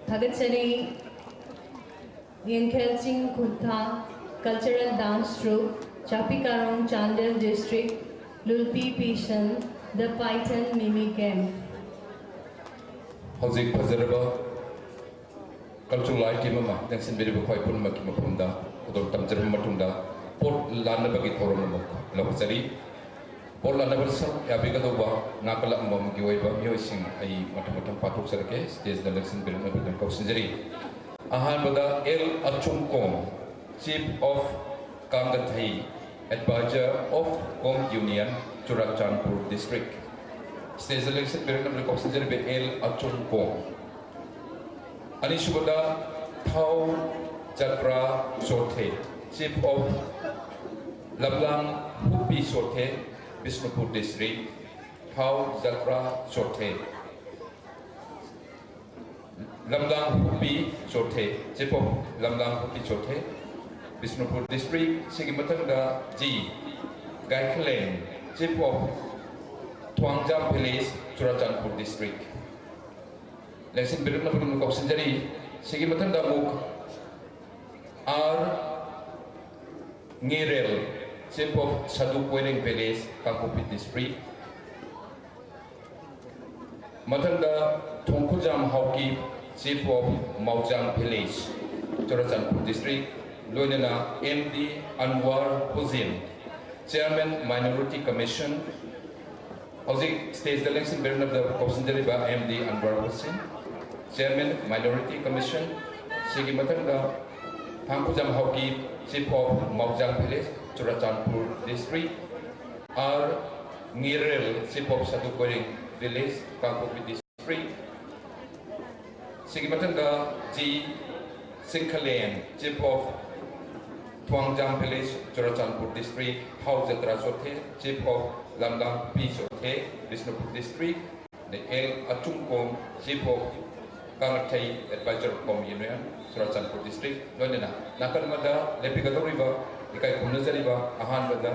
ꯊꯥꯒꯠꯆꯔꯤ꯫ ꯌꯦꯡꯈꯦꯜ ꯆꯤꯡ ꯈꯨꯟꯊꯥ Cultural Dance Troupe, Chakpi Karong, Chandel District, ꯂꯨꯜꯄꯤ ꯄꯤꯁꯟ, The Python Mimic Game꯫ ꯍꯧꯖꯤꯛ ꯐꯖꯔꯕ cultural item ꯑꯃ ꯂꯦꯡꯁꯤꯟꯕꯤꯔꯤꯕ ꯑꯩꯈꯣꯏ ꯄꯨꯝꯅꯃꯛꯀꯤ ꯃꯐꯝꯗ ꯈꯨꯗꯣꯜ ꯇꯝꯖꯔꯕ ꯃꯇꯨꯡꯗ ꯄꯣꯠ ꯂꯥꯟꯅꯕꯒꯤ ꯊꯧꯔꯝ ꯑꯃ ꯂꯧꯖꯔꯤ꯫ ꯄꯣꯠ ꯂꯥꯟꯅꯕꯗ ꯁꯔꯨꯛ ꯌꯥꯕꯤꯒꯗꯧꯕ ꯅꯥꯀꯜ ꯑꯃꯃꯝꯒꯤ ꯑꯣꯏꯕ ꯃꯤꯑꯣꯏꯁꯤꯡ ꯑꯩ ꯃꯊꯪ ꯃꯊꯪ ꯄꯥꯊꯣꯛꯆꯔꯛꯀꯦ꯫ Stageꯗ ꯂꯦꯡꯁꯤꯟꯕꯤꯔꯛꯅꯕ ꯑꯩꯈꯣꯏ ꯀꯧꯁꯤꯟꯖꯔꯤ꯫ ꯑꯍꯥꯟꯕꯗ L Achumkom, Chief of ꯀꯥꯡꯒꯊꯩ, Advisor of Kom Union, Churachandpur District꯫ Stageꯗ ꯂꯦꯡꯁꯤꯟꯕꯤꯔꯛꯅꯕ ꯀꯧꯁꯤꯟꯖꯔꯤꯕ ꯑꯦꯜ ꯑꯆꯨꯝꯀꯣꯝ꯫ ꯑꯅꯤꯁꯨꯕꯗ ꯊꯥꯎ Jatra Chothe, Chief of ꯂꯝꯂꯥꯡ ꯍꯨꯞꯄꯤ ꯆꯣꯊꯦ, Bishnupur District꯫ Thao Jatra ꯆꯣꯊꯦ, ꯂꯝꯂꯥꯡ ꯍꯨꯞꯄꯤ ꯆꯣꯊꯦ, Chief of ꯂꯝꯂꯥꯡ ꯍꯨꯞꯄꯤ ꯆꯣꯊꯦ, Bishnupur District꯫ ꯁꯤꯒꯤ ꯃꯊꯪꯗ G Gaikhalen, Chief of Thwangjam Village, Churachandpur District꯫ ꯂꯦꯡꯁꯤꯟꯕꯤꯔꯛꯅꯕ ꯀꯧꯁꯤꯟꯖꯔꯤ꯫ ꯁꯤꯒꯤ ꯃꯊꯪꯗ ꯑꯃꯨꯛ R Ngerel, Chief of Sadu Koireng Village, Kangpokpi District꯫ ꯃꯊꯪꯗ Thongkhujam Haokip, Chief of Maujang Village, Churachandpur District, ꯂꯣꯏꯅꯅ M D Anwar Hussain, Chairman Minority Commission, ꯍꯧꯖꯤꯛ stageꯗ ꯂꯦꯡꯁꯤꯟꯕꯤꯔꯛꯅꯕ ꯀꯧꯁꯤꯟꯖꯔꯤꯕ M D Anwar Hussain, Chairman Minority Commission꯫ ꯁꯤꯒꯤ ꯃꯊꯪꯗ Thangkhujam Haokip, Chief of Maujang Village, Churachandpur District, R Ngirel, Chief of Sadu Koireng Village, Kangpokpi District꯫ ꯁꯤꯒꯤ ꯃꯊꯪꯗ G Singkhalen, Chief of Thwangjam Village, Churachandpur District, Thao Jatra Chothe, Chief of Lamlang Pi Chothe, Bishnupur District, Adei L Achumkom, Chief of ꯀꯥꯡꯒꯊꯩ, Advisor of Kom Union, Churachandpur District, ꯂꯣꯏꯅꯅ ꯅꯥꯀꯜ ꯑꯃꯗ ꯂꯦꯞꯄꯤꯒꯗꯧꯔꯤꯕ ꯏꯀꯥꯏ ꯈꯨꯝꯅꯖꯔꯤꯕ ꯑꯍꯥꯟꯕꯗ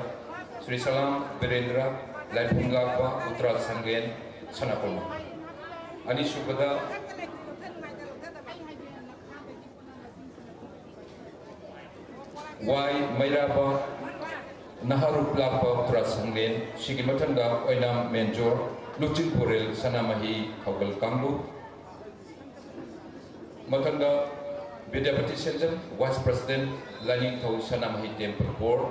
ꯁ꯭ꯔꯤ ꯁꯂꯥꯝ ꯕꯤꯔꯦꯟꯗ꯭ꯔ, ꯂꯥꯏꯐꯝ ꯂꯥꯛꯄ ꯎꯇ꯭ꯔꯥ ꯁꯪꯂꯦꯟ ꯁꯅꯥꯀꯣꯅꯨ꯫ ꯑꯅꯤꯁꯨꯕꯗ ꯋꯥꯏ ꯃꯩꯔꯥꯕ ꯅꯍꯥꯔꯨꯞ ꯂꯥꯛꯄ ꯈꯨꯔꯥ ꯁꯪꯂꯦꯟ, ꯁꯤꯒꯤ ꯃꯊꯪꯗ ꯑꯣꯏꯅꯥꯝ ꯃꯦꯟꯖꯣꯔ, ꯂꯨꯆꯤꯡ ꯄꯨꯔꯦꯜ ꯁꯅꯥꯃꯍꯤ ꯈꯧꯒꯜ ꯀꯥꯡꯂꯨꯞ, ꯃꯊꯪꯗ ꯕꯤꯗ꯭ꯌꯥꯄꯇꯤ ꯁꯦꯟꯖꯝ, Vice President, ꯂꯥꯏꯅꯤꯡꯊꯧ ꯁꯅꯥꯃꯍꯤ Temple Board,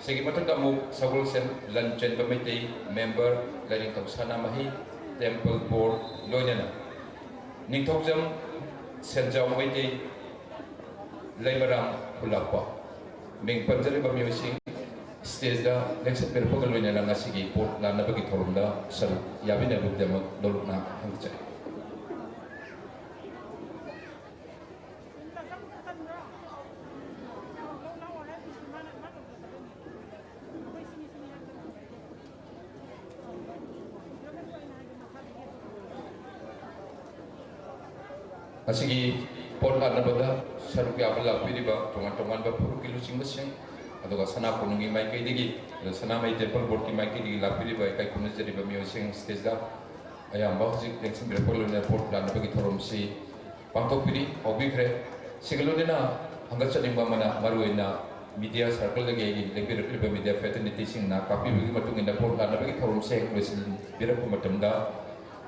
ꯁꯤꯒꯤ ꯃꯊꯪꯗ ꯑꯃꯨꯛ ꯁꯒꯣꯜꯁꯦꯝ ꯂꯟꯆꯦꯟꯕ Meitei, Member, Lainingthou Sanamahi Temple Board, ꯂꯣꯏꯅꯅ ꯅꯤꯡꯊꯧꯖꯝ ꯁꯦꯟꯖꯥꯎ ꯃꯩꯇꯩ, ꯂꯩꯃꯔꯥꯝ ꯈꯨꯜꯂꯥꯛꯄ꯫ ꯃꯤꯡ ꯄꯟꯖꯔꯤꯕ ꯃꯤꯑꯣꯏꯁꯤꯡ stageꯇ ꯂꯦꯡꯁꯤꯟꯕꯤꯔꯛꯄꯒ ꯂꯣꯏꯅꯅ ꯉꯁꯤꯒꯤ ꯄꯣꯠ ꯂꯥꯟꯅꯕꯒꯤ ꯊꯧꯔꯝꯗ ꯁꯔꯨꯛ ꯌꯥꯕꯤꯅꯕꯒꯤꯗꯃꯛ ꯅꯣꯂꯨꯛꯅ ꯍꯪꯖꯔꯤ꯫ ꯉꯁꯤꯒꯤ ꯄꯣꯠ ꯂꯥꯟꯅꯕꯗ ꯁꯔꯨꯛ ꯌꯥꯕ ꯂꯥꯛꯄꯤꯔꯤꯕ ꯇꯣꯉꯥꯟ ꯇꯣꯉꯥꯟꯕ ꯐꯨꯔꯨꯞꯀꯤ ꯂꯨꯆꯤꯡꯕꯁꯤꯡ, ꯑꯗꯨꯒ ꯁꯅꯥ ꯀꯣꯅꯨꯡꯒꯤ ꯃꯥꯏꯀꯩꯗꯒꯤ, ꯑꯗꯨꯒ ꯁꯅꯥꯃꯍꯤ Temple Boardꯀꯤ ꯃꯥꯏꯀꯩꯗꯒꯤ ꯂꯥꯛꯄꯤꯔꯤꯕ ꯏꯀꯥꯏ ꯈꯨꯝꯅꯖꯔꯤꯕ ꯃꯤꯑꯣꯏꯁꯤꯡ stageꯇ ꯑꯌꯥꯝꯕ ꯍꯧꯖꯤꯛ ꯂꯦꯡꯁꯤꯟꯕꯤꯔꯛꯄ ꯂꯣꯏꯅꯅ ꯄꯣꯠ ꯂꯥꯟꯅꯕꯒꯤ ꯊꯧꯔꯝꯁꯤ ꯄꯥꯡꯊꯣꯛꯄꯤꯔꯤ, ꯍꯧꯕꯤꯈ꯭ꯔꯦ꯫ ꯁꯤꯒ ꯂꯣꯏꯅꯅ ꯍꯪꯒꯠꯆꯅꯤꯡꯕ ꯑꯃꯅ, ꯃꯔꯨꯑꯣꯏꯅ media circleꯗꯒꯤ ꯑꯩꯒꯤ ꯂꯦꯡꯕꯤꯔꯛꯂꯤꯕ media fraternityꯁꯤꯡꯅ ꯇꯥꯛꯄꯤꯕꯒꯤ ꯃꯇꯨꯡ ꯏꯟꯅ ꯄꯣꯠ ꯂꯥꯟꯅꯕꯒꯤ ꯊꯧꯔꯝꯁꯦ ꯍꯦꯛ ꯂꯣꯏꯁꯤꯟꯕꯤꯔꯛꯄ ꯃꯇꯝꯗ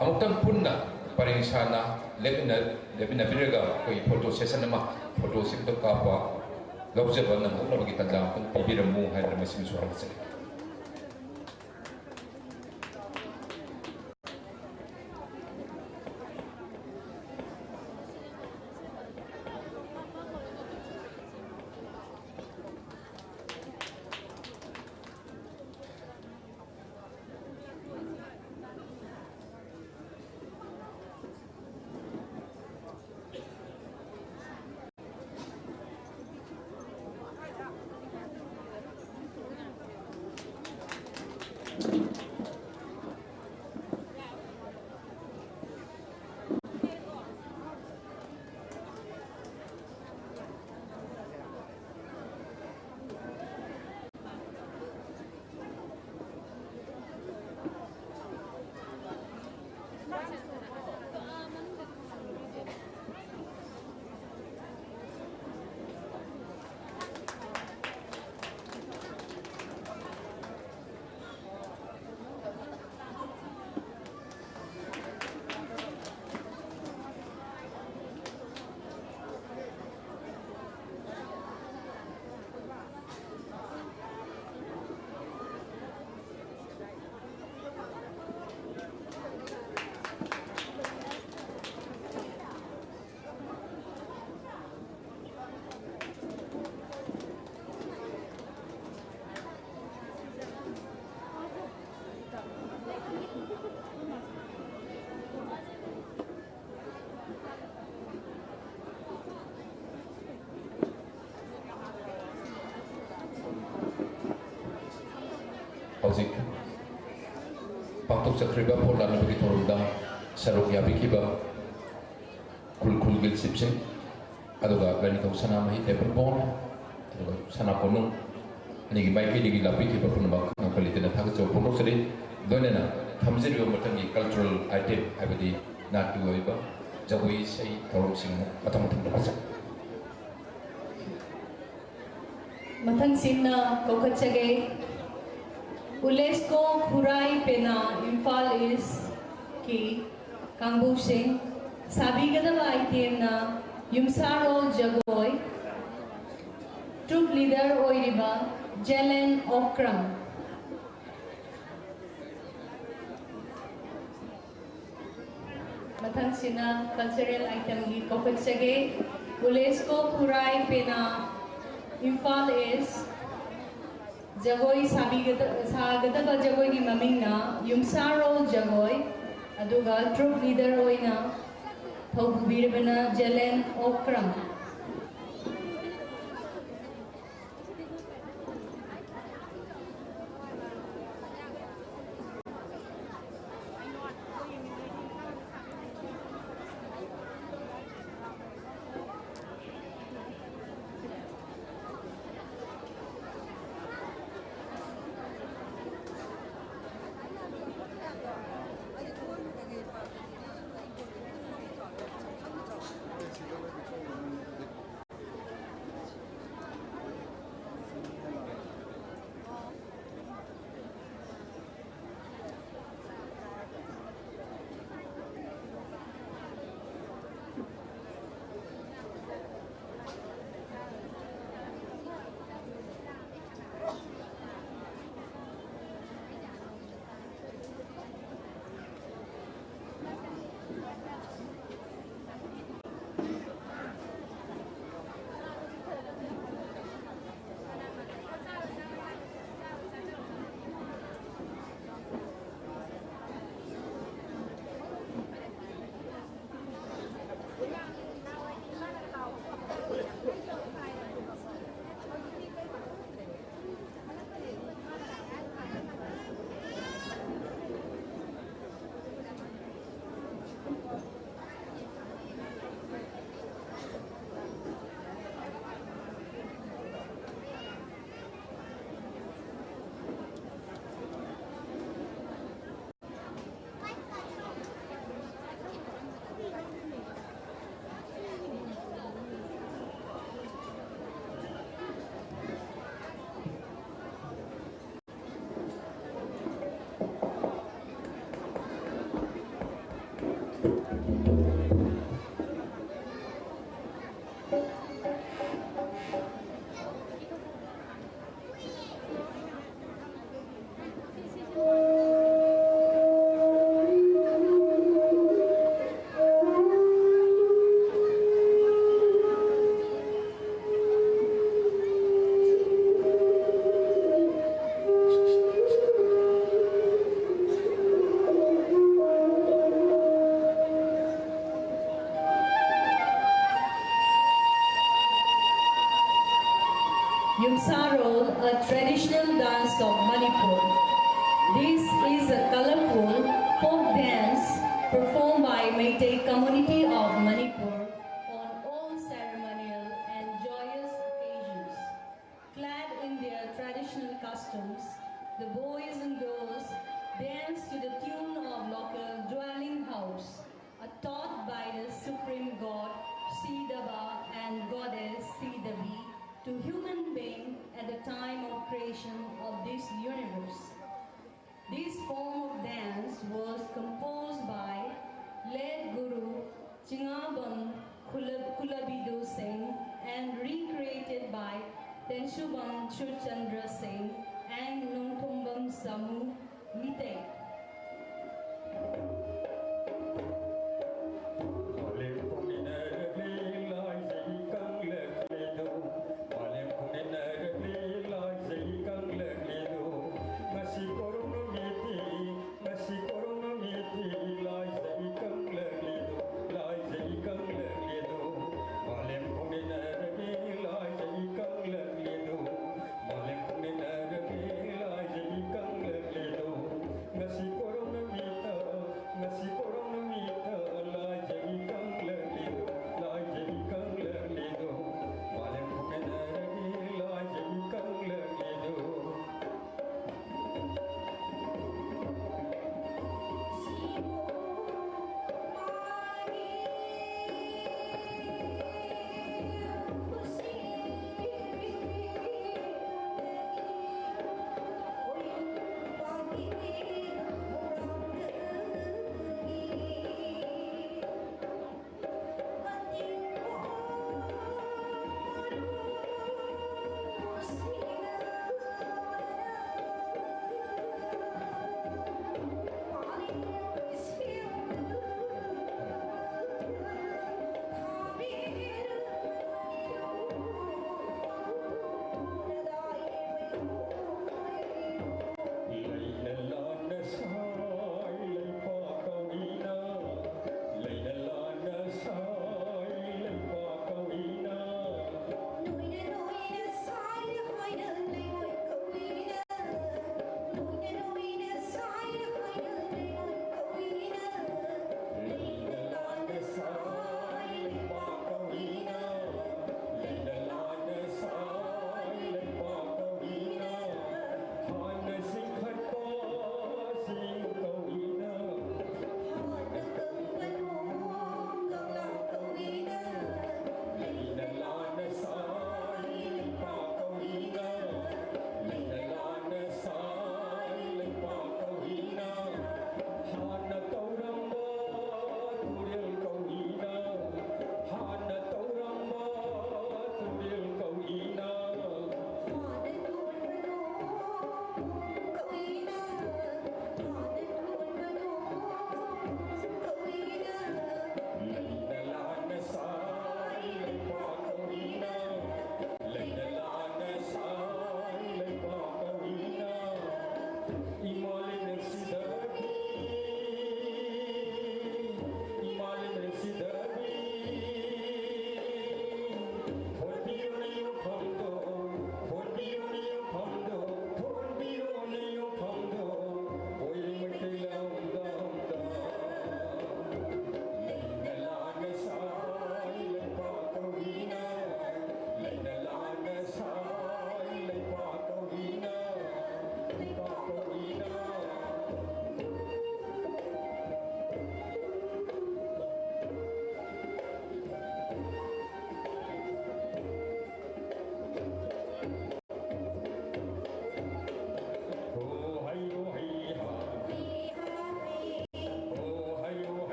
ꯑꯃꯨꯛꯇꯪ ꯄꯨꯟꯅ ꯄꯔꯦꯡ ꯁꯥꯅ ꯂꯦꯞꯃꯤꯟꯅ-, ꯂꯦꯞꯃꯤꯟꯅꯕꯤꯔꯒ ꯑꯩꯈꯣꯏꯒꯤ photo session ꯑꯃ, photoꯁꯤꯡꯗꯣ ꯀꯥꯞꯄ ꯂꯧꯖꯕ ꯅꯪꯍꯧꯅꯕꯒꯤ ꯇꯥꯟꯖꯥ ꯑꯃꯇꯪ ꯄꯤꯕꯤꯔꯝꯃꯨ ꯍꯥꯏꯗꯅ ꯃꯁꯤꯃꯁꯨ ꯍꯥꯏꯖꯔꯤ꯫ ꯍꯧꯖꯤꯛ ꯄꯥꯡꯊꯣꯛꯆꯈ꯭ꯔꯤꯕ ꯚꯣꯠ ꯂꯥꯟꯅꯕꯒꯤ ꯊꯧꯔꯝꯗ ꯁꯔꯨꯛ ꯌꯥꯕꯤꯈꯤꯕ ꯈꯨꯜ ꯈꯨꯜꯒꯤ ꯆꯤꯞꯁꯤꯡ, ꯑꯗꯨꯒ ꯂꯥꯏꯅꯤꯡꯊꯧ ꯁꯅꯥꯃꯍꯤ ꯇꯦꯝꯄꯜ ꯕꯣꯔꯗ, ꯑꯗꯨꯒ ꯁꯅꯥ ꯀꯣꯅꯨꯡ ꯑꯅꯤꯒꯤ ꯃꯥꯏꯀꯩꯗꯒꯤ ꯂꯥꯛꯄꯤꯈꯤꯕ ꯄꯨꯝꯅꯃꯛ ꯈꯪ ꯂꯩꯇꯅ ꯊꯥꯒꯠꯆꯕ ꯐꯣꯡꯗꯣꯛꯆꯔꯤ꯫ ꯂꯣꯏꯅꯅ ꯊꯝꯖꯔꯤꯕ ꯃꯊꯪꯒꯤ ꯀꯜꯆꯔꯦꯜ ꯑꯥꯏꯇꯦꯝ, ꯍꯥꯏꯕꯗꯤ ꯅꯥꯠꯀꯤ ꯑꯣꯏꯕ ꯖꯒꯣꯏ ꯏꯁꯩ ꯊꯧꯔꯝꯁꯤꯡ ꯃꯊꯪ ꯃꯊꯪ ꯂꯥꯛꯆꯩ꯫ ꯃꯊꯪꯁꯤꯡꯅ ꯀꯧꯈꯠꯆꯒꯦ꯫ ꯎꯂꯦꯁꯀꯣ ꯈꯨꯔꯥꯏ ꯄꯦꯅꯥ, ꯏꯝꯐꯥꯜ ꯏꯁꯀꯤ ꯀꯥꯡꯕꯨꯁꯤꯡ꯫ ꯁꯥꯕꯤꯒꯗꯕ ꯑꯥꯏꯇꯦꯝꯅ ꯌꯨꯝꯁꯥꯔꯣꯜ ꯖꯒꯣꯏ꯫ ꯇ꯭ꯔꯨꯞ ꯂꯤꯗꯔ ꯑꯣꯏꯔꯤꯕ ꯖꯦꯂꯦꯟ ꯑꯣꯀ꯭ꯔꯝ꯫ ꯃꯊꯪꯁꯤꯅ ꯀꯜꯆꯔꯦꯜ ꯑꯥꯏꯇꯦꯝꯒꯤ ꯀꯧꯈꯠꯆꯒꯦ꯫ ꯎꯂꯦꯁꯀꯣ ꯈꯨꯔꯥꯏ ꯄꯦꯅꯥ, ꯏꯝꯐꯥꯜ ꯏꯁ꯫ ꯖꯒꯣꯏ ꯁꯥꯕꯤꯒꯗ-, ꯁꯥꯒꯗꯕ ꯖꯒꯣꯏꯒꯤ ꯃꯃꯤꯡꯅ ꯌꯨꯝꯁꯥꯔꯣꯜ ꯖꯒꯣꯏ, ꯑꯗꯨꯒ ꯇ꯭ꯔꯨꯞ ꯂꯤꯗꯔ ꯑꯣꯏꯅ ꯊꯧꯄꯨꯕꯤꯔꯕꯅ Jelen Okram. Yumsarol, a traditional dance of Manipur. This is a colorful folk dance performed by Meitei community of Manipur on all ceremonial and joyous occasions. Clad in their traditional costumes, the boys and girls dance to the tune of local dwelling house, a thought by the supreme god Sidaba and goddess Sidabi to human being at the time of creation of this universe. This form of dance was composed by late Guru Chingabam Kula- Kulabidu Singh and recreated by Tenshubam Churchandra Singh and Nongthombam Samu Mitei.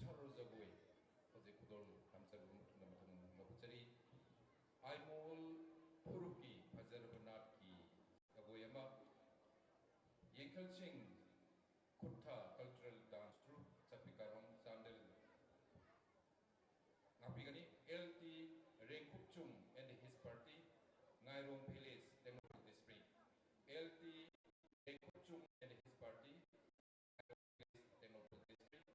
ꯁꯔꯣ ꯖꯒꯣꯏ ꯍꯧꯖꯤꯛ ꯈꯨꯗꯣꯜ ꯇꯝꯖꯔꯕ ꯃꯇꯨꯡꯗ ꯃꯊꯪ ꯂꯧꯈꯠꯆꯔꯤ꯫ ꯑꯥꯏꯃꯣꯜ ꯐꯨꯔꯨꯞꯀꯤ ꯐꯖꯔꯕ ꯅꯥꯠꯀꯤ ꯖꯒꯣꯏ ꯑꯃ, ꯌꯦꯡꯈꯜꯁꯤꯡ ꯈꯨꯠꯊ cultural dance troupe, Chakpi Karong, Chandel ꯉꯥꯛꯄꯤꯒꯅꯤ꯫ L T Rengkhupchung and his party, Ngairong village, Tengnoupal district꯫ L T Rengkhupchung and his party, Tengnoupal district꯫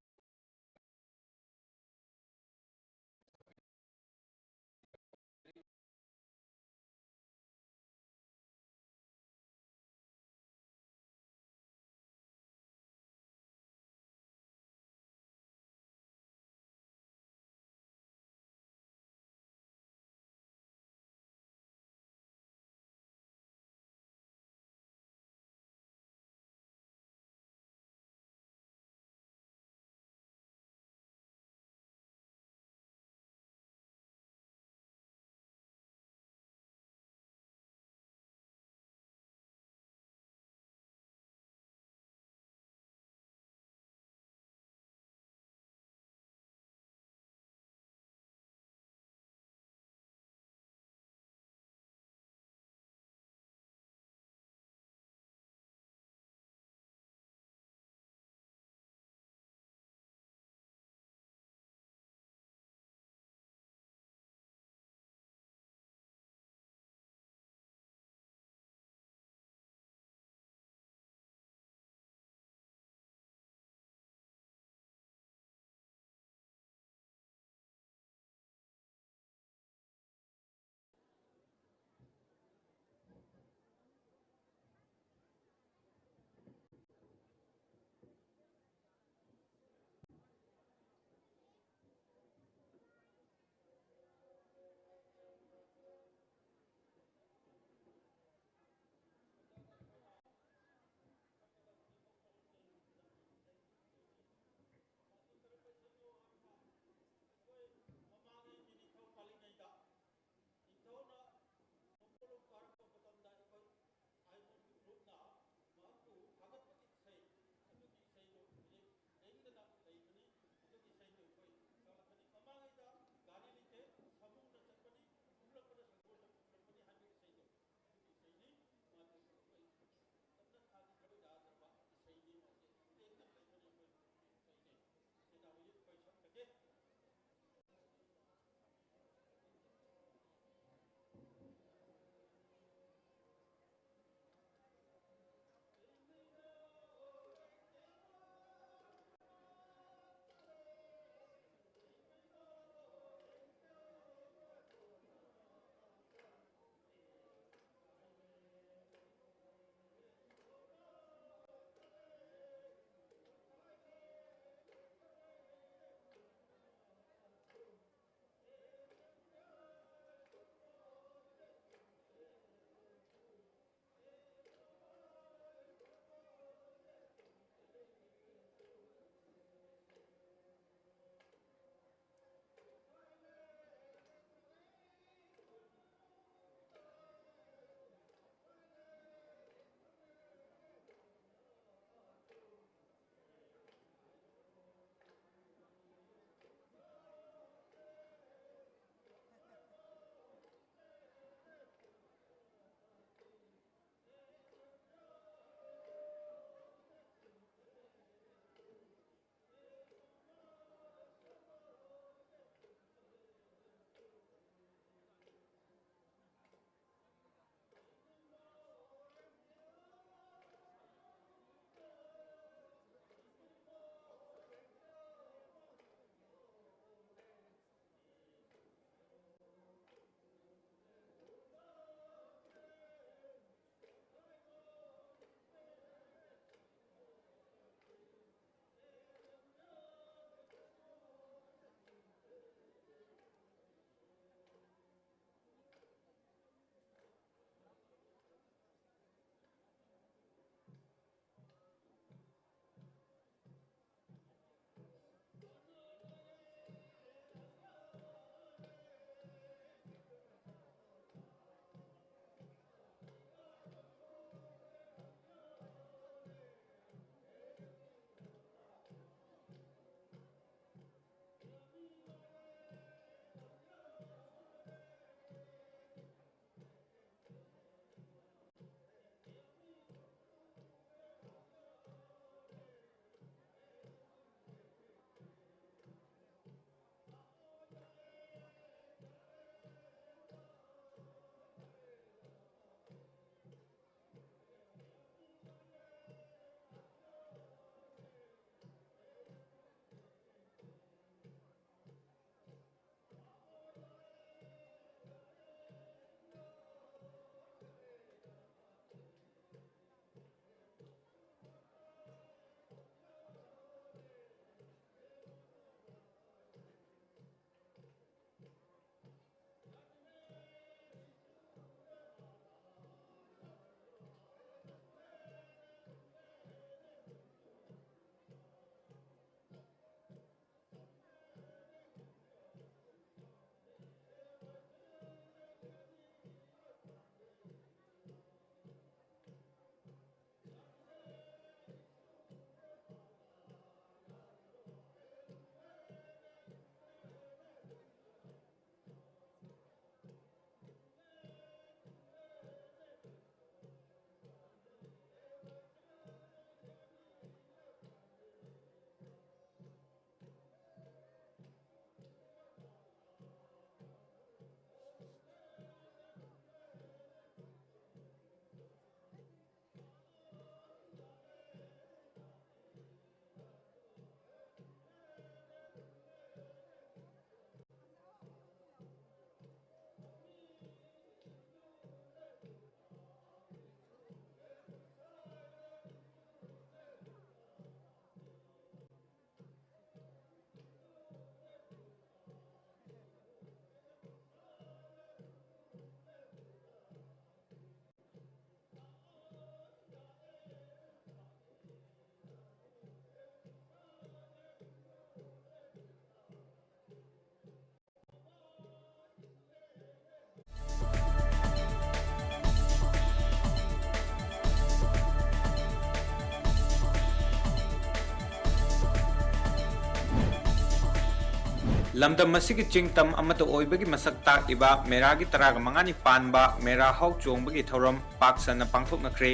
ꯂꯝꯗꯝ ꯑꯁꯤꯒꯤ ꯆꯤꯡ ꯇꯝ ꯑꯃꯠꯇ ꯑꯣꯏꯕꯒꯤ ꯃꯁꯛ ꯇꯥꯛꯂꯤꯕ ꯃꯦꯔꯥꯒꯤ ꯇꯔꯥꯒ ꯃꯉꯥꯅꯤ ꯄꯥꯟꯕ ꯃꯦꯔꯥ ꯍꯧ ꯆꯣꯡꯕꯒꯤ ꯊꯧꯔꯝ ꯄꯥꯛ ꯁꯟꯅ ꯄꯥꯡꯊꯣꯛꯅꯈ꯭ꯔꯦ꯫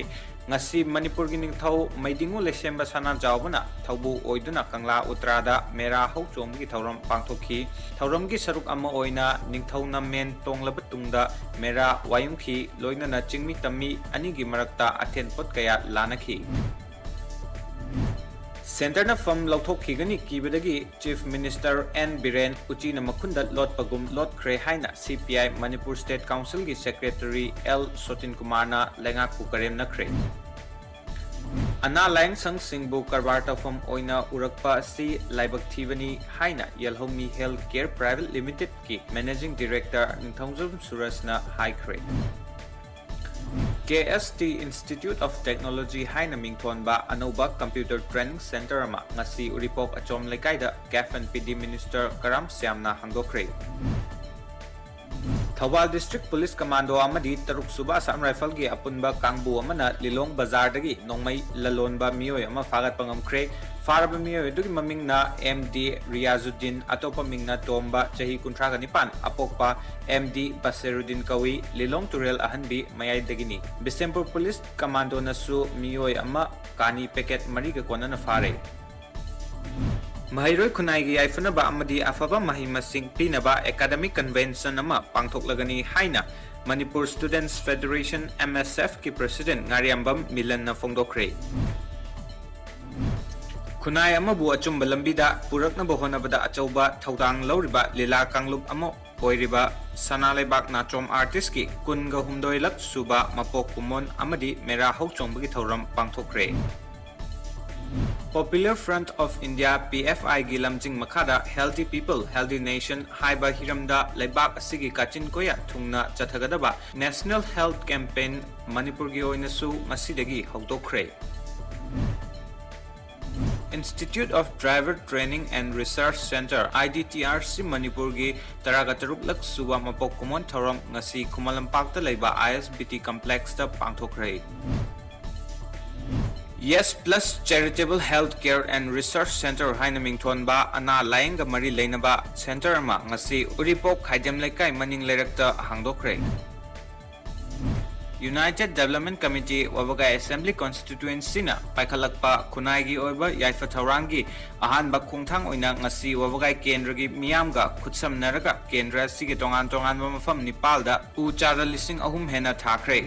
ꯉꯁꯤ ꯃꯅꯤꯄꯨꯔꯒꯤ ꯅꯤꯡꯊꯧ ꯃꯩꯗꯤꯡꯉꯨ ꯂꯩꯁꯦꯝꯕ ꯁꯅꯥꯖꯥꯎꯕꯅ ꯊꯧꯕꯨ ꯑꯣꯏꯗꯨꯅ ꯀꯪꯂꯥ ꯎꯇ꯭ꯔꯥꯗ ꯃꯦꯔꯥ ꯍꯧ ꯆꯣꯡꯕꯒꯤ ꯊꯧꯔꯝ ꯄꯥꯡꯊꯣꯛꯈꯤ꯫ ꯊꯧꯔꯝꯒꯤ ꯁꯔꯨꯛ ꯑꯃ ꯑꯣꯏꯅ ꯅꯤꯡꯊꯧꯅ ꯃꯦꯟ ꯇꯣꯡꯂꯕ ꯇꯨꯡꯗ ꯃꯦꯔꯥ ꯋꯥꯌꯨꯝꯈꯤ, ꯂꯣꯏꯅꯅ ꯆꯤꯡꯃꯤ ꯇꯝꯃꯤ ꯑꯅꯤꯒꯤ ꯃꯔꯛꯇ ꯑꯊꯦꯟ ꯄꯣꯠ ꯀꯌꯥ ꯂꯥꯟꯅꯈꯤ꯫ ꯁꯦꯟꯇꯔꯅ ꯐꯝ ꯂꯧꯊꯣꯛꯈꯤꯒꯅꯤ ꯀꯤꯕꯗꯒꯤ Chief Minister ꯑꯦꯟ ꯕꯤꯔꯦꯟ ꯎꯆꯤꯅ ꯃꯈꯨꯟꯗ ꯂꯣꯠꯄꯒꯨꯝ ꯂꯣꯠꯈ꯭ꯔꯦ ꯍꯥꯏꯅ C P I Manipur State Councilꯒꯤ Secretary L ꯁꯣꯇꯤꯟ ꯀꯨꯃꯥꯔꯅ ꯂꯩꯉꯥꯛꯄꯨ ꯀꯔꯦꯝꯅꯈ꯭ꯔꯦ꯫ ꯑꯅꯥ ꯂꯥꯌꯦꯡ ꯁꯪꯁꯤꯡꯕꯨ ꯀꯔꯕꯥꯔ ꯇꯧꯐꯝ ꯑꯣꯏꯅ ꯎꯔꯛꯄ ꯑꯁꯤ ꯂꯥꯏꯕꯛ ꯊꯤꯕꯅꯤ ꯍꯥꯏꯅ ꯌꯦꯜꯍꯧꯃꯤ Health Care Private Limitedꯀꯤ Managing Director ꯅꯤꯡꯊꯧꯖꯝ ꯁꯨꯔꯖꯅ ꯍꯥꯏꯈ꯭ꯔꯦ꯫ K S T Institute of Technology ꯍꯥꯏꯅ ꯃꯤꯡꯊꯣꯟꯕ ꯑꯅꯧꯕ Computer Training Center ꯑꯃ ꯉꯁꯤ ꯎꯔꯤꯄꯣꯛ ꯑꯆꯣꯝ ꯂꯩꯀꯥꯏꯗ CAF and P D Minister ꯀꯔꯥꯝ ꯁ꯭ꯌꯥꯝꯅ ꯍꯥꯡꯗꯣꯛꯈ꯭ꯔꯦ꯫ ꯊꯧꯕꯥꯜ District Police Commando ꯑꯃꯗꯤ ꯇꯔꯨꯛ ꯁꯨꯕ Assam Rifleꯒꯤ ꯑꯄꯨꯟꯕ ꯀꯥꯡꯕꯨ ꯑꯃꯅ ꯂꯤꯂꯣꯡ ꯕꯖꯥꯔꯗꯒꯤ ꯅꯣꯡꯃꯩ ꯂꯂꯣꯟꯕ ꯃꯤꯑꯣꯏ ꯑꯃ ꯐꯥꯒꯠꯄ ꯉꯝꯈ꯭ꯔꯦ꯫ ꯐꯥꯔꯕ ꯃꯤꯑꯣꯏ ꯑꯗꯨꯒꯤ ꯃꯃꯤꯡꯅ M D ꯔꯤꯌꯥꯖꯨꯗꯤꯟ, ꯑꯇꯣꯞꯄ ꯃꯤꯡꯅ ꯇꯣꯝꯕ, ꯆꯍꯤ ꯀꯨꯟꯊ꯭ꯔꯥꯒ ꯅꯤꯄꯥꯟ, ꯑꯄꯣꯛꯄ M D ꯕꯁꯤꯔꯨꯗꯤꯟ ꯀꯧꯏ, ꯂꯤꯂꯣꯡ ꯇꯨꯔꯦꯜ ꯑꯍꯟꯕꯤ ꯃꯌꯥꯏꯗꯒꯤꯅꯤ꯫ ꯕꯤꯁꯦꯝꯄꯨꯔ Police Commandoꯅꯁꯨ ꯃꯤꯑꯣꯏ ꯑꯃ ꯀꯥꯅꯤ packet ꯃꯔꯤꯒ ꯀꯣꯟꯅꯅ ꯐꯥꯔꯦ꯫ ꯃꯍꯩꯔꯣꯏ ꯈꯨꯟꯅꯥꯏꯒꯤ ꯌꯥꯏꯐꯅꯕ ꯑꯃꯗꯤ ꯑꯐꯕ ꯃꯍꯩ ꯃꯁꯤꯡ ꯄꯤꯅꯕ academic convention ꯑꯃ ꯄꯥꯡꯊꯣꯛꯂꯒꯅꯤ ꯍꯥꯏꯅ Manipur Students Federation, M S Fꯀꯤ President ꯉꯥꯔꯤꯌꯥꯝꯕꯝ ꯃꯤꯂꯟꯅ ꯐꯣꯡꯗꯣꯛꯈ꯭ꯔꯦ꯫ ꯈꯨꯟꯅꯥꯏ ꯑꯃꯕꯨ ꯑꯆꯨꯝꯕ ꯂꯝꯕꯤꯗ ꯄꯨꯔꯛꯅꯕ ꯍꯣꯠꯅꯕꯗ ꯑꯆꯧꯕ ꯊꯧꯗꯥꯡ ꯂꯧꯔꯤꯕ ꯂꯤꯂꯥ ꯀꯥꯡꯂꯨꯞ ꯑꯃ ꯑꯣꯏꯔꯤꯕ ꯁꯅꯥ ꯂꯩꯕꯥꯛ ꯅꯥꯆꯣꯝ Artistꯀꯤ ꯀꯨꯟꯒ ꯍꯨꯝꯗꯣꯏꯂꯛ ꯁꯨꯕ ꯃꯄꯣꯛ ꯀꯨꯝꯑꯣꯟ ꯑꯃꯗꯤ ꯃꯦꯔꯥ ꯍꯧ ꯆꯣꯡꯕꯒꯤ ꯊꯧꯔꯝ ꯄꯥꯡꯊꯣꯛꯈ꯭ꯔꯦ꯫ Popular Front of India, P F Iꯒꯤ ꯂꯝꯖꯤꯡ ꯃꯈꯥꯗ Healthy People, Healthy Nation ꯍꯥꯏꯕ ꯍꯤꯔꯝꯗ ꯂꯩꯕꯥꯛ ꯑꯁꯤꯒꯤ ꯀꯥꯆꯤꯟ ꯀꯣꯌꯥ ꯊꯨꯡꯅ ꯆꯠꯊꯒꯗꯕ National Health Campaign ꯃꯅꯤꯄꯨꯔꯒꯤ ꯑꯣꯏꯅꯁꯨ ꯉꯁꯤꯗꯒꯤ ꯍꯧꯗꯣꯛꯈ꯭ꯔꯦ꯫ Institute of Driver Training and Research Centre, I D T R C ꯃꯅꯤꯄꯨꯔꯒꯤ ꯇꯔꯥꯒ ꯇꯔꯨꯛꯂꯛ ꯁꯨꯕ ꯃꯄꯣꯛ ꯀꯨꯝꯑꯣꯟ ꯊꯧꯔꯝ ꯉꯁꯤ ꯈꯨꯃꯟ ꯂꯝꯄꯥꯛꯇ ꯂꯩꯕ I S B T Complexꯇ ꯄꯥꯡꯊꯣꯛꯈ꯭ꯔꯦ꯫ Yes Plus Charitable Health Care and Research Center ꯍꯥꯏꯅ ꯃꯤꯡꯊꯣꯟꯕ ꯑꯅꯥ ꯂꯥꯌꯦꯡꯒ ꯃꯔꯤ ꯂꯩꯅꯕ ꯁꯦꯟꯇꯔ ꯑꯃ ꯉꯁꯤ ꯎꯔꯤꯄꯣꯛ ꯈꯥꯏꯗꯦꯝ ꯂꯩꯀꯥꯏ ꯃꯅꯤꯡ ꯂꯩꯔꯛꯇ ꯍꯥꯡꯗꯣꯛꯈ꯭ꯔꯦ꯫ United Development Committee ꯋꯥꯕꯒꯥꯏ Assembly Constituencyꯅ ꯄꯥꯏꯈꯠꯂꯛꯄ ꯈꯨꯟꯅꯥꯏꯒꯤ ꯑꯣꯏꯕ ꯌꯥꯏꯐ ꯊꯧꯔꯥꯡꯒꯤ ꯑꯍꯥꯟꯕ ꯈꯣꯡꯊꯥꯡ ꯑꯣꯏꯅ ꯉꯁꯤ ꯋꯥꯕꯒꯥꯏ ꯀꯦꯟꯗ꯭ꯔꯒꯤ ꯃꯤꯌꯥꯝꯒ ꯈꯨꯠꯁꯝꯅꯔꯒ ꯀꯦꯟꯗ꯭ꯔ ꯑꯁꯤꯒꯤ ꯇꯣꯉꯥꯟ ꯇꯣꯉꯥꯟꯕ ꯃꯐꯝ ꯅꯤꯄꯥꯜꯗ ꯎ ꯆꯥꯔ ꯂꯤꯁꯤꯡ ꯑꯍꯨꯝ ꯍꯦꯟꯅ ꯊꯥꯈ꯭ꯔꯦ꯫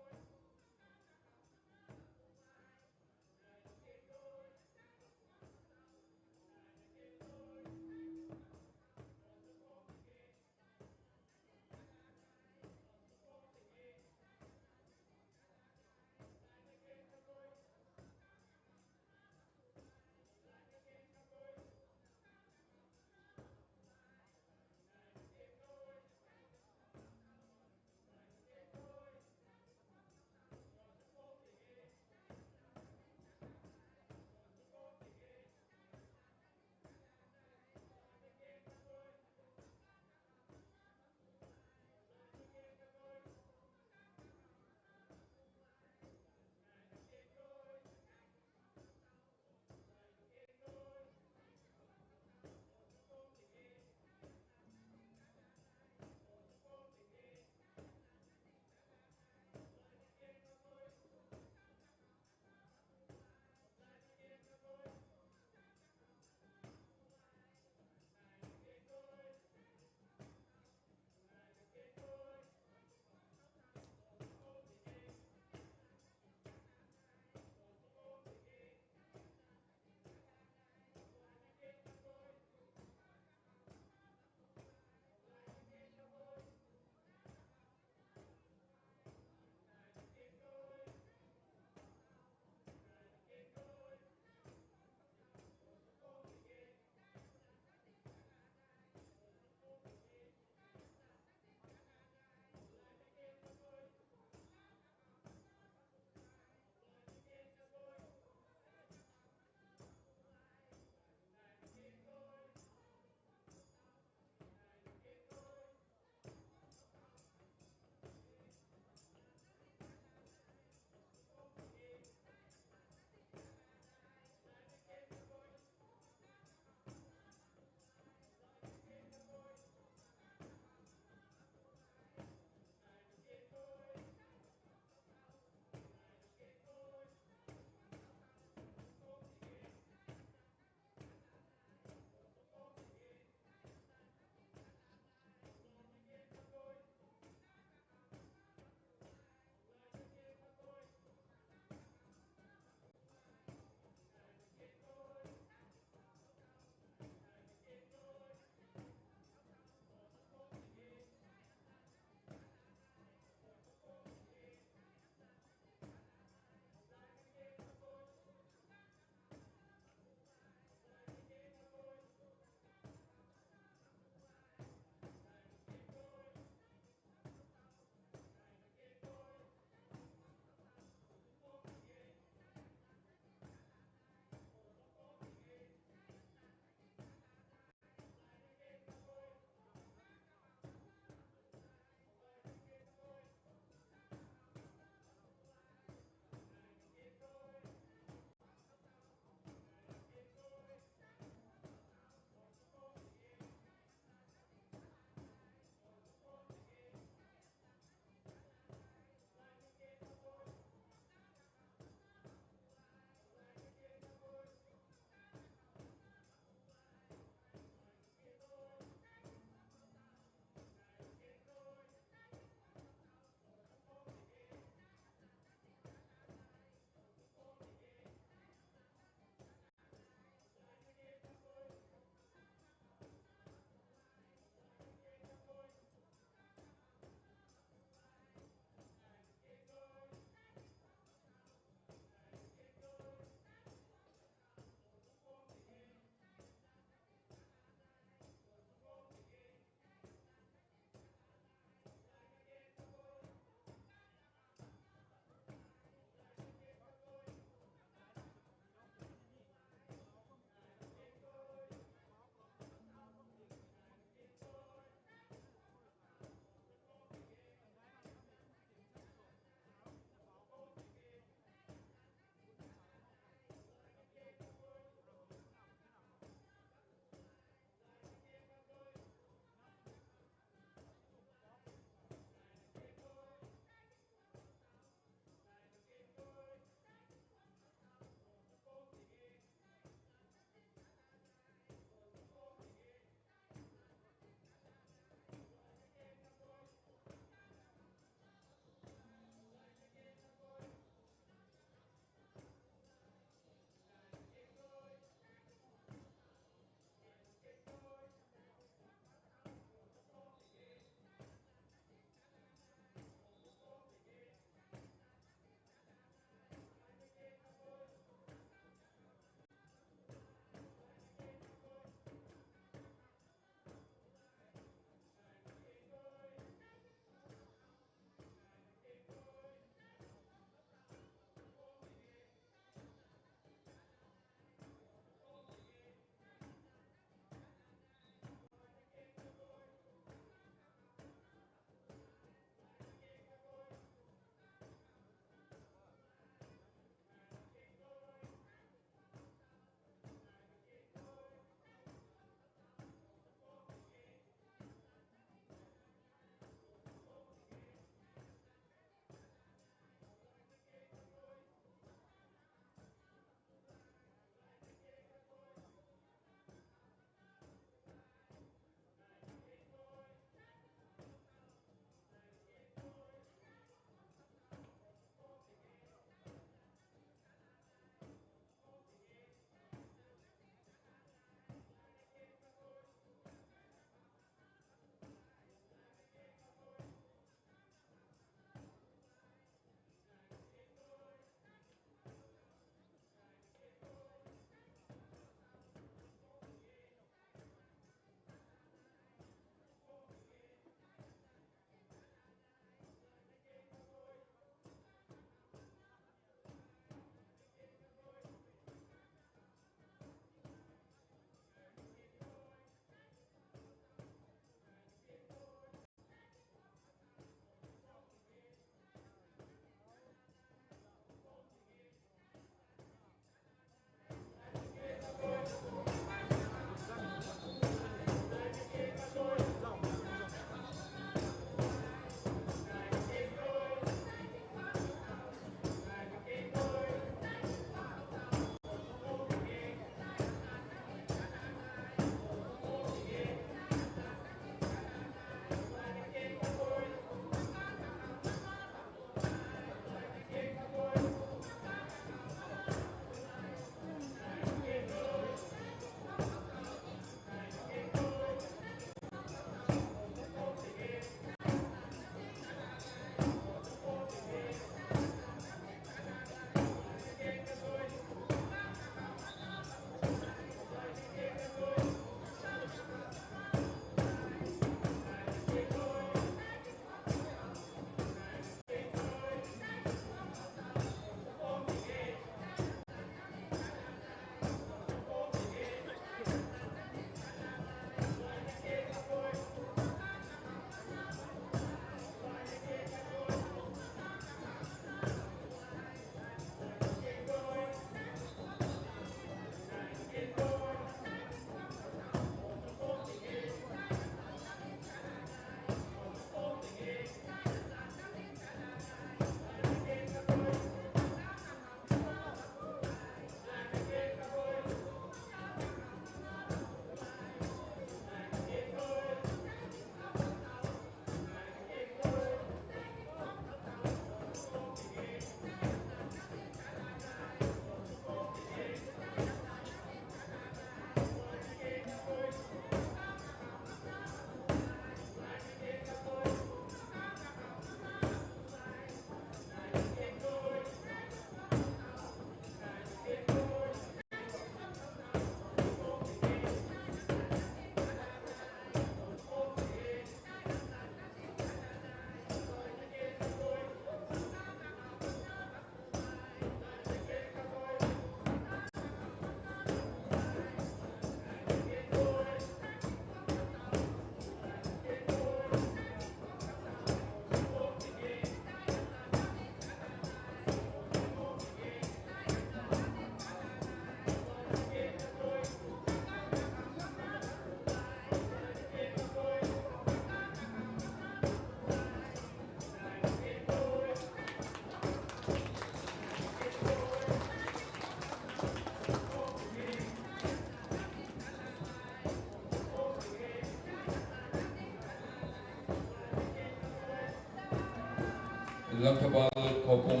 ꯂꯪꯊꯕꯥꯜ ꯈꯧꯄꯨꯝ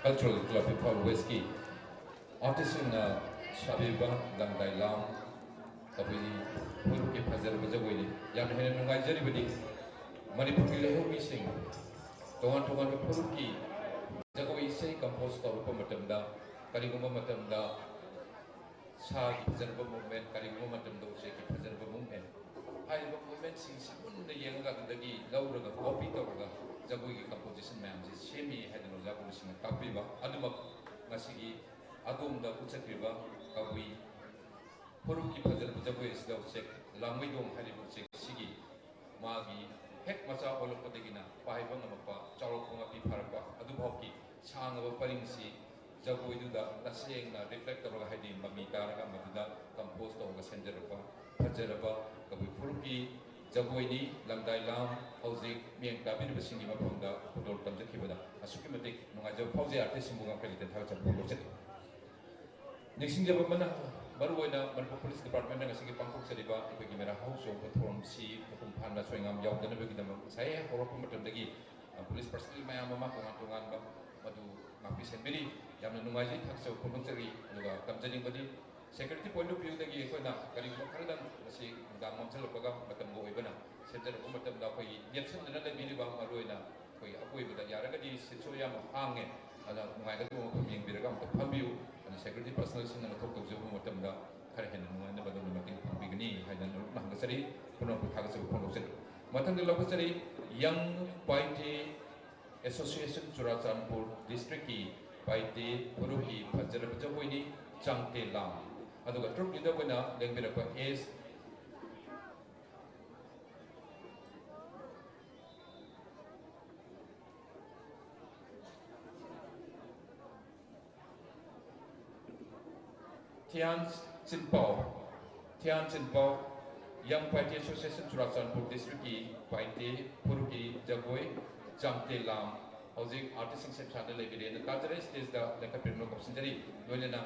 ꯀꯜꯆꯔꯦꯜ ꯀ꯭ꯂꯕ ꯏꯝꯐꯥꯜ ꯋꯦꯁꯀꯤ ꯑꯥꯔꯇꯤꯁꯁꯤꯡꯅ ꯁꯥꯕꯤꯕ ꯂꯪꯗꯥꯏ ꯂꯥꯝ ꯀꯕꯨꯏ ꯐꯨꯔꯨꯞꯀꯤ ꯐꯖꯔꯕ ꯖꯒꯣꯏꯅꯤ꯫ ꯌꯥꯝꯅ ꯍꯦꯟꯅ ꯅꯨꯡꯉꯥꯏꯖꯔꯤꯕꯗꯤ ꯃꯅꯤꯄꯨꯔꯒꯤ ꯂꯩꯍꯧꯃꯤꯁꯤꯡ ꯇꯣꯉꯥꯟ ꯇꯣꯉꯥꯟꯕ ꯐꯨꯔꯨꯞꯀꯤ ꯖꯒꯣꯏ ꯏꯁꯩ ꯀꯝꯄꯣꯖ ꯇꯧꯔꯛꯄ ꯃꯇꯝꯗ, ꯀꯔꯤꯒꯨꯝꯕ ꯃꯇꯝꯗ ꯁꯥꯒꯤ ꯐꯖꯔꯕ ꯃꯨꯞꯃꯦꯟ, ꯀꯔꯤꯒꯨꯝꯕ ꯃꯇꯝꯗ ꯎꯆꯦꯛꯀꯤ ꯐꯖꯔꯕ ꯃꯨꯞꯃꯦꯟ, ꯍꯥꯏꯔꯤꯕ ꯃꯨꯞꯃꯦꯟꯁꯤꯡꯁꯤ ꯃꯨꯟꯅ ꯌꯦꯡꯉꯒ ꯑꯗꯨꯗꯒꯤ ꯂꯧꯔꯒ ꯀꯣꯄꯤ ꯇꯧꯔꯒ ꯖꯒꯣꯏꯒꯤ ꯀꯝꯄꯣꯖꯤꯁꯟ ꯃꯌꯥꯝꯁꯤ ꯁꯦꯝꯃꯤ ꯍꯥꯏꯗꯅ ꯑꯣꯖꯥ ꯒꯨꯔꯨꯁꯤꯡꯅ ꯇꯥꯛꯄꯤꯕ ꯑꯗꯨꯃꯛ ꯉꯁꯤꯒꯤ ꯑꯗꯣꯝꯗ ꯎꯠꯆꯈ꯭ꯔꯤꯕ ꯀꯕꯨꯏ ꯐꯨꯔꯨꯞꯀꯤ ꯐꯖꯔꯕ ꯖꯒꯣꯏ ꯑꯁꯤꯗ ꯎꯆꯦꯛ ꯂꯥꯡꯃꯩꯗꯣꯡ ꯍꯥꯏꯔꯤꯕ ꯎꯆꯦꯛ ꯑꯁꯤꯒꯤ ꯃꯥꯒꯤ ꯍꯦꯛ ꯃꯆꯥ ꯑꯣꯜꯂꯛꯄꯗꯒꯤꯅ ꯄꯥꯏꯕ ꯉꯝꯃꯛꯄ, ꯆꯥꯎꯔꯛꯄ ꯃꯄꯤ ꯐꯥꯔꯛꯄ ꯑꯗꯨꯐꯥꯎꯒꯤ ꯁꯥꯡꯉꯕ ꯄꯔꯤꯡꯁꯤ ꯖꯒꯣꯏꯗꯨꯗ ꯇꯁꯦꯡꯅ ꯔꯤꯐ꯭ꯂꯦꯛ ꯇꯧꯔꯒ, ꯍꯥꯏꯗꯤ ꯃꯃꯤ ꯇꯥꯔꯒ ꯃꯗꯨꯗ ꯀꯝꯄꯣꯖ ꯇꯧꯔꯒ ꯁꯦꯝꯖꯔꯛꯄ ꯐꯖꯔꯕ ꯀꯕꯨꯏ ꯐꯨꯔꯨꯞꯀꯤ ꯖꯒꯣꯏꯅꯤ꯫ ꯂꯪꯗꯥꯏ ꯂꯥꯝ ꯍꯧꯖꯤꯛ ꯃꯤꯠꯌꯦꯡ ꯇꯥꯕꯤꯔꯤꯕꯁꯤꯡꯒꯤ ꯃꯐꯝꯗ ꯈꯨꯗꯣꯜ ꯇꯝꯖꯈꯤꯕꯗ ꯑꯁꯨꯛꯀꯤ ꯃꯇꯤꯛ ꯅꯨꯡꯉꯥꯏꯖꯕ ꯐꯥꯎꯖꯩ꯫ ꯑꯥꯔꯇꯤꯁꯁꯤꯡꯕꯨ ꯉꯝꯈꯩ ꯂꯩꯇꯦ ꯊꯥꯒꯠꯆꯕ ꯐꯣꯡꯗꯣꯛꯆꯔꯤ꯫ ꯅꯤꯡꯁꯤꯡꯖꯕ ꯑꯃꯅ, ꯃꯔꯨꯑꯣꯏꯅ ꯃꯅꯤꯄꯨꯔ ꯄꯨꯂꯤꯁ ꯗꯤꯄꯥꯔꯠꯃꯦꯟꯅ ꯉꯁꯤꯒꯤ ꯄꯥꯡꯊꯣꯛꯆꯔꯤꯕ ꯑꯩꯈꯣꯏꯒꯤ ꯃꯦꯔꯥ ꯍꯧ ꯆꯣꯡꯕ ꯊꯧꯔꯝꯁꯤ ꯃꯄꯨꯡ ꯐꯥꯅ ꯁꯣꯏꯉꯥꯝ ꯌꯥꯎꯗꯅꯕꯒꯤꯗꯃꯛ ꯉꯁꯥꯏ ꯍꯧꯔꯛꯄ ꯃꯇꯝꯗꯒꯤ, ꯑ, ꯄꯨꯂꯤꯁ ꯄꯔꯁꯅꯦꯜ ꯃꯌꯥꯝ ꯑꯃ ꯇꯣꯉꯥꯟ ꯇꯣꯉꯥꯟꯕ ꯃꯗꯨ ꯉꯥꯛꯄꯤ ꯁꯦꯟꯕꯤꯔꯤ꯫ ꯌꯥꯝꯅ ꯅꯨꯡꯉꯥꯏꯖꯩ, ꯊꯥꯒꯠꯆꯕ ꯐꯣꯡꯗꯣꯛꯆꯔꯤ꯫ ꯑꯗꯨꯒ ꯇꯝꯖꯅꯤꯡꯕꯗꯤ, ꯁꯦꯀ꯭ꯌꯨꯔꯤꯇꯤ ꯄꯣꯏꯟꯠ ꯑꯣꯐ ꯚ꯭ꯌꯨꯗꯒꯤ ꯑꯩꯈꯣꯏꯅ ꯀꯔꯤꯒꯨꯝꯕ ꯈꯔꯗꯪ ꯉꯁꯤ ꯅꯨꯡꯗꯥꯡ ꯃꯝꯁꯤꯜꯂꯛꯄꯒ ꯃꯇꯝꯒ ꯑꯣꯏꯕꯅ ꯁꯦꯝꯖꯔꯛꯄ ꯃꯇꯝꯗ ꯑꯩꯈꯣꯏꯒꯤ ꯂꯦꯞꯁꯤꯟꯗꯨꯅ ꯂꯩꯕꯤꯔꯤꯕ ꯃꯔꯨꯑꯣꯏꯅ ꯑꯩꯈꯣꯏꯒꯤ ꯑꯀꯣꯏꯕꯗ ꯌꯥꯔꯒꯗꯤ ꯁꯤꯠꯁꯨ ꯌꯥꯝ ꯍꯥꯡꯉꯦ, ꯑꯗꯨꯅ ꯅꯨꯡꯉꯥꯏꯒꯗꯕ ꯃꯐꯝ ꯌꯦꯡꯕꯤꯔꯒ ꯑꯃꯨꯛꯇ ꯐꯝꯕꯤꯌꯨ꯫ ꯑꯗꯨꯅ ꯁꯦꯀ꯭ꯌꯨꯔꯤꯇꯤ ꯄꯔꯁꯅꯦꯜꯁꯤꯡꯅ ꯃꯊꯧ ꯇꯧꯖꯕ ꯃꯇꯝꯗ ꯈꯔ ꯍꯦꯟꯅ ꯅꯨꯡꯉꯥꯏꯅꯕ ꯑꯗꯣꯝꯅ ꯃꯇꯦꯡ ꯄꯥꯡꯕꯤꯒꯅꯤ ꯍꯥꯏꯗꯅ ꯍꯪꯒꯠꯆꯔꯤ꯫ ꯄꯨꯝꯅꯃꯛꯄꯨ ꯊꯥꯒꯠꯆꯕ ꯐꯣꯡꯗꯣꯛꯆꯔꯤ꯫ ꯃꯊꯪꯗ ꯂꯧꯈꯠꯆꯔꯤ, ꯌꯪ ꯄꯥꯏꯇꯦ ꯑꯦꯁꯣꯁꯤꯌꯦꯁꯟ ꯆꯨꯔꯥꯆꯥꯟꯄꯨꯔ ꯗꯤꯁꯇ꯭ꯔꯤꯛꯀꯤ ꯄꯥꯏꯇꯦ ꯐꯨꯔꯨꯞꯀꯤ ꯐꯖꯔꯕ ꯖꯒꯣꯏꯅꯤ, ꯆꯥꯡꯇꯦ ꯂꯥꯝ꯫ ꯑꯗꯨꯒ ꯇ꯭ꯔꯨꯞ ꯂꯤꯗꯔ ꯑꯣꯏꯅ ꯂꯦꯡꯕꯤꯔꯛꯄ ꯑꯦꯁ ꯊꯤꯌꯥꯟ ꯆꯤꯟꯄꯥꯎ, ꯊꯤꯌꯥꯟ ꯆꯤꯟꯄꯥꯎ, ꯌꯪ ꯄꯥꯏꯇꯦ ꯑꯦꯁꯣꯁꯤꯌꯦꯁꯟ ꯆꯨꯔꯥꯆꯥꯟꯄꯨꯔ ꯗꯤꯁꯇ꯭ꯔꯤꯛꯀꯤ ꯄꯥꯏꯇꯦ ꯐꯨꯔꯨꯞꯀꯤ ꯖꯒꯣꯏ ꯆꯥꯡꯇꯦ ꯂꯥꯝ ꯍꯧꯖꯤꯛ ꯑꯥꯔꯇꯤꯁꯁꯤꯡ ꯁꯦꯝ ꯁꯥꯗꯨꯅ ꯂꯩꯕꯤꯔꯦꯅ ꯇꯥꯖꯔꯦ꯫ ꯁ꯭ꯇꯦꯖꯇ ꯂꯦꯡꯈꯠꯄꯤꯔꯛꯅꯕ ꯀꯧꯁꯤꯟꯖꯔꯤ꯫ ꯂꯣꯏꯅꯅ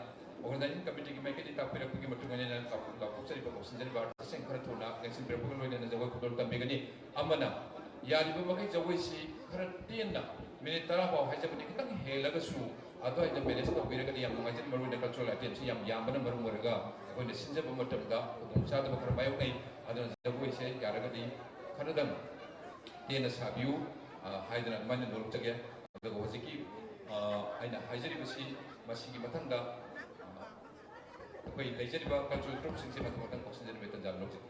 ꯑꯣꯔꯒꯅꯥꯏꯖꯤꯡ ꯀꯃꯤꯇꯤꯒꯤ ꯃꯥꯏꯀꯩꯗꯒꯤ ꯇꯥꯛꯄꯤꯔꯛꯄꯒꯤ ꯃꯇꯨꯡ ꯏꯟꯅ ꯂꯥꯎ-, ꯂꯥꯎꯊꯣꯛꯆꯔꯤꯕ ꯀꯧꯁꯤꯟꯖꯔꯤꯕ ꯑꯥꯔꯇꯤꯁꯁꯤꯡ ꯈꯔ ꯊꯨꯅ ꯂꯦꯡꯁꯤꯟꯕꯤꯔꯛꯄꯒ ꯂꯣꯏꯅꯅ ꯖꯒꯣꯏ ꯈꯨꯗꯣꯜ ꯇꯝꯕꯤꯒꯅꯤ꯫ ꯑꯃꯅ ꯌꯥꯔꯤꯕ ꯃꯈꯩ ꯖꯒꯣꯏꯁꯤ ꯈꯔ ꯇꯦꯟꯅ ꯃꯤꯅꯤꯠ ꯇꯔꯥ ꯐꯥꯎ ꯍꯥꯏꯖꯕꯅꯤ, ꯈꯤꯇꯪ ꯍꯦꯜꯂꯒꯁꯨ ꯑꯗꯨꯋꯥꯏꯗ ꯃꯦꯅꯦꯖ ꯇꯧꯕꯤꯔꯒꯗꯤ ꯌꯥꯝ ꯅꯨꯡꯉꯥꯏꯖꯅꯤ꯫ ꯃꯔꯨꯑꯣꯏꯅ ꯀꯜꯆꯔꯦꯜ ꯑꯥꯏꯇꯦꯝꯁꯤ ꯌꯥꯝ ꯌꯥꯝꯕꯅ ꯃꯔꯝ ꯑꯣꯏꯔꯒ ꯑꯩꯈꯣꯏꯅ ꯁꯤꯟꯖꯕ ꯃꯇꯝꯗ ꯈꯨꯗꯣꯡꯆꯥꯗꯕ ꯈꯔ ꯃꯥꯌꯣꯛꯅꯩ꯫ ꯑꯗꯨꯅ ꯖꯒꯣꯏꯁꯦ ꯌꯥꯔꯒꯗꯤ ꯈꯔꯗꯪ ꯇꯦꯟꯅ ꯁꯥꯕꯤꯌꯨ, ꯑ, ꯍꯥꯏꯗꯅ ꯑꯗꯨꯃꯥꯏꯅ ꯅꯣꯂꯨꯛꯆꯒꯦ꯫ ꯑꯗꯨꯒ ꯍꯧꯖꯤꯛꯀꯤ, ꯑ, ꯑꯩꯅ ꯍꯥꯏꯖꯔꯤꯕꯁꯤ ꯃꯁꯤꯒꯤ ꯃꯊꯪꯗ, ꯑ, ꯑꯩꯈꯣꯏ ꯂꯩꯖꯔꯤꯕ ꯀꯜꯆꯔꯦꯜ ꯒ꯭ꯔꯨꯞꯁꯤꯡꯁꯦ ꯃꯊꯪ ꯃꯊꯪ ꯀꯧꯁꯤꯟꯖꯔꯤꯕ ꯇꯟꯖꯥ ꯂꯧꯖꯒꯦ꯫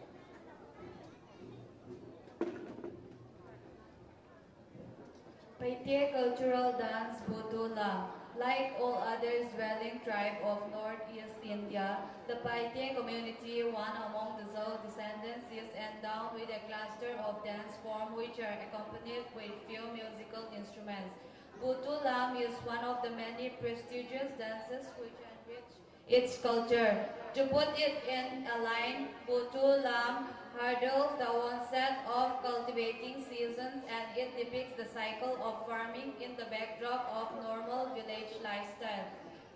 Paite cultural dance Butu Lam. Like all other dwelling tribe of northeast India, the Paite community, one among the Zou descendants, is endowed with a cluster of dance form which are accompanied with few musical instruments. Butu Lam is one of the many prestigious dances which enrich its culture. To put it in a line, Butu Lam heralds the onset of cultivating seasons, and it depicts the cycle of farming in the backdrop of normal village lifestyle.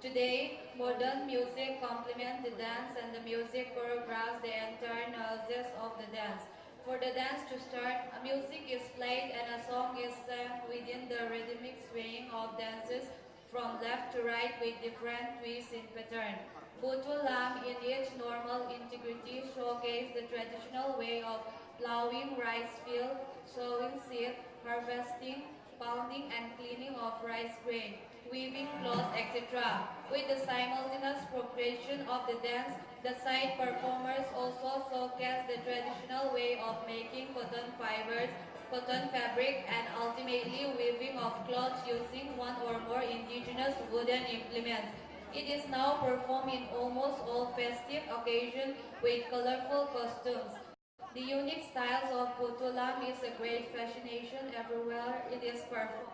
Today, modern music complements the dance, and the music choreographs the entire nuances of the dance. For the dance to start, a music is played and a song is sung within the rhythmic swaying of dancers from left to right with different twists in pattern. Butu Lam in its normal integrity showcase the traditional way of plowing rice field, sowing seed, harvesting, pounding and cleaning of rice grain, weaving cloth, et cetera. With the simultaneous progression of the dance, the side performers also showcase the traditional way of making cotton fibers, cotton fabric, and ultimately weaving of clothes using one or more indigenous wooden implements. It is now performed in almost all festive occasions with colorful costumes. The unique styles of Butu Lam is a great fascination everywhere it is performed.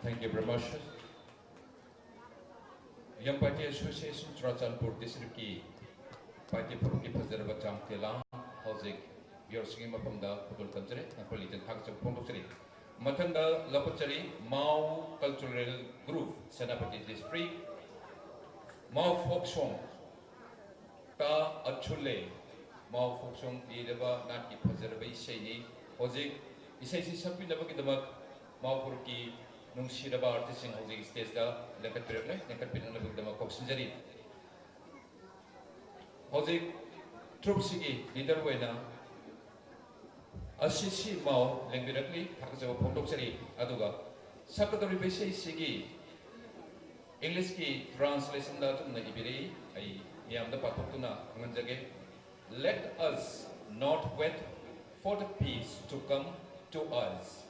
Thank you very much. Young Paite Association Churachandpur District ꯀꯤ ꯄꯥꯏꯇꯦ ꯐꯨꯔꯨꯞꯀꯤ ꯐꯖꯔꯕ ꯆꯥꯡ ꯇꯦꯂꯥꯡ ꯍꯧꯖꯤꯛ ꯚꯤꯌꯔꯁꯤꯡꯒꯤ ꯃꯐꯝꯗ ꯈꯨꯗꯣꯜ ꯇꯝꯖꯔꯤ, ꯅꯈꯣꯏ ꯂꯤꯇꯟ ꯊꯥꯒꯠꯆꯕ ꯐꯣꯡꯗꯣꯛꯆꯔꯤ꯫ ꯃꯊꯪꯗ ꯂꯧꯈꯠꯆꯔꯤ Mao Cultural Group, Senapati District, Mao Folk Song, ꯇꯥ ꯑꯆꯨꯂꯦ, ꯃꯥꯎ ꯐꯣꯛ ꯁꯣꯡ ꯏꯔꯕ ꯅꯥꯠꯀꯤ ꯐꯖꯔꯕ ꯏꯁꯩꯅꯤ꯫ ꯍꯧꯖꯤꯛ ꯏꯁꯩꯁꯤ ꯁꯛꯄꯤꯅꯕꯒꯤꯗꯃꯛ ꯃꯥꯎ ꯐꯨꯔꯨꯞꯀꯤ ꯅꯨꯡꯁꯤꯔꯕ ꯑꯥꯔꯇꯤꯁꯁꯤꯡ ꯍꯧꯖꯤꯛ ꯁ꯭ꯇꯦꯖꯇ ꯂꯦꯡꯈꯠꯄꯤꯔꯛꯂꯦ꯫ ꯂꯦꯡꯈꯠꯄꯤꯔꯛꯅꯕꯒꯤꯗꯃꯛ ꯀꯧꯁꯤꯟꯖꯔꯤ꯫ ꯍꯧꯖꯤꯛ ꯇ꯭ꯔꯨꯞꯁꯤꯒꯤ ꯂꯤꯗꯔ ꯑꯣꯏꯅ ꯑꯁꯤꯁꯤ ꯃꯥꯎ ꯂꯦꯡꯕꯤꯔꯛꯂꯤ, ꯊꯥꯒꯠꯆꯕ ꯐꯣꯡꯗꯣꯛꯆꯔꯤ꯫ ꯑꯗꯨꯒ ꯁꯛꯀꯗꯧꯔꯤꯕ ꯏꯁꯩꯁꯤꯒꯤ ꯏꯪꯂꯤꯁꯀꯤ ꯇ꯭ꯔꯥꯟꯁꯂꯦꯁꯟꯗ ꯑꯗꯨꯝꯅ ꯏꯕꯤꯔꯛꯏ, ꯑꯩ ꯃꯤꯌꯥꯝꯗ ꯄꯥꯊꯣꯛꯇꯨꯅ ꯈꯪꯍꯟꯖꯒꯦ꯫ Let us not wait for the peace to come to us.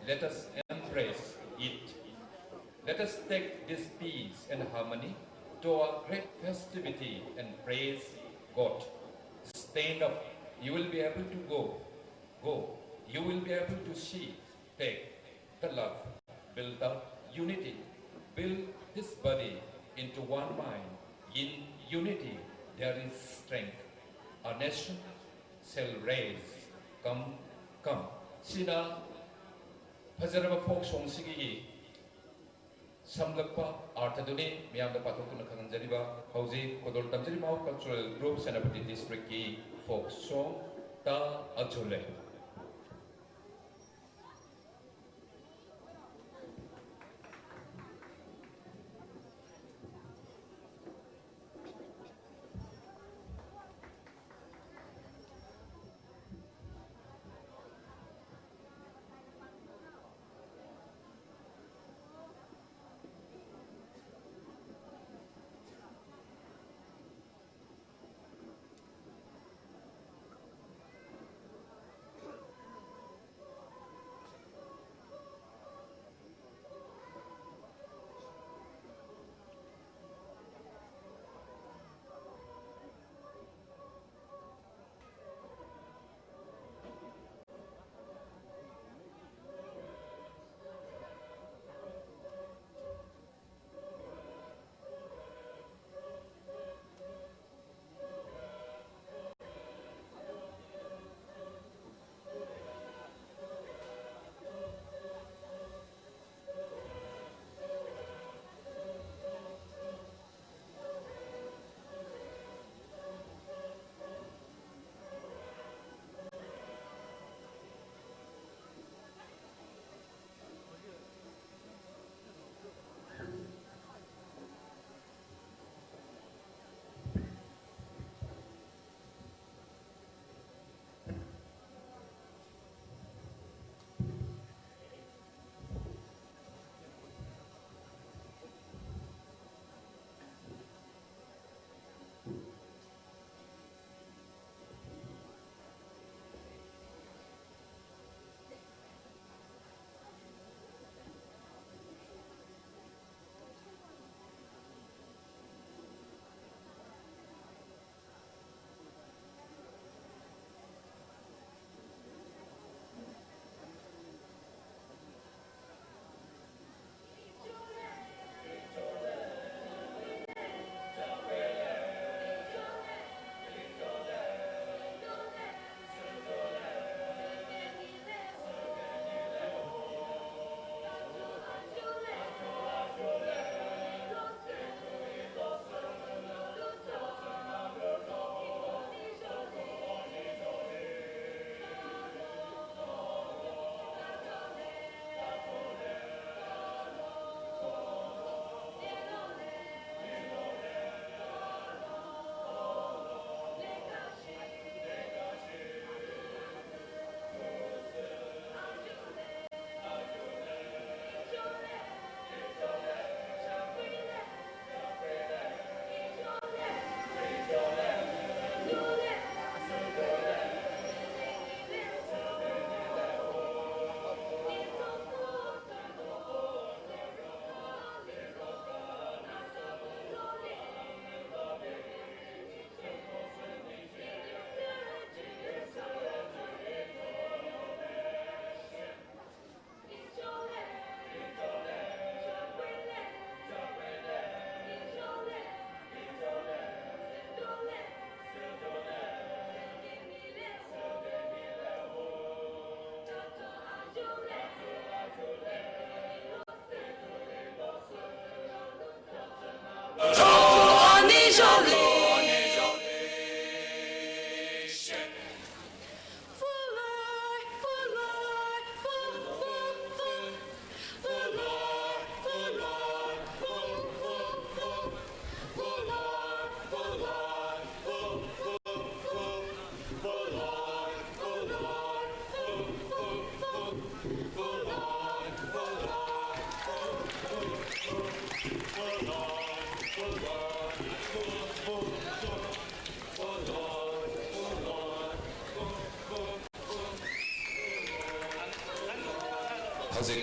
Let us embrace it. Let us take this peace and harmony to our great festivity and praise God. Stand up. You will be able to go. Go. You will be able to see. Take the love. Build the unity. Build this body into one mind. In unity, there is strength. A nation shall rise. Come, come. ꯁꯤꯅ ꯐꯖꯔꯕ ꯐꯣꯛ ꯁꯣꯡꯁꯤꯒꯤ ꯁꯝꯂꯛꯄ ꯑꯥꯔꯊꯗꯨꯅꯤ ꯃꯤꯌꯥꯝꯗ ꯄꯥꯊꯣꯛꯇꯨꯅ ꯈꯪꯍꯟꯖꯔꯤꯕ꯫ ꯍꯧꯖꯤꯛ ꯈꯨꯗꯣꯜ ꯇꯝꯖꯔꯤꯕ cultural group Senapati ꯗꯤꯁꯇ꯭ꯔꯤꯛꯀꯤ folk song ꯇꯥ ꯑꯖꯨꯂꯦ꯫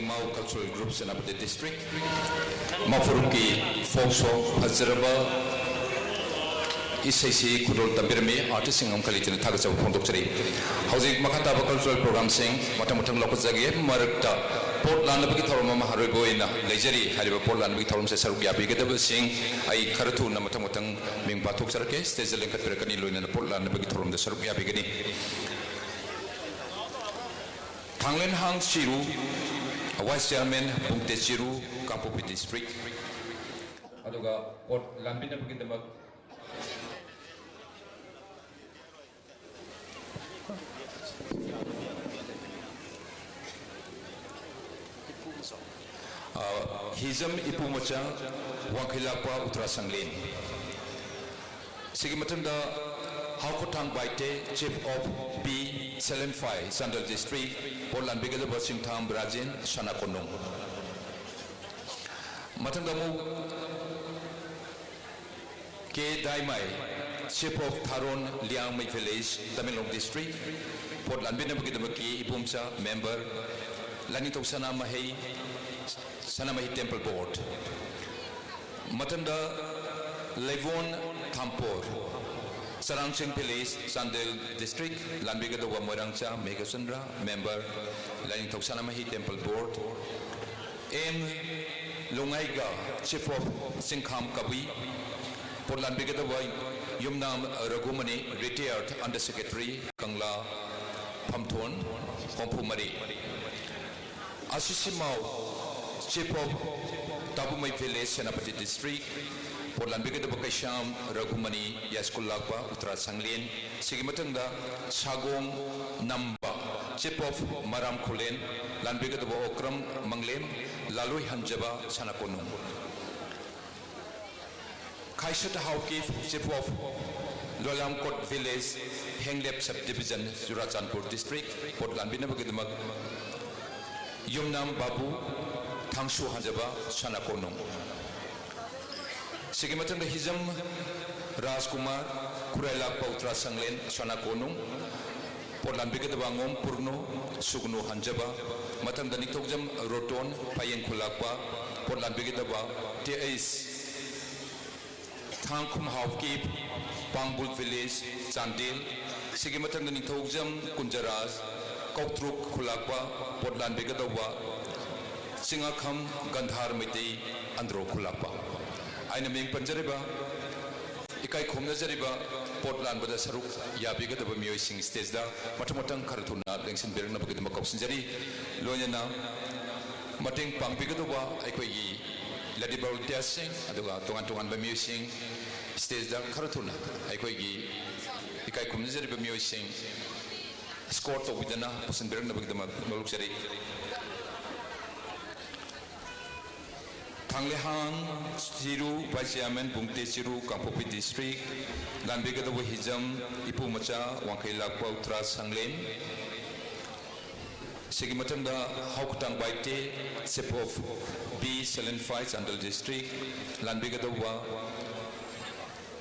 ꯃꯥꯎ Cultural Group, Senapati District, ꯃꯥꯎ ꯐꯨꯔꯨꯞꯀꯤ folk song ꯐꯖꯔꯕ ꯏꯁꯩꯁꯤ ꯈꯨꯗꯣꯜ ꯇꯝꯕꯤꯔꯝꯃꯤ꯫ Artistꯁꯤꯡ ꯑꯃꯈꯛ ꯂꯩꯇꯅ ꯊꯥꯒꯠꯆꯕ ꯐꯣꯡꯗꯣꯛꯆꯔꯤ꯫ ꯍꯧꯖꯤꯛ ꯃꯈꯥ ꯇꯥꯕ cultural programꯁꯤꯡ ꯃꯊꯪ ꯃꯊꯪ ꯂꯧꯈꯠꯆꯒꯦ꯫ ꯃꯔꯛꯇ ꯄꯣꯠ ꯂꯥꯟꯅꯕꯒꯤ ꯊꯧꯔꯝ ꯑꯃ ꯑꯔꯣꯏꯕ ꯑꯣꯏꯅ ꯂꯩꯖꯔꯤ꯫ ꯍꯥꯏꯔꯤꯕ ꯄꯣꯠ ꯂꯥꯟꯅꯕꯒꯤ ꯊꯧꯔꯝꯁꯦ ꯁꯔꯨꯛ ꯌꯥꯕꯤꯒꯗꯕꯁꯤꯡ ꯑꯩ ꯈꯔ ꯊꯨꯅ ꯃꯊꯪ ꯃꯊꯪ ꯃꯤꯡ ꯄꯥꯊꯣꯛꯆꯔꯛꯀꯦ꯫ Stageꯇ ꯂꯦꯡꯈꯠꯄꯤꯔꯛꯀꯅꯤ, ꯂꯣꯏꯅꯅ ꯄꯣꯠ ꯂꯥꯟꯅꯕꯒꯤ ꯊꯧꯔꯝꯗ ꯁꯔꯨꯛ ꯌꯥꯕꯤꯒꯅꯤ꯫ ꯊꯥꯡꯂꯦꯟꯍꯥꯡ ꯆꯤꯔꯨ, Vice Chairman ꯄꯨꯡꯇꯦ ꯆꯤꯔꯨ, ꯀꯥꯡꯄꯣꯛꯄꯤ District꯫ ꯑꯗꯨꯒ ꯄꯣꯠ ꯂꯥꯟꯕꯤꯅꯕꯒꯤꯗꯃꯛ, ꯑ, ꯍꯤꯖꯝ ꯏꯄꯨ ꯃꯆꯥ, ꯋꯥꯡꯈꯩ ꯂꯥꯛꯄ ꯎꯇ꯭ꯔꯥ ꯁꯪꯂꯦꯟ꯫ ꯁꯤꯒꯤ ꯃꯊꯪꯗ ꯍꯥꯎꯈꯣꯊꯥꯡ Baite, Chief of B, Selenphai, Chandel District, ꯄꯣꯠ ꯂꯥꯟꯕꯤꯒꯗꯕ ꯆꯤꯡꯊꯥꯝ ꯔꯥꯖꯦꯟ, ꯁꯅꯥ ꯀꯣꯅꯨꯡ꯫ ꯃꯊꯪꯗ ꯑꯃꯨꯛ ꯀꯦ ꯗꯥꯏꯃꯥꯏ, Chief of ꯊꯥꯔꯣꯟ, Liangmai Village, Tamenglong District, ꯄꯣꯠ ꯂꯥꯟꯕꯤꯅꯕꯒꯤꯗꯃꯛꯀꯤ ꯏꯕꯣꯝꯆꯥ, member, ꯂꯥꯏꯅꯤꯡꯊꯧ ꯁꯅꯥꯃꯍꯤ, ꯁꯅꯥꯃꯍꯤ Temple Board꯫ ꯃꯊꯪꯗ ꯂꯩꯕꯣꯟ ꯊꯥꯝꯄꯣꯔ, ꯆꯔꯥꯡꯆꯤꯡ Village, ꯆꯥꯟꯗꯦꯜ District, ꯂꯥꯟꯕꯤꯒꯗꯧꯕ Moirangcha Meghachandra, member, Lainingthou Sanamahi Temple Board꯫ M Longngaiga, Chief of Chingkham Kabui, ꯄꯣꯠ ꯂꯥꯟꯕꯤꯒꯗꯧꯕ ꯌꯨꯝꯅꯥꯝ ꯔꯘꯨꯃꯅꯤ, retired Under Secretary, ꯀꯪꯂꯥ ꯐꯝꯊꯣꯟ, ꯍꯨꯝꯐꯨ ꯃꯔꯤ꯫ ꯑꯁꯤꯁꯤꯃꯥꯎ, Chief of ꯇꯥꯕꯨꯃꯩ Village, Senapati District, ꯄꯣꯠ ꯂꯥꯟꯕꯤꯒꯗꯕ ꯀꯩꯁꯥꯝ ꯔꯘꯨꯃꯅꯤ, ꯌꯥꯏꯁ꯭ꯀꯨꯜ ꯂꯥꯛꯄ ꯎꯇ꯭ꯔꯥ ꯁꯪꯂꯦꯟ꯫ ꯁꯤꯒꯤ ꯃꯊꯪꯗ ꯁꯥꯒꯣꯡ ꯅꯝꯕ, Chief of ꯃꯔꯥꯝ ꯈꯨꯂꯦꯟ, ꯂꯥꯟꯕꯤꯒꯗꯕ ꯑꯣꯀ꯭ꯔꯝ ꯃꯪꯂꯦꯝ, ꯂꯥꯂꯣꯏ ꯍꯟꯖꯕ Sana Konung. ꯈꯥꯏꯁꯠ Haokip, Chief of ꯂꯣꯂꯥꯝꯀꯣꯠ Village, ꯍꯦꯡꯂꯦꯞ Sub Division, Churachandpur District, ꯄꯣꯠ ꯂꯥꯟꯕꯤꯅꯕꯒꯤꯗꯃꯛ ꯌꯨꯝꯅꯥꯝ ꯕꯥꯕꯨ, ꯊꯥꯡꯁꯨ ꯍꯟꯖꯕ ꯁꯅꯥ ꯀꯣꯅꯨꯡ꯫ ꯁꯤꯒꯤ ꯃꯊꯪꯗ ꯍꯤꯖꯝ ꯔꯥꯖꯀꯨꯃꯥꯔ, ꯈꯨꯔꯥꯏ ꯂꯥꯛꯄ ꯎꯇ꯭ꯔꯥ ꯁꯪꯂꯦꯟ, ꯁꯅꯥ ꯀꯣꯅꯨꯡ꯫ ꯄꯣꯠ ꯂꯥꯟꯕꯤꯒꯗꯕ ꯑꯉꯣꯝ ꯄꯨꯔꯅꯨ, ꯁꯨꯒꯅꯨ ꯍꯟꯖꯕ꯫ ꯃꯊꯪꯗ ꯅꯤꯡꯊꯧꯖꯝ ꯔꯣꯇꯣꯟ, ꯐꯌꯦꯡ ꯈꯨꯂꯥꯛꯄ, ꯄꯣꯠ ꯂꯥꯟꯕꯤꯒꯗꯕ T H ꯊꯥꯡꯈꯨꯝ Haokip, ꯄꯥꯡꯕꯨꯜ village, Chandel. ꯁꯤꯒꯤ ꯃꯊꯪꯗ ꯅꯤꯡꯊꯧꯖꯝ ꯀꯨꯟꯖꯔꯥꯖ, ꯀꯧꯇ꯭ꯔꯨꯛ ꯈꯨꯂꯥꯛꯄ, ꯄꯣꯠ ꯂꯥꯟꯕꯤꯒꯗꯧꯕ ꯆꯤꯡꯉꯥꯈꯝ ꯒꯟꯙꯥꯔ ꯃꯩꯇꯩ, ꯑꯟꯗ꯭ꯔꯣ ꯈꯨꯂꯥꯛꯄ꯫ ꯑꯩꯅ ꯃꯤꯡ ꯄꯟꯖꯔꯤꯕ, ꯏꯀꯥꯏ ꯈꯨꯝꯅꯖꯔꯤꯕ ꯄꯣꯠ ꯂꯥꯟꯕꯗ ꯁꯔꯨꯛ ꯌꯥꯕꯤꯒꯗꯕ ꯃꯤꯑꯣꯏꯁꯤꯡ ꯁ꯭ꯇꯦꯖꯗ ꯃꯊꯪ ꯃꯊꯪ ꯈꯔ ꯊꯨꯅ ꯂꯦꯡꯁꯤꯟꯕꯤꯔꯛꯅꯕꯒꯤꯗꯃꯛ ꯀꯧꯁꯤꯟꯖꯔꯤ꯫ ꯂꯣꯏꯅꯅ ꯃꯇꯦꯡ ꯄꯥꯡꯕꯤꯒꯗꯧꯕ ꯑꯩꯈꯣꯏꯒꯤ ꯂꯦꯗꯤ ꯚꯣꯂꯨꯟꯇꯤꯌꯔꯁꯤꯡ, ꯑꯗꯨꯒ ꯇꯣꯉꯥꯟ ꯇꯣꯉꯥꯟꯕ ꯃꯤꯑꯣꯏꯁꯤꯡ ꯁ꯭ꯇꯦꯖꯗ ꯈꯔ ꯊꯨꯅ ꯑꯩꯈꯣꯏꯒꯤ ꯏꯀꯥꯏ ꯈꯨꯝꯅꯖꯔꯤꯕ ꯃꯤꯑꯣꯏꯁꯤꯡ ꯁ꯭ꯀꯣꯔꯠ ꯇꯧꯕꯤꯗꯅ ꯄꯨꯁꯤꯟꯕꯤꯔꯛꯅꯕꯒꯤꯗꯃꯛ ꯅꯣꯂꯨꯛꯆꯔꯤ꯫ Thanglehan Chiru, vice chairman Bungte Chiru, Kangpokpi district, ꯂꯥꯟꯕꯤꯒꯗꯧꯕ ꯍꯤꯖꯝ ꯏꯄꯨ ꯃꯆꯥ ꯋꯥꯡꯈꯩ ꯂꯥꯛꯄ ꯎꯇ꯭ꯔꯥ ꯁꯪꯂꯦꯟ꯫ ꯁꯤꯒꯤ ꯃꯊꯪꯗ Haokatang Baite, chief of B Selenphai, Chandel district, ꯂꯥꯟꯕꯤꯒꯗꯧꯕ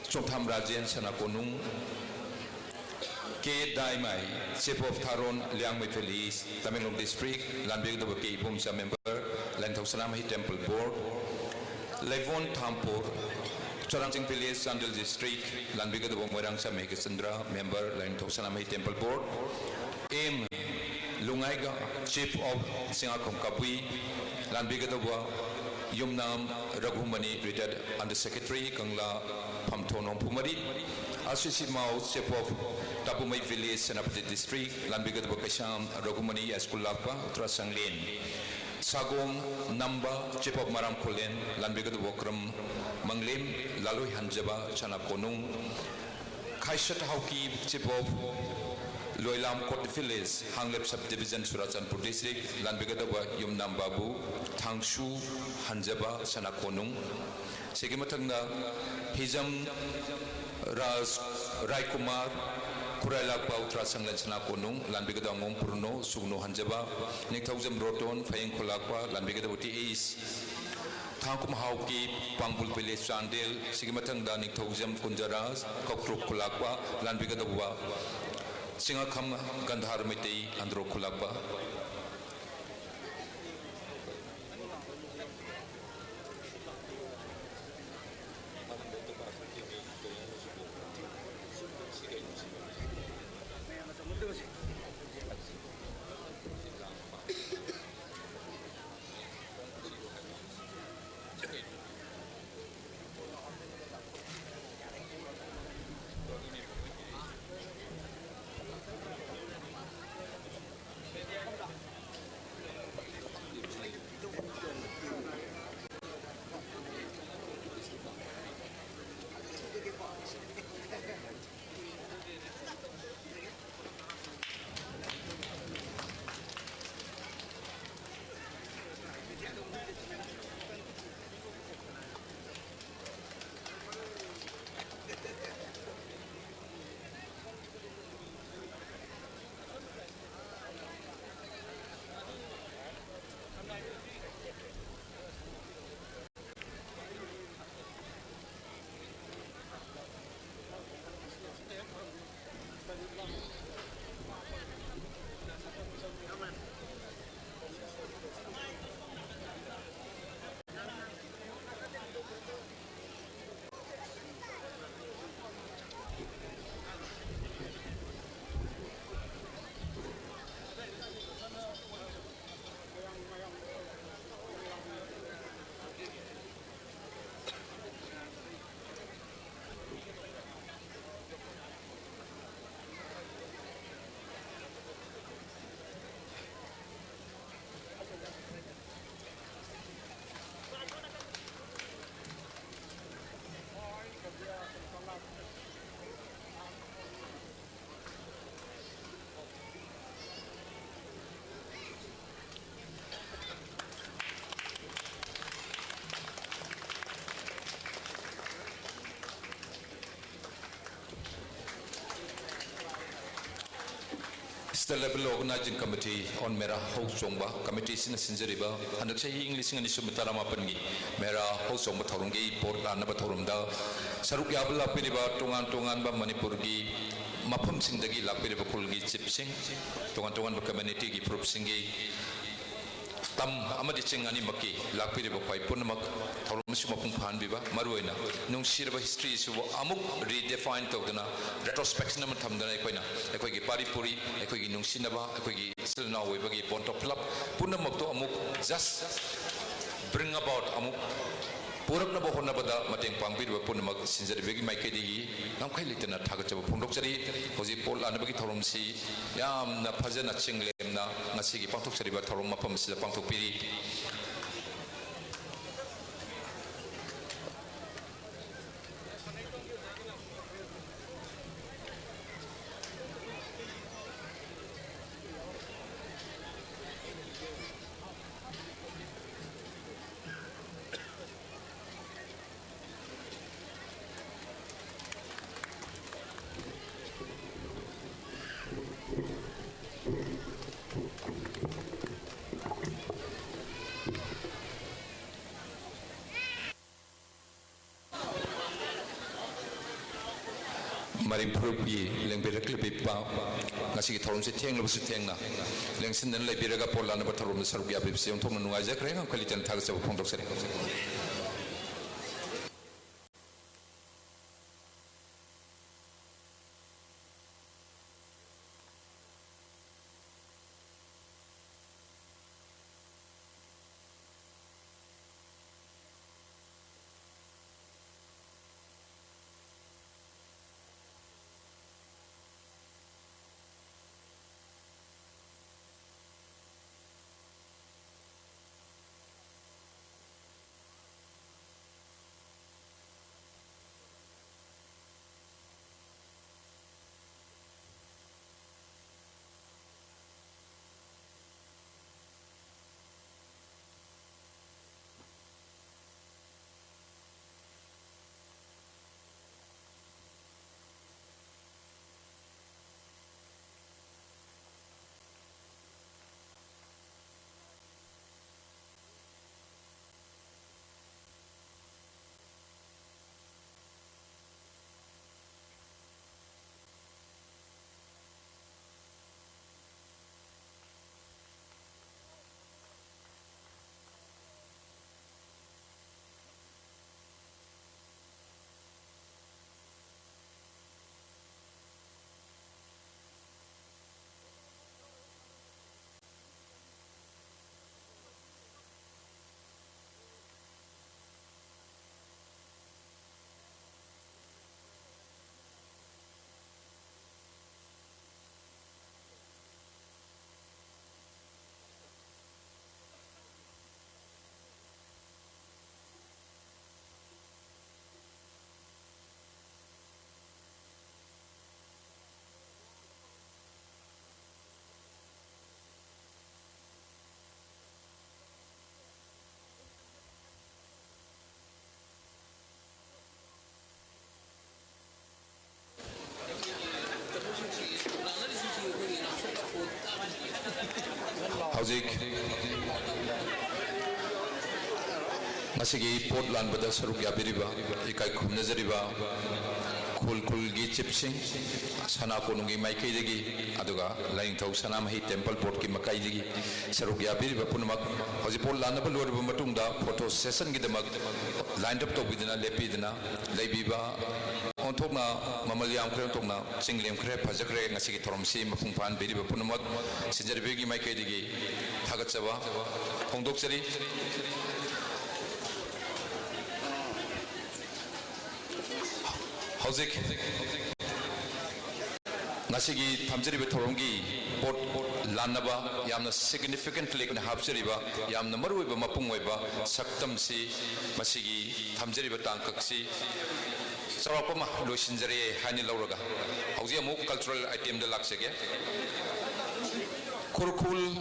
Chongtham Rajen, Sana Konung. K Daimai, chief of Tharon, Liangmei valley, Tamenglong district, ꯂꯥꯟꯕꯤꯒꯗꯧꯕ K Ibomcha, member, Lainingthou Sanamahi temple board. Leibon Thampur, Charangching village, Chandel district, ꯂꯥꯟꯕꯤꯒꯗꯧꯕ Moirangcha Mahikchandra, member, Lainingthou Sanamahi temple board. M ꯂꯨꯉꯥꯏꯒ, chief of Chingngakhong Kabui, ꯂꯥꯟꯕꯤꯒꯗꯧꯕ Yumnam Raghumani, retired under secretary, Kangla ꯐꯝꯊꯣꯟ ꯍꯨꯝꯐꯨ ꯃꯔꯤ, Asisi Mao, chief of Tapumei village, Senapati district, ꯂꯥꯟꯕꯤꯒꯗꯧꯕ ꯀꯩꯁꯥꯝ ꯔꯘꯨꯃꯅꯤ, ꯁ꯭ꯀꯨꯜ ꯂꯥꯛꯄ, ꯎꯇ꯭ꯔꯥ ꯁꯪꯂꯦꯟ꯫ ꯁꯥꯒꯣꯝ ꯅꯝꯕ, ꯆꯤꯐ ꯑꯣꯐ ꯃꯔꯥꯝ ꯈꯨꯂꯦꯟ, ꯂꯥꯟꯕꯤꯒꯗꯧꯕ ꯀ꯭ꯔꯝ ꯃꯪꯂꯦꯝ, ꯂꯥꯂꯣꯏ ꯍꯟꯖꯕ, Sana Konung. Khaisat Haokip, chief of Loilam Kot village, Henglep sub division, Churachandpur district, ꯂꯥꯟꯕꯤꯒꯗꯧꯕ ꯌꯨꯝꯅꯥꯝ ꯕꯥꯕꯨ, ꯊꯥꯡꯁꯨ ꯍꯟꯖꯕ, ꯁꯅꯥ ꯀꯣꯅꯨꯡ꯫ ꯁꯤꯒꯤ ꯃꯊꯪꯗ ꯍꯤꯖꯝ ꯔꯥꯖ ꯔꯥꯏꯀꯨꯃꯥꯔ, ꯈꯨꯔꯥꯏ ꯂꯥꯛꯄ ꯎꯇ꯭ꯔꯥ ꯁꯪꯂꯦꯟ, ꯁꯅꯥ ꯀꯣꯅꯨꯡ, ꯂꯥꯟꯕꯤꯒꯗꯧꯕ ꯑꯉꯣꯝ ꯄꯨꯔꯅꯣ, ꯁꯨꯒꯅꯨ ꯍꯟꯖꯕ, ꯅꯤꯡꯊꯧꯖꯝ ꯔꯣꯇꯣꯟ, ꯐꯌꯦꯡ ꯈꯨꯂꯥꯛꯄ, ꯂꯥꯟꯕꯤꯒꯗꯧꯕ ꯇꯤ ꯑꯩꯆ ꯊꯥꯡꯀꯨꯝ ꯍꯥꯎꯀꯤ, ꯄꯥꯡꯕꯨꯜ ꯚꯤꯂꯦꯖ, ꯆꯥꯟꯗꯦꯜ꯫ ꯁꯤꯒꯤ ꯃꯊꯪꯗ ꯅꯤꯡꯊꯧꯖꯝ ꯀꯨꯟꯖꯔꯥꯖ, ꯀꯧꯇ꯭ꯔꯨꯛ ꯈꯨꯂꯥꯛꯄ, ꯂꯥꯟꯕꯤꯒꯗꯧꯕ Chingakham ꯒꯟꯙꯥꯔ Meitei Andro ꯈꯨꯜꯂꯥꯛꯄ꯫ State Level Organizing Committee on ꯃꯦꯔꯥ ꯍꯧ ꯆꯣꯡꯕ ꯀꯃꯤꯇꯤꯁꯤꯅ ꯁꯤꯟꯖꯔꯤꯕ ꯍꯟꯗꯛ ꯆꯍꯤ ꯏꯪ ꯂꯤꯁꯤꯡ ꯑꯅꯤ ꯁꯨꯞꯅ ꯇꯔꯥꯃꯥꯄꯟꯒꯤ ꯃꯦꯔꯥ ꯍꯧ ꯆꯣꯡꯕ ꯊꯧꯔꯝꯒꯤ ꯄꯣꯠ ꯂꯥꯟꯅꯕ ꯊꯧꯔꯝꯗ ꯁꯔꯨꯛ ꯌꯥꯕ ꯂꯥꯛꯄꯤꯔꯤꯕ ꯇꯣꯉꯥꯟ ꯇꯣꯉꯥꯟꯕ ꯃꯅꯤꯄꯨꯔꯒꯤ ꯃꯐꯝꯁꯤꯡꯗꯒꯤ ꯂꯥꯛꯄꯤꯔꯤꯕ ꯈꯨꯜꯒꯤ ꯆꯤꯞꯁꯤꯡ, ꯇꯣꯉꯥꯟ ꯇꯣꯉꯥꯟꯕ ꯀꯝꯃ꯭ꯌꯨꯅꯤꯇꯤꯒꯤ ꯐꯨꯔꯨꯞꯁꯤꯡꯒꯤ, ꯇꯝ ꯑꯃꯗꯤ ꯆꯤꯡ ꯑꯅꯤꯃꯛꯀꯤ ꯂꯥꯛꯄꯤꯔꯤꯕ ꯈ꯭ꯋꯥꯏ ꯄꯨꯝꯅꯃꯛ, ꯊꯧꯔꯝ ꯑꯁꯤ ꯃꯄꯨꯡ ꯐꯥꯍꯟꯕꯤꯕ, ꯃꯔꯨꯑꯣꯏꯅ ꯅꯨꯡꯁꯤꯔꯕ ꯍꯤꯁꯇ꯭ꯔꯤ ꯑꯁꯤꯕꯨ ꯑꯃꯨꯛ ꯔꯤꯗꯤꯐꯥꯏꯟ ꯇꯧꯗꯨꯅ, ꯔꯦꯇ꯭ꯔꯣꯁꯄꯦꯛꯁꯟ ꯑꯃ ꯊꯝꯗꯨꯅ, ꯑꯩꯈꯣꯏꯅ ꯑꯩꯈꯣꯏꯒꯤ ꯄꯥꯔꯤ ꯄꯨꯔꯤ, ꯑꯩꯈꯣꯏꯒꯤ ꯅꯨꯡꯁꯤꯅꯕ, ꯑꯩꯈꯣꯏꯒꯤ ꯏꯆꯤꯜ ꯏꯅꯥꯎ ꯑꯣꯏꯕꯒꯤ ꯕꯣꯟ ꯑꯣꯐ ꯂꯚ ꯄꯨꯝꯅꯃꯛꯇꯣ ꯑꯃꯨꯛ ꯖꯁ ꯕ꯭ꯔꯤꯡ ꯑꯕꯥꯎꯠ, ꯑꯃꯨꯛ ꯄꯨꯔꯛꯅꯕ ꯍꯣꯠꯅꯕꯗ ꯃꯇꯦꯡ ꯄꯥꯡꯕꯤꯔꯤꯕ ꯄꯨꯝꯅꯃꯛ ꯁꯤꯟꯖꯔꯤꯕꯒꯤ ꯃꯥꯏꯀꯩꯗꯒꯤ ꯉꯝꯈꯩ ꯂꯩꯇꯅ ꯊꯥꯒꯠꯆꯕ ꯐꯣꯡꯗꯣꯛꯆꯔꯤ꯫ ꯍꯧꯖꯤꯛ ꯄꯣꯠ ꯂꯥꯟꯅꯕꯒꯤ ꯊꯧꯔꯝꯁꯤ ꯌꯥꯝꯅ ꯐꯖꯅ ꯆꯤꯡ ꯂꯦꯝꯅ ꯉꯁꯤꯒꯤ ꯄꯥꯡꯊꯣꯛꯆꯔꯤꯕ ꯊꯧꯔꯝ ꯃꯐꯝ ꯑꯁꯤꯗ ꯄꯥꯡꯊꯣꯛꯄꯤꯔꯤ꯫ ꯃꯔꯤꯡ ꯐꯨꯔꯨꯞꯀꯤ ꯂꯦꯡꯕꯤꯔꯛꯂꯤꯕ ꯏꯄꯥ, ꯉꯁꯤꯒꯤ ꯊꯧꯔꯝꯁꯤ ꯊꯦꯡꯂꯕꯁꯨ ꯊꯦꯡꯅ ꯂꯦꯡꯁꯤꯟꯗꯨꯅ ꯂꯩꯕꯤꯔꯒ ꯄꯣꯠ ꯂꯥꯟꯅꯕ ꯊꯧꯔꯝꯗ ꯁꯔꯨꯛ ꯌꯥꯕꯤꯕꯁꯤ ꯑꯣꯟꯊꯣꯛꯅ ꯅꯨꯡꯉꯥꯏꯖꯈ꯭ꯔꯦ꯫ ꯉꯝꯈꯩ ꯂꯩꯇꯅ ꯊꯥꯒꯠꯆꯕ ꯐꯣꯡꯗꯣꯛꯆꯔꯤ꯫ ꯍꯧꯖꯤꯛ ꯉꯁꯤꯒꯤ ꯄꯣꯠ ꯂꯥꯟꯕꯗ ꯁꯔꯨꯛ ꯌꯥꯕꯤꯔꯤꯕ, ꯏꯀꯥꯏ ꯈꯨꯝꯅꯖꯔꯤꯕ ꯈꯨꯜ ꯈꯨꯜꯒꯤ ꯆꯤꯞꯁꯤꯡ, ꯁꯅꯥ ꯀꯣꯅꯨꯡꯒꯤ ꯃꯥꯏꯀꯩꯗꯒꯤ, ꯑꯗꯨꯒ ꯂꯥꯏꯅꯤꯡꯊꯧ ꯁꯅꯥꯃꯍꯤ ꯇꯦꯝꯄꯜ ꯕꯣꯔꯗꯀꯤ ꯃꯥꯏꯀꯩꯗꯒꯤ ꯁꯔꯨꯛ ꯌꯥꯕꯤꯔꯤꯕ ꯄꯨꯝꯅꯃꯛ, ꯍꯧꯖꯤꯛ ꯄꯣꯠ ꯂꯥꯟꯅꯕ ꯂꯣꯏꯔꯕ ꯃꯇꯨꯡꯗ ꯐꯣꯇꯣ ꯁꯦꯁꯟꯒꯤꯗꯃꯛ ꯂꯥꯏꯟ ꯑꯞ ꯇꯧꯕꯤꯗꯨꯅ, ꯂꯦꯞꯄꯤꯗꯨꯅ ꯂꯩꯕꯤꯕ, ꯑꯣꯟꯊꯣꯛꯅ ꯃꯃꯜ ꯌꯥꯝꯈ꯭ꯔꯦ, ꯑꯣꯟꯊꯣꯛꯅ ꯆꯤꯡ ꯂꯦꯝꯈ꯭ꯔꯦ, ꯐꯖꯈ꯭ꯔꯦ꯫ ꯉꯁꯤꯒꯤ ꯊꯧꯔꯝꯁꯤ ꯃꯄꯨꯡ ꯐꯥꯍꯟꯕꯤꯔꯤꯕ ꯄꯨꯝꯅꯃꯛ ꯁꯤꯟꯖꯔꯤꯕꯒꯤ ꯃꯥꯏꯀꯩꯗꯒꯤ ꯊꯥꯒꯠꯆꯕ ꯐꯣꯡꯗꯣꯛꯆꯔꯤ꯫ ꯍꯧꯖꯤꯛ ꯉꯁꯤꯒꯤ ꯊꯝꯖꯔꯤꯕ ꯊꯧꯔꯝꯒꯤ ꯄꯣꯠ ꯂꯥꯟꯅꯕ ꯌꯥꯝꯅ significantly ꯑꯣꯏꯅ ꯍꯥꯞꯆꯔꯤꯕ, ꯌꯥꯝꯅ ꯃꯔꯨꯑꯣꯏꯕ ꯃꯄꯨꯡ ꯑꯣꯏꯕ ꯁꯛꯇꯝꯁꯤ ꯃꯁꯤꯒꯤ ꯊꯝꯖꯔꯤꯕ ꯇꯥꯡꯀꯛꯁꯤ ꯆꯥꯎꯔꯥꯛꯄ ꯑꯃ ꯂꯣꯏꯁꯤꯟꯖꯔꯦ ꯍꯥꯏꯅ ꯂꯧꯔꯒ, ꯍꯧꯖꯤꯛ ꯑꯃꯨꯛ cultural item ꯗ ꯂꯥꯛꯆꯒꯦ꯫ ꯈꯨꯔꯈꯨꯜ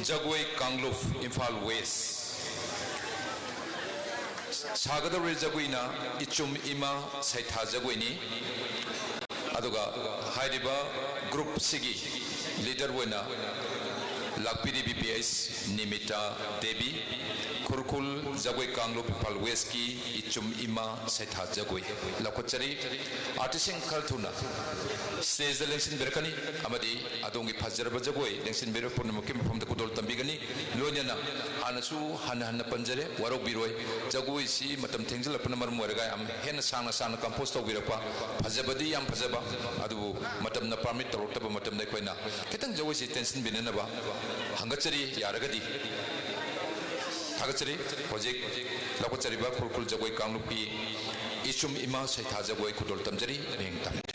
ꯖꯒꯣꯏ ꯀꯥꯡꯂꯨꯞ, ꯏꯝꯐꯥꯜ ꯋꯦꯁ꯫ ꯁꯥꯒꯗꯧꯔꯤꯕ ꯖꯒꯣꯏꯅ ꯏꯆꯨꯝ ꯏꯃꯥ ꯁꯩꯊꯥ ꯖꯒꯣꯏꯅꯤ꯫ ꯑꯗꯨꯒ ꯍꯥꯏꯔꯤꯕ ꯒ꯭ꯔꯨꯞꯁꯤꯒꯤ ꯂꯤꯗꯔ ꯑꯣꯏꯅ ꯂꯥꯛꯄꯤꯔꯤꯕꯤ ꯄꯤ ꯑꯩꯆ ꯅꯤꯃꯤꯇꯥ ꯗꯦꯕꯤ, ꯈꯨꯔꯈꯨꯜ ꯖꯒꯣꯏ ꯀꯥꯡꯂꯨꯞ ꯏꯝꯐꯥꯜ ꯋꯦꯁꯀꯤ ꯏꯆꯨꯝ ꯏꯃꯥ ꯁꯩꯊꯥ ꯖꯒꯣꯏ ꯂꯧꯈꯠꯆꯔꯤ꯫ ꯑꯥꯔꯇꯤꯁꯁꯤꯡ ꯈꯔ ꯊꯨꯅ ꯁ꯭ꯇꯦꯖꯇ ꯂꯦꯡꯁꯤꯟꯕꯤꯔꯛꯀꯅꯤ ꯑꯃꯗꯤ ꯑꯗꯣꯝꯒꯤ ꯐꯖꯔꯕ ꯖꯒꯣꯏ ꯂꯦꯡꯁꯤꯟꯕꯤꯔꯕ ꯄꯨꯝꯅꯃꯛꯀꯤ ꯃꯐꯝꯗ ꯈꯨꯗꯣꯜ ꯇꯝꯕꯤꯒꯅꯤ꯫ ꯂꯣꯏꯅꯅ ꯍꯥꯟꯅꯁꯨ ꯍꯟꯅ ꯍꯟꯅ ꯄꯟꯖꯔꯦ, ꯋꯥꯔꯧꯕꯤꯔꯣꯏ, ꯖꯒꯣꯏꯁꯤ ꯃꯇꯝ ꯊꯦꯡꯖꯤꯜꯂꯛꯄꯅ ꯃꯔꯝ ꯑꯣꯏꯔꯒ ꯌꯥꯝ ꯍꯦꯟꯅ ꯁꯥꯡꯅ ꯁꯥꯡꯅ ꯀꯝꯄꯣꯖ ꯇꯧꯕꯤꯔꯛꯄ, ꯐꯖꯕꯗꯤ ꯌꯥꯝ ꯐꯖꯕ, ꯑꯗꯨꯕꯨ ꯃꯇꯝꯅ ꯄꯥꯔꯃꯤꯠ ꯇꯧꯔꯛꯇꯕ ꯃꯇꯝꯗ ꯑꯩꯈꯣꯏꯅ ꯈꯤꯇꯪ ꯖꯒꯣꯏꯁꯤ ꯇꯦꯟꯁꯤꯟꯕꯤꯅꯅꯕ ꯍꯪꯒꯠꯆꯔꯤ꯫ ꯌꯥꯔꯒꯗꯤ ꯊꯥꯒꯠꯆꯔꯤ꯫ ꯍꯧꯖꯤꯛ ꯂꯧꯈꯠꯆꯔꯤꯕ ꯈꯨꯔꯈꯨꯜ ꯖꯒꯣꯏ ꯀꯥꯡꯂꯨꯞꯀꯤ ꯏꯆꯨꯝ ꯏꯃꯥ ꯁꯩꯊꯥ ꯖꯒꯣꯏ ꯈꯨꯗꯣꯜ ꯇꯝꯖꯔꯤ꯫ ꯃꯤꯡ ꯇꯝꯕꯤꯔꯁꯤ꯫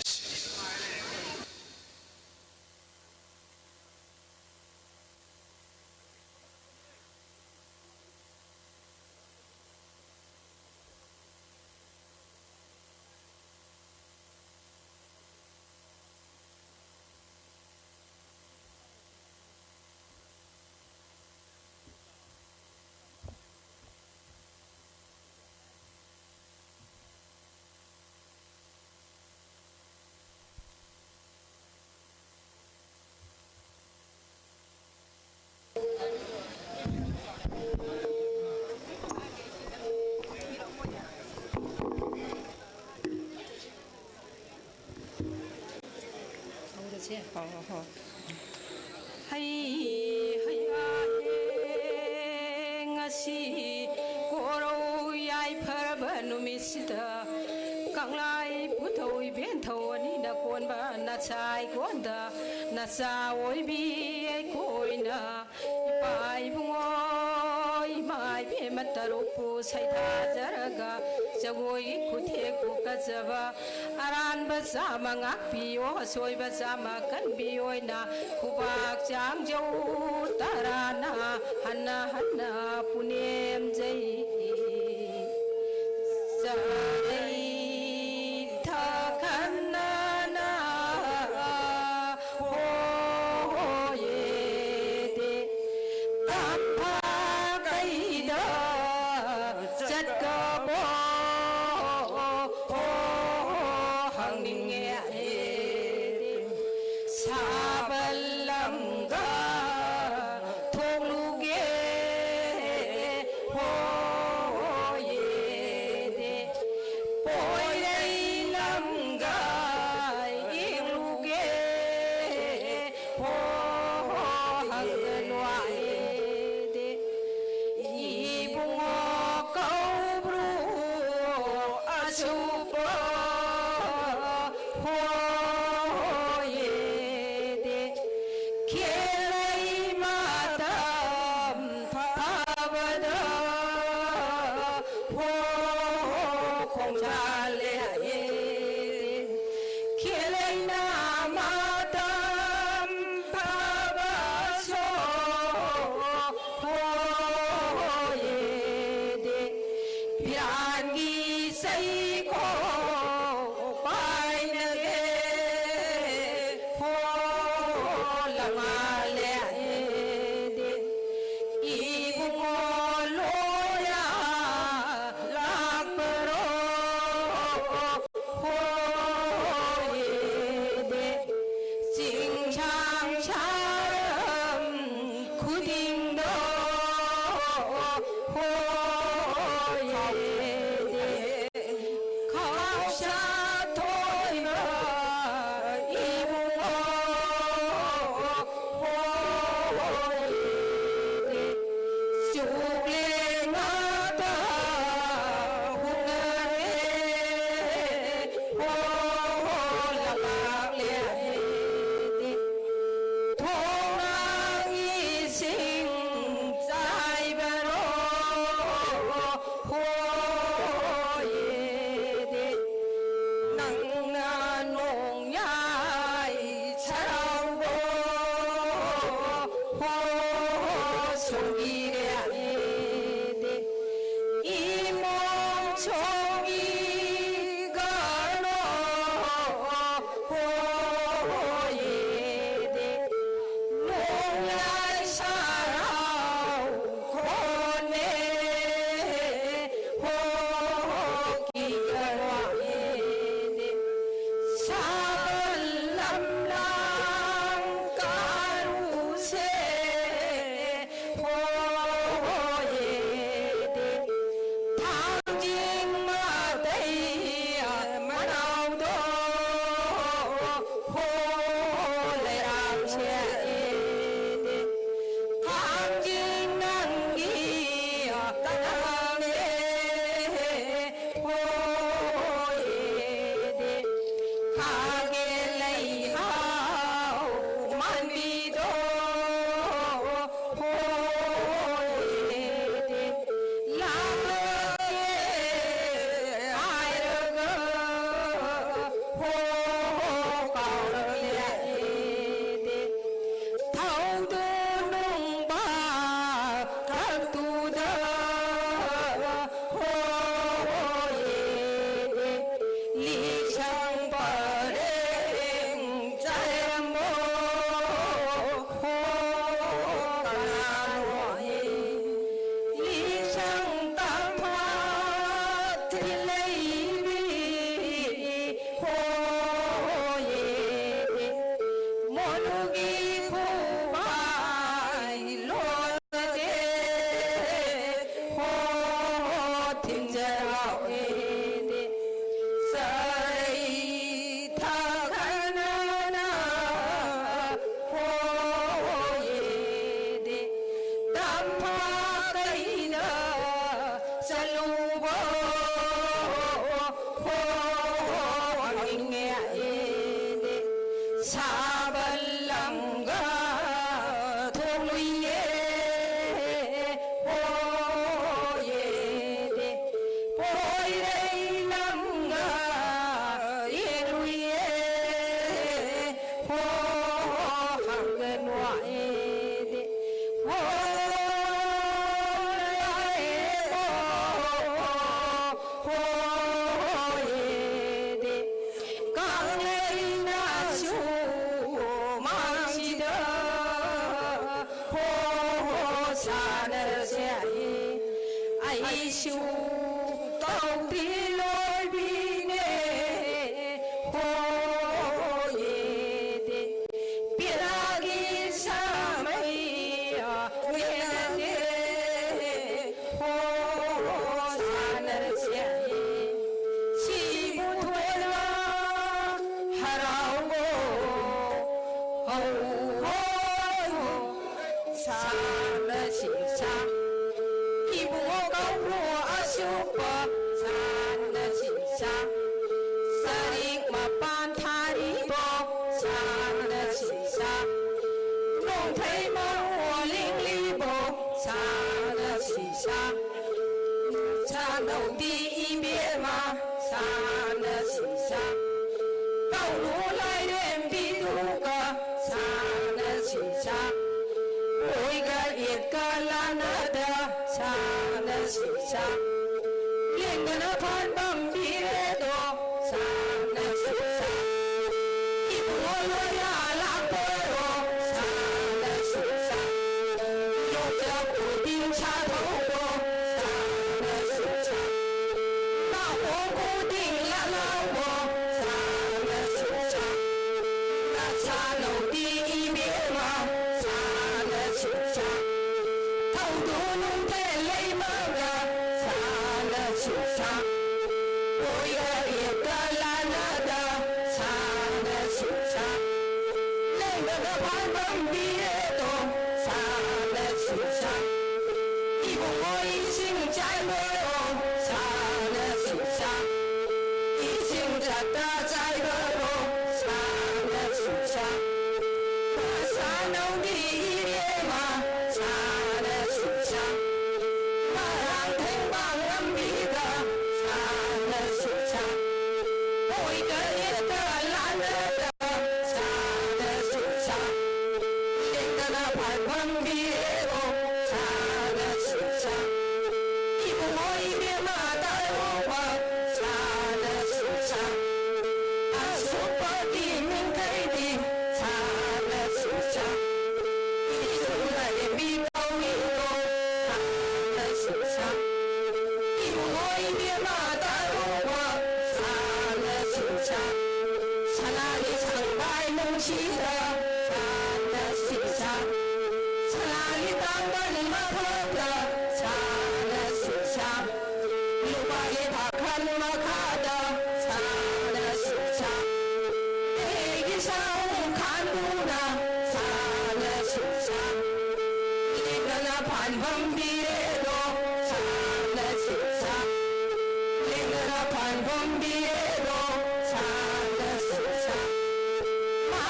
ꯍꯣ, ꯍꯣ, ꯍꯣ꯫ ꯍꯩ, ꯍꯩ, ꯍꯩ, ꯉꯁꯤ ꯀꯣꯔꯧ ꯌꯥꯏꯐꯔꯕ ꯅꯨꯃꯤꯠꯁꯤꯗ ꯀꯪꯂꯥ ꯏꯄꯨꯊꯧ ꯏꯕꯦꯟꯊꯧ ꯑꯅꯤꯅ ꯀꯣꯟꯕ ꯅꯆꯥ ꯏꯀꯣꯟꯗ ꯅꯆꯥ ꯑꯣꯏꯕꯤ ꯑꯩꯈꯣꯏꯅ ꯏꯄꯥ ꯏꯕꯨꯡꯉꯣ ꯏꯃꯥ ꯏꯕꯦꯝꯃ ꯇꯔꯨꯛꯄꯨ ꯁꯩꯊꯥꯖꯔꯒ ꯖꯒꯣꯏꯒꯤ ꯈꯨꯊꯦꯛꯄꯨ ꯀꯠꯆꯕ ꯑꯔꯥꯟꯕ ꯆꯥꯝꯃ ꯉꯥꯛꯄꯤꯌꯣ, ꯑꯁꯣꯏꯕ ꯆꯥꯝꯃ ꯀꯟꯕꯤꯌꯣꯅ ꯈꯨꯕꯥꯛ ꯆꯥꯡꯖꯧ ꯇꯔꯥꯅ ꯍꯟꯅ ꯍꯟꯅ ꯄꯨꯅꯦꯝꯖꯩ꯫ ꯆꯥꯔꯩ ꯊꯈꯟꯅꯅ ꯍꯣꯌꯦꯗꯦ꯫ ꯇꯝꯐꯥ ꯀꯩꯗ ꯆꯠꯀꯕꯣ ꯍꯣ ꯍꯪꯅꯤꯡꯉꯦ ꯑꯩꯗꯤ꯫ ꯁꯥꯕꯜ ꯂꯝꯒ ꯊꯣꯛꯂꯨꯒꯦ ꯍꯣꯌꯦꯗꯦ꯫ ꯄꯣꯏꯔꯩ ꯂꯝꯒ ꯌꯦꯡꯂꯨꯒꯦ ꯍꯣ ꯍꯪꯒꯅꯨ ꯑꯩꯗꯤ꯫ ꯏꯕꯨꯡꯉꯣ ꯀꯧꯕ꯭ꯔꯨ ꯑꯆꯧꯕ ꯍꯣꯌꯦꯗꯦ꯫ ꯈꯦꯂꯩ ꯃꯇꯝ ꯐꯕꯗ ꯍꯣ ꯈꯣꯡꯖꯥꯜꯂꯦ꯫ ꯈꯦꯂꯩꯅ ꯃꯇꯝ ꯐꯕꯁꯨ ꯍꯣꯌꯦꯗꯦ꯫ ꯐꯤꯔꯥꯟꯒꯤ ꯆꯩꯈꯣꯛ ꯄꯥꯏꯅꯒꯦ ꯍꯣ ꯂꯃꯥꯂꯦ꯫ ꯏꯕꯨꯡꯉꯣ ꯂꯣꯌꯥ ꯂꯥꯛꯄꯔꯣ ꯍꯣꯌꯦꯗꯦ꯫ ꯊꯥꯒꯦ ꯂꯩꯍꯥꯎ ꯃꯥꯟꯕꯤꯗꯣ ꯍꯣꯏꯗꯦ꯫ ꯂꯥꯛꯂꯒꯦ ꯍꯥꯏꯔꯒ ꯍꯣ ꯀꯥꯎꯔꯛꯂꯦ꯫ ꯊꯧꯗꯨ ꯅꯨꯡꯕ ꯊꯛꯇꯨꯗ ꯍꯣꯌꯦ꯫ ꯂꯤꯁꯪ ꯄꯔꯦꯡ ꯆꯥꯏꯔꯝꯃꯣ ꯍꯣ ꯀꯅꯥꯅꯣꯍꯦ? ꯂꯤꯁꯪ ꯇꯝꯐꯥ ꯊꯤꯂꯩꯕꯤ ꯍꯣꯌꯦ꯫ ꯃꯣꯅꯨꯒꯤ ꯈꯨꯕꯥꯏ ꯂꯣꯜꯂꯗꯦ ꯍꯣ ꯊꯤꯟꯖꯔꯛꯑꯦꯅꯦ꯫ ꯆꯔꯩ ꯊꯥꯈꯅꯅ ꯍꯣꯌꯦꯅꯦ꯫ ꯇꯝꯐꯥ ꯀꯩꯗ ꯆꯠꯂꯨꯕ ꯍꯣ ꯍꯪꯅꯤꯡꯉꯦ ꯑꯩꯗꯤ꯫ ꯁꯥꯕ ꯂꯝꯒ ꯊꯣꯛꯂꯨꯏꯌꯦ ꯍꯣꯌꯦꯗꯤ꯫ ꯄꯣꯏꯔꯩ ꯂꯝꯒ ꯌꯦꯡꯂꯨꯏꯌꯦ ꯍꯣ ꯍꯪꯒꯅꯨ ꯑꯩꯗꯤ꯫ ꯍꯣ ꯂꯥꯛꯑꯦ ꯍꯣ ꯍꯣꯌꯦꯗꯤ꯫ ꯀꯥꯡꯂꯩꯅꯁꯨ ꯃꯥꯡꯁꯤꯗ ꯍꯣ ꯍꯣ ꯁꯥꯟꯅꯔꯁꯦ꯫ ꯑꯩꯁꯨ ꯇꯧꯗꯤ ꯂꯣꯏꯕꯤꯅꯦ ꯍꯣꯌꯦꯗꯤ꯫ ꯄꯦꯂꯥꯒꯤ ꯁꯥꯃꯩ ꯌꯦꯡꯉꯒꯦ ꯍꯣ ꯁꯥꯟꯅꯔꯁꯦ꯫ ꯁꯤꯕꯨ ꯊꯣꯏꯅ ꯍꯔꯥꯎꯕ ꯍꯧ ꯍꯣ ꯁꯥꯟꯅꯁꯤ ꯁꯥ꯫ ꯏꯕꯨꯡꯉꯣ ꯀꯧꯔꯣ ꯑꯁ ꯁꯥꯅ ꯁꯤꯁꯥ꯫ ꯅꯣꯡꯊꯩꯃ ꯑꯣꯂꯤꯡꯂꯤꯕꯣ, ꯁꯥꯅ ꯁꯤꯁꯥ꯫ ꯁꯥꯅꯧꯗꯤ ꯏꯕꯦꯝꯃ, ꯁꯥꯅ ꯁꯤꯁꯥ꯫ ꯀꯧꯔꯨ ꯂꯥꯏꯔꯦꯝꯕꯤꯗꯨꯒ, ꯁꯥꯅ ꯁꯤꯁꯥ꯫ ꯑꯣꯏꯒ ꯌꯦꯠꯀ ꯂꯥꯟꯅꯗ, ꯁꯥꯅ ꯁꯤꯁꯥ꯫ ꯂꯦꯡꯗꯅ ꯐꯥꯟꯐꯝ ꯄꯤꯔꯦꯗꯣ, ꯁꯥꯅ ꯁꯤꯁꯥ꯫ ꯏꯕꯨꯡꯉꯣ ꯂꯣꯏꯅ ꯂꯥꯛꯄꯔꯣ, ꯁꯥꯅ ꯁꯤꯁꯥ꯫ ꯌꯣꯡꯆꯥꯛ ꯄꯨꯗꯤꯡ ꯁꯥꯊꯧꯗꯣ, ꯁꯥꯅ ꯁꯤꯁꯥ꯫ ꯅꯥꯄꯣꯡ ꯈꯨꯗꯤꯡ ꯂꯥꯂꯥꯎꯕꯣ, ꯁꯥꯅ ꯁꯤꯁꯥ꯫ ꯅꯁꯥ ꯅꯧꯗꯤ ꯏꯕꯦꯝꯃ, ꯁꯥꯅ ꯁꯤꯁꯥ꯫ ꯊꯧꯗꯨ ꯅꯨꯡꯊꯦꯜ ꯂꯩꯃꯒ, ꯁꯥꯅ ꯁꯤꯁꯥ꯫ ꯑꯣꯏꯒ ꯌꯦꯠꯀ ꯂꯥꯟꯅꯗ, ꯁꯥꯅ ꯁꯤꯁꯥ꯫ ꯂꯦꯡꯗꯅ ꯐꯥꯟꯐꯝ ꯄꯤꯔꯦꯗꯣ, ꯁꯥꯅ ꯁꯤꯁꯥ꯫ ꯏꯕꯨꯡꯉꯣ ꯏꯁꯤꯡ ꯆꯥꯏꯕꯔꯣ, ꯁꯥꯅ ꯁꯤꯁꯥ꯫ ꯏꯁꯤꯡ ꯆꯠꯇ ꯆꯥꯏꯕꯔꯣ, ꯁꯥꯅ ꯁꯤꯁꯥ꯫ ꯃꯁꯥ ꯅꯧꯗꯤ ꯏꯕꯦꯝꯃ, ꯁꯥꯅ ꯁꯤꯁꯥ꯫ ꯃꯔꯥꯡ ꯊꯦꯡꯕ ꯂꯝꯕꯤꯗ, ꯁꯥꯅ ꯁꯤꯁꯥ꯫ ꯑꯣꯏꯗ ꯌꯦꯠꯇ ꯂꯥꯟꯅꯗ, ꯁꯥꯅ ꯁꯤꯁꯥ꯫ ꯂꯦꯡꯗꯅ ꯐꯥꯟꯐꯝ ꯄꯤꯔꯦꯗꯣ, ꯁꯥꯅ ꯁꯤꯁꯥ꯫ ꯏꯕꯨꯡꯉꯣ ꯏꯕꯦꯝꯃ ꯇꯥꯔꯣꯕ, ꯁꯥꯅ ꯁꯤꯁꯥ꯫ ꯑꯁꯨꯛꯄꯒꯤ ꯃꯤꯡꯈꯩꯗꯤ, ꯁꯥꯅ ꯁꯤꯁꯥ꯫ ꯏꯁꯨ ꯂꯥꯏꯔꯦꯝꯕꯤ ꯀꯧꯏꯗꯣ, ꯁꯥꯅ ꯁꯤꯁꯥ꯫ ꯏꯕꯨꯡꯉꯣ ꯏꯕꯦꯝꯃ ꯇꯥꯔꯣꯕ, ꯁꯥꯅ ꯁꯤꯁꯥ꯫ ꯁꯅꯥꯒꯤ ꯁꯪꯕꯥꯏ ꯅꯨꯡꯁꯤꯗ, ꯁꯥꯅ ꯁꯤꯁꯥ꯫ ꯁꯅꯥꯒꯤ ꯇꯥꯡꯕꯟ ꯃꯊꯛꯇ, ꯁꯥꯅ ꯁꯤꯁꯥ꯫ ꯂꯨꯄꯥꯒꯤ ꯐꯥꯈꯟ ꯃꯈꯥꯗ, ꯁꯥꯅ ꯁꯤꯁꯥ꯫ ꯑꯩꯒꯤ ꯁꯥꯍꯨꯝ ꯈꯥꯟꯗꯨꯅ, ꯁꯥꯅ ꯁꯤꯁꯥ꯫ ꯂꯦꯡꯗꯅ ꯐꯥꯟꯐꯝ ꯄꯤꯔꯦꯗꯣ, ꯁꯥꯅ ꯁꯤꯁꯥ꯫ ꯂꯦꯡꯗꯅ ꯐꯥꯟꯐꯝ ꯄꯤꯔꯦꯗꯣ, ꯁꯥꯅ ꯁꯤꯁꯥ꯫ ꯃꯥ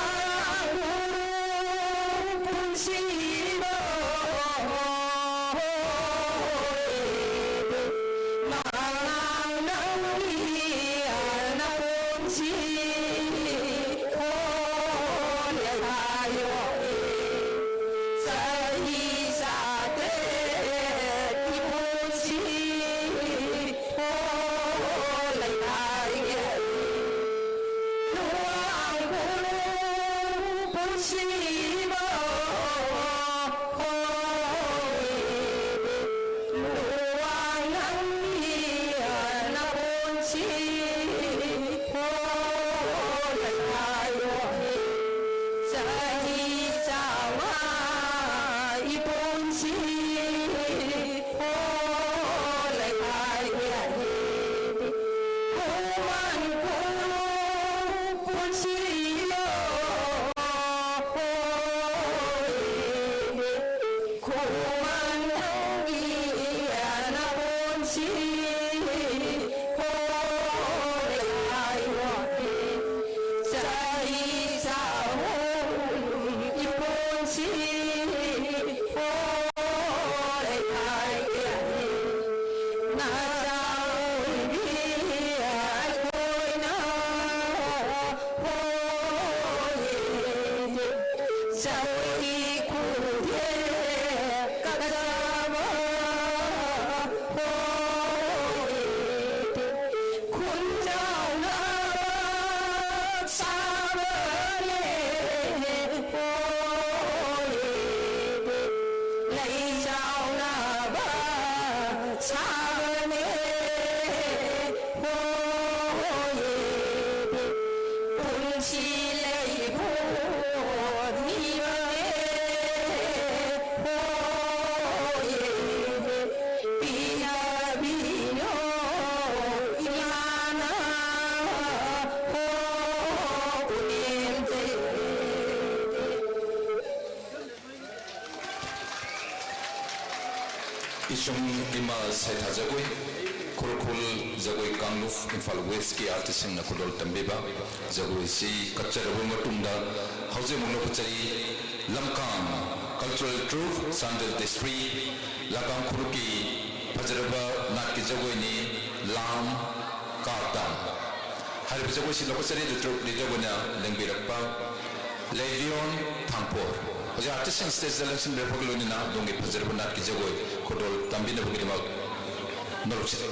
ꯏꯁꯨꯝ ꯏꯃꯥ ꯁꯩꯊꯥ ꯖꯒꯣꯏ, ꯈꯨꯔꯈꯨꯜ ꯖꯒꯣꯏ ꯀꯥꯡꯂꯨꯞ, ꯏꯝꯐꯥꯜ ꯋꯦꯁꯀꯤ ꯑꯥꯔꯇꯤꯁꯁꯤꯡꯅ ꯈꯨꯗꯣꯜ ꯇꯝꯕꯤꯕ ꯖꯒꯣꯏꯁꯤ ꯀꯠꯆꯔꯕ ꯃꯇꯨꯡꯗ, ꯍꯧꯖꯤꯛ ꯑꯃꯨꯛ ꯂꯧꯈꯠꯆꯔꯤ ꯂꯝꯀꯥꯡ ꯀꯜꯆꯔꯦꯜ ꯇ꯭ꯔꯨꯞ, ꯆꯥꯟꯗꯦꯜ ꯗꯤꯁꯇ꯭ꯔꯤꯛ, ꯂꯝꯀꯥꯡ ꯈꯨꯔꯨꯞꯀꯤ ꯐꯖꯔꯕ ꯅꯥꯠꯀꯤ ꯖꯒꯣꯏꯅꯤ, ꯂꯥꯝ ꯀꯥꯇꯥꯝ꯫ ꯍꯥꯏꯔꯤꯕ ꯖꯒꯣꯏꯁꯤ ꯂꯧꯈꯠꯆꯔꯤ, ꯗꯣꯛꯇꯔ ꯂꯤꯗꯔ ꯑꯣꯏꯅ ꯂꯦꯡꯕꯤꯔꯛꯄ ꯂꯦꯚꯤꯌꯣꯟ ꯊꯥꯡꯄꯣꯔ꯫ ꯍꯧꯖꯤꯛ ꯑꯥꯔꯇꯤꯁꯁꯤꯡ ꯁ꯭ꯇꯦꯖꯇ ꯂꯦꯡꯁꯤꯟꯕꯤꯔꯛꯄꯒꯤ ꯂꯣꯏꯅꯅ ꯑꯗꯣꯝꯒꯤ ꯐꯖꯔꯕ ꯅꯥꯠꯀꯤ ꯖꯒꯣꯏ ꯈꯨꯗꯣꯜ ꯇꯝꯕꯤꯅꯕꯒꯤꯗꯃꯛ ꯅꯣꯂꯨꯛꯆꯔꯤ꯫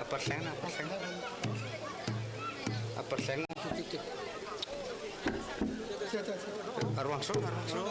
Upper side na, upper side na. Upper side na. Arwang song, arwang song.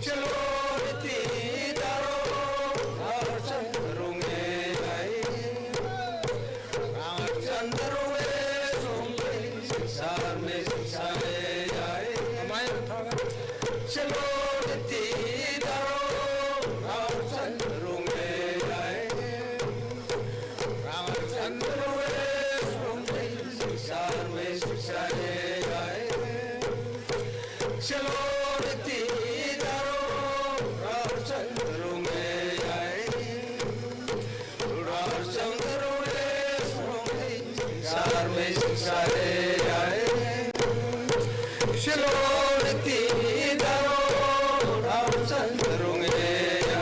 Chalo riti daro, Ramchandra runge ai. Ramchandra runge sum sansar mein sare ai. Chalo riti daro, Ramchandra runge ai. Ramchandra runge sum sansar mein sare ai. Chalo riti daro, Ramchandra runge ai. Ramchandra runge sum sansar mein sare ai. Chalo riti daro, Ramchandra runge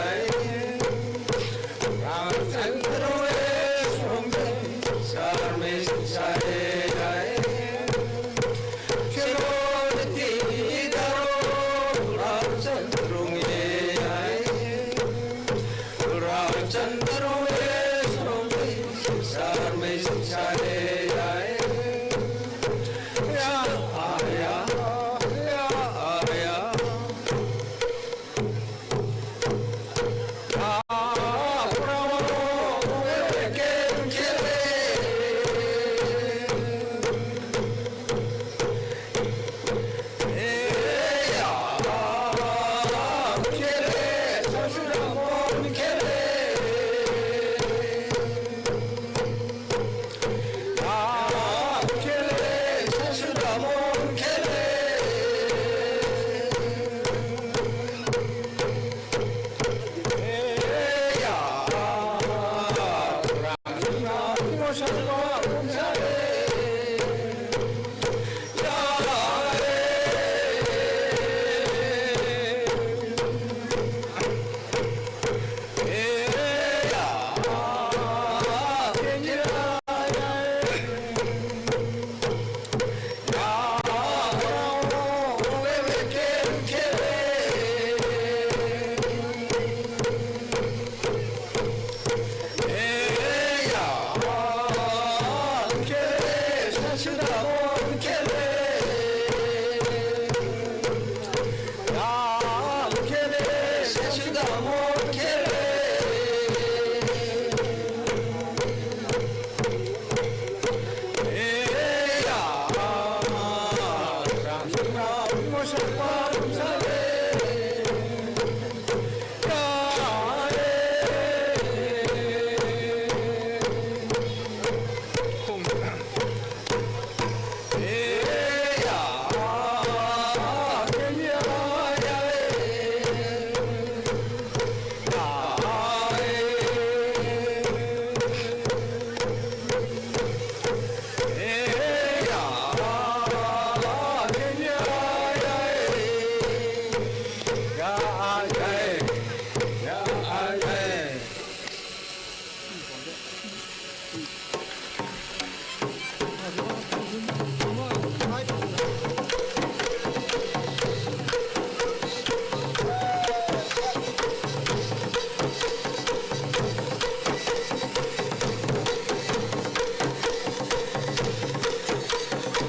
ai. Ramchandra runge sum sansar mein sare ai. Chalo riti daro, Ramchandra runge ai. Ramchandra runge sum sansar mein sare ai. Ya, ya, ya, ya.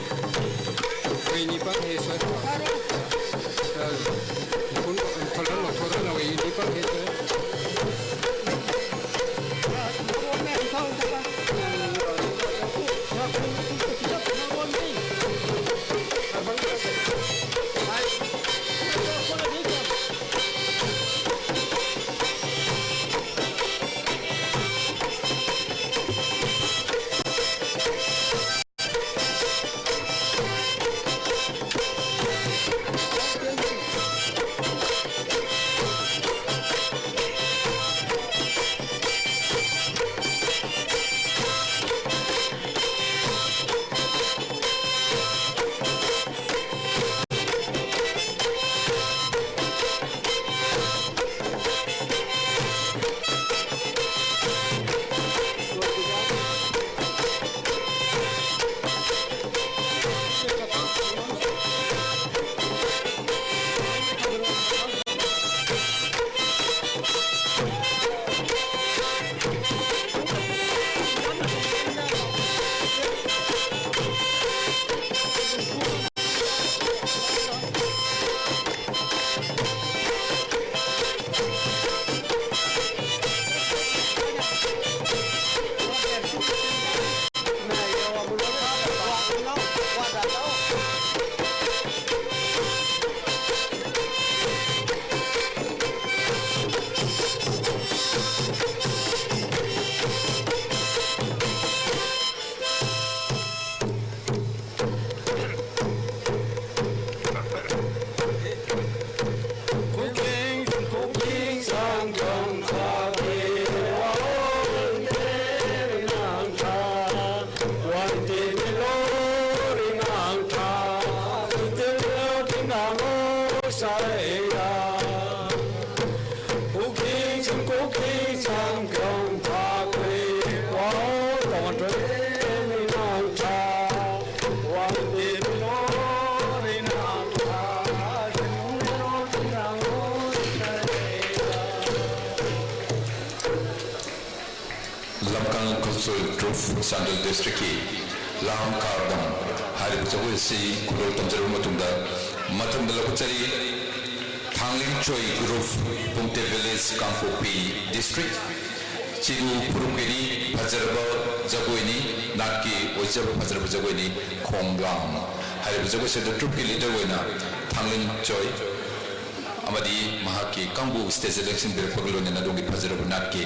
ꯑꯩꯈꯣꯏ ꯅꯤꯄꯥꯟ ꯍꯦꯛ ꯁꯣꯏ꯫ ꯑ, ꯐꯨꯜ colour ꯂꯧꯊꯣꯛꯑꯒ ꯂꯝꯀꯥꯡ cultural group, Chandel districtꯀꯤ ꯂꯥꯡ ꯀꯥꯔꯗꯝ ꯍꯥꯏꯔꯤꯕ ꯖꯒꯣꯏ ꯑꯁꯤ ꯈꯨꯗꯣꯜ ꯇꯝꯖꯔꯕ ꯃꯇꯨꯡꯗ ꯃꯊꯪꯗ ꯂꯧꯈꯠꯆꯔꯤ ꯊꯥꯡꯂꯤꯡ ꯆꯣꯏ group, ꯄꯨꯡꯇꯦ village, ꯀꯥꯡꯄꯣꯛꯄꯤ district꯫ ꯆꯤꯔꯨ ꯐꯨꯔꯨꯞꯀꯤꯅꯤ, ꯐꯖꯔꯕ ꯖꯒꯣꯏꯅꯤ, ꯅꯥꯠꯀꯤ ꯑꯣꯏꯖꯕ ꯐꯖꯔꯕ ꯖꯒꯣꯏꯅꯤ, ꯈꯣꯡꯂꯥꯡ ꯍꯥꯏꯔꯤꯕ ꯖꯒꯣꯏꯁꯤꯗ groupꯀꯤ leader ꯑꯣꯏꯅ ꯊꯥꯡꯂꯤꯡ ꯆꯣꯏ ꯑꯃꯗꯤ ꯃꯍꯥꯛꯀꯤ ꯀꯥꯡꯕꯨ stage ꯂꯦꯡꯁꯤꯟꯕꯤꯔꯛꯄꯒ ꯂꯣꯏꯅꯅ ꯑꯗꯣꯝꯒꯤ ꯐꯖꯔꯕ ꯅꯥꯠꯀꯤ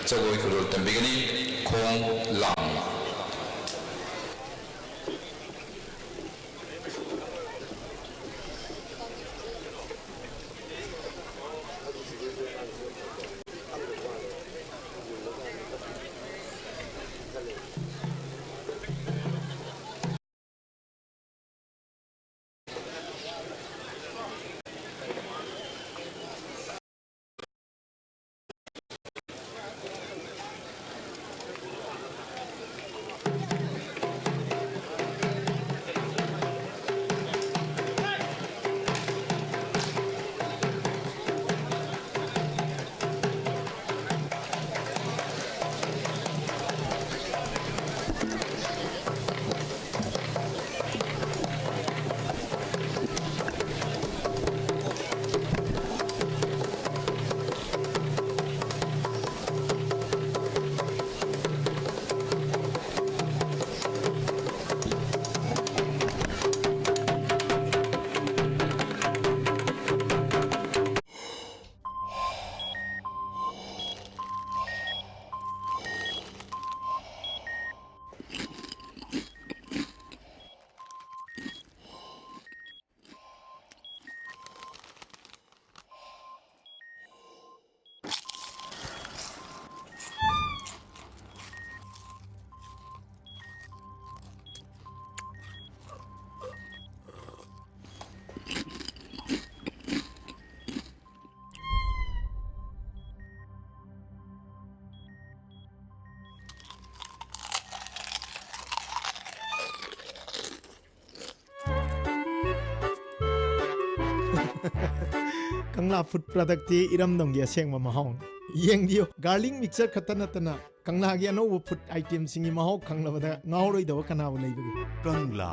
ꯖꯒꯣꯏ ꯈꯨꯗꯣꯜ ꯇꯝꯕꯤꯒꯅꯤ꯫ ꯈꯣꯡ ꯂꯥꯡ꯫ ꯐꯨꯗ ꯄ꯭ꯔꯗꯛꯇꯤ ꯏꯔꯝꯗꯝꯒꯤ ꯑꯁꯦꯡꯕ ꯃꯍꯥꯎꯅꯤ꯫ ꯌꯦꯡꯕꯤꯌꯨ, ꯒꯥꯔꯂꯤꯛ ꯃꯤꯛꯆꯔ ꯈꯛꯇ ꯅꯠꯇꯅ ꯀꯪꯂꯥꯒꯤ ꯑꯅꯧꯕ ꯐꯨꯗ ꯑꯥꯏꯇꯦꯝꯁꯤꯡꯒꯤ ꯃꯍꯥꯎ ꯈꯪꯂꯕꯗ ꯉꯥꯎꯔꯣꯏꯗꯕ ꯀꯅꯥꯕꯨ ꯂꯩꯕꯒꯦ? ꯀꯪꯂꯥ꯫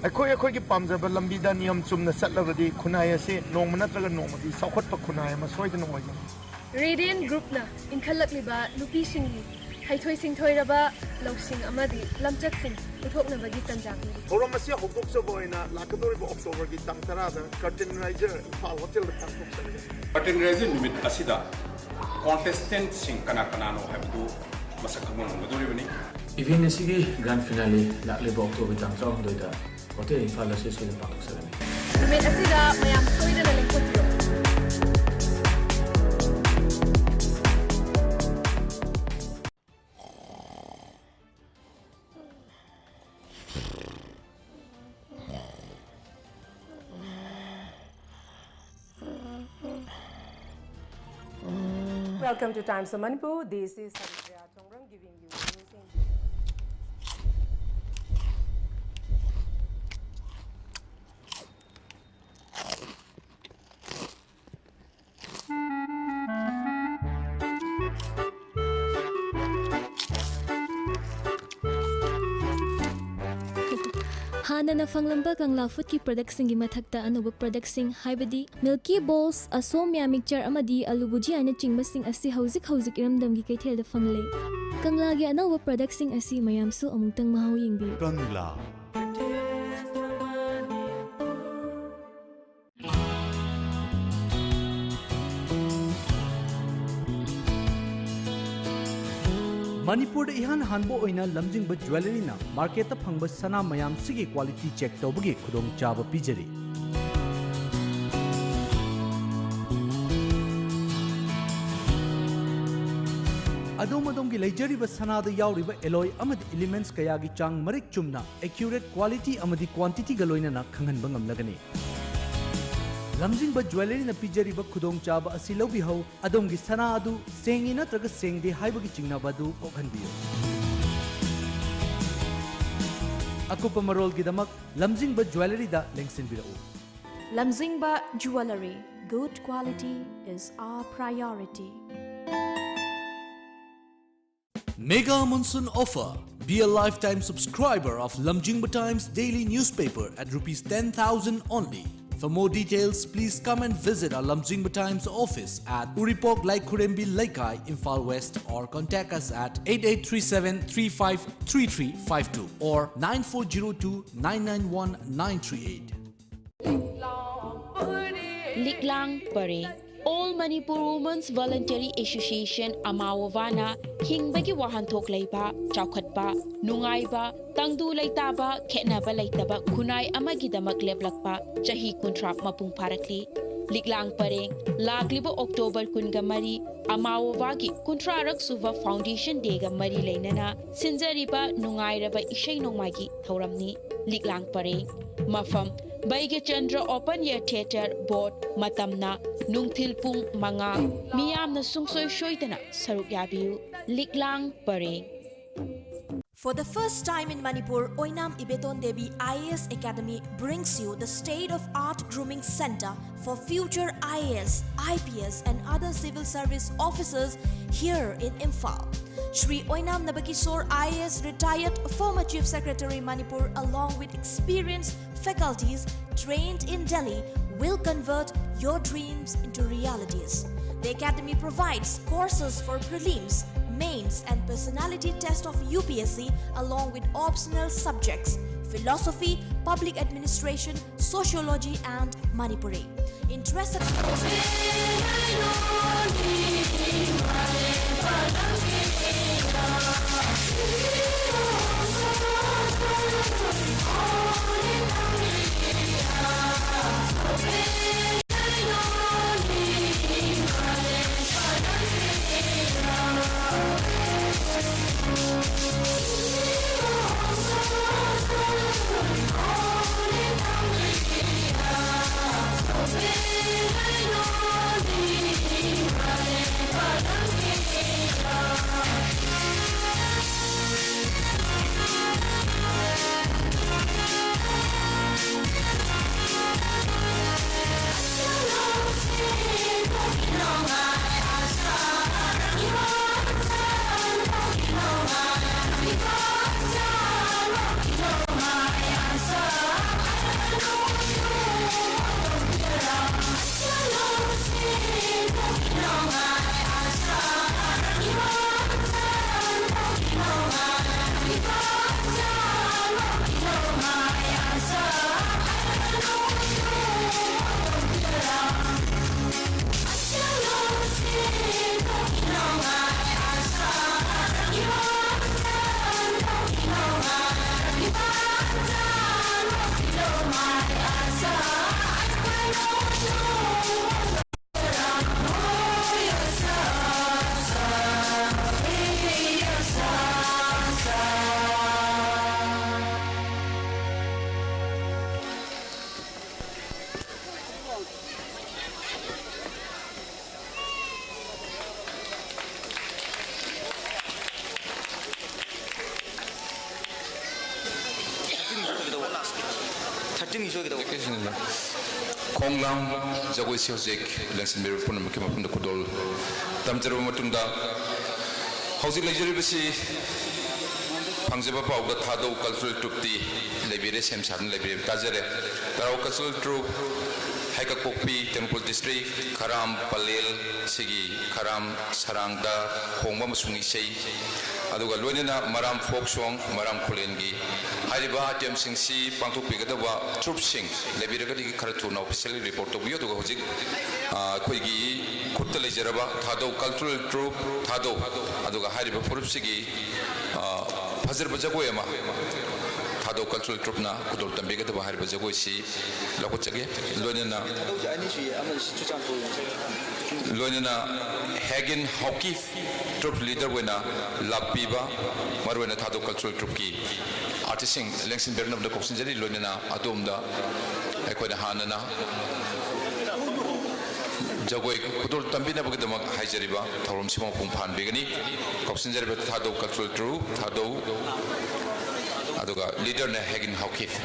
ꯑꯩꯈꯣꯏ ꯑꯩꯈꯣꯏꯒꯤ ꯄꯥꯝꯖꯕ ꯂꯝꯕꯤꯗ ꯅꯤꯌꯝ ꯆꯨꯝꯅ ꯆꯠꯂꯕꯗꯤ ꯈꯨꯟꯅꯥꯏ ꯑꯁꯤ ꯅꯣꯡꯃ ꯅꯠꯇ꯭ꯔꯒ ꯅꯣꯡꯃꯗꯤ ꯆꯥꯎꯈꯠꯄ ꯈꯨꯟꯅꯥꯏ ꯑꯃ ꯁꯣꯏꯗꯅ ꯑꯣꯏꯒꯅꯤ꯫ ꯔꯦꯗꯤꯌꯟ ꯒ꯭ꯔꯨꯞꯅ ꯏꯟꯈꯠꯂꯛꯂꯤꯕ ꯅꯨꯄꯤꯁꯤꯡꯒꯤ ꯍꯩꯊꯣꯏ ꯁꯤꯡꯊꯣꯏꯔꯕ ꯂꯧꯁꯤꯡ ꯑꯃꯗꯤ ꯂꯝꯆꯠꯁꯤꯡ ꯎꯠꯊꯣꯛꯅꯕꯒꯤ ꯇꯥꯟꯖꯥ ꯄꯤꯔꯤ꯫ ꯊꯧꯔꯝ ꯑꯁꯤ ꯍꯧꯗꯣꯛꯆꯕ ꯑꯣꯏꯅ ꯂꯥꯛꯀꯗꯧꯔꯤꯕ ꯑꯣꯛꯇꯣꯕꯔꯒꯤ ꯇꯥꯡ ꯇꯔꯥꯗ ꯀꯔꯇꯦꯟ ꯔꯥꯏꯖꯔ ꯏꯝꯐꯥꯜ ꯍꯣꯇꯦꯜꯗ ꯄꯥꯡꯊꯣꯛꯆꯒꯅꯤ꯫ ꯀꯔꯇꯦꯟ ꯔꯥꯏꯖꯔ ꯅꯨꯃꯤꯠ ꯑꯁꯤꯗ ꯀꯣꯟꯇꯦꯁꯇꯦꯟꯠꯁꯤꯡ ꯀꯅꯥ ꯀꯅꯥꯅꯣ ꯍꯥꯏꯕꯗꯨ ꯃꯁꯛ ꯈꯪꯕ ꯉꯝꯒꯗꯧꯔꯤꯕꯅꯤ꯫ ꯏꯚꯦꯟꯠ ꯑꯁꯤꯒꯤ ꯒ꯭ꯔꯥꯟ ꯐꯤꯅꯥꯂꯦ ꯂꯥꯛꯂꯤꯕ ꯑꯣꯛꯇꯣꯕꯔ ꯇꯥꯡ ꯇꯔꯥꯍꯨꯝꯗꯣꯏꯗ ꯍꯣꯇꯦꯜ ꯏꯝꯐꯥꯜ ꯑꯁꯤ ꯁꯣꯏꯗꯅ ꯄꯥꯡꯊꯣꯛꯆꯒꯅꯤ꯫ ꯅꯨꯃꯤꯠ ꯑꯁꯤꯗ ꯃꯌꯥꯝ ꯁꯣꯏꯗꯅ ꯂꯦꯡꯊꯣꯛꯄꯤꯌꯨ꯫ Welcome to Times of Manipur. This is Haripriya Chongrang giving you news in ꯍꯥꯟꯅꯅ ꯐꯪꯂꯝꯕ ꯀꯪꯂꯥ ꯐꯨꯗꯀꯤ ꯄ꯭ꯔꯗꯛꯁꯤꯡꯒꯤ ꯃꯊꯛꯇ ꯑꯅꯧꯕ ꯄ꯭ꯔꯗꯛꯁꯤꯡ, ꯍꯥꯏꯕꯗꯤ ꯃꯤꯜꯀꯤ ꯕꯣꯜꯁ, ꯑꯁꯣꯝꯌꯥ ꯃꯤꯛꯆꯔ ꯑꯃꯗꯤ ꯑꯂꯨ ꯕꯨꯖꯤꯌꯥꯅꯆꯤꯡꯕꯁꯤꯡ ꯑꯁꯤ ꯍꯧꯖꯤꯛ ꯍꯧꯖꯤꯛ ꯏꯔꯝꯗꯝꯒꯤ ꯀꯩꯊꯦꯜꯗ ꯐꯪꯂꯦ꯫ ꯀꯪꯂꯥꯒꯤ ꯑꯅꯧꯕ ꯄ꯭ꯔꯗꯛꯁꯤꯡ ꯑꯁꯤ ꯃꯌꯥꯝꯁꯨ ꯑꯃꯨꯛꯇꯪ ꯃꯍꯥꯎ ꯌꯦꯡꯕꯤꯌꯨ꯫ ꯀꯪꯂꯥ꯫ ꯃꯅꯤꯄꯨꯔꯗ ꯏꯍꯥꯟ ꯍꯥꯟꯕ ꯑꯣꯏꯅ ꯂꯝꯖꯤꯡꯕ ꯖ꯭ꯋꯦꯂꯔꯤꯅ ꯃꯥꯔꯀꯦꯠꯇ ꯐꯪꯕ ꯁꯅꯥ ꯃꯌꯥꯝꯁꯤꯒꯤ ꯀ꯭ꯋꯥꯂꯤꯇꯤ ꯆꯦꯛ ꯇꯧꯕꯒꯤ ꯈꯨꯗꯣꯡꯆꯥꯕ ꯄꯤꯖꯔꯤ꯫ ꯑꯗꯣꯝ ꯑꯗꯣꯝꯒꯤ ꯂꯩꯖꯔꯤꯕ ꯁꯅꯥꯗ ꯌꯥꯎꯔꯤꯕ ꯑꯦꯂꯣꯏ ꯑꯃꯗꯤ ꯏꯂꯤꯃꯦꯟꯠꯁ ꯀꯌꯥꯒꯤ ꯆꯥꯡ ꯃꯔꯤꯛ ꯆꯨꯝꯅ, ꯑꯦꯀ꯭ꯌꯨꯔꯦꯠ ꯀ꯭ꯋꯥꯂꯤꯇꯤ ꯑꯃꯗꯤ ꯀ꯭ꯋꯥꯟꯇꯤꯇꯤꯒ ꯂꯣꯏꯅꯅ ꯈꯪꯍꯟꯕ ꯉꯝꯂꯒꯅꯤ꯫ ꯂꯝꯖꯤꯡꯕ ꯖ꯭ꯋꯦꯂꯔꯤꯅ ꯄꯤꯖꯔꯤꯕ ꯈꯨꯗꯣꯡꯆꯥꯕ ꯑꯁꯤ ꯂꯧꯕꯤꯍꯧ꯫ ꯑꯗꯣꯝꯒꯤ ꯁꯅꯥ ꯑꯗꯨ ꯁꯦꯡꯉꯤ ꯅꯠꯇ꯭ꯔꯒ ꯁꯦꯡꯗꯦ ꯍꯥꯏꯕꯒꯤ ꯆꯤꯡꯅꯕ ꯑꯗꯨ ꯀꯣꯛꯍꯟꯕꯤꯌꯨ꯫ ꯑꯀꯨꯞꯄ ꯃꯔꯣꯜꯒꯤꯗꯃꯛ ꯂꯝꯖꯤꯡꯕ ꯖ꯭ꯋꯦꯂꯔꯤꯗ ꯂꯦꯡꯁꯤꯟꯕꯤꯔꯛꯎ꯫ Lamjingba Jewellery, good quality is our priority. Mega Monsoon Offer. Be a lifetime subscriber of Lamjingba Times daily newspaper at rupees ten thousand only. For more details, please come and visit our Lamjingba Times office at Uripok Laikhurembi Leikai, Imphal West, or contact us at eight eight three seven three five three three five two or nine four zero two nine nine one nine three eight. Liklang Pareng. All Manipur Women's Voluntary Association, AMAWOWA ꯅ ꯍꯤꯡꯕꯒꯤ ꯋꯥꯍꯟꯊꯣꯛ ꯂꯩꯕ, ꯆꯥꯎꯈꯠꯄ, ꯅꯨꯡꯉꯥꯏꯕ, ꯇꯪꯗꯨ ꯂꯩꯇꯥꯕ, ꯈꯦꯠꯅꯕ ꯂꯩꯇꯕ ꯈꯨꯟꯅꯥꯏ ꯑꯃꯒꯤꯗꯃꯛ ꯂꯦꯞꯂꯛꯄ ꯆꯍꯤ ꯀꯨꯟꯊ꯭ꯔꯥ ꯃꯄꯨꯡ ꯐꯥꯔꯛꯂꯤ꯫ ꯂꯤꯛꯂꯥꯡ ꯄꯔꯦꯡ, ꯂꯥꯛꯂꯤꯕ October ꯀꯨꯟꯒ ꯃꯔꯤ, AMAWOWA ꯒꯤ ꯀꯨꯟꯊ꯭ꯔꯥꯔꯛ ꯁꯨꯕ Foundation Day ꯒ ꯃꯔꯤ ꯂꯩꯅꯅ ꯁꯤꯟꯖꯔꯤꯕ ꯅꯨꯡꯉꯥꯏꯔꯕ ꯏꯁꯩ ꯅꯣꯡꯃꯥꯏꯒꯤ ꯊꯧꯔꯝꯅꯤ꯫ ꯂꯤꯛꯂꯥꯡ ꯄꯔꯦꯡ꯫ ꯃꯐꯝ, ꯕꯩꯒ꯭ꯌꯆꯟꯗ꯭ꯔ Open Air Theatre, ꯕꯣꯠ꯫ ꯃꯇꯝꯅ ꯅꯨꯡꯊꯤꯜ ꯄꯨꯡ ꯃꯉꯥ꯫ ꯃꯤꯌꯥꯝꯅ ꯁꯨꯡꯁꯣꯏ ꯁꯣꯏꯗꯅ ꯁꯔꯨꯛ ꯌꯥꯕꯤꯌꯨ꯫ ꯂꯤꯛꯂꯥꯡ ꯄꯔꯦꯡ꯫ For the first time in Manipur, Oinam Ibeton Devi I A S Academy brings you the state-of-art grooming center for future I A S, I P S, and other civil service officers here in Imphal. Shri Oinam Nabakisor I A S, retired former Chief Secretary Manipur, along with experienced faculties trained in Delhi, will convert your dreams into realities. The academy provides courses for prelims, mains, and personality test of U P S C, along with optional subjects: philosophy, public administration, sociology, and Manipuri. Interested? ꯊꯥꯔꯇꯤꯟꯒꯤ ꯁꯣꯏꯒꯗꯧꯕ꯫ ꯈꯣꯡꯂꯥꯡ ꯖꯒꯣꯏꯁꯤ ꯍꯧꯖꯤꯛ ꯂꯦꯡꯁꯤꯟꯕꯤꯔꯕ ꯄꯨꯝꯅꯃꯛꯀꯤ ꯃꯐꯝꯗ ꯈꯨꯗꯣꯜ ꯇꯝꯖꯔꯕ ꯃꯇꯨꯡꯗ, ꯍꯧꯖꯤꯛ ꯂꯩꯖꯔꯤꯕꯁꯤ ꯐꯪꯖꯕ ꯄꯥꯎꯗ ꯊꯥꯗꯧ cultural ꯇ꯭ꯔꯨꯞꯇꯤ ꯂꯩꯕꯤꯔꯦ, ꯁꯦꯝ ꯁꯥꯗꯨꯅ ꯂꯩꯕꯤꯔꯦ꯫ ꯇꯥꯖꯔꯦ꯫ ꯇꯔꯥꯎ cultural troupe, Heikakpokpi, Tengnoupal district, ꯈꯔꯥꯝ Pallel, ꯁꯤꯒꯤ ꯈꯔꯥꯝ ꯁꯔꯥꯡꯗ ꯈꯣꯡꯕ ꯑꯃꯁꯨꯡ ꯏꯁꯩ ꯑꯗꯨꯒ ꯂꯣꯏꯅꯅ ꯃꯔꯥꯝ folk song, ꯃꯔꯥꯝ ꯈꯨꯂꯦꯟꯒꯤ ꯍꯥꯏꯔꯤꯕ item ꯁꯤꯡꯁꯤ ꯄꯥꯡꯊꯣꯛꯄꯤꯒꯗꯕ troop ꯁꯤꯡ ꯂꯩꯕꯤꯔꯒꯗꯤ ꯈꯔ ꯊꯨꯅ officially report ꯇꯧꯕꯤꯌꯨ꯫ ꯑꯗꯨꯒ ꯍꯧꯖꯤꯛ, ꯑ, ꯑꯩꯈꯣꯏꯒꯤ ꯈꯨꯠꯇ ꯂꯩꯖꯔꯕ ꯊꯥꯗꯧ cultural troupe, ꯊꯥꯗꯧ, ꯑꯗꯨꯒ ꯍꯥꯏꯔꯤꯕ ꯐꯨꯔꯨꯞꯁꯤꯒꯤ, ꯑ, ꯐꯖꯔꯕ ꯖꯒꯣꯏ ꯑꯃ ꯊꯥꯗꯧ cultural troupe ꯅ ꯈꯨꯗꯣꯜ ꯇꯝꯕꯤꯒꯗꯕ ꯍꯥꯏꯔꯤꯕ ꯖꯒꯣꯏꯁꯤ ꯂꯧꯈꯠꯆꯒꯦ꯫ ꯂꯣꯏꯅꯅ, ꯊꯥꯗꯧꯁꯦ ꯑꯅꯤ ꯁꯨꯏꯌꯦ, ꯑꯃꯅ ꯁꯤ ꯆꯨꯔꯆꯥꯟꯄꯨꯔ꯫ ꯂꯣꯏꯅꯅ ꯍꯦꯒꯤꯟ ꯍꯥꯎꯀꯤꯐ troop leader ꯑꯣꯏꯅ ꯂꯥꯛꯄꯤꯕ, ꯃꯔꯨꯑꯣꯏꯅ ꯊꯥꯗꯧ cultural troupe ꯀꯤ artist ꯁꯤꯡ ꯂꯦꯡꯁꯤꯟꯕꯤꯔꯛꯅꯕꯗ ꯀꯧꯁꯤꯟꯖꯔꯤ꯫ ꯂꯣꯏꯅꯅ ꯑꯗꯣꯝꯗ ꯑꯩꯈꯣꯏꯅ ꯍꯥꯟꯅꯅ ꯖꯒꯣꯏ ꯈꯨꯗꯣꯜ ꯇꯝꯕꯤꯅꯕꯒꯤꯗꯃꯛ ꯍꯥꯏꯖꯔꯤꯕ ꯊꯧꯔꯝꯁꯤꯃ ꯃꯄꯨꯡ ꯐꯥꯍꯟꯕꯤꯒꯅꯤ꯫ ꯀꯧꯁꯤꯟꯖꯔꯤꯕ ꯊꯥꯗꯧ cultural troupe, ꯊꯥꯗꯧ, ꯑꯗꯨꯒ leader ꯅ ꯍꯦꯒꯤꯟ ꯍꯥꯎꯀꯤꯐ꯫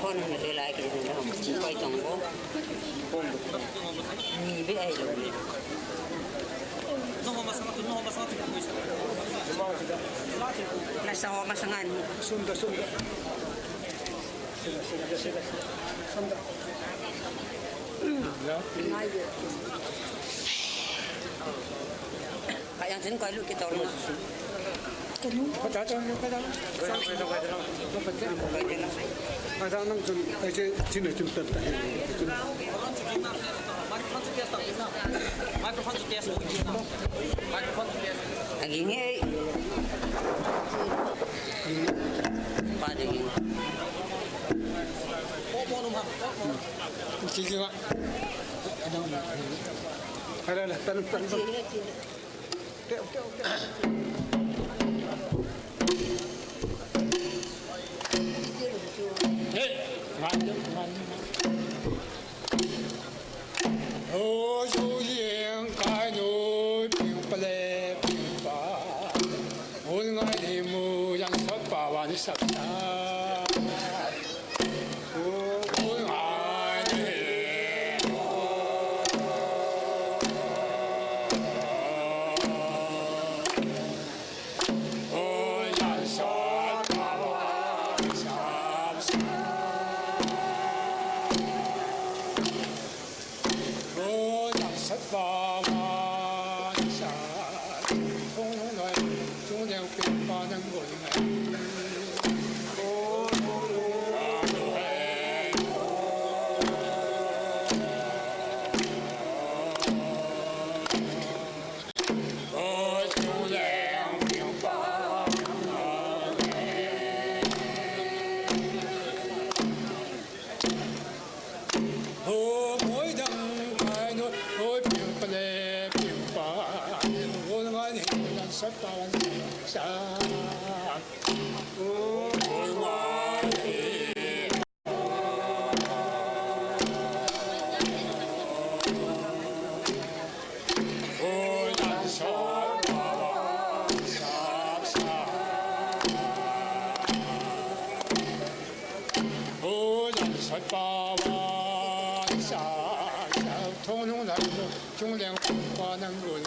Phone hana de lai ki dun da hum. Koi tong bo. Ni be ai lo. Na sa ho ma sangan. Sunda, sunda. Sunda, sunda, sunda. Sunda. Kaya chen koi lu ki tong. Kanu. Kata tong, kata. Kata nang chen, kaya chen, chen, chen, chen. Microphone to test. Microphone to test. Microphone to test. Lagi ni. Pada ni. Kiki wa. Ada lah, tanam, tanam. Hey, mantap, mantap. Ô, Chúa Giêng, cái núi Piu Pale, Piu Pa. Ôn ngai đi mu yang sót pa wan sắp sa. Ôn ngai đi mu. Ôn yang sót pa wan sắp sa. Ôi, làm sắt ba ma sa, không nói, chúng đều kinh ba năng ngồi này. Ôi, ꯄꯥꯕ ꯆꯥꯛ ꯆꯥꯛ ꯊꯣꯡ ꯅꯨꯡ ꯂꯥꯏ ꯃꯨꯛ ꯆꯨꯡ ꯂꯦꯡ ꯄꯥ ꯅꯪ ꯂꯣꯏ꯫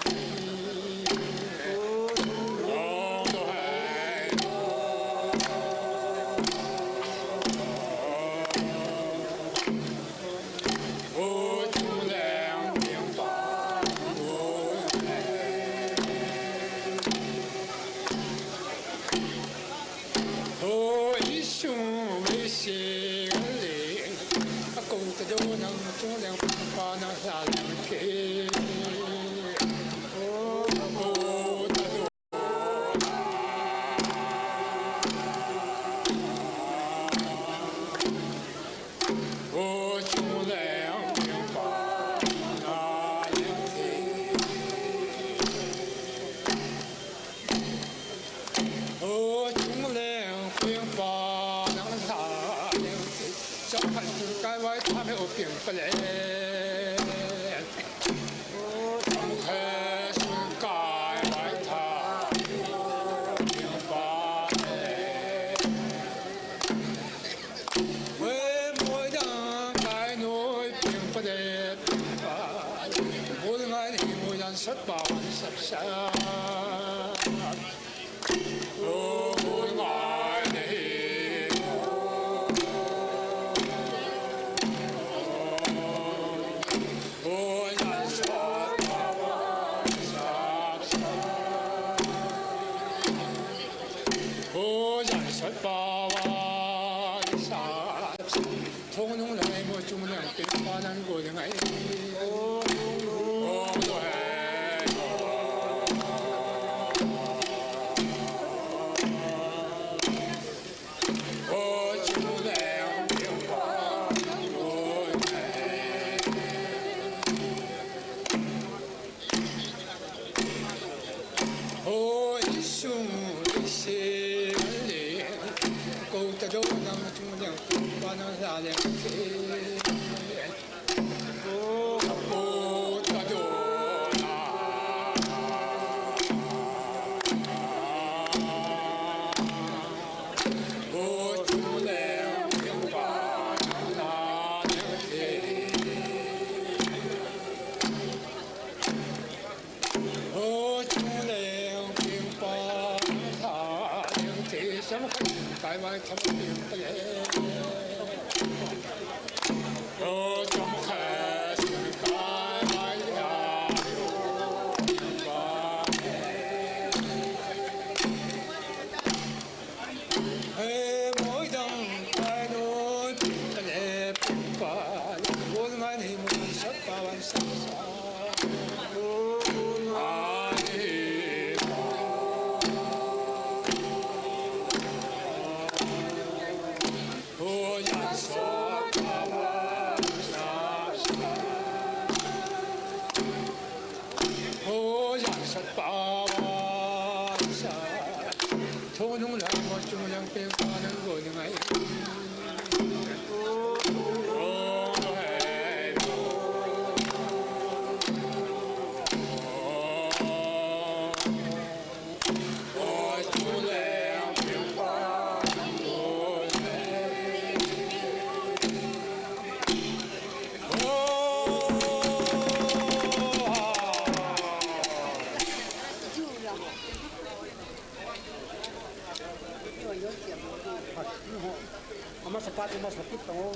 Ama sapato, mas lapit, oh.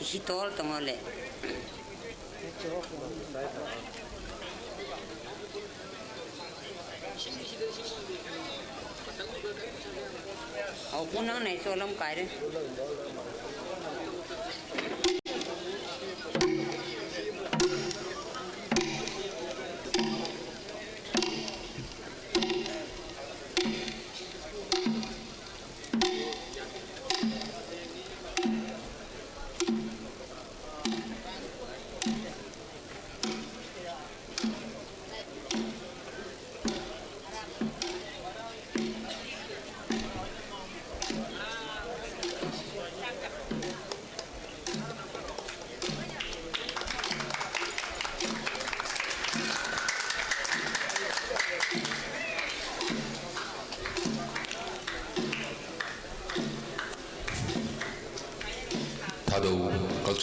Isi tol tongole. Au punang nai solam kaire.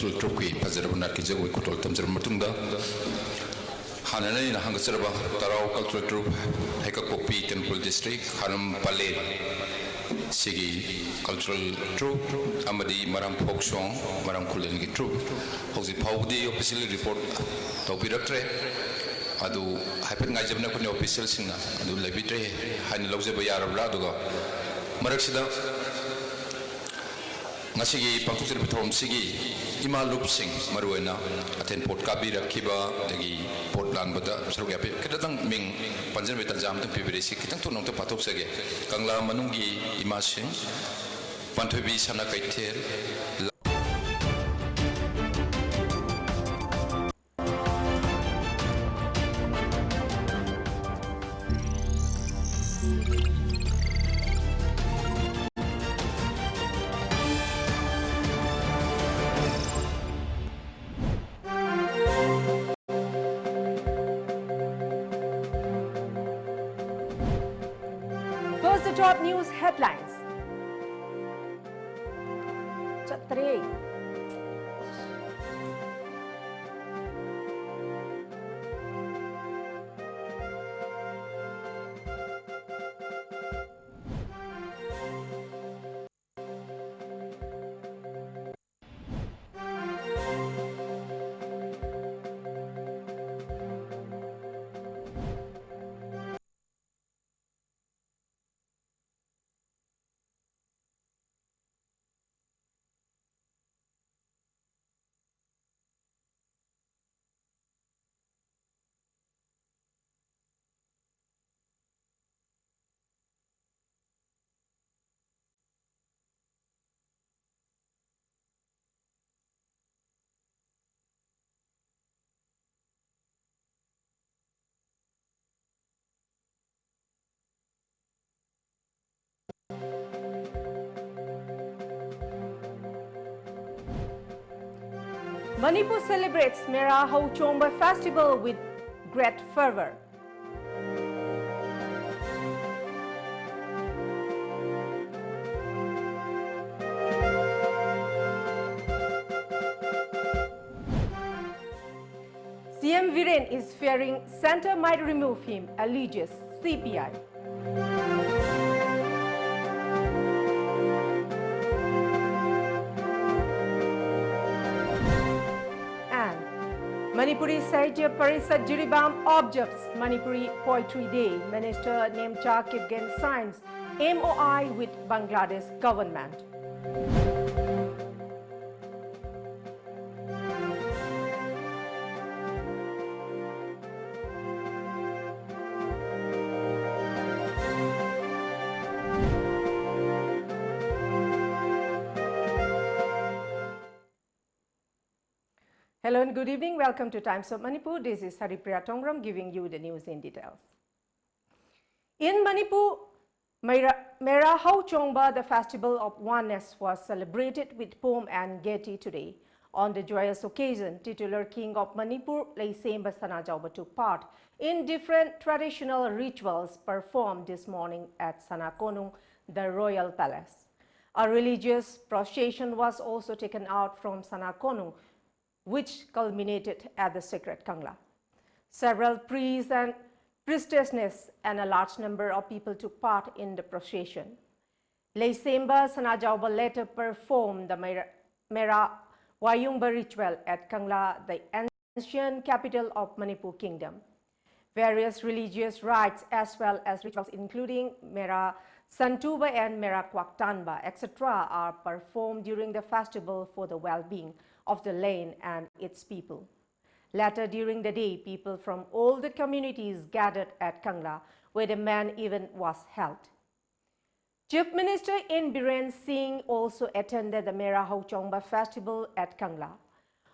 Cultural ꯇ꯭ꯔꯨꯞꯀꯤ ꯐꯖꯔꯕ ꯅꯥꯠꯀꯤ ꯖꯒꯣꯏ ꯈꯨꯗꯣꯜ ꯇꯝꯖꯔꯕ ꯃꯇꯨꯡꯗ, ꯍꯥꯟꯅꯅ ꯑꯩꯅ ꯍꯥꯡꯒꯠꯆꯔꯕ ꯇꯔꯥꯎ cultural troupe, Heikakpokpi, Tengnoupal district, ꯍꯥꯔꯝ ꯄꯂꯦ ꯁꯤꯒꯤ ꯀꯜꯆꯔꯦꯜ ꯇ꯭ꯔꯨꯞ ꯑꯃꯗꯤ ꯃꯔꯥꯝ ꯐꯣꯛ ꯁꯣꯡ, ꯃꯔꯥꯝ ꯈꯨꯂꯦꯟꯒꯤ ꯇ꯭ꯔꯨꯞ ꯍꯧꯖꯤꯛ ꯐꯥꯎꯕꯗꯤ ꯑꯣꯐꯤꯁꯤꯌꯦꯜ ꯔꯤꯄꯣꯔꯠ ꯇꯧꯕꯤꯔꯛꯇ꯭ꯔꯦ꯫ ꯑꯗꯨ ꯍꯥꯏꯐꯦꯠ ꯉꯥꯏꯖꯕꯅ ꯑꯩꯈꯣꯏꯅ ꯑꯣꯐꯤꯁꯤꯌꯦꯜꯁꯤꯡꯅ ꯑꯗꯨ ꯂꯩꯕꯤꯗ꯭ꯔꯦ ꯍꯥꯏꯅ ꯂꯧꯖꯕ ꯌꯥꯔꯕ꯭ꯔꯥ? ꯑꯗꯨꯒ ꯃꯔꯛꯁꯤꯗ ꯉꯁꯤꯒꯤ ꯄꯥꯡꯊꯣꯛꯆꯔꯤꯕ ꯊꯧꯔꯝꯁꯤꯒꯤ ꯏꯃꯥ ꯂꯨꯞꯁꯤꯡ, ꯃꯔꯨꯑꯣꯏꯅ ꯑꯊꯦꯟ ꯄꯣꯠ ꯀꯥꯕꯤꯔꯛꯈꯤꯕ, ꯑꯗꯒꯤ ꯄꯣꯠ ꯂꯥꯟꯕꯗ ꯁꯔꯨꯛ ꯌꯥꯕꯤ-, ꯈꯤꯇꯪ ꯃꯤꯡ ꯄꯟꯖꯅꯕꯒꯤ ꯇꯥꯟꯖꯥ ꯑꯃꯇꯪ ꯄꯤꯕꯤꯔꯛꯏ꯫ ꯁꯤ ꯈꯤꯇꯪ ꯊꯨꯅ ꯑꯃꯇ ꯄꯥꯊꯣꯛꯆꯒꯦ꯫ ꯀꯪꯂꯥ ꯃꯅꯨꯡꯒꯤ ꯏꯃꯥꯁꯤꯡ, ꯄꯥꯟꯊꯣꯏꯕꯤ ꯁꯅꯥ ꯀꯩꯊꯦꯜ, First, the top news headlines. ꯆꯠꯇ꯭ꯔꯦ꯫ Manipur celebrates Mera Hou Chomba festival with great fervor. C M Biren is fearing centre might remove him, alleges C P I. And Manipuri Sahitya Parishad Jiribam observes Manipuri Poetry Day. Minister Nemcha Kipgen signs M O I with Bangladesh government. Hello and good evening. Welcome to Times of Manipur. This is Haripriya Tongram giving you the news in details. In Manipur, Meira, Meira Hauchongba, the festival of oneness, was celebrated with pomp and gaiety today. On the joyous occasion, titular king of Manipur, Leisemba Sanajaoba, took part in different traditional rituals performed this morning at Sanakonung, the royal palace. A religious procession was also taken out from Sanakonung, which culminated at the sacred Kangla. Several priests and priestesses and a large number of people took part in the procession. Leisemba Sanajaoba later performed the Mera, Mera Wayungba ritual at Kangla, the ancient capital of Manipur Kingdom. Various religious rites as well as rituals including Mera Santuba and Mera Kwaktanba, et cetera, are performed during the festival for the well-being of the land and its people. Later during the day, people from all the communities gathered at Kangla, where the main event was held. Chief Minister N Biren Singh also attended the Mera Hauchongba festival at Kangla.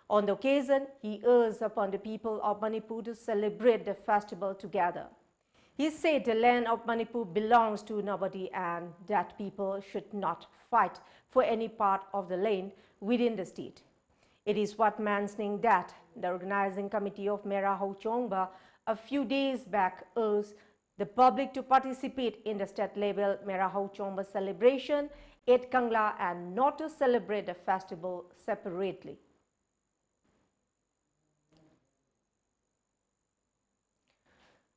On the occasion, he urged upon the people of Manipur to celebrate the festival together. He said the land of Manipur belongs to nobody and that people should not fight for any part of the land within the state. It is worth mentioning that the organizing committee of Mera Hauchongba a few days back urged the public to participate in the state level Mera Hauchongba celebration at Kangla and not to celebrate the festival separately.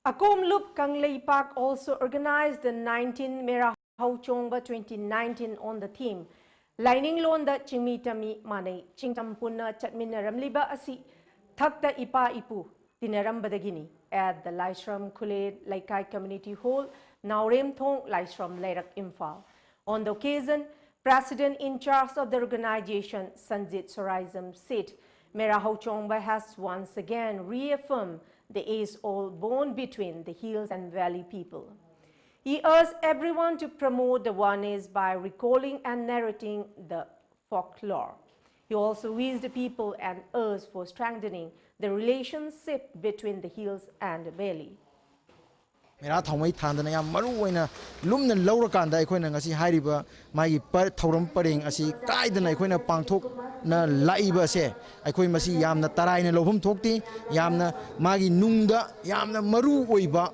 Akomlup Kangleipak also organized the nineteen Mera Hauchongba twenty nineteen on the theme Laininglonda Chingmi Tami Manei Chingtam Punna Chatmina Ramliba Asi Thakta Ipa Ipu Tinarambadagini at the Laishram Khule Laikai Community Hall, Naurem Thong, Laishram Leirak, Imphal. On the occasion, President in charge of the organization, Sanjit Soraism, said Mera Hauchongba has once again reaffirmed the age-old bond between the hills and valley people. He urged everyone to promote the oneness by recalling and narrating the folklore. He also wished the people and urged for strengthening the relationship between the hills and the valley. ꯃꯦꯔꯥ ꯊꯥꯎꯃꯩ ꯊꯥꯟꯗꯅ ꯌꯥꯝ ꯃꯔꯨ ꯑꯣꯏꯅ ꯂꯨꯝꯅ ꯂꯧꯔꯀꯥꯟꯗ ꯑꯩꯈꯣꯏꯅ ꯉꯁꯤ ꯍꯥꯏꯔꯤꯕ ꯃꯥꯒꯤ ꯄ- ꯊꯧꯔꯝ ꯄꯔꯦꯡ ꯑꯁꯤ ꯀꯥꯏꯗꯅ ꯑꯩꯈꯣꯏꯅ ꯄꯥꯡꯊꯣꯛꯅ ꯂꯥꯛꯏꯕ ꯑꯁꯦ ꯑꯩꯈꯣꯏ ꯃꯁꯤ ꯌꯥꯝꯅ ꯇꯔꯥꯏꯅ ꯂꯧꯐꯝ ꯊꯣꯛꯇꯦ꯫ ꯌꯥꯝꯅ ꯃꯥꯒꯤ ꯅꯨꯡꯗ ꯌꯥꯝꯅ ꯃꯔꯨ ꯑꯣꯏꯕ,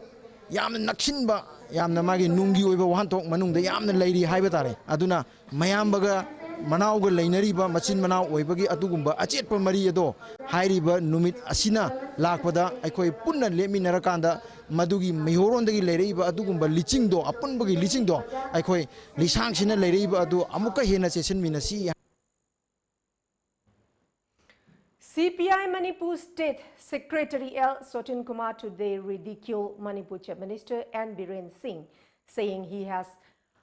ꯌꯥꯝꯅ ꯅꯛꯁꯤꯟꯕ, ꯌꯥꯝꯅ ꯃꯥꯒꯤ ꯅꯨꯡꯒꯤ ꯑꯣꯏꯕ ꯋꯥꯍꯟꯊꯣꯛ ꯃꯅꯨꯡꯗ ꯌꯥꯝꯅ ꯂꯩꯔꯤ ꯍꯥꯏꯕ ꯇꯥꯔꯦ꯫ ꯑꯗꯨꯅ ꯃꯌꯥꯝꯕꯒ ꯃꯅꯥꯎꯒ ꯂꯩꯅꯔꯤꯕ ꯃꯆꯤꯟ ꯃꯅꯥꯎ ꯑꯣꯏꯕꯒꯤ ꯑꯗꯨꯒꯨꯝꯕ ꯑꯆꯦꯠꯄ ꯃꯔꯤ ꯑꯗꯣ ꯍꯥꯏꯔꯤꯕ ꯅꯨꯃꯤꯠ ꯑꯁꯤꯅ ꯂꯥꯛꯄꯗ ꯑꯩꯈꯣꯏ ꯄꯨꯟꯅ ꯂꯦꯞꯃꯤꯟꯅꯔꯀꯥꯟꯗ ꯃꯗꯨꯒꯤ ꯃꯩꯍꯧꯔꯣꯟꯗꯒꯤ ꯂꯩꯔꯛꯏꯕ ꯑꯗꯨꯒꯨꯝꯕ ꯂꯤꯆꯤꯡꯗꯣ, ꯑꯄꯨꯟꯕꯒꯤ ꯂꯤꯆꯤꯡꯗꯣ ꯑꯩꯈꯣꯏ ꯂꯤꯁꯥꯡꯁꯤꯟꯅ ꯂꯩꯔꯛꯏꯕ ꯑꯗꯨ ꯑꯃꯨꯛꯀ ꯍꯦꯟꯅ ꯆꯦꯠꯁꯤꯟꯃꯤꯟꯅꯁꯤ꯫ C P I Manipur State Secretary L Sotin Kumar today ridiculed Manipur Chief Minister N Biren Singh, saying he has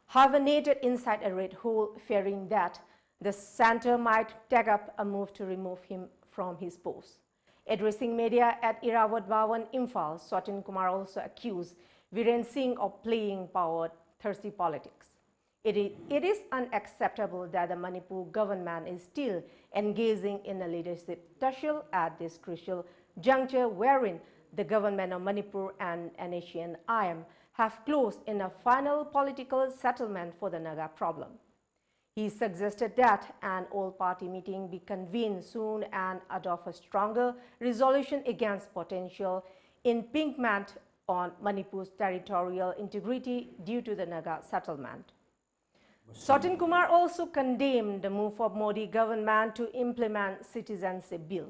hibernated inside a red hole, fearing that the centre might take up a move to remove him from his post. Addressing media at Irrawaddy Bhawan, Imphal, Sotin Kumar also accused Biren Singh of playing power thirsty politics. It i-, it is unacceptable that the Manipur government is still engaging in a leadership tussle at this crucial juncture, wherein the government of Manipur and N H A and I M have closed in a final political settlement for the Naga problem. He suggested that an all-party meeting be convened soon and adopt a stronger resolution against potential impingement on Manipur's territorial integrity due to the Naga settlement. Sotin Kumar also condemned the move of Modi government to implement Citizenship Bill.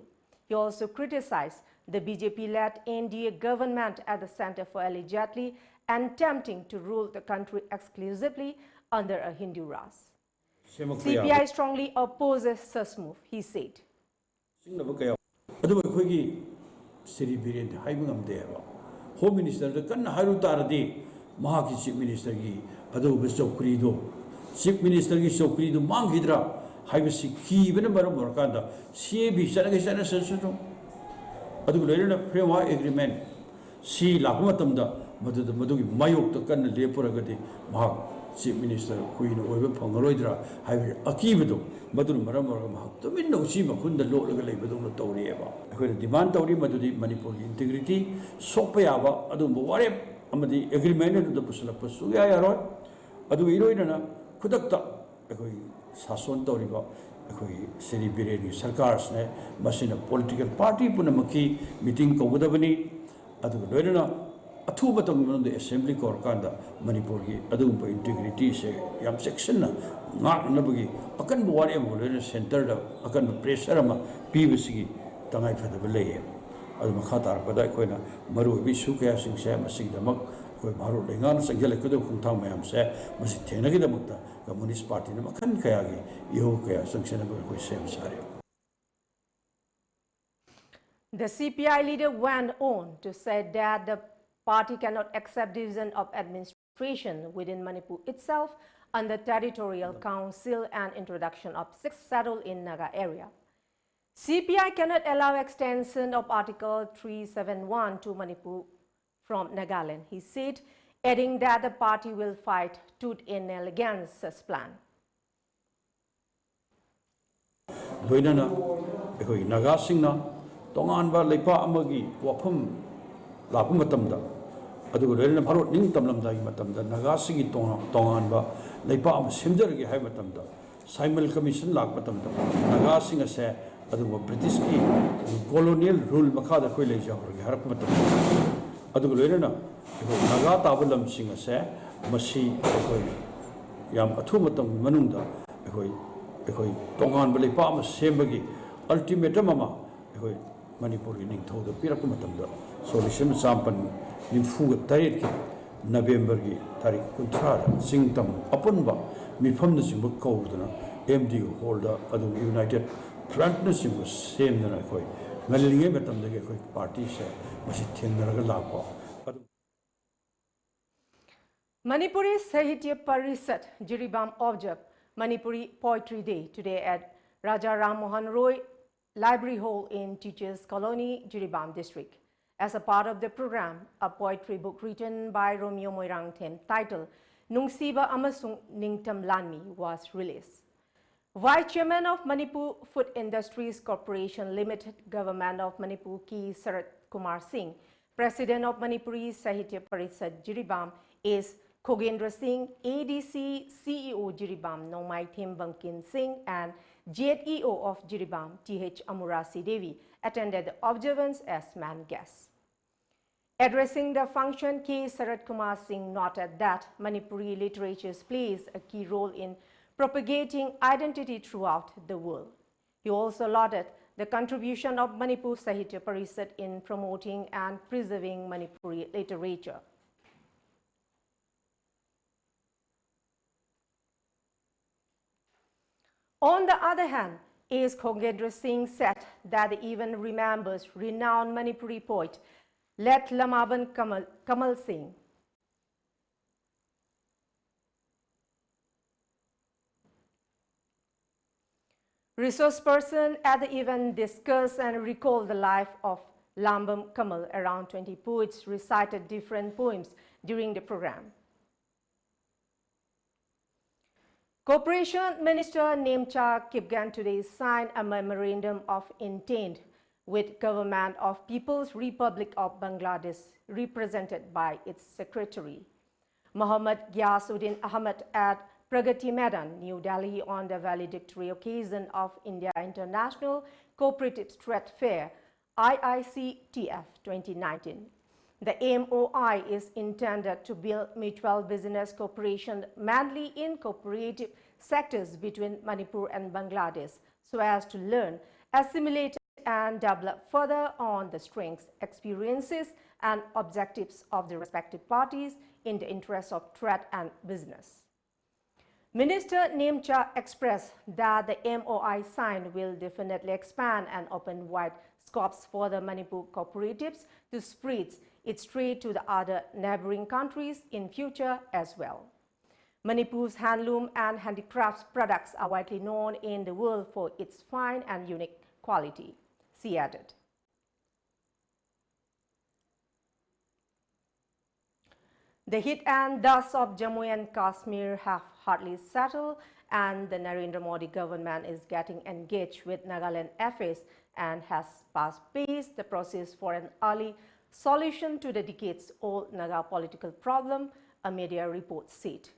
He also criticized the B J P-led N D A government at the center for allegedly attempting to rule the country exclusively under a Hindu Raj. ꯁꯦꯝꯃꯛꯄ ꯌꯥꯕ C P I strongly opposes such move, he said. ꯁꯤꯡꯅꯕ ꯀꯌꯥ ꯑꯗꯨꯕꯨ ꯑꯩꯈꯣꯏꯒꯤ ꯁ꯭ꯔꯤ ꯕꯤꯔꯦꯟꯗꯤ ꯍꯥꯏꯕ ꯉꯝꯗꯦ ꯍꯥꯏꯕ꯫ Home ꯃꯤꯅꯤꯁꯇꯔꯗ ꯀꯟꯅ ꯍꯥꯏꯔꯨ ꯇꯥꯔꯗꯤ ꯃꯍꯥꯛꯀꯤ ꯆꯤꯐ ꯃꯤꯅꯤꯁꯇꯔꯒꯤ ꯑꯗꯨꯒꯨꯝꯕ ꯆꯧꯀ꯭ꯔꯤꯗꯣ, ꯆꯤꯐ ꯃꯤꯅꯤꯁꯇꯔꯒꯤ ꯆꯧꯀ꯭ꯔꯤꯗꯨ ꯃꯥꯡꯈꯤꯗ꯭ꯔꯥ ꯍꯥꯏꯕꯁꯤ ꯀꯤꯕꯅ ꯃꯔꯝ ꯑꯣꯏꯔꯀꯥꯟꯗ ꯁꯤ ꯑꯦ ꯕꯤ ꯆꯠꯂꯒꯦ ꯆꯠꯅꯁꯨ ꯑꯗꯨꯒ ꯂꯣꯏꯅꯅ ꯐ꯭ꯔꯦꯝꯋꯥꯔꯛ ꯑꯦꯒ꯭ꯔꯤꯃꯦꯟ ꯁꯤ ꯂꯥꯛꯄ ꯃꯇꯝꯗ ꯃꯗꯨꯗ ꯃꯗꯨꯒꯤ ꯃꯥꯌꯣꯛꯇ ꯀꯟꯅ ꯂꯦꯞꯄꯨꯔꯒꯗꯤ ꯃꯍꯥꯛ ꯆꯤꯐ ꯃꯤꯅꯤꯁꯇꯔ ꯀꯨꯏꯅ ꯑꯣꯏꯕ ꯐꯪꯉꯔꯣꯏꯗ꯭ꯔꯥ ꯍꯥꯏꯕꯒꯤ ꯑꯀꯤꯕꯗꯣ, ꯃꯗꯨꯅ ꯃꯔꯝ ꯑꯣꯏꯔꯒ ꯃꯍꯥꯛ ꯇꯨꯃꯤꯟꯅ ꯎꯆꯤ ꯃꯈꯨꯟꯗ ꯂꯣꯠꯂꯒ ꯂꯩꯕꯗꯧꯅ ꯇꯧꯔꯤꯑꯕ꯫ ꯑꯩꯈꯣꯏꯅ ꯗꯤꯃꯥꯟ ꯇꯧꯔꯤ ꯃꯗꯨꯗꯤ ꯃꯅꯤꯄꯨꯔꯒꯤ ꯏꯟꯇꯤꯒ꯭ꯔꯤꯇꯤ ꯁꯣꯛꯄ ꯌꯥꯕ ꯑꯗꯨꯒꯨꯝꯕ ꯋꯥꯔꯦꯞ ꯑꯃꯗꯤ ꯑꯦꯒ꯭ꯔꯤꯃꯦꯟ ꯑꯗꯨꯗ ꯄꯨꯁꯤꯜꯂꯛꯄ ꯁꯨꯡꯌꯥ ꯌꯥꯔꯣꯏ꯫ ꯑꯗꯨꯒ ꯏꯔꯣꯏꯅꯅ ꯈꯨꯗꯛꯇ ꯑꯩꯈꯣꯏ ꯁꯥꯁꯣꯟ ꯇꯧꯔꯤꯕ ꯑꯩꯈꯣꯏꯒꯤ ꯁ꯭ꯔꯤ ꯕꯤꯔꯦꯟꯒꯤ ꯁꯔꯀꯥꯔꯁꯤꯅ ꯃꯁꯤꯅ ꯄꯣꯂꯤꯇꯤꯀꯦꯜ ꯄꯥꯔꯇꯤ ꯄꯨꯝꯅꯃꯛꯀꯤ ꯃꯤꯇꯤꯡ ꯀꯧꯒꯗꯕꯅꯤ꯫ ꯑꯗꯨꯒ ꯂꯣꯏꯅꯅ ꯑꯊꯨꯕ ꯃꯇꯝꯒꯤ ꯃꯅꯨꯡꯗ ꯑꯦꯁꯦꯝꯕ꯭ꯂꯤ ꯀꯧꯔꯀꯥꯟꯗ ꯃꯅꯤꯄꯨꯔꯒꯤ ꯑꯗꯨꯒꯨꯝꯕ ꯏꯟꯇꯤꯒ꯭ꯔꯤꯇꯤꯁꯦ ꯌꯥꯝ ꯆꯦꯛꯁꯤꯟꯅ ꯉꯥꯛꯅꯅꯕꯒꯤ ꯑꯀꯟꯕ ꯋꯥꯔꯦꯞ ꯑꯃꯒ ꯂꯣꯏꯅꯅ ꯁꯦꯟꯇꯔꯗ ꯑꯀꯟꯕ ꯄ꯭ꯔꯦꯁꯔ ꯑꯃ ꯄꯤꯕꯁꯤꯒꯤ ꯇꯉꯥꯏꯐꯗꯕ ꯂꯩꯌꯦ꯫ ꯑꯗꯨ ꯃꯈꯥ ꯇꯥꯔꯛꯄꯗ ꯑꯩꯈꯣꯏꯅ ꯃꯔꯨꯑꯣꯏꯕ ꯏꯁꯨ ꯀꯌꯥꯁꯤꯡꯁꯦ ꯃꯁꯤꯒꯤꯗꯃꯛ ꯑꯩꯈꯣꯏ ꯚꯥꯔꯠ ꯂꯩꯉꯥꯛꯅ ꯆꯪꯁꯤꯜꯂꯛꯀꯗꯕ ꯈꯣꯡꯊꯥꯡ ꯃꯌꯥꯝꯁꯦ ꯃꯁꯤ ꯊꯦꯡꯅꯒꯤꯗꯃꯛꯇ ꯀꯝꯃꯨꯅꯤꯁ ꯄꯥꯔꯇꯤꯅ ꯃꯈꯜ ꯀꯌꯥꯒꯤ ꯏꯍꯧ ꯀꯌꯥ ꯆꯪꯁꯤꯟꯅꯕ ꯑꯩꯈꯣꯏ ꯁꯦꯝ ꯁꯥꯔꯤ꯫ The C P I leader went on to say that the party cannot accept division of administration within Manipur itself under territorial council and introduction of sixth schedule in Naga area. C P I cannot allow extension of Article three seven one to Manipur from Nagaland, he said, adding that the party will fight tooth and nail against such plan. ꯂꯣꯏꯅꯅ ꯑꯩꯈꯣꯏꯒꯤ ꯅꯥꯒꯥꯁꯤꯡꯅ ꯇꯣꯉꯥꯟꯕ ꯂꯩꯄꯥꯛ ꯑꯃꯒꯤ ꯋꯥꯐꯝ ꯂꯥꯛꯄ ꯃꯇꯝꯗ, ꯑꯗꯨꯒ ꯂꯣꯏꯅꯅ ꯚꯥꯔꯠ ꯅꯤꯡꯇꯝꯂꯝꯗꯥꯏꯒꯤ ꯃꯇꯝꯗ ꯅꯥꯒꯥꯁꯤꯡꯒꯤ ꯇꯣꯉꯥꯟ-, ꯇꯣꯉꯥꯟꯕ ꯂꯩꯄꯥꯛ ꯑꯃ ꯁꯦꯝꯖꯔꯒꯦ ꯍꯥꯏꯕ ꯃꯇꯝꯗ, ꯁꯥꯏꯃꯟ ꯀꯃꯤꯁꯟ ꯂꯥꯛꯄ ꯃꯇꯝꯗ ꯅꯥꯒꯥꯁꯤꯡ ꯑꯁꯦ ꯑꯗꯨꯒꯨꯝꯕ ꯕ꯭ꯔꯤꯇꯤꯁꯀꯤ ꯀꯣꯂꯣꯅꯤꯌꯦꯜ ꯔꯨꯜ ꯃꯈꯥꯗ ꯑꯩꯈꯣꯏ ꯂꯩꯖꯍꯧꯔꯒꯦ ꯍꯥꯏꯔꯛꯄ ꯃꯇꯝꯗ, ꯑꯗꯨꯒ ꯂꯣꯏꯅꯅ ꯑꯩꯈꯣꯏ ꯅꯥꯒꯥ ꯇꯥꯕ ꯂꯝꯁꯤꯡ ꯑꯁꯦ ꯃꯁꯤ ꯑꯩꯈꯣꯏ ꯌꯥꯝ ꯑꯊꯨꯕ ꯃꯇꯝꯒꯤ ꯃꯅꯨꯡꯗ ꯑꯩꯈꯣꯏ, ꯑꯩꯈꯣꯏ ꯇꯣꯉꯥꯟꯕ ꯂꯩꯄꯥꯛ ꯑꯃ ꯁꯦꯝꯕꯒꯤ ꯑꯜꯇꯤꯃꯦꯇꯝ ꯑꯃ ꯑꯩꯈꯣꯏ ꯃꯅꯤꯄꯨꯔꯒꯤ ꯅꯤꯡꯊꯧꯗ ꯄꯤꯔꯛꯄ ꯃꯇꯝꯗ ꯁꯣꯛ ꯂꯤꯁꯤꯡ ꯑꯃ ꯆꯥꯃꯥꯄꯟ ꯅꯤꯐꯨꯒ ꯇꯔꯦꯠꯀꯤ ꯅꯕꯦꯝꯕꯔꯒꯤ ꯇꯥꯔꯤꯛ ꯀꯨꯟꯊ꯭ꯔꯥꯗ ꯆꯤꯡ ꯇꯝ ꯑꯄꯨꯟꯕ ꯃꯤꯐꯝꯅꯆꯤꯡꯕ ꯀꯧꯗꯨꯅ ꯑꯦꯝ ꯗꯤ ꯌꯨ ꯍꯣꯜꯗ ꯑꯗꯨꯒ ꯌꯨꯅꯥꯏꯇꯦꯠ ꯐ꯭ꯔꯟꯠꯅꯆꯤꯡꯕ ꯁꯦꯝꯗꯅ ꯑꯩꯈꯣꯏ ꯉꯜꯂꯤꯉꯩ ꯃꯇꯝꯗꯒꯤ ꯑꯩꯈꯣꯏ ꯄꯥꯔꯇꯤꯁꯦ ꯃꯁꯤ ꯊꯦꯡꯅꯔꯒ ꯂꯥꯛꯄ꯫ ꯑꯗꯨ Manipuri Sahitya Parishad, Jiribam observed Manipuri Poetry Day today at Raja Ram Mohan Roy Library Hall in Teachers Colony, Jiribam District. As a part of the program, a poetry book written by Romeo Moirangthem titled Nungsiba Amasung Ningtam Lanmi was released. Vice Chairman of Manipur Food Industries Corporation Limited, Government of Manipur, K Sarat Kumar Singh, President of Manipuri Sahitya Parishad Jiribam, S Khogendra Singh, A D C C E O Jiribam Nongmaithem Bangkin Singh, and Z E O of Jiribam, T H Amurasi Devi, attended the observance as main guests. Addressing the function, K Sarat Kumar Singh noted that Manipuri literature plays a key role in propagating identity throughout the world. He also lauded the contribution of Manipur Sahitya Parishad in promoting and preserving Manipuri literature. On the other hand, S Khogendra Singh said that the event remembers renowned Manipuri poet Late Lamaban Kamal, Kamal Singh. Resource person at the event discussed and recalled the life of Lambam Kamal. Around twenty poets recited different poems during the program. Cooperation Minister Nemcha Kipgen today signed a memorandum of intent with Government of People's Republic of Bangladesh, represented by its secretary, Mohammad Ghiasuddin Ahmed, at Pragati Maidan, New Delhi, on the valedictory occasion of India International Cooperative Trade Fair, I I C T F twenty nineteen. The M O I is intended to build mutual business cooperation mainly in cooperative sectors between Manipur and Bangladesh, so as to learn, assimilate, and develop further on the strengths, experiences, and objectives of the respective parties in the interest of trade and business. Minister Nemcha expressed that the M O I signed will definitely expand and open wide scopes for the Manipur cooperatives to spread its trade to the other neighboring countries in future as well. Manipur's handloom and handicrafts products are widely known in the world for its fine and unique quality, she added. The heat and dust of Jammu and Kashmir have hardly settled, and the Narendra Modi government is getting engaged with Nagaland affairs and has fast-paced the process for an early solution to the decades-old Naga political problem, a media report said.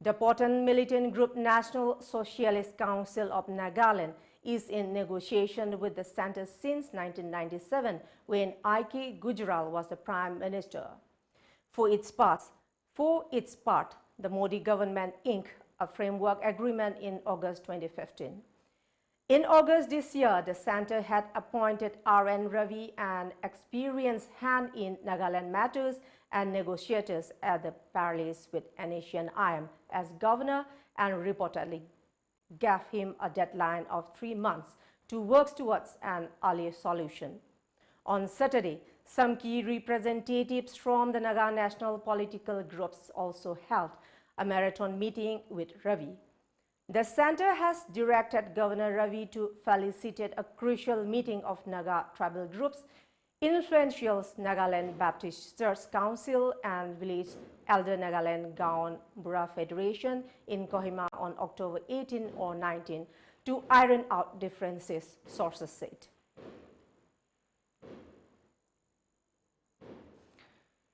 The potent militant group National Socialist Council of Nagaland is in negotiation with the centre since nineteen ninety-seven, when I K Gujral was the Prime Minister. For its part, for its part, the Modi government inked a framework agreement in August twenty fifteen. In August this year, the centre had appointed R N Ravi, an experienced hand in Nagaland matters and negotiators at the palace with N H N I M, as governor and reportedly gave him a deadline of three months to work towards an early solution. On Saturday, some key representatives from the Naga national political groups also held a marathon meeting with Ravi. The centre has directed Governor Ravi to facilitate a crucial meeting of Naga tribal groups, influential Nagaland Baptist Church Council and Village Elder Nagaland Gaon Bura Federation in Kohima on October eighteen or nineteen to iron out differences, sources said.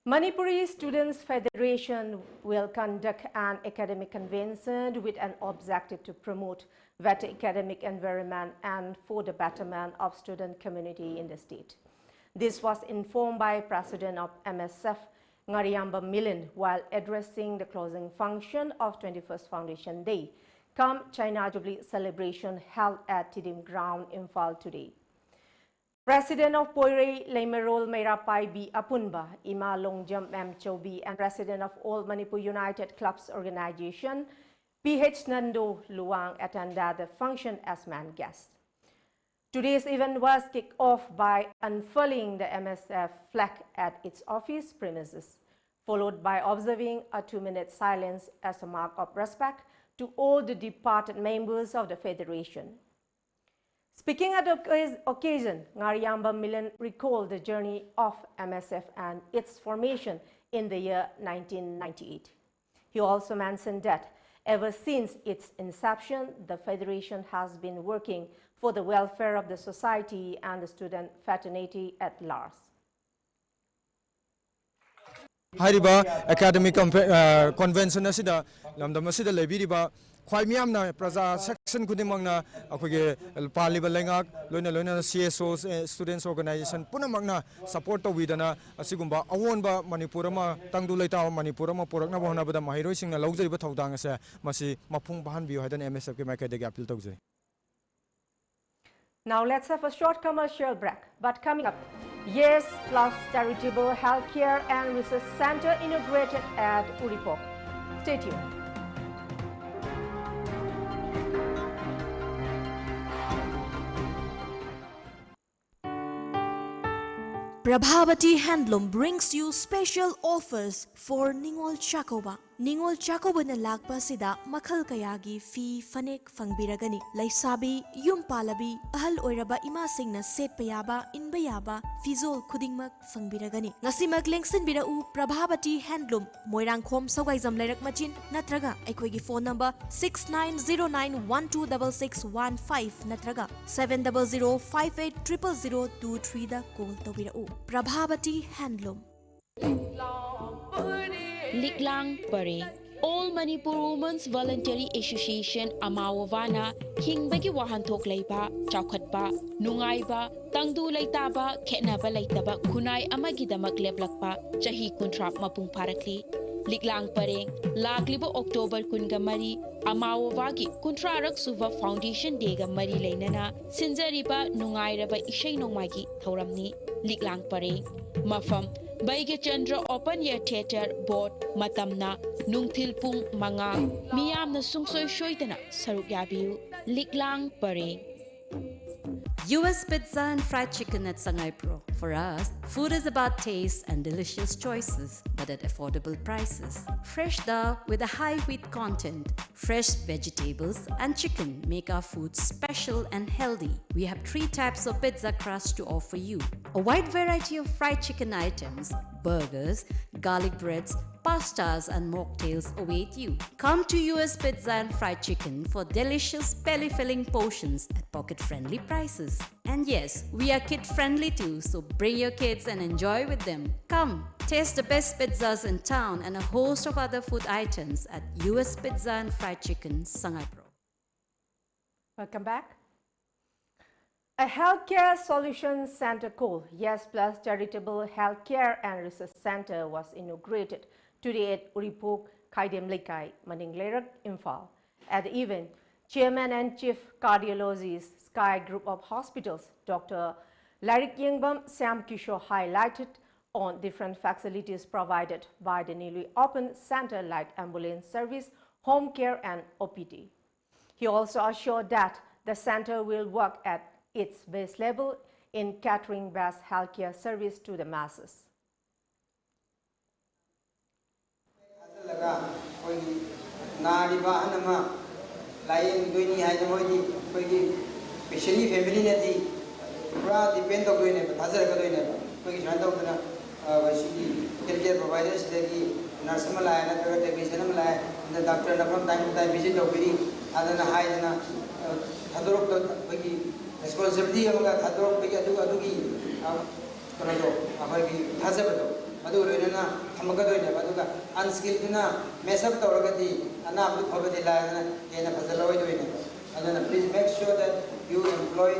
Manipuri Students Federation will conduct an academic convention with an objective to promote better academic environment and for the betterment of student community in the state. This was informed by President of M S F, Ngariamba Milind, while addressing the closing function of twenty-first Foundation Day, cum China Jubilee celebration held at Tiddim Ground, Imphal today. President of Poirei Leimarol Meira Paibi Apunba, Ima Longjam M Chobi, and President of All Manipur United Clubs Organization, P H Nando Luang, attended the function as main guest. Today's event was kicked off by unfurling the M S F flag at its office premises, followed by observing a two-minute silence as a mark of respect to all the departed members of the Federation. Speaking at the occa- occasion, Ngariamba Milan recalled the journey of M S F and its formation in the year nineteen ninety-eight. He also mentioned that ever since its inception, the Federation has been working for the welfare of the society and the student fraternity at large. ꯍꯥꯏꯔꯤꯕ academic convention ꯑꯁꯤꯗ ꯂꯝꯗꯝ ꯑꯁꯤꯗ ꯂꯩꯕꯤꯔꯤꯕ ꯈ꯭ꯋꯥꯏ ꯃꯤꯌꯥꯝꯅ ꯄ꯭ꯔꯖꯥ section ꯈꯨꯗꯤꯡꯃꯛꯅ ꯑꯩꯈꯣꯏꯒꯤ ꯄꯥꯜꯂꯤꯕ ꯂꯩꯉꯥꯛ ꯂꯣꯏꯅ ꯂꯣꯏꯅꯅ ꯁꯤ ꯑꯦꯁ ꯑꯣ ꯁ꯭ꯇꯨꯗꯦꯟꯁ ꯑꯣꯔꯒꯅꯥꯏꯖꯦꯁꯟ ꯄꯨꯝꯅꯃꯛꯅ ꯁꯄꯣꯔꯠ ꯇꯧꯕꯤꯗꯅ ꯑꯁꯤꯒꯨꯝꯕ ꯑꯑꯣꯟꯕ ꯃꯅꯤꯄꯨꯔ ꯑꯃ ꯇꯪꯗꯨ ꯂꯩꯇꯥꯕ ꯃꯅꯤꯄꯨꯔ ꯑꯃ ꯄꯨꯔꯛꯅꯕ ꯍꯣꯠꯅꯕꯗ ꯃꯍꯩꯔꯣꯏꯁꯤꯡꯅ ꯂꯧꯖꯔꯤꯕ ꯊꯧꯗꯥꯡ ꯑꯁꯦ ꯃꯁꯤ ꯃꯄꯨꯡ ꯐꯥꯍꯟꯕꯤꯌꯨ ꯍꯥꯏꯗꯅ ꯑꯦꯝ ꯑꯦꯁ ꯑꯦꯐꯀꯤ ꯃꯥꯏꯀꯩꯗꯒꯤ ꯑꯄꯤꯜ ꯇꯧꯖꯔꯤ꯫ Now let's have a short commercial break. But coming up, Yes Plus Charitable Healthcare and Research Center inaugurated at Uripok. Stay tuned. Prabhavati Handloom brings you special offers for Ningol Chakouba. ꯅꯤꯉꯣꯜ ꯆꯥꯛꯀꯧꯕꯅ ꯂꯥꯛꯄ ꯑꯁꯤꯗ ꯃꯈꯜ ꯀꯌꯥꯒꯤ ꯐꯤ, ꯐꯅꯦꯛ ꯐꯪꯕꯤꯔꯒꯅꯤ꯫ ꯂꯩꯁꯥꯕꯤ, ꯌꯨꯝ ꯄꯥꯜꯂꯕꯤ, ꯑꯍꯜ ꯑꯣꯏꯔꯕ ꯏꯃꯥꯁꯤꯡꯅ ꯁꯦꯠꯄ ꯌꯥꯕ, ꯏꯟꯕ ꯌꯥꯕ ꯐꯤꯖꯣꯜ ꯈꯨꯗꯤꯡꯃꯛ ꯐꯪꯕꯤꯔꯒꯅꯤ꯫ ꯉꯁꯤꯃꯛ ꯂꯦꯡꯁꯤꯟꯕꯤꯔꯛꯎ ꯄ꯭ꯔꯚꯥꯕꯇꯤ ꯍꯦꯟꯗꯂꯨꯝ, ꯃꯣꯏꯔꯥꯡꯈꯣꯝ ꯁꯧꯒꯥꯏꯖꯝ ꯂꯩꯔꯛ ꯃꯆꯤꯟ ꯅꯠꯇ꯭ꯔꯒ ꯑꯩꯈꯣꯏꯒꯤ phone number six nine zero nine one two double six one five ꯅꯠꯇ꯭ꯔꯒ seven double zero five eight triple zero two threeꯗ ꯀꯣꯜ ꯇꯧꯕꯤꯔꯛꯎ꯫ ꯄ꯭ꯔꯚꯥꯕꯇꯤ ꯍꯦꯟꯗꯂꯨꯝ꯫ ꯂꯤꯛꯂꯥꯡ ꯄꯔꯦꯡ꯫ All Manipur Women's Voluntary Association ꯑꯃꯥꯋꯣꯕꯥꯅ ꯍꯤꯡꯕꯒꯤ ꯋꯥꯍꯟꯊꯣꯛ ꯂꯩꯕ, ꯆꯥꯎꯈꯠꯄ, ꯅꯨꯡꯉꯥꯏꯕ, ꯇꯪꯗꯨ ꯂꯩꯇꯥꯕ, ꯈꯦꯠꯅꯕ ꯂꯩꯇꯕ ꯈꯨꯟꯅꯥꯏ ꯑꯃꯒꯤꯗꯃꯛ ꯂꯦꯞꯂꯛꯄ ꯆꯍꯤ ꯀꯨꯟꯊ꯭ꯔꯥ ꯃꯄꯨꯡ ꯐꯥꯔꯛꯂꯤ꯫ ꯂꯤꯛꯂꯥꯡ ꯄꯔꯦꯡ, ꯂꯥꯛꯂꯤꯕ ꯑꯣꯛꯇꯣꯕꯔ ꯀꯨꯟꯒ ꯃꯔꯤ, ꯑꯃꯥꯋꯣꯕꯥꯒꯤ ꯀꯨꯟꯊ꯭ꯔꯥꯔꯛ ꯁꯨꯕ Foundation Day ꯒ ꯃꯔꯤ ꯂꯩꯅꯅ ꯁꯤꯟꯖꯔꯤꯕ ꯅꯨꯡꯉꯥꯏꯔꯕ ꯏꯁꯩ ꯅꯣꯡꯃꯥꯏꯒꯤ ꯊꯧꯔꯝꯅꯤ꯫ ꯂꯤꯛꯂꯥꯡ ꯄꯔꯦꯡ, ꯃꯐꯝ, ꯕꯩꯒ꯭ꯌꯆꯟꯗ꯭ꯔ Open Air Theatre, ꯕꯣꯠ, ꯃꯇꯝꯅ ꯅꯨꯡꯊꯤꯜ ꯄꯨꯡ ꯃꯉꯥ꯫ ꯃꯤꯌꯥꯝꯅ ꯁꯨꯡꯁꯣꯏ ꯁꯣꯏꯗꯅ ꯁꯔꯨꯛ ꯌꯥꯕꯤꯌꯨ꯫ ꯂꯤꯛꯂꯥꯡ ꯄꯔꯦꯡ꯫ U S Pizza and Fried Chicken at Sangaipro. For us, food is about taste and delicious choices, but at affordable prices. Fresh dough with a high wheat content, fresh vegetables, and chicken make our food special and healthy. We have three types of pizza crust to offer you. A wide variety of fried chicken items, burgers, garlic breads, pastas, and mocktails await you. Come to U S Pizza and Fried Chicken for delicious, belly filling portions at pocket friendly prices. And yes, we are kid friendly too, so bring your kids and enjoy with them. Come, taste the best pizzas in town and a host of other food items at U S Pizza and Fried Chicken, Sangaipro. Welcome back. A healthcare solutions center called Yes Plus Charitable Healthcare and Research Center was inaugurated today at Uripok Khaidem Leikai, Maning Leirak, Imphal. At the event, Chairman and Chief Cardiologist, Sky Group of Hospitals, Doctor Lairik Yengbam Sam Kisho highlighted on different facilities provided by the newly opened center like ambulance service, home care and O P D. He also assured that the center will work at its base level in catering best healthcare service to the masses. ꯊꯥꯖꯤꯜꯂꯒ ꯑꯩꯈꯣꯏꯒꯤ ꯅꯥꯔꯤꯕ ꯑꯍꯜ ꯑꯃ ꯂꯥꯏꯌꯦꯡꯗꯣꯏꯅꯤ ꯍꯥꯏꯅ ꯃꯣꯏꯗꯤ ꯑꯩꯈꯣꯏꯒꯤ ꯄꯦꯁꯦꯟꯒꯤ ꯐꯦꯃꯤꯂꯤꯅꯗꯤ ꯄꯨꯔꯥ depend ꯇꯧꯗꯣꯏꯅꯦꯕ, ꯊꯥꯖꯔꯛꯀꯗꯣꯏꯅꯦꯕ꯫ ꯑꯩꯈꯣꯏꯒꯤ ꯁꯨꯃꯥꯏꯅ ꯇꯧꯗꯅ ꯑꯩꯈꯣꯏ ꯁꯤꯒꯤ ꯍꯦꯜꯊ ꯀꯦꯌꯔ ꯄ꯭ꯔꯣꯚꯥꯏꯗꯔꯁꯤꯗꯒꯤ ꯅꯔꯁ ꯑꯃ ꯂꯥꯛꯑꯦ ꯅꯠꯇ꯭ꯔꯒ ꯇꯦꯛꯅꯤꯁꯤꯌꯟ ꯑꯃ ꯂꯥꯛꯑꯦ, ꯑꯗ ꯗꯥꯛꯇꯔꯅ from time to time visit ꯇꯧꯕꯤꯔꯤ ꯍꯥꯏꯗꯅ ꯍꯥꯏꯗꯅ ꯊꯥꯗꯣꯔꯛꯄ ꯑꯩꯈꯣꯏꯒꯤ ꯔꯦꯁꯄꯣꯟꯁꯤꯕꯤꯂꯤꯇꯤ ꯑꯃꯒ ꯊꯥꯗꯣꯔꯛꯄꯒꯤ ꯑꯗꯨ ꯑꯗꯨꯒꯤ ꯀꯩꯅꯣꯗꯣ, ꯑꯩꯈꯣꯏꯒꯤ ꯊꯥꯖꯕꯗꯣ ꯑꯗꯨ ꯂꯣꯏꯅꯅ ꯊꯝꯃꯛꯀꯗꯣꯏꯅꯦꯕ꯫ ꯑꯗꯨꯒ ꯑꯟꯁ꯭ꯀꯤꯜꯗꯨꯅ ꯃꯦꯁ ꯑꯞ ꯇꯧꯔꯒꯗꯤ ꯑꯅꯥꯕꯗꯨ ꯐꯕꯗꯤ ꯂꯥꯏꯗꯅ ꯍꯦꯟꯅ ꯐꯖꯔꯛꯑꯣꯏꯗꯣꯏꯅꯦꯕ꯫ ꯑꯗꯨꯅ please make sure that you employ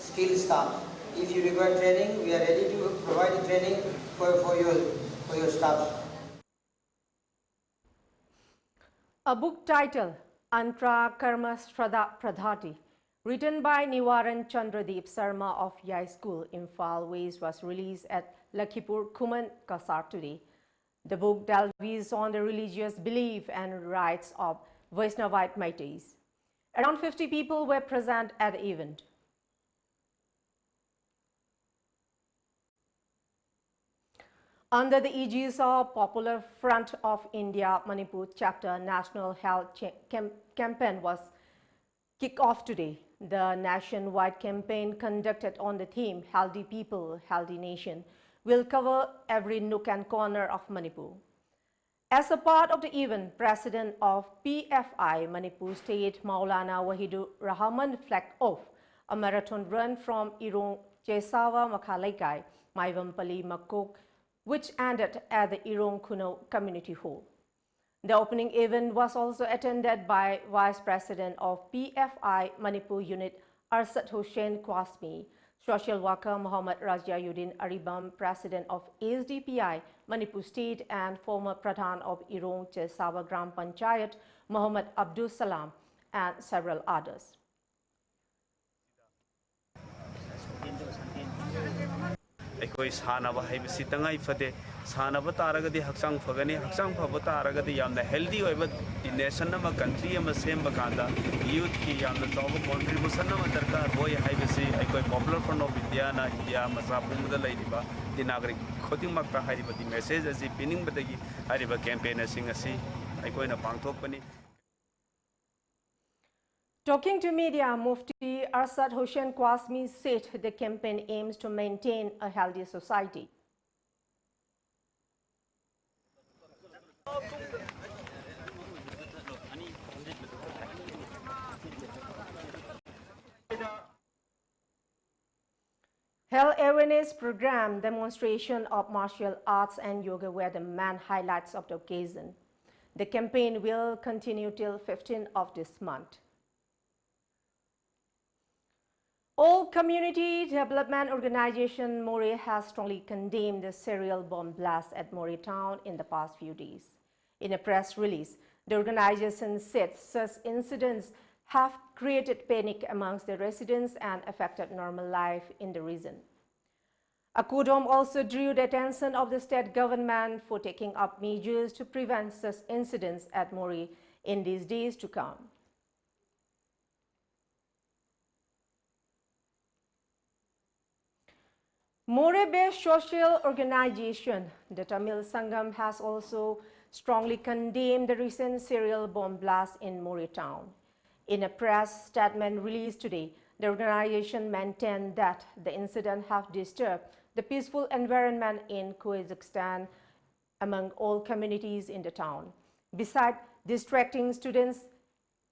skilled staff. If you require training, we are ready to provide the training for, for your, for your staff. A book titled Antra Karma Shraddha Pradhati, written by Nivaran Chandradeep Sharma of Yai School, Imphal West, was released at Lakhipur Khuman Kasar today. The book delves on the religious belief and rites of Vaishnavite Meiteis. Around fifty people were present at the event. Under the aegis of Popular Front of India Manipur Chapter, National Health Cha- Cam- Campaign was kicked off today. The nationwide campaign, conducted on the theme "Healthy People, Healthy Nation," will cover every nook and corner of Manipur. As a part of the event, President of P F I Manipur State Maulana Wahidur Rahman flagged off a marathon run from Irong Chesawa Makhaleikai, Maivampali Makok, which ended at the Irong Khunou Community Hall. The opening event was also attended by Vice President of P F I Manipur Unit Arshad Hossain Qasmi, social worker Mohammad Raziauddin Aribam, President of S D P I Manipur State and former Pradhan of Irong Chesawa Gram Panchayat, Mohammad Abdul Salam, and several others. ꯑꯩꯈꯣꯏ ꯁꯥꯟꯅꯕ ꯍꯥꯏꯕꯁꯤ ꯇꯉꯥꯏ ꯐꯗꯦ꯫ ꯁꯥꯟꯅꯕ ꯇꯥꯔꯒꯗꯤ ꯍꯛꯆꯥꯡ ꯐꯒꯅꯤ, ꯍꯛꯆꯥꯡ ꯐꯕ ꯇꯥꯔꯒꯗꯤ ꯌꯥꯝꯅ healthy ꯑꯣꯏꯕ nation ꯑꯃ, country ꯑꯃ ꯁꯦꯝꯕ ꯀꯥꯟꯗ youthꯀꯤ ꯌꯥꯝꯅ ꯆꯥꯎꯕ contribution ꯑꯃ ꯗꯔꯀꯥꯔ ꯑꯣꯏ ꯍꯥꯏꯕꯁꯤ ꯑꯩꯈꯣꯏ Popular Front of Indiaꯅ ꯏꯟꯗꯤꯌꯥ ꯃꯆꯥ ꯄꯨꯝꯕꯗ ꯂꯩꯔꯤꯕ ꯏꯟꯗꯤꯌꯥ ꯅꯥꯒꯔꯤꯛ ꯈꯨꯗꯤꯡꯃꯛꯇ ꯍꯥꯏꯔꯤꯕꯒꯤ message ꯑꯁꯤ ꯄꯤꯅꯤꯡꯕꯗꯒꯤ ꯍꯥꯏꯔꯤꯕ campaign ꯑꯁꯤ ꯉꯁꯤ ꯑꯩꯈꯣꯏꯅ ꯄꯥꯡꯊꯣꯛꯄꯅꯤ꯫ Talking to media, Mufti Arshad Hossain Qasmi said the campaign aims to maintain a healthy society. Health awareness program, demonstration of martial arts and yoga were the main highlights of the occasion. The campaign will continue till fifteenth of this month. All Community Development Organization Moreh has strongly condemned the serial bomb blast at Moreh town in the past few days. In a press release, The organization said such incidents have created panic amongst the residents and affected normal life in the region. ACODOM also drew the attention of the state government for taking up measures to prevent such incidents at Moreh in these days to come. Moreh-based social organization, the Tamil Sangam, has also strongly condemned the recent serial bomb blast in Moreh town. In a press statement released today, the organization maintained that the incident have disturbed the peaceful environment in Kazakhstan among all communities in the town, beside distracting students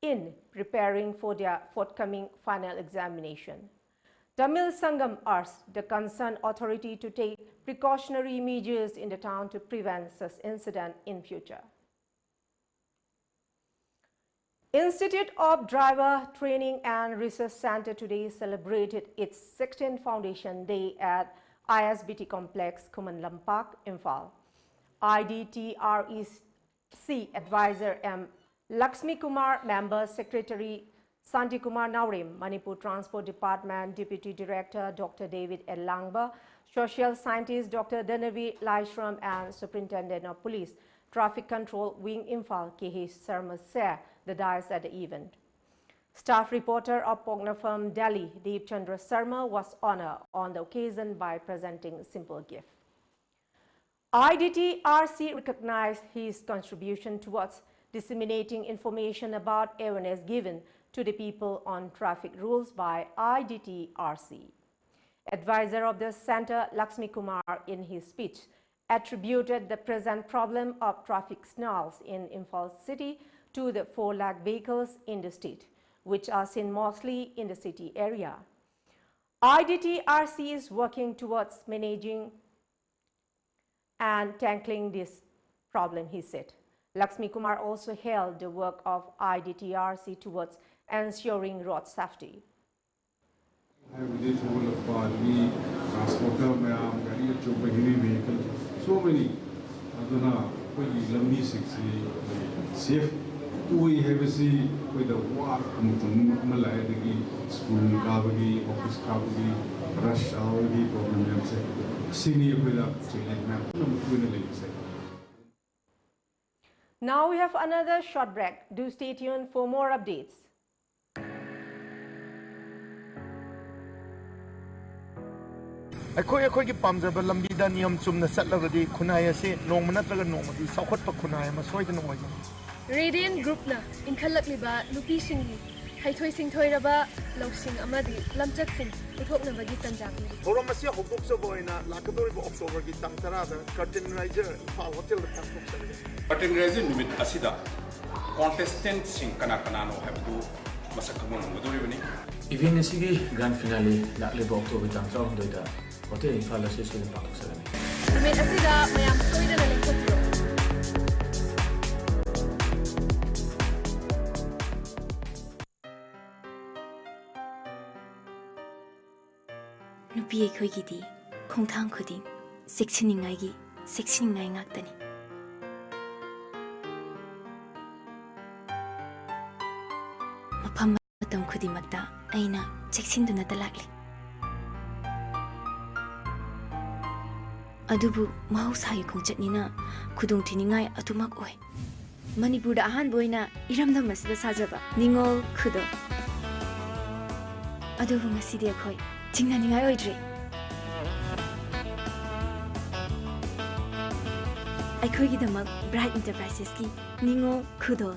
in preparing for their forthcoming final examination. Tamil Sangam urged the concerned authority to take precautionary measures in the town to prevent such incident in future. Institute of Driver Training and Research Center today celebrated its sixteenth Foundation Day at I S B T Complex, Khuman Lampak, Imphal. I D T R E C Advisor M Lakshmi Kumar, Member Secretary Santi Kumar Naorem, Manipur Transport Department Deputy Director Doctor David Elangba, Social Scientist Doctor Dhanvi Laishram, and Superintendent of Police, Traffic Control Wing Imphal, K H Sharma, share the dais at the event. Staff reporter of Poknafam Delhi, Deep Chandra Sharma, was honored on the occasion by presenting a simple gift. I D T R C recognized his contribution towards disseminating information about awareness given to the people on traffic rules by I D T R C. Advisor of the center, Lakshmi Kumar, in his speech, attributed the present problem of traffic snarls in Imphal city to the four lakh vehicles in the state, which are seen mostly in the city area. I D T R C is working towards managing and tackling this problem, he said. Lakshmi Kumar also hailed the work of I D T R C towards ensuring road safety. ꯍꯥꯏꯕꯗꯤ ꯊꯧꯒꯠꯂꯛꯄ ꯑꯗꯒꯤ transporter ꯃꯌꯥꯝ, ꯒꯥꯔꯤ ꯑꯆꯧꯕ, heavy vehicle, so many, ꯑꯗꯨꯅ ꯑꯩꯈꯣꯏꯒꯤ ꯂꯝꯕꯤꯁꯤꯡꯁꯤ safe ꯑꯣꯏ ꯍꯥꯏꯕꯁꯤ ꯑꯩꯈꯣꯏꯗ ꯋꯥꯔꯛꯄ ꯃꯇꯝ ꯑꯃ ꯂꯥꯛꯑꯦ꯫ ꯑꯗꯒꯤ ꯁ꯭ꯀꯨꯜ ꯀꯥꯕꯒꯤ, ꯑꯣꯐꯤꯁ ꯀꯥꯕꯒꯤ, ꯔꯁ ꯑꯋꯥꯔꯒꯤ ꯄ꯭ꯔꯣꯕ꯭ꯂꯦꯝ ꯃꯌꯥꯝꯁꯦ, ꯁꯤꯅꯤ ꯑꯩꯈꯣꯏꯗ ꯆꯦꯂꯦꯟꯖ ꯃꯌꯥꯝ ꯄꯨꯝꯅꯃꯛ ꯑꯣꯏꯅ ꯂꯩꯔꯤꯁꯦ꯫ Now we have another short break. Do stay tuned for more updates. ꯑꯩꯈꯣꯏ ꯑꯩꯈꯣꯏꯒꯤ ꯄꯥꯝꯖꯕ ꯂꯝꯕꯤꯗ ꯅꯤꯌꯝ ꯆꯨꯝꯅ ꯆꯠꯂꯕꯗꯤ ꯈꯨꯟꯅꯥꯏ ꯑꯁꯤ ꯅꯣꯡꯃ ꯅꯠꯇ꯭ꯔꯒ ꯅꯣꯡꯃꯗꯤ ꯆꯥꯎꯈꯠꯄ ꯈꯨꯟꯅꯥꯏ ꯑꯃ ꯁꯣꯏꯗꯅ ꯑꯣꯏꯒꯅꯤ꯫ Radiant Groupꯅ ꯏꯟꯈꯠꯂꯛꯂꯤꯕ ꯅꯨꯄꯤꯁꯤꯡꯒꯤ ꯍꯩꯊꯣꯏ ꯁꯤꯡꯊꯣꯏꯔꯕ ꯂꯧꯁꯤꯡ ꯑꯃꯗꯤ ꯂꯝꯆꯠꯁꯤꯡ ꯎꯠꯊꯣꯛꯅꯕꯒꯤ ꯇꯥꯟꯖꯥ ꯄꯤꯔꯤ꯫ ꯊꯧꯔꯝ ꯑꯁꯤ ꯍꯧꯗꯣꯛꯆꯕ ꯑꯣꯏꯅ ꯂꯥꯛꯀꯗꯧꯔꯤꯕ ꯑꯣꯛꯇꯣꯕꯔꯒꯤ ꯇꯥꯡ ꯇꯔꯥꯗ Curtain Raiser ꯏꯝꯐꯥꯜ ꯍꯣꯇꯦꯜꯗ ꯄꯥꯡꯊꯣꯛꯆꯔꯒꯅꯤ꯫ Curtain Raiser ꯅꯨꯃꯤꯠ ꯑꯁꯤꯗ ꯀꯣꯟꯇꯦꯁꯇꯦꯟꯠꯁꯤꯡ ꯀꯅꯥ ꯀꯅꯥꯅꯣ ꯍꯥꯏꯕꯗꯨ ꯃꯁꯛ ꯈꯪꯕ ꯉꯝꯒꯗꯧꯔꯤꯕꯅꯤ꯫ ꯏꯚꯦꯟꯠ ꯑꯁꯤꯒꯤ ꯒ꯭ꯔꯥꯟ ꯐꯤꯅꯥꯂꯦ ꯂꯥꯛꯂꯤꯕ ꯑꯣꯛꯇꯣꯕꯔ ꯇꯥꯡ ꯇꯔꯥꯍꯨꯝꯗꯣꯏꯗ ꯍꯣꯇꯦꯜ ꯏꯝꯐꯥꯜ ꯑꯁꯤꯗ ꯁꯣꯏꯗꯅ ꯄꯥꯡꯊꯣꯛꯆꯒꯅꯤ꯫ ꯅꯨꯃꯤꯠ ꯑꯁꯤꯗ ꯃꯌꯥꯝ ꯁꯣꯏꯗꯅ ꯂꯦꯡꯊꯣꯛꯄꯤꯌꯨ꯫ ꯅꯨꯄꯤ ꯑꯩꯈꯣꯏꯒꯤꯗꯤ ꯈꯣꯡꯊꯥꯡ ꯈꯨꯗꯤꯡ ꯆꯦꯛꯁꯤꯟꯅꯤꯡꯉꯥꯏꯒꯤ ꯆꯦꯛꯁꯤꯟꯅꯤꯡꯉꯥꯏ ꯉꯥꯛꯇꯅꯤ꯫ ꯃꯐꯝ ꯃꯇꯝ ꯈꯨꯗꯤꯡꯃꯛꯇ ꯑꯩꯅ ꯆꯦꯛꯁꯤꯟꯗꯨꯅꯇ ꯂꯥꯛꯂꯤ꯫ ꯑꯗꯨꯕꯨ ꯃꯍꯧꯁꯥꯒꯤ ꯈꯣꯡꯆꯠꯅꯤꯅ ꯈꯨꯗꯣꯡꯊꯤꯅꯤꯡꯉꯥꯏ ꯑꯗꯨꯃꯛ ꯑꯣꯏ꯫ ꯃꯅꯤꯄꯨꯔꯗ ꯑꯍꯥꯟꯕ ꯑꯣꯏꯅ ꯏꯔꯝꯗꯝ ꯑꯁꯤꯗ ꯁꯥꯖꯕ ꯅꯤꯉꯣꯜ ꯈꯨꯗꯣꯜ꯫ ꯑꯗꯨꯕꯨ ꯉꯁꯤꯗꯤ ꯑꯩꯈꯣꯏ ꯆꯤꯡꯅꯅꯤꯡꯉꯥꯏ ꯑꯣꯏꯗ꯭ꯔꯦ꯫ ꯑꯩꯈꯣꯏꯒꯤꯗꯃꯛ ꯕ꯭ꯔꯥꯏꯠ ꯏꯟꯇꯔꯄ꯭ꯔꯥꯏꯁꯦꯁꯀꯤ ꯅꯤꯉꯣꯜ ꯈꯨꯗꯣꯜ꯫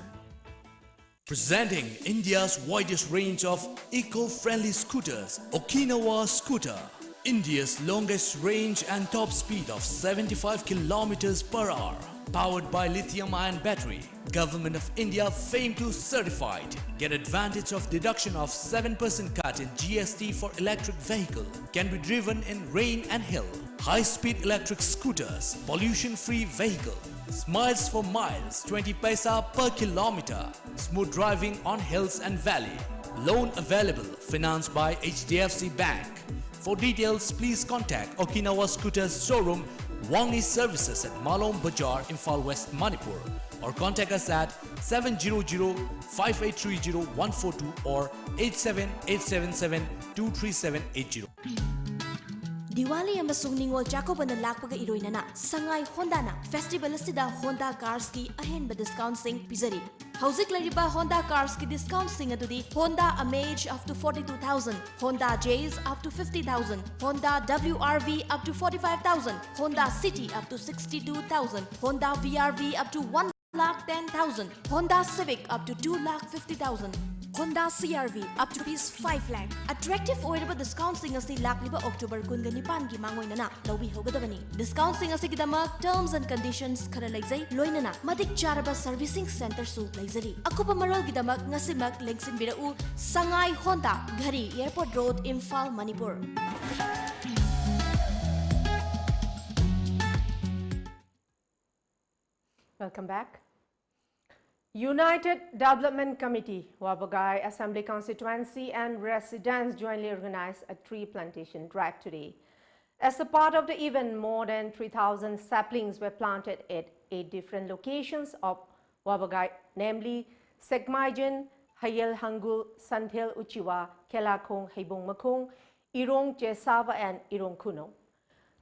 Presenting India's widest range of eco-friendly scooters, Okinawa Scooter. India's longest range and top speed of seventy-five kilometers per hour. Powered by lithium-ion battery. Government of India fame to certified. Get advantage of deduction of seven percent cut in G S T for electric vehicle. Can be driven in rain and hill. High-speed electric scooters. Pollution-free vehicle. Smiles for miles. Twenty paisa per kilometer. Smooth driving on hills and valley. Loan available. Financed by H D F C Bank. For details, please contact Okinawa Scooters showroom, Wangi Services at Malom Bazaar, Imphal West, Manipur. Or contact us at seven zero zero five eight three zero one four two or eight seven eight seven seven two three seven eight zero. Diwali ꯑꯃꯁꯨꯡ ꯅꯤꯉꯣꯜ ꯆꯥꯛꯀꯧꯕꯅ ꯂꯥꯛꯄꯒ ꯏꯔꯣꯏꯅꯅ ꯁꯉꯥꯏ ꯍꯣꯟꯗꯥꯅ festival ꯑꯁꯤꯗ Honda carsꯀꯤ ꯑꯍꯦꯟꯕ discountꯁꯤꯡ ꯄꯤꯖꯔꯤ꯫ ꯍꯧꯖꯤꯛ ꯂꯩꯔꯤꯕ Honda carsꯀꯤ discountꯁꯤꯡ ꯑꯗꯨꯗꯤ Honda Amaze up to forty two thousand, Honda Jazz up to fifty thousand, Honda W R V up to forty five thousand, Honda City up to sixty two thousand, Honda V R V up to one lakh ten thousand, Honda Civic up to two lakh fifty thousand, Honda C R V up to rupees five lakh꯫ Attractive ꯑꯣꯏꯔꯕ discountꯁꯤꯡ ꯑꯁꯤ ꯂꯥꯛꯂꯤꯕ October ꯀꯨꯟꯒ ꯅꯤꯄꯥꯟꯒꯤ ꯃꯥꯡꯑꯣꯏꯅꯅ ꯂꯧꯕꯤꯍꯧꯒꯗꯕꯅꯤ꯫ Discountꯁꯤꯡ ꯑꯁꯤꯒꯤꯗꯃꯛ terms and conditions ꯈꯔ ꯂꯩꯖꯩ, ꯂꯣꯏꯅꯅ ꯃꯇꯤꯛ ꯆꯥꯔꯕ servicing centreꯁꯨ ꯂꯩꯖꯔꯤ꯫ ꯑꯀꯨꯞꯄ ꯃꯔꯣꯜꯒꯤꯗꯃꯛ ꯉꯁꯤꯃꯛ ꯂꯦꯡꯁꯤꯟꯕꯤꯔꯛꯎ, Sangai Honda, Ghari, Airport Road, Imphal, Manipur꯫ Welcome back. United Development Committee, Wabagai Assembly Constituency and residents jointly organized a tree plantation drive today. As a part of the event, more than three thousand saplings were planted at eight different locations of Wabagai, namely Sekmaijen, Hayel Hangul, Santhel Uchiwa, Kelakhong, Heibong Makhong, Irong Chesava, and Irong Khuno.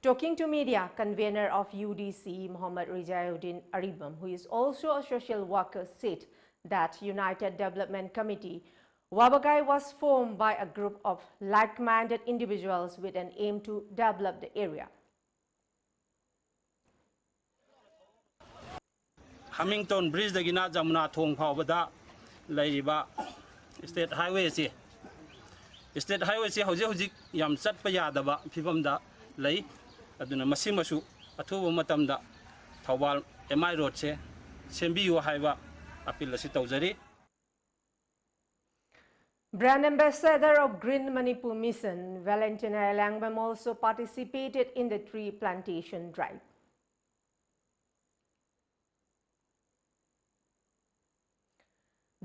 Talking to media, convener of U D C, Mohammad Rijayuddin Aribam, who is also a social worker, said that United Development Committee Wabagai was formed by a group of like-minded individuals with an aim to develop the area. Hamilton Bridgeꯗꯒꯤꯅ Yamuna ꯊꯣꯡ ꯐꯥꯎꯕꯗ ꯂꯩꯔꯤꯕ state highway ꯑꯁꯤ, state highway ꯑꯁꯤ ꯍꯧꯖꯤꯛ ꯍꯧꯖꯤꯛ ꯌꯥꯝ ꯆꯠꯄ ꯌꯥꯗꯕ ꯐꯤꯕꯝꯗ ꯂꯩ꯫ ꯑꯗꯨꯅ ꯃꯁꯤꯃꯁꯨ ꯑꯊꯨꯕ ꯃꯇꯝꯗ ꯊꯧꯕꯥꯜ M I roadꯁꯦ ꯁꯦꯝꯕꯤꯌꯨ ꯍꯥꯏꯕ appeal ꯑꯁꯤ ꯇꯧꯖꯔꯤ꯫ Brand ambassador of Green Manipur Mission, Valentina Elangbam, also participated in the tree plantation drive.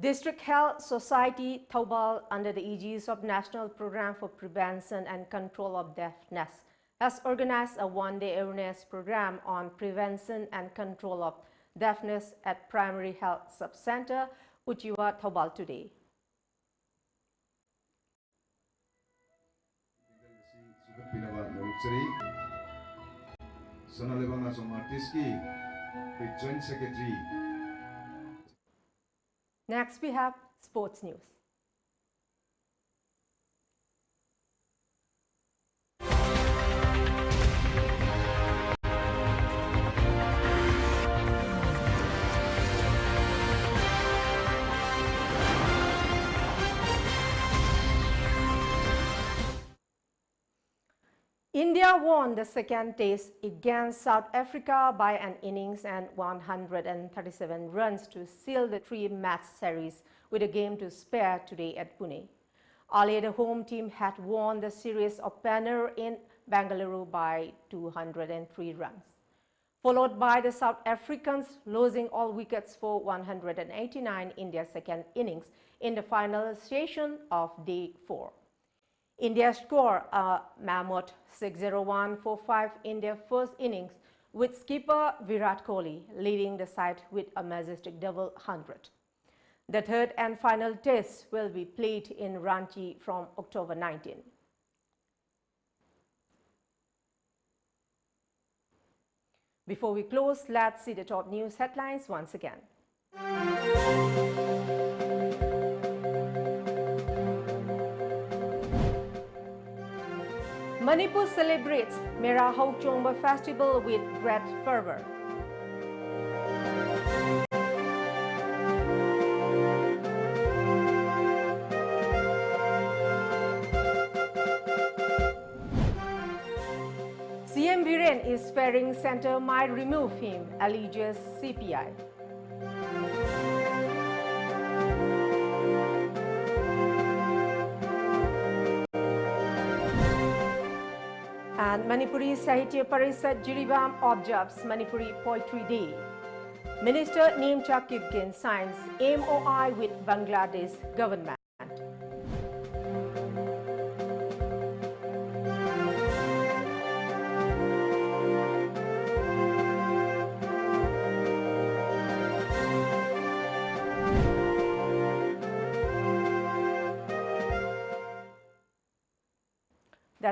District Health Society Thoubal, under the aegis of National Program for Prevention and Control of Deafness, has organized a one-day awareness program on prevention and control of deafness at Primary Health Sub-Center, Uchiwa, Thoubal today. ꯁꯨꯒꯠꯄꯤꯅꯕ ꯅꯦꯍꯨꯆꯔꯤ꯫ ꯁꯅꯥ ꯂꯩꯕꯥꯛ ꯅꯥꯆꯣꯝ ꯑꯥꯔꯇꯤꯁꯀꯤ joint secretary. Next, we have sports news. India won the second test against South Africa by an innings and one hundred and thirty-seven runs to seal the three-match series with a game to spare today at Pune. Earlier, the home team had won the series opener in Bengaluru by two hundred and three runs, followed by the South Africans losing all wickets for one hundred and eighty-nine in their second innings in the final session of day four. India scored a mammoth six zero one for five in their first innings, with skipper Virat Kohli leading the side with a majestic double hundred. The third and final test will be played in Ranchi from October nineteen. Before we close, let's see the top news headlines once again. Manipur celebrates Mera Hawchongba festival with great fervor. C M Biren is fearing centre might remove him, alleges C P I. And Manipuri Sahitya Parishad Jiribam observes Manipuri Poetry Day. Minister Neemcha Kipgen signs M O I with Bangladesh government.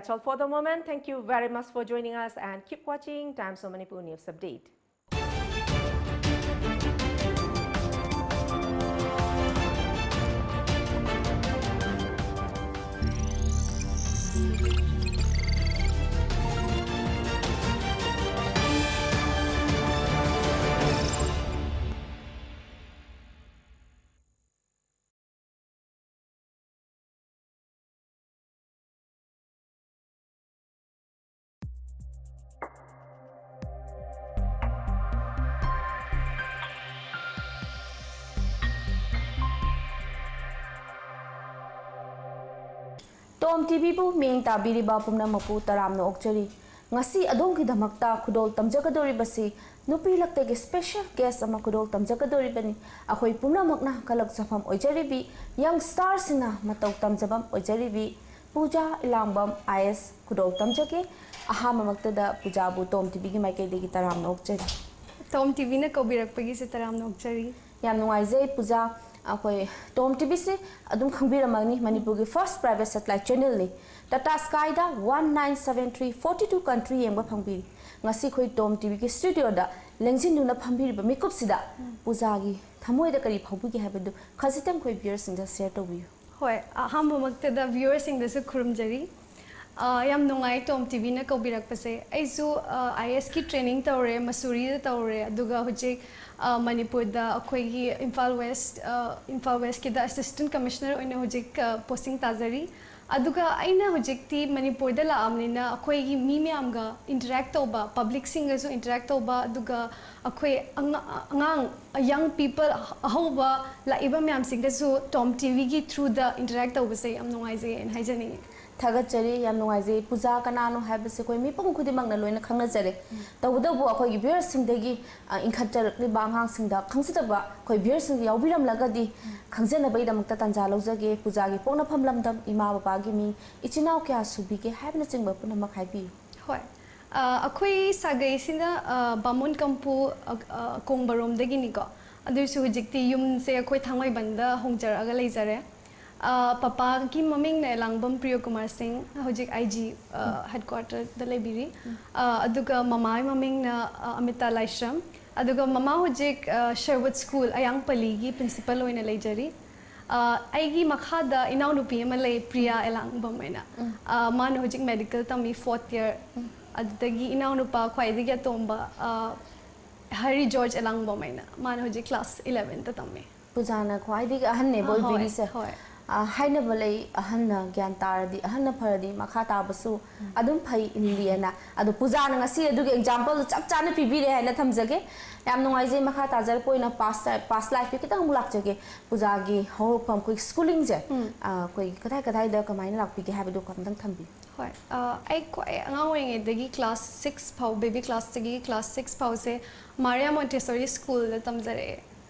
That's all for the moment. Thank you very much for joining us and keep watching Times of Manipur News Update. ꯇꯣꯝ ꯇꯤꯚꯤꯕꯨ ꯃꯤꯠꯌꯦꯡ ꯇꯥꯕꯤꯔꯤꯕ ꯄꯨꯝꯅꯃꯛꯄꯨ ꯇꯔꯥꯝꯅ ꯑꯣꯛꯆꯔꯤ꯫ ꯉꯁꯤ ꯑꯗꯣꯝꯒꯤꯗꯃꯛꯇ ꯈꯨꯗꯣꯜ ꯇꯝꯖꯒꯗꯧꯔꯤꯕꯁꯤ ꯅꯨꯄꯤ ꯂꯛꯇꯒꯤ special guest ꯑꯃ ꯈꯨꯗꯣꯜ ꯇꯝꯖꯒꯗꯧꯔꯤꯕꯅꯤ꯫ ꯑꯩꯈꯣꯏ ꯄꯨꯝꯅꯃꯛꯅ ꯀꯂꯛ ꯆꯐꯝ ꯑꯣꯏꯖꯔꯤꯕꯤ, young starꯁꯤꯡꯅ ꯃꯇꯧ ꯇꯝꯖꯐꯝ ꯑꯣꯏꯖꯔꯤꯕꯤ ꯄꯨꯖꯥ ꯏꯂꯥꯡꯕꯝ ꯑꯥꯏ ꯑꯦꯁ ꯈꯨꯗꯣꯜ ꯇꯝꯖꯒꯦ꯫ ꯑꯍꯥꯟꯕꯃꯛꯇꯗ ꯄꯨꯖꯥꯕꯨ ꯇꯣꯝ ꯇꯤꯚꯤꯒꯤ ꯃꯥꯏꯀꯩꯗꯒꯤ ꯇꯔꯥꯝꯅ ꯑꯣꯛꯆꯔꯤ꯫ ꯇꯣꯝ ꯇꯤꯚꯤꯅ ꯀꯧꯕꯤꯔꯛꯄꯒꯤꯁꯨ ꯇꯔꯥꯝꯅ ꯑꯣꯛꯆꯔꯤ꯫ ꯌꯥꯝ ꯅꯨꯡꯉꯥꯏꯖꯩ ꯄꯨꯖꯥ꯫ ꯑꯩꯈꯣꯏ ꯇꯣꯝ ꯇꯤꯚꯤꯁꯦ ꯑꯗꯨꯝ ꯈꯪꯕꯤꯔꯝꯃꯒꯅꯤ, ꯃꯅꯤꯄꯨꯔꯒꯤ first private satellite channelꯅꯤ꯫ Tata Skyꯗ one nine seven three forty two country ꯌꯦꯡꯕ ꯐꯪꯕꯤꯔꯤ꯫ ꯉꯁꯤ ꯑꯩꯈꯣꯏ ꯇꯣꯝ ꯇꯤꯚꯤꯒꯤ studioꯗ ꯂꯦꯡꯁꯤꯟꯗꯨꯅ ꯐꯝꯕꯤꯔꯤꯕ ꯃꯤꯀꯨꯞꯁꯤꯗ ꯄꯨꯖꯥꯒꯤ ꯊꯃꯣꯏꯗ ꯀꯔꯤ ꯐꯥꯎꯕꯤꯒꯦ ꯍꯥꯏꯕꯗꯨ ꯈꯖꯤꯛꯇꯪ ꯑꯩꯈꯣꯏ viewerꯁꯤꯡꯗ share ꯇꯧꯕꯤꯌꯨ꯫ ꯍꯣꯏ, ꯑꯍꯥꯟꯕꯃꯛꯇꯗ viewerꯁꯤꯡꯗꯁꯨ ꯈꯨꯔꯨꯝꯖꯔꯤ꯫ ꯑ, ꯌꯥꯝ ꯅꯨꯡꯉꯥꯏ ꯇꯣꯝ ꯇꯤꯚꯤꯅ ꯀꯧꯕꯤꯔꯛꯄꯁꯦ꯫ ꯑꯩꯁꯨ, ꯑ, ꯑꯥꯏ ꯑꯦꯁꯀꯤ training ꯇꯧꯔꯦ, ꯃꯁꯨꯔꯤꯗ ꯇꯧꯔꯦ, ꯑꯗꯨꯒ ꯍꯧꯖꯤꯛ, ꯑ, ꯃꯅꯤꯄꯨꯔꯗ ꯑꯩꯈꯣꯏꯒꯤ ꯏꯝꯐꯥꯜ ꯋꯦꯁ, ꯑ, ꯏꯝꯐꯥꯜ ꯋꯦꯁꯀꯤꯗ assistant commissioner ꯑꯣꯏꯅ ꯍꯧꯖꯤꯛ, ꯑ, posting ꯇꯥꯖꯔꯤ꯫ ꯑꯗꯨꯒ ꯑꯩꯅ ꯍꯧꯖꯤꯛꯇꯤ ꯃꯅꯤꯄꯨꯔꯗ ꯂꯥꯛꯑꯕꯅꯤꯅ ꯑꯩꯈꯣꯏꯒꯤ ꯃꯤ ꯃꯌꯥꯝꯒ interact ꯇꯧꯕ, publicꯁꯤꯡꯒꯁꯨ interact ꯇꯧꯕ, ꯑꯗꯨꯒ ꯑꯩꯈꯣꯏ ꯑꯉꯥ-, ꯑꯉꯥꯡ, young people, ꯑꯍꯧꯕ ꯂꯥꯛꯏꯕ ꯃꯌꯥꯝꯁꯤꯡꯒꯁꯨ ꯇꯣꯝ ꯇꯤꯚꯤꯒꯤ throughꯗ interact ꯇꯧꯕꯁꯦ ꯌꯥꯝ ꯅꯨꯡꯉꯥꯏꯖꯩ ꯍꯥꯏꯅ ꯍꯥꯏꯖꯅꯤꯡꯉꯤ꯫ ꯊꯥꯒꯠꯆꯔꯤ, ꯌꯥꯝ ꯅꯨꯡꯉꯥꯏꯖꯩ꯫ ꯄꯨꯖꯥ ꯀꯅꯥꯅꯣ ꯍꯥꯏꯕꯁꯦ ꯑꯩꯈꯣꯏ ꯃꯤꯄꯨꯝ ꯈꯨꯗꯤꯡꯃꯛꯅ ꯂꯣꯏꯅ ꯈꯪꯅꯖꯔꯦ꯫ ꯇꯧꯕꯇꯕꯨ ꯑꯩꯈꯣꯏꯒꯤ viewerꯁꯤꯡꯗꯒꯤ, ꯑ, ꯏꯟꯈꯠꯆꯔꯛꯂꯤꯕ ꯑꯉꯥꯡꯁꯤꯡꯗ ꯈꯪꯖꯗꯕ ꯑꯩꯈꯣꯏ viewerꯁꯤꯡ ꯌꯥꯎꯕꯤꯔꯝꯂꯒꯗꯤ ꯈꯪꯖꯅꯕꯒꯤꯗꯃꯛꯇ ꯇꯥꯟꯖꯥ ꯂꯧꯖꯒꯦ꯫ ꯄꯨꯖꯥꯒꯤ ꯄꯣꯛꯅꯐꯝ ꯂꯝꯗꯝ, ꯏꯃꯥ ꯕꯕꯥꯒꯤ ꯃꯤꯡ, ꯏꯆꯤꯟ ꯏꯅꯥꯎ ꯀꯌꯥ ꯁꯨꯕꯤꯒꯦ ꯍꯥꯏꯕꯅꯆꯤꯡꯕ ꯄꯨꯝꯅꯃꯛ ꯍꯥꯏꯕꯤꯌꯨ꯫ ꯍꯣꯏ꯫ ꯑ, ꯑꯩꯈꯣꯏ ꯁꯥꯒꯩꯁꯤꯅ, ꯑ, ꯕꯥꯃꯣꯟ ꯀꯝꯄꯨ, ꯑ, ꯑ, ꯀꯣꯡꯕꯔꯣꯝꯗꯒꯤꯅꯤꯀꯣ꯫ ꯑꯗꯨꯏꯁꯨ ꯍꯧꯖꯤꯛꯇꯤ ꯌꯨꯝꯁꯦ ꯑꯩꯈꯣꯏ ꯊꯥꯡꯃꯩꯕꯟꯗ ꯍꯣꯡꯖꯔꯛꯑꯒ ꯂꯩꯖꯔꯦ꯫ ꯑ, ꯄꯄꯥꯒꯤ ꯃꯃꯤꯡꯅ ꯑꯦꯂꯥꯡꯕꯝ ꯄ꯭ꯔꯤꯌꯣ ꯀꯨꯃꯥꯔ ꯁꯤꯡ, ꯍꯧꯖꯤꯛ ꯑꯥꯏ ꯖꯤ, ꯑ, ꯍꯦꯗꯀ꯭ꯋꯥꯇꯔꯗ ꯂꯩꯕꯤꯔꯤ꯫ ꯑ, ꯑꯗꯨꯒ ꯃꯃꯥꯒꯤ ꯃꯃꯤꯡꯅ, ꯑ, ꯑꯃꯤꯇꯥ ꯂꯥꯏꯁ꯭ꯔꯝ꯫ ꯑꯗꯨꯒ ꯃꯃꯥ ꯍꯧꯖꯤꯛ, ꯑ, ꯁꯔꯋꯠ ꯁ꯭ꯀꯨꯜ ꯑꯌꯥꯡꯄꯜꯂꯤꯒꯤ ꯄ꯭ꯔꯤꯟꯁꯤꯄꯜ ꯑꯣꯏꯅ ꯂꯩꯖꯔꯤ꯫ ꯑ, ꯑꯩꯒꯤ ꯃꯈꯥꯗ ꯏꯅꯥꯎꯅꯨꯄꯤ ꯑꯃ ꯂꯩ, ꯄ꯭ꯔꯤꯌꯥ ꯑꯦꯂꯥꯡꯕꯝ ꯍꯥꯏꯅ꯫ ꯑ, ꯃꯥꯅ ꯍꯧꯖꯤꯛ ꯃꯦꯗꯤꯀꯦꯜ ꯇꯝꯃꯤ, ꯐꯣꯔꯠ ꯏꯌꯔ꯫ ꯑꯗꯨꯗꯒꯤ ꯏꯅꯥꯎꯅꯨꯄꯥ ꯈ꯭ꯋꯥꯏꯗꯒꯤ ꯑꯇꯣꯝꯕ, ꯑ, ꯍꯔꯤ ꯖꯣꯔꯖ ꯑꯦꯂꯥꯡꯕꯝ ꯍꯥꯏꯅ, ꯃꯥꯅ ꯍꯧꯖꯤꯛ ꯀ꯭ꯂꯥꯁ ꯏꯂꯦꯚꯦꯟꯗ ꯇꯝꯃꯤ꯫ ꯄꯨꯖꯥꯅ ꯈ꯭ꯋꯥꯏꯗꯒꯤ ꯑꯍꯟꯅꯦꯕ ꯑ, ꯍꯣꯏ, ꯑꯣꯏꯕꯤꯔꯤꯁꯦ꯫ ꯍꯣꯏ꯫ ꯑ, ꯍꯥꯏꯅꯕ ꯂꯩ, "ꯑꯍꯟꯅ ꯒ꯭ꯌꯥꯟ ꯇꯥꯔꯗꯤ, ꯑꯍꯟꯅ ꯐꯔꯗꯤ, ꯃꯈꯥ ꯇꯥꯕꯁꯨ ꯑꯗꯨꯝ ꯐꯩ ꯏꯜꯂꯤꯑꯅ"꯫ ꯑꯗꯣ ꯄꯨꯖꯥꯅ ꯉꯁꯤ ꯑꯗꯨꯒꯤ ꯑꯦꯛꯖꯥꯝꯄꯜꯗꯣ ꯆꯞ ꯆꯥꯅ ꯄꯤꯕꯤꯔꯦ ꯍꯥꯏꯅ ꯊꯝꯖꯒꯦ꯫ ꯌꯥꯝ ꯅꯨꯡꯉꯥꯏꯖꯩ꯫ ꯃꯈꯥ ꯇꯥꯖꯔꯛꯄ ꯑꯣꯏꯅ ꯄꯥꯁ ꯄꯥꯁ ꯂꯥꯏꯐꯀꯤ ꯈꯤꯇꯪ ꯑꯃꯨꯛ ꯂꯥꯛꯆꯒꯦ꯫ ꯄꯨꯖꯥꯒꯤ ꯍꯧꯔꯛꯐꯝ, ꯑꯩꯈꯣꯏ ꯁ꯭ꯀꯨꯂꯤꯡꯁꯦ, ꯎꯝ꯫ ꯑ, ꯑꯩꯈꯣꯏ ꯀꯗꯥꯏ ꯀꯗꯥꯏꯗ ꯀꯃꯥꯏꯅ ꯂꯥꯛꯄꯤꯒꯦ ꯍꯥꯏꯕꯗꯣ ꯑꯝꯇꯪ ꯊꯝꯕꯤꯌꯨ꯫ ꯍꯣꯏ, ꯑ, ꯑꯩ ꯈ꯭ꯋꯥꯏ ꯑꯉꯥꯡ ꯑꯣꯏꯔꯤꯉꯩꯗꯒꯤ ꯀ꯭ꯂꯥꯁ ꯁꯤꯛꯁ ꯐꯥꯎ, ꯕꯦꯕꯤ ꯀ꯭ꯂꯥꯁꯇꯒꯤ ꯀ꯭ꯂꯥꯁ ꯁꯤꯛꯁ ꯐꯥꯎꯁꯦ ꯃꯥꯔꯤꯌꯥ ꯃꯣꯟꯇꯦꯁꯣꯔꯤ ꯁ꯭ꯀꯨꯜꯗ ꯇꯝꯖꯔꯛꯑꯦ꯫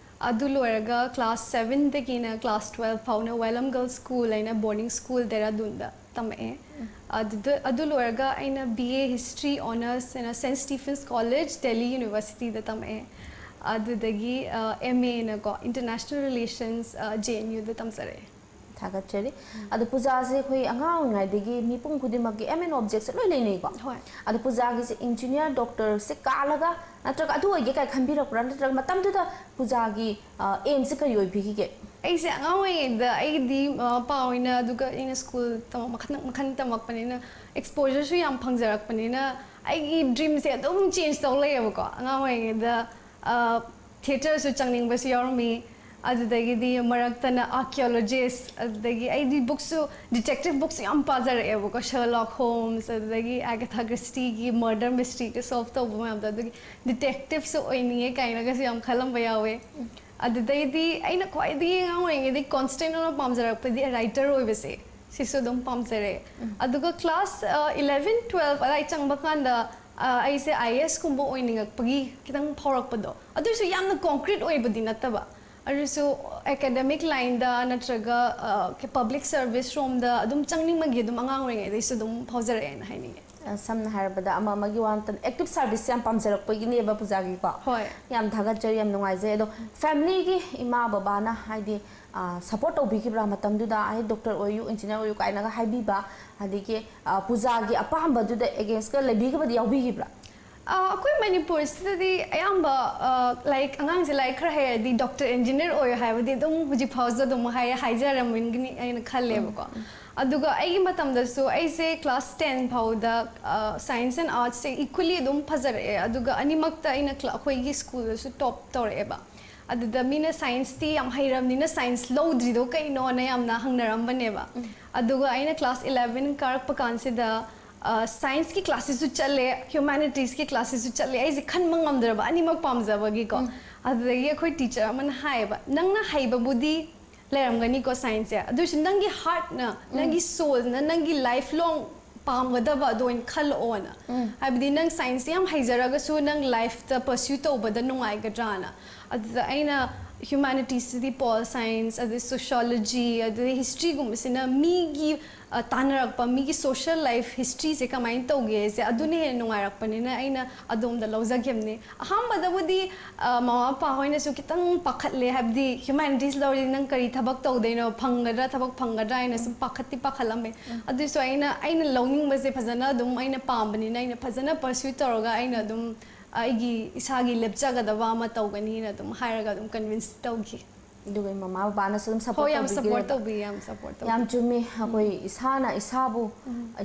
ꯑꯗꯨ ꯂꯣꯏꯔꯒ ꯀ꯭ꯂꯥꯁ ꯁꯚꯦꯟꯗꯒꯤꯅ ꯀ꯭ꯂꯥꯁ ꯇꯨꯋꯦꯜꯐ ꯐꯥꯎꯅ ꯋꯦꯂꯝ ꯒꯔꯜꯁ ꯁ꯭ꯀꯨꯜ ꯍꯥꯏꯅ ꯕꯣꯔꯗꯤꯡ ꯁ꯭ꯀꯨꯜ ꯗꯦꯔꯥꯗꯨꯟꯗ ꯇꯝꯃꯛꯑꯦ꯫ ꯑꯗꯨꯗ, ꯑꯗꯨ ꯂꯣꯏꯔꯒ ꯑꯩꯅ ꯕꯤ ꯑꯦ ꯍꯤꯁꯇ꯭ꯔꯤ ꯑꯣꯅꯔꯁ ꯍꯥꯏꯅ ꯁꯦꯟꯠ ꯁ꯭ꯇꯤꯐꯦꯟꯁ ꯀꯣꯂꯦꯖ, ꯗꯦꯜꯂꯤ ꯌꯨꯅꯤꯚꯔꯁꯤꯇꯤꯗ ꯇꯝꯃꯛꯑꯦ꯫ ꯑꯗꯨꯗꯒꯤ, ꯑ, ꯑꯦꯝ ꯑꯦꯅꯀꯣ, international relations, uh, J N ꯌꯨꯗ ꯇꯝꯖꯔꯛꯑꯦ꯫ ꯊꯥꯒꯠꯆꯔꯤ꯫ ꯑꯗꯣ ꯄꯨꯖꯥꯁꯦ ꯑꯩꯈꯣꯏ ꯑꯉꯥꯡ ꯑꯣꯏꯔꯤꯉꯩꯗꯒꯤ ꯃꯤꯄꯨꯝ ꯈꯨꯗꯤꯡꯃꯛꯀꯤ aim and objectꯁꯦ ꯂꯣꯏ ꯂꯩꯅꯩꯀꯣ꯫ ꯍꯣꯏ꯫ ꯑꯗꯣ ꯄꯨꯖꯥꯒꯤꯁꯦ ꯏꯟꯖꯤꯅꯤꯌꯥꯔ, ꯗꯣꯛꯇꯔꯁꯦ ꯀꯥꯜꯂꯒ ꯅꯠꯇ꯭ꯔꯒ ꯑꯗꯨ ꯑꯣꯏꯒꯦ ꯀꯥꯏ ꯈꯟꯕꯤꯔꯛꯄ꯭ꯔꯥ? ꯅꯠꯇ꯭ꯔꯒ ꯃꯇꯝꯗꯨꯗ ꯄꯨꯖꯥꯒꯤ, ꯑ, aimꯁꯦ ꯀꯔꯤ ꯑꯣꯏꯕꯤꯈꯤꯒꯦ? ꯑꯩꯁꯦ ꯑꯉꯥꯡ ꯑꯣꯏꯔꯤꯉꯩꯗ ꯑꯩꯒꯤꯗꯤ, ꯑ, ꯄꯥꯎ ꯑꯣꯏꯅ, ꯑꯗꯨꯒ ꯑꯩꯅ ꯁ꯭ꯀꯨꯜ ꯇꯝ-, ꯃꯈꯜ ꯃꯈꯜ ꯇꯝꯃꯛꯄꯅꯤꯅ, exposureꯁꯨ ꯌꯥꯝ ꯐꯪꯖꯔꯛꯄꯅꯤꯅ, ꯑꯩꯒꯤ dreamꯁꯦ ꯑꯗꯨꯝ change ꯇꯧ ꯂꯩꯌꯦꯕꯀꯣ꯫ ꯑꯉꯥꯡ ꯑꯣꯏꯔꯤꯉꯩꯗ, ꯑ, theatreꯁꯨ ꯆꯪꯅꯤꯡꯕꯁꯨ ꯌꯥꯎꯔꯝꯃꯤ꯫ ꯑꯗꯨꯗꯒꯤꯗꯤ ꯃꯔꯛꯇꯅ archaeologist, ꯑꯗꯨꯗꯒꯤ ꯑꯩꯗꯤ bookꯁꯨ, detective bookꯁꯨ ꯌꯥꯝ ꯄꯥꯖꯔꯛꯑꯦꯕꯀꯣ, Sherlock Holmes, ꯑꯗꯨꯗꯒꯤ Agatha Christieꯒꯤ murder mysteryꯒ solve ꯇꯧꯕ ꯃꯌꯥꯝꯗꯣ, ꯑꯗꯨꯒꯤ detectiveꯁꯨ ꯑꯣꯏꯅꯤꯡꯉꯦ ꯀꯥꯏꯅꯒꯁꯨ ꯌꯥꯝ ꯈꯜꯂꯝꯕ ꯌꯥꯎꯋꯦ꯫ ꯑꯗꯨꯗꯩꯗꯤ ꯑꯩꯅ ꯈ꯭ꯋꯥꯏꯗꯒꯤ ꯑꯉꯥꯡ ꯑꯣꯏꯔꯤꯉꯩꯗꯒꯤ constant ꯑꯣꯏꯅ ꯄꯥꯝꯖꯔꯛꯄꯗꯤ writer ꯑꯣꯏꯕꯁꯦ, ꯁꯤꯁꯨ ꯑꯗꯨꯝ ꯄꯥꯝꯖꯔꯛꯑꯦ꯫ ꯑꯗꯨꯒ ꯀ꯭ꯂꯥꯁ, ꯑ, ꯏꯂꯦꯚꯦꯟ, ꯇꯨꯋꯦꯜꯐ ꯑꯗꯥꯏ ꯆꯪꯕ ꯀꯥꯟꯗ, ꯑ, ꯑꯩꯁꯦ ꯑꯥꯏ ꯑꯦ ꯑꯦꯁꯀꯨꯝꯕ ꯑꯣꯏꯅꯤꯡꯉꯛꯄꯒꯤ ꯈꯤꯇꯪ ꯐꯥꯎꯔꯛꯄꯗꯣ, ꯑꯗꯨꯏꯁꯨ ꯌꯥꯝꯅ concrete ꯑꯣꯏꯕꯗꯤ ꯅꯠꯇꯕ, ꯑꯗꯨꯁꯨ academic lineꯗ ꯅꯠꯇ꯭ꯔꯒ, ꯑ, public service ꯔꯣꯝꯗ ꯑꯗꯨꯝ ꯆꯪꯅꯤꯡꯕꯒꯤ ꯑꯗꯨꯝ ꯑꯉꯥꯡ ꯑꯣꯏꯔꯤꯉꯩꯗꯩꯁꯨ ꯑꯗꯨꯝ ꯐꯥꯎꯖꯔꯛꯑꯦꯅ ꯍꯥꯏꯅꯤꯡꯉꯦ꯫ ꯑ, ꯁꯝꯅ ꯍꯥꯏꯔꯕꯗ, ꯑꯃ ꯑꯃꯒꯤ ꯋꯥ ꯅꯠꯇꯅ active service ꯌꯥꯝ ꯄꯥꯝꯖꯔꯛꯄꯒꯤꯅꯦꯕ ꯄꯨꯖꯥꯒꯤꯀꯣ꯫ ꯍꯣꯏ꯫ ꯌꯥꯝ ꯊꯥꯒꯠꯆꯔꯤ, ꯌꯥꯝ ꯅꯨꯡꯉꯥꯏꯖꯩ꯫ ꯑꯗꯣ ꯐꯦꯃꯤꯂꯤꯒꯤ ꯏꯃꯥ ꯕꯕꯥꯅ ꯍꯥꯏꯗꯤ ꯁꯄꯣꯔꯠ ꯇꯧꯕꯤꯈꯤꯕ꯭ꯔꯥ ꯃꯇꯝꯗꯨꯗ? ꯍꯥꯏꯗꯤ ꯗꯣꯛꯇꯔ ꯑꯣꯏꯌꯨ, ꯏꯟꯖꯤꯅꯤꯌꯥꯔ ꯑꯣꯏꯌꯨ ꯀꯥꯏꯅꯒ ꯍꯥꯏꯕꯤꯕ, ꯑꯗꯒꯤ ꯑ, ꯄꯨꯖꯥꯒꯤ ꯑꯄꯥꯝꯕꯗꯨꯗ ꯑꯦꯒꯦꯟꯁꯀ ꯂꯩꯕꯤꯈꯤꯕꯗꯤ ꯌꯥꯎꯕꯤꯈꯤꯕ꯭ꯔꯥ? ꯑ, ꯑꯩꯈꯣꯏ ꯃꯅꯤꯄꯨꯔꯁꯤꯗꯗꯤ ꯑꯌꯥꯝꯕ, ꯑ, ꯂꯥꯏꯔꯤꯛ, ꯑꯉꯥꯡꯁꯦ ꯂꯥꯏꯔꯤꯛ ꯈꯔ ꯍꯩꯔꯗꯤ ꯗꯣꯛꯇꯔ, ꯏꯟꯖꯤꯅꯤꯌꯥꯔ ꯑꯣꯏꯌꯨ ꯍꯥꯏꯕꯗꯤ ꯑꯗꯨꯝ ꯍꯧꯖꯤꯛ ꯐꯥꯎꯁꯨ ꯑꯗꯨꯝ ꯍꯥꯏ ꯍꯥꯏꯖꯔꯝꯒꯅꯤ ꯑꯩꯅ ꯈꯜꯂꯦꯕꯀꯣ꯫ ꯑꯗꯨꯒ ꯑꯩꯒꯤ ꯃꯇꯝꯗꯁꯨ ꯑꯩꯁꯦ ꯀ꯭ꯂꯥꯁ ꯇꯦꯟ ꯐꯥꯎꯗ ꯁꯥꯏꯟꯁ ꯑꯦꯟ ꯑꯥꯔꯠꯁꯁꯦ ꯏꯀ꯭ꯋꯦꯂꯤ ꯑꯗꯨꯝ ꯐꯖꯔꯛꯑꯦ꯫ ꯑꯗꯨꯒ ꯑꯅꯤꯃꯛꯇ ꯑꯩꯅ ꯀ꯭ꯂꯥ- ꯑꯩꯈꯣꯏꯒꯤ ꯁ꯭ꯀꯨꯜꯗꯁꯨ ꯇꯣꯞ ꯇꯧꯔꯛꯑꯦꯕ꯫ ꯑꯗꯨꯗ ꯃꯤꯅ ꯁꯥꯏꯟꯁꯇꯤ ꯌꯥꯝ ꯍꯩꯔꯕꯅꯤꯅ ꯁꯥꯏꯟꯁ ꯂꯧꯗ꯭ꯔꯤꯗꯣ ꯀꯩꯅꯣꯅ ꯌꯥꯝꯅ ꯍꯪꯅꯔꯝꯕꯅꯦꯕ꯫ ꯑꯗꯨꯒ ꯑꯩꯅ ꯀ꯭ꯂꯥꯁ ꯏꯂꯦꯚꯦꯟ ꯀꯥꯔꯛꯄ ꯀꯥꯟꯁꯤꯗ, ꯑ, ꯁꯥꯏꯟꯁꯀꯤ ꯀ꯭ꯂꯥꯁꯁꯤꯁꯨ ꯆꯠꯂꯦ, ꯍ꯭ꯌꯨꯃꯥꯅꯤꯇꯤꯁꯀꯤ ꯀ꯭ꯂꯥꯁꯁꯤꯁꯨ ꯆꯠꯂꯦ꯫ ꯑꯩꯁꯦ ꯈꯟꯕ ꯉꯝꯗ꯭ꯔꯕ, ꯑꯅꯤꯃꯛ ꯄꯥꯝꯖꯕꯒꯤꯀꯣ꯫ ꯑꯗꯨꯗꯒꯤ ꯑꯩꯈꯣꯏ ꯇꯤꯆꯔ ꯑꯃꯅ ꯍꯥꯏꯌꯦꯕ, "ꯅꯪꯅ ꯍꯩꯕꯕꯨꯗꯤ ꯂꯩꯔꯝꯒꯅꯤꯀꯣ ꯁꯥꯏꯟꯁꯁꯦ, ꯑꯗꯨ ꯑꯣꯏꯔꯁꯨ ꯅꯪꯒꯤ ꯍꯥꯔꯠꯅ, ꯅꯪꯒꯤ ꯁꯣꯜꯅ, ꯅꯪꯒꯤ ꯂꯥꯏꯐ ꯂꯣꯡ ꯄꯥꯝꯒꯗꯕ ꯑꯗꯨ ꯑꯣꯏꯅ ꯈꯜꯂꯛꯑꯣꯅ"꯫ ꯍꯥꯏꯕꯗꯤ ꯅꯪ ꯁꯥꯏꯟꯁꯁꯦ ꯌꯥꯝ ꯍꯩꯖꯔꯒꯁꯨ ꯅꯪ ꯂꯥꯏꯐꯇ ꯄꯔꯁ꯭ꯌꯨ ꯇꯧꯕꯗ ꯅꯨꯡꯉꯥꯏꯒꯗ꯭ꯔꯥꯅ꯫ ꯑꯗꯨꯗ ꯑꯩꯅ ꯍ꯭ꯌꯨꯃꯥꯅꯤꯇꯤꯁꯇꯗꯤ ꯄꯣꯜ ꯁꯥꯏꯟꯁ, ꯑꯗꯩ ꯁꯣꯁꯤꯌꯣꯂꯣꯖꯤ, ꯑꯗꯩ ꯍꯤꯁꯇ꯭ꯔꯤꯒꯨꯝꯕꯁꯤꯅ ꯃꯤꯒꯤ, ꯑ, ꯇꯥꯟꯅꯔꯛꯄ, ꯃꯤꯒꯤ ꯁꯣꯁꯤꯌꯦꯜ ꯂꯥꯏꯐ ꯍꯤꯁꯇ꯭ꯔꯤꯁꯦ ꯀꯃꯥꯏꯅ ꯇꯧꯒꯦꯁꯦ ꯑꯗꯨꯅ ꯍꯦꯟꯅ ꯅꯨꯡꯉꯥꯏꯔꯛꯄꯅꯤꯅ ꯑꯩꯅ ꯑꯗꯣꯝꯗ ꯂꯧꯖꯈꯤꯕꯅꯤ꯫ ꯑꯍꯥꯟꯕꯗꯕꯨꯗꯤ, ꯑ, ꯃꯃꯥ ꯃꯄꯥ ꯍꯣꯏꯅꯁꯨ ꯈꯤꯇꯪ ꯄꯥꯈꯠꯂꯦ, ꯍꯥꯏꯕꯗꯤ ꯍ꯭ꯌꯨꯃꯥꯅꯤꯇꯤꯁ ꯂꯧꯔꯗꯤ ꯅꯪ ꯀꯔꯤ ꯊꯕꯛ ꯇꯧꯗꯣꯏꯅꯣ, ꯐꯪꯒꯗ꯭ꯔꯥ, ꯊꯕꯛ ꯐꯪꯒꯗ꯭ꯔꯥ ꯍꯥꯏꯅ ꯁꯨꯝ ꯄꯥꯈꯠꯇꯤ ꯄꯥꯈꯠꯂꯝꯃꯦ꯫ ꯑꯗꯨꯁꯨ ꯑꯩꯅ, ꯑꯩꯅ ꯂꯧꯅꯤꯡꯕꯁꯦ ꯐꯖꯅ ꯑꯗꯨꯝ ꯑꯩꯅ ꯄꯥꯝꯕꯅꯤꯅ ꯑꯩꯅ ꯐꯖꯅ ꯄꯔꯁ꯭ꯌꯨ ꯇꯧꯔꯒ ꯑꯩꯅ ꯑꯗꯨꯝ ꯑꯩꯒꯤ ꯏꯁꯥꯒꯤ ꯂꯦꯞꯆꯒꯗꯕ ꯑꯃ ꯇꯧꯒꯅꯤꯅ ꯑꯗꯨꯝ ꯍꯥꯏꯔꯒ ꯑꯗꯨꯝ ꯀꯟꯚꯤꯟꯁ ꯇꯧꯈꯤ꯫ ꯑꯗꯨꯒ ꯃꯃꯥ ꯕꯕꯥꯅꯁꯨ ꯑꯗꯨꯝ ꯍꯣꯏ, ꯁꯄꯣꯔꯠ ꯌꯥꯝ ꯁꯄꯣꯔꯠ ꯇꯧꯕꯤꯈꯤꯔꯦꯕ꯫ ꯇꯧꯕꯤ, ꯌꯥꯝ ꯁꯄꯣꯔꯠ ꯇꯧꯕꯤ꯫ ꯌꯥꯝ ꯆꯨꯝꯃꯤ꯫ ꯑꯩꯈꯣꯏ ꯏꯁꯥꯅ ꯏꯁꯥꯕꯨ,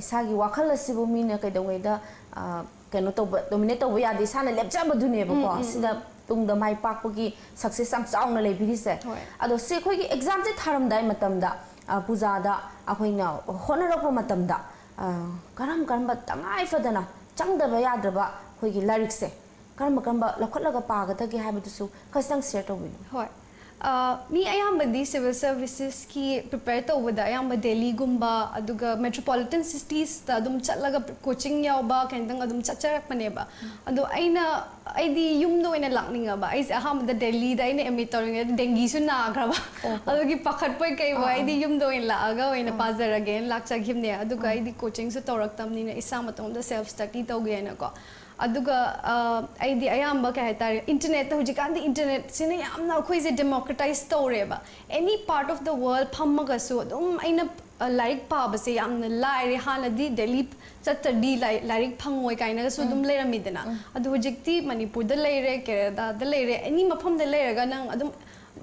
ꯏꯁꯥꯒꯤ ꯋꯥꯈꯜ ꯑꯁꯤꯕꯨ ꯃꯤꯅ ꯀꯩꯗꯧꯉꯩꯗ, ꯑ, ꯀꯩꯅꯣ ꯇꯧꯕ, ꯗꯣꯃꯤꯅꯦꯠ ꯇꯧꯕ ꯌꯥꯗꯦ꯫ ꯏꯁꯥꯅ ꯂꯦꯞꯆꯕꯗꯨꯅꯦꯕꯀꯣ꯫ ꯁꯤꯗ ꯇꯨꯡꯗ ꯃꯥꯏ ꯄꯥꯛꯄꯒꯤ ꯁꯛꯁꯦꯁ ꯌꯥꯝ ꯆꯥꯎꯅ ꯂꯩꯕꯤꯔꯤꯁꯦ꯫ ꯍꯣꯏ꯫ ꯑꯗꯣ ꯁꯤ ꯑꯩꯈꯣꯏꯒꯤ ꯑꯦꯛꯖꯥꯝꯁꯦ ꯊꯥꯔꯝꯗꯥꯏ ꯃꯇꯝꯗ, ꯑ, ꯄꯨꯖꯥꯗ ꯑꯩꯈꯣꯏꯅ ꯍꯣꯠꯅꯔꯛꯄ ꯃꯇꯝꯗ, ꯑ, ꯀꯔꯝ ꯀꯔꯝꯕ ꯇꯉꯥꯏ ꯐꯗꯅ ꯆꯪꯗꯕ ꯌꯥꯗ꯭ꯔꯕ ꯑꯩꯈꯣꯏꯒꯤ ꯂꯥꯏꯔꯤꯛꯁꯦ ꯀꯔꯝꯕ ꯀꯔꯝꯕ ꯂꯧꯈꯠꯂꯒ ꯄꯥꯒꯗꯒꯦ ꯍꯥꯏꯕꯗꯨꯁꯨ ꯈꯖꯤꯛꯇꯪ ꯁꯤꯌꯔ ꯇꯧꯕꯤꯌꯨ꯫ ꯍꯣꯏ꯫ ꯑ, ꯃꯤ ꯑꯌꯥꯝꯕꯗꯤ civil servicesꯀꯤ prepare ꯇꯧꯕꯗ ꯑꯌꯥꯝꯕ ꯗꯦꯜꯂꯤꯒꯨꯝꯕ, ꯑꯗꯨꯒ metropolitan citiesꯇ ꯑꯗꯨꯝ ꯆꯠꯂꯒ coaching ꯌꯥꯎꯕ, ꯀꯩꯅꯣꯗꯪ ꯑꯗꯨꯝ ꯆꯠꯆꯔꯛꯄꯅꯦꯕ꯫ ꯑꯗꯣ ꯑꯩꯅ, ꯑꯩꯗꯤ ꯌꯨꯝꯗ ꯑꯣꯏꯅ ꯂꯥꯛꯅꯤꯡꯉꯕ꯫ ꯑꯩꯁꯦ ꯑꯍꯥꯟꯕꯗ ꯗꯦꯜꯂꯤꯗ ꯑꯩꯅ M.A ꯇꯧꯔꯤꯉꯩꯗ ꯗꯦꯡꯒꯤꯁꯨ ꯅꯥꯈ꯭ꯔꯕ꯫ ꯑꯣ꯫ ꯑꯗꯨꯒꯤ ꯄꯥꯈꯠꯄꯣꯏ ꯀꯩꯕꯣꯏ ꯑꯥ, ꯑꯥ꯫ ꯑꯩꯗꯤ ꯌꯨꯝꯗ ꯑꯣꯏꯅ ꯂꯥꯛꯑꯒ ꯑꯣꯏꯅ ꯑꯥ꯫ ꯄꯥꯖꯔꯒꯦꯅ ꯂꯥꯛꯆꯈꯤꯕꯅꯦ꯫ ꯑꯗꯨꯒ ꯑꯥ꯫ ꯑꯩꯗꯤ coachingꯁꯨ ꯇꯧꯔꯛꯇꯕꯅꯤꯅ ꯏꯁꯥ ꯃꯇꯣꯝꯗ self study ꯇꯧꯒꯦꯅꯀꯣ꯫ ꯑꯗꯨꯒ, ꯑ, ꯑꯩꯗꯤ ꯑꯌꯥꯝꯕ, ꯀꯩ ꯍꯥꯏꯇꯥꯔꯦ, internetꯇ, ꯍꯧꯖꯤꯛꯀꯥꯟꯗꯤ internetꯁꯤꯅ ꯌꯥꯝꯅ ꯑꯩꯈꯣꯏꯁꯦ democratize ꯇꯧꯔꯦꯕ꯫ Any part of the world ꯐꯝꯃꯒꯁꯨ ꯑꯗꯨꯝ ꯑꯩꯅ, ꯑ, ꯂꯥꯏꯔꯤꯛ ꯄꯥꯕꯁꯦ ꯌꯥꯝꯅ ꯂꯥꯏꯔꯦ꯫ ꯍꯥꯟꯅꯗꯤ ꯗꯦꯜꯂꯤ ꯆꯠꯇ꯭ꯔꯗꯤ ꯂꯥꯏ-, ꯂꯥꯏꯔꯤꯛ ꯐꯪꯉꯣꯏ ꯀꯥꯏꯅꯒꯁꯨ ꯑꯗꯨꯝ ꯎꯝ꯫ ꯂꯩꯔꯝꯃꯤꯗꯅ꯫ ꯎꯝ꯫ ꯑꯗꯣ ꯍꯧꯖꯤꯛꯇꯤ ꯃꯅꯤꯄꯨꯔꯗ ꯂꯩꯔꯦ, ꯀꯦꯔꯂꯥꯗ ꯂꯩꯔꯦ, any ꯃꯐꯝꯗ ꯂꯩꯔꯒ ꯅꯪ ꯑꯗꯨꯝ